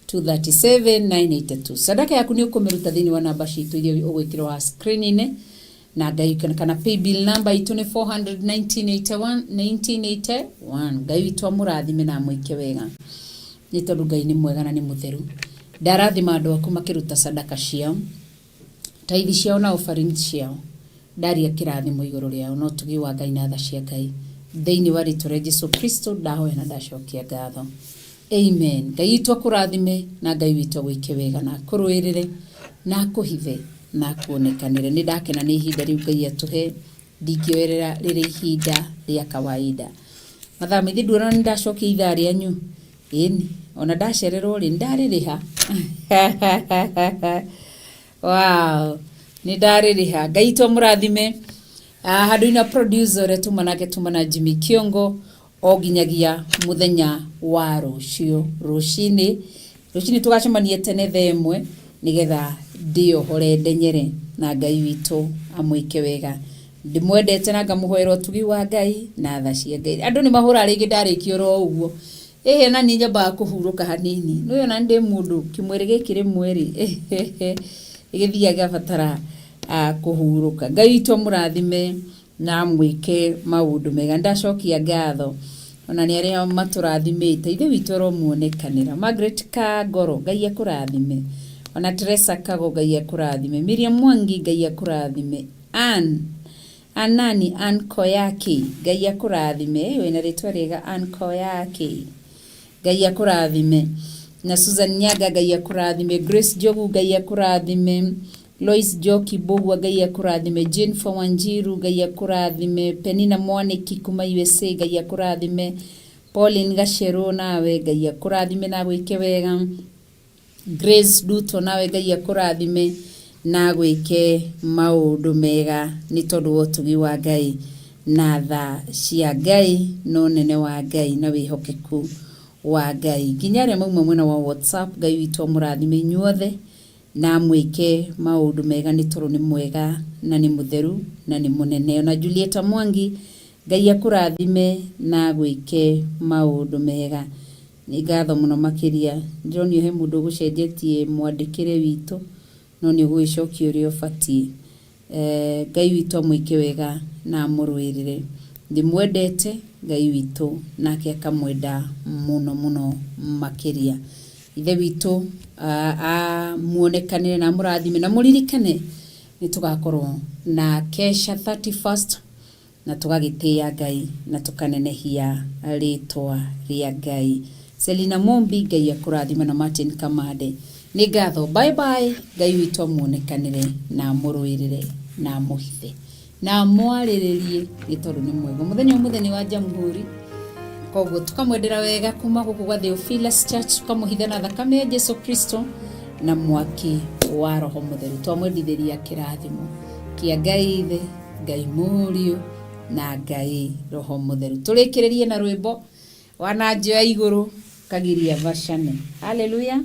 A: 237 982 sadaka yaku nĩ ũkũmĩruta thĩinĩ wa namba citũ iria ũgwĩkĩrwo wa screen-inĩ na Ngai kana paybill number itũ nĩ 400 1981 Ngai witũ amũrathime na amwĩke wega nĩ tondũ Ngai nĩ mwega na nĩ mũtheru ndarathima andũ aku makĩruta sadaka ciao taithi ciao na offerings ciao ndaria kĩrathimo igũrũ rĩao no tugi wa Ngai na tha cia Ngai thĩinĩ wa rĩtwa rĩa Jesu Kristo ndahoya na ndacokia ngatho amen. Ngai witũ akũrathime na Ngai witũ agwĩke wega na akũrũĩrĩre na akũhithe na akuonekanĩre. Nĩ ndakena nĩ ihinda rĩu Ngai atũhe, ndingĩoerera rĩrĩ ihinda rĩa kawaida. Mathaa maingĩ nduona nĩ ndacokia ithaa rĩanyu ĩni ona ndacererwo rĩ ndarĩrĩha wow nĩ ndarĩrĩha. Ngai witũ amũrathime. Handũ-inĩ producer ũrĩa tuma nake tuma na Jimmy Kiongo o nginyagia mũthenya wa rũciũ rũcinĩ rũcinĩ tũgacemania tene thaa ĩmwe nĩgetha ndĩohore ndenyere na Ngai witũ amwĩke wega. Ndĩmwendete na ngamũhoera ũtugi wa Ngai na tha cia Ngai. Andũ nĩ mahũraga rĩngĩ ndarĩkia oro ũguo. Ĩhĩ na niĩ nyambaga kũhurũka hanini, nĩũĩ ona ndĩ mũndũ kĩmwĩrĩ gĩkĩ rĩmwe rĩ gĩthiaga gĩgabatara kũhurũka. Ngai witũ amũrathime na amwĩke maũndũ mega. Ndacokia ngatho ona nĩ arĩa matũrathimĩte, ithe witũ aromuonekanĩra. Margaret Kangoro, Ngai akũrathime. Ona Teresa Kago, Ngai akũrathime. Miriam Mwangi, Ngai akũrathime. Ann Anani Ann Koyaki, Ngai akũrathime. Wĩna rĩtwa rĩega Ann Koyaki, Ngai akũrathime. Na Susan Nyaga, Ngai akũrathime. Grace Njogu, Ngai akũrathime. Lois Njoki Mbũgua, Ngai akũrathime. Jennifer Wanjiru, Ngai akũrathime. Penina Mwaniki kuma USA, Ngai akũrathime. Pauline Gacerũ, nawe Ngai akũrathime na agwĩke wega. Grace Duto, nawe Ngai akũrathime na agwĩke maũndũ mega nĩ tondũ wa ũtugi wa Ngai na tha cia Ngai na ũnene wa Ngai na wĩhokeku wa Ngai. Nginya arĩa mauma mwena wa WhatsApp, Ngai witũ amũrathime inyuothe na amwĩke maũndũ mega nĩ tondũ nĩ mwega na nĩ mũtheru na nĩ mũnene. Ona Julieta Mwangi, Ngai akũrathime na agwĩke maũndũ mega. Nĩ ngatho mũno makĩria. Ndĩronio he mũndũ ũgũcenjetie mwandĩkĩre witũ no nĩ ũgũgĩcokia ũrĩa ũbatiĩ. Ngai witũ amwĩke wega na amũrũĩrĩre. Ndĩmwendete Ngai witũ nake akamwenda mũno mũno makĩria. Ithe witũ amuonekanĩre na amũrathime na mũririkane nĩ tũgakorwo na kesha 31st na tũgagĩtĩĩa Ngai na tũkanenehia rĩtwa rĩa Ngai. Selina Mombi, Ngai akũrathime na Martin Kamande. Nĩ ngatho. Bye bye. Ngai witũ amuonekanĩre na amũrũĩrĩre na amũhithe na amwarĩrĩrie nĩ tondũ nĩ mwega. Mũthenya ũmũthĩ nĩ wa Jamhuri, koguo tukamwendera wega kuma gũkũ gwa Theophilus Church, tukamũhitha na thakame ya Jesu Kristo na mwaki wa Roho Mũtheru. Twamwendithĩria kĩrathimo kĩa Ngai Ithe, Ngai Mũriũ na Ngai Roho Mũtheru. Tũrĩkĩrĩrie na rwĩmbo wananjoya igũrũ kagiria vacane. Haleluya.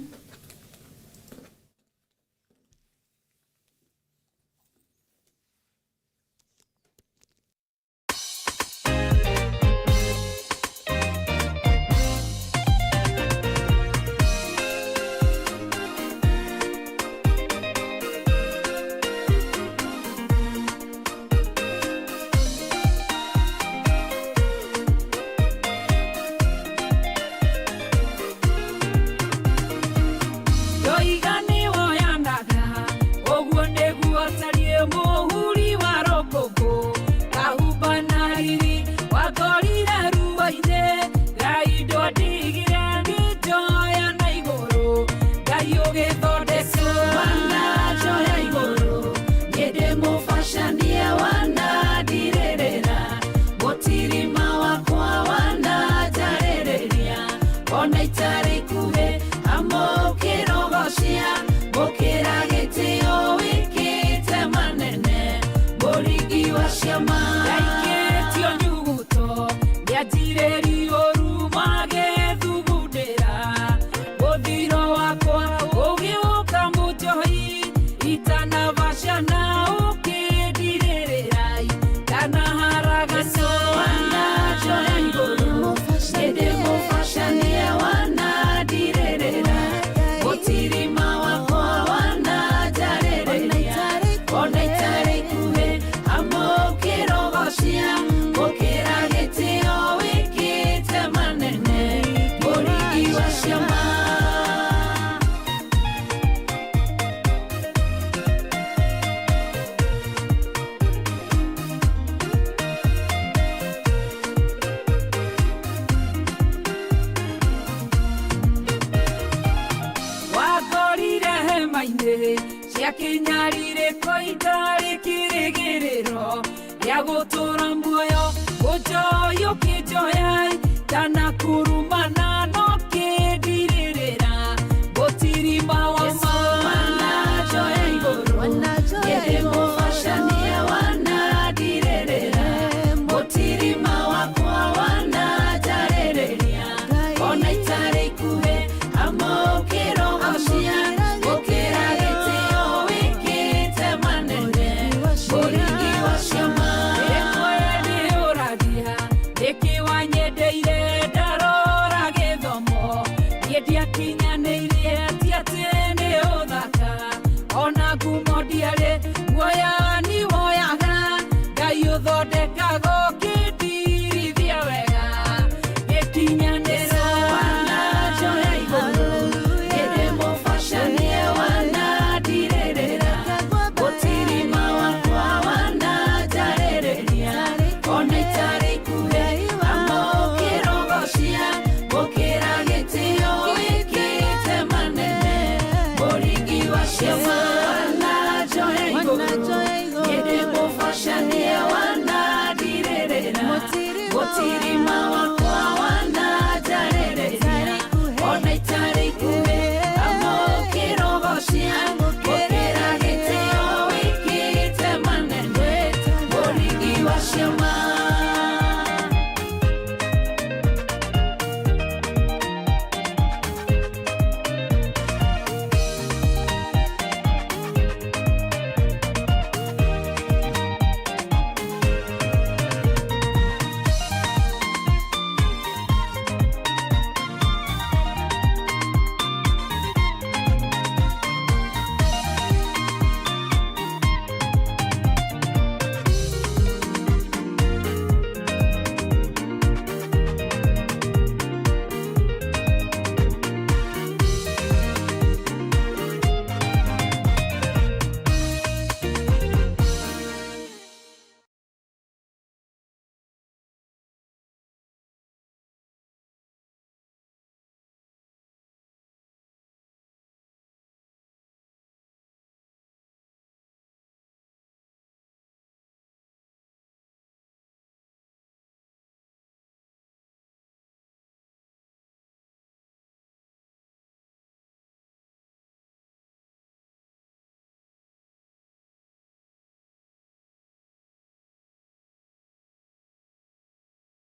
B: Ndoiga nĩwoyanaga, ũguo nĩguo tariĩ mũhuri wa rũkũngũ. Kahumba na riri wangorire ruo-inĩ, Ngai ndwandigire ngĩnjoya na igũrũ. Ngai ũgĩthondeka wananjoya igũrũ, niĩ ndĩmũbacanie wanandirĩrĩra. Mũtirima wakwa wananjarĩrĩria, ona itarĩ ikuhĩ amũkĩrogocia. Mũkĩra gĩtĩo wĩkĩte manene, mũringi wa ciama. Ndaikĩtio nyuguto nĩanjirĩrio ũru magĩthugundĩra. Mũthiro wakwa ũgĩũka mũnjohi, itanabacana ũkĩndirĩrĩra. Ndanaharagana wananjoya igũrũ, niĩ ndĩmũbacanie wanandirĩrĩra. Mũtirima wakwa wananjarĩrĩria, ona itarĩ ikuhĩ amũkĩrogocia. Mũkĩra gĩtĩo wĩkĩte manene, mũringi wa ciama. Wakorire hema-inĩ cia kĩnyarirĩko itarĩ kĩrĩgĩrĩro gĩa gũtũra.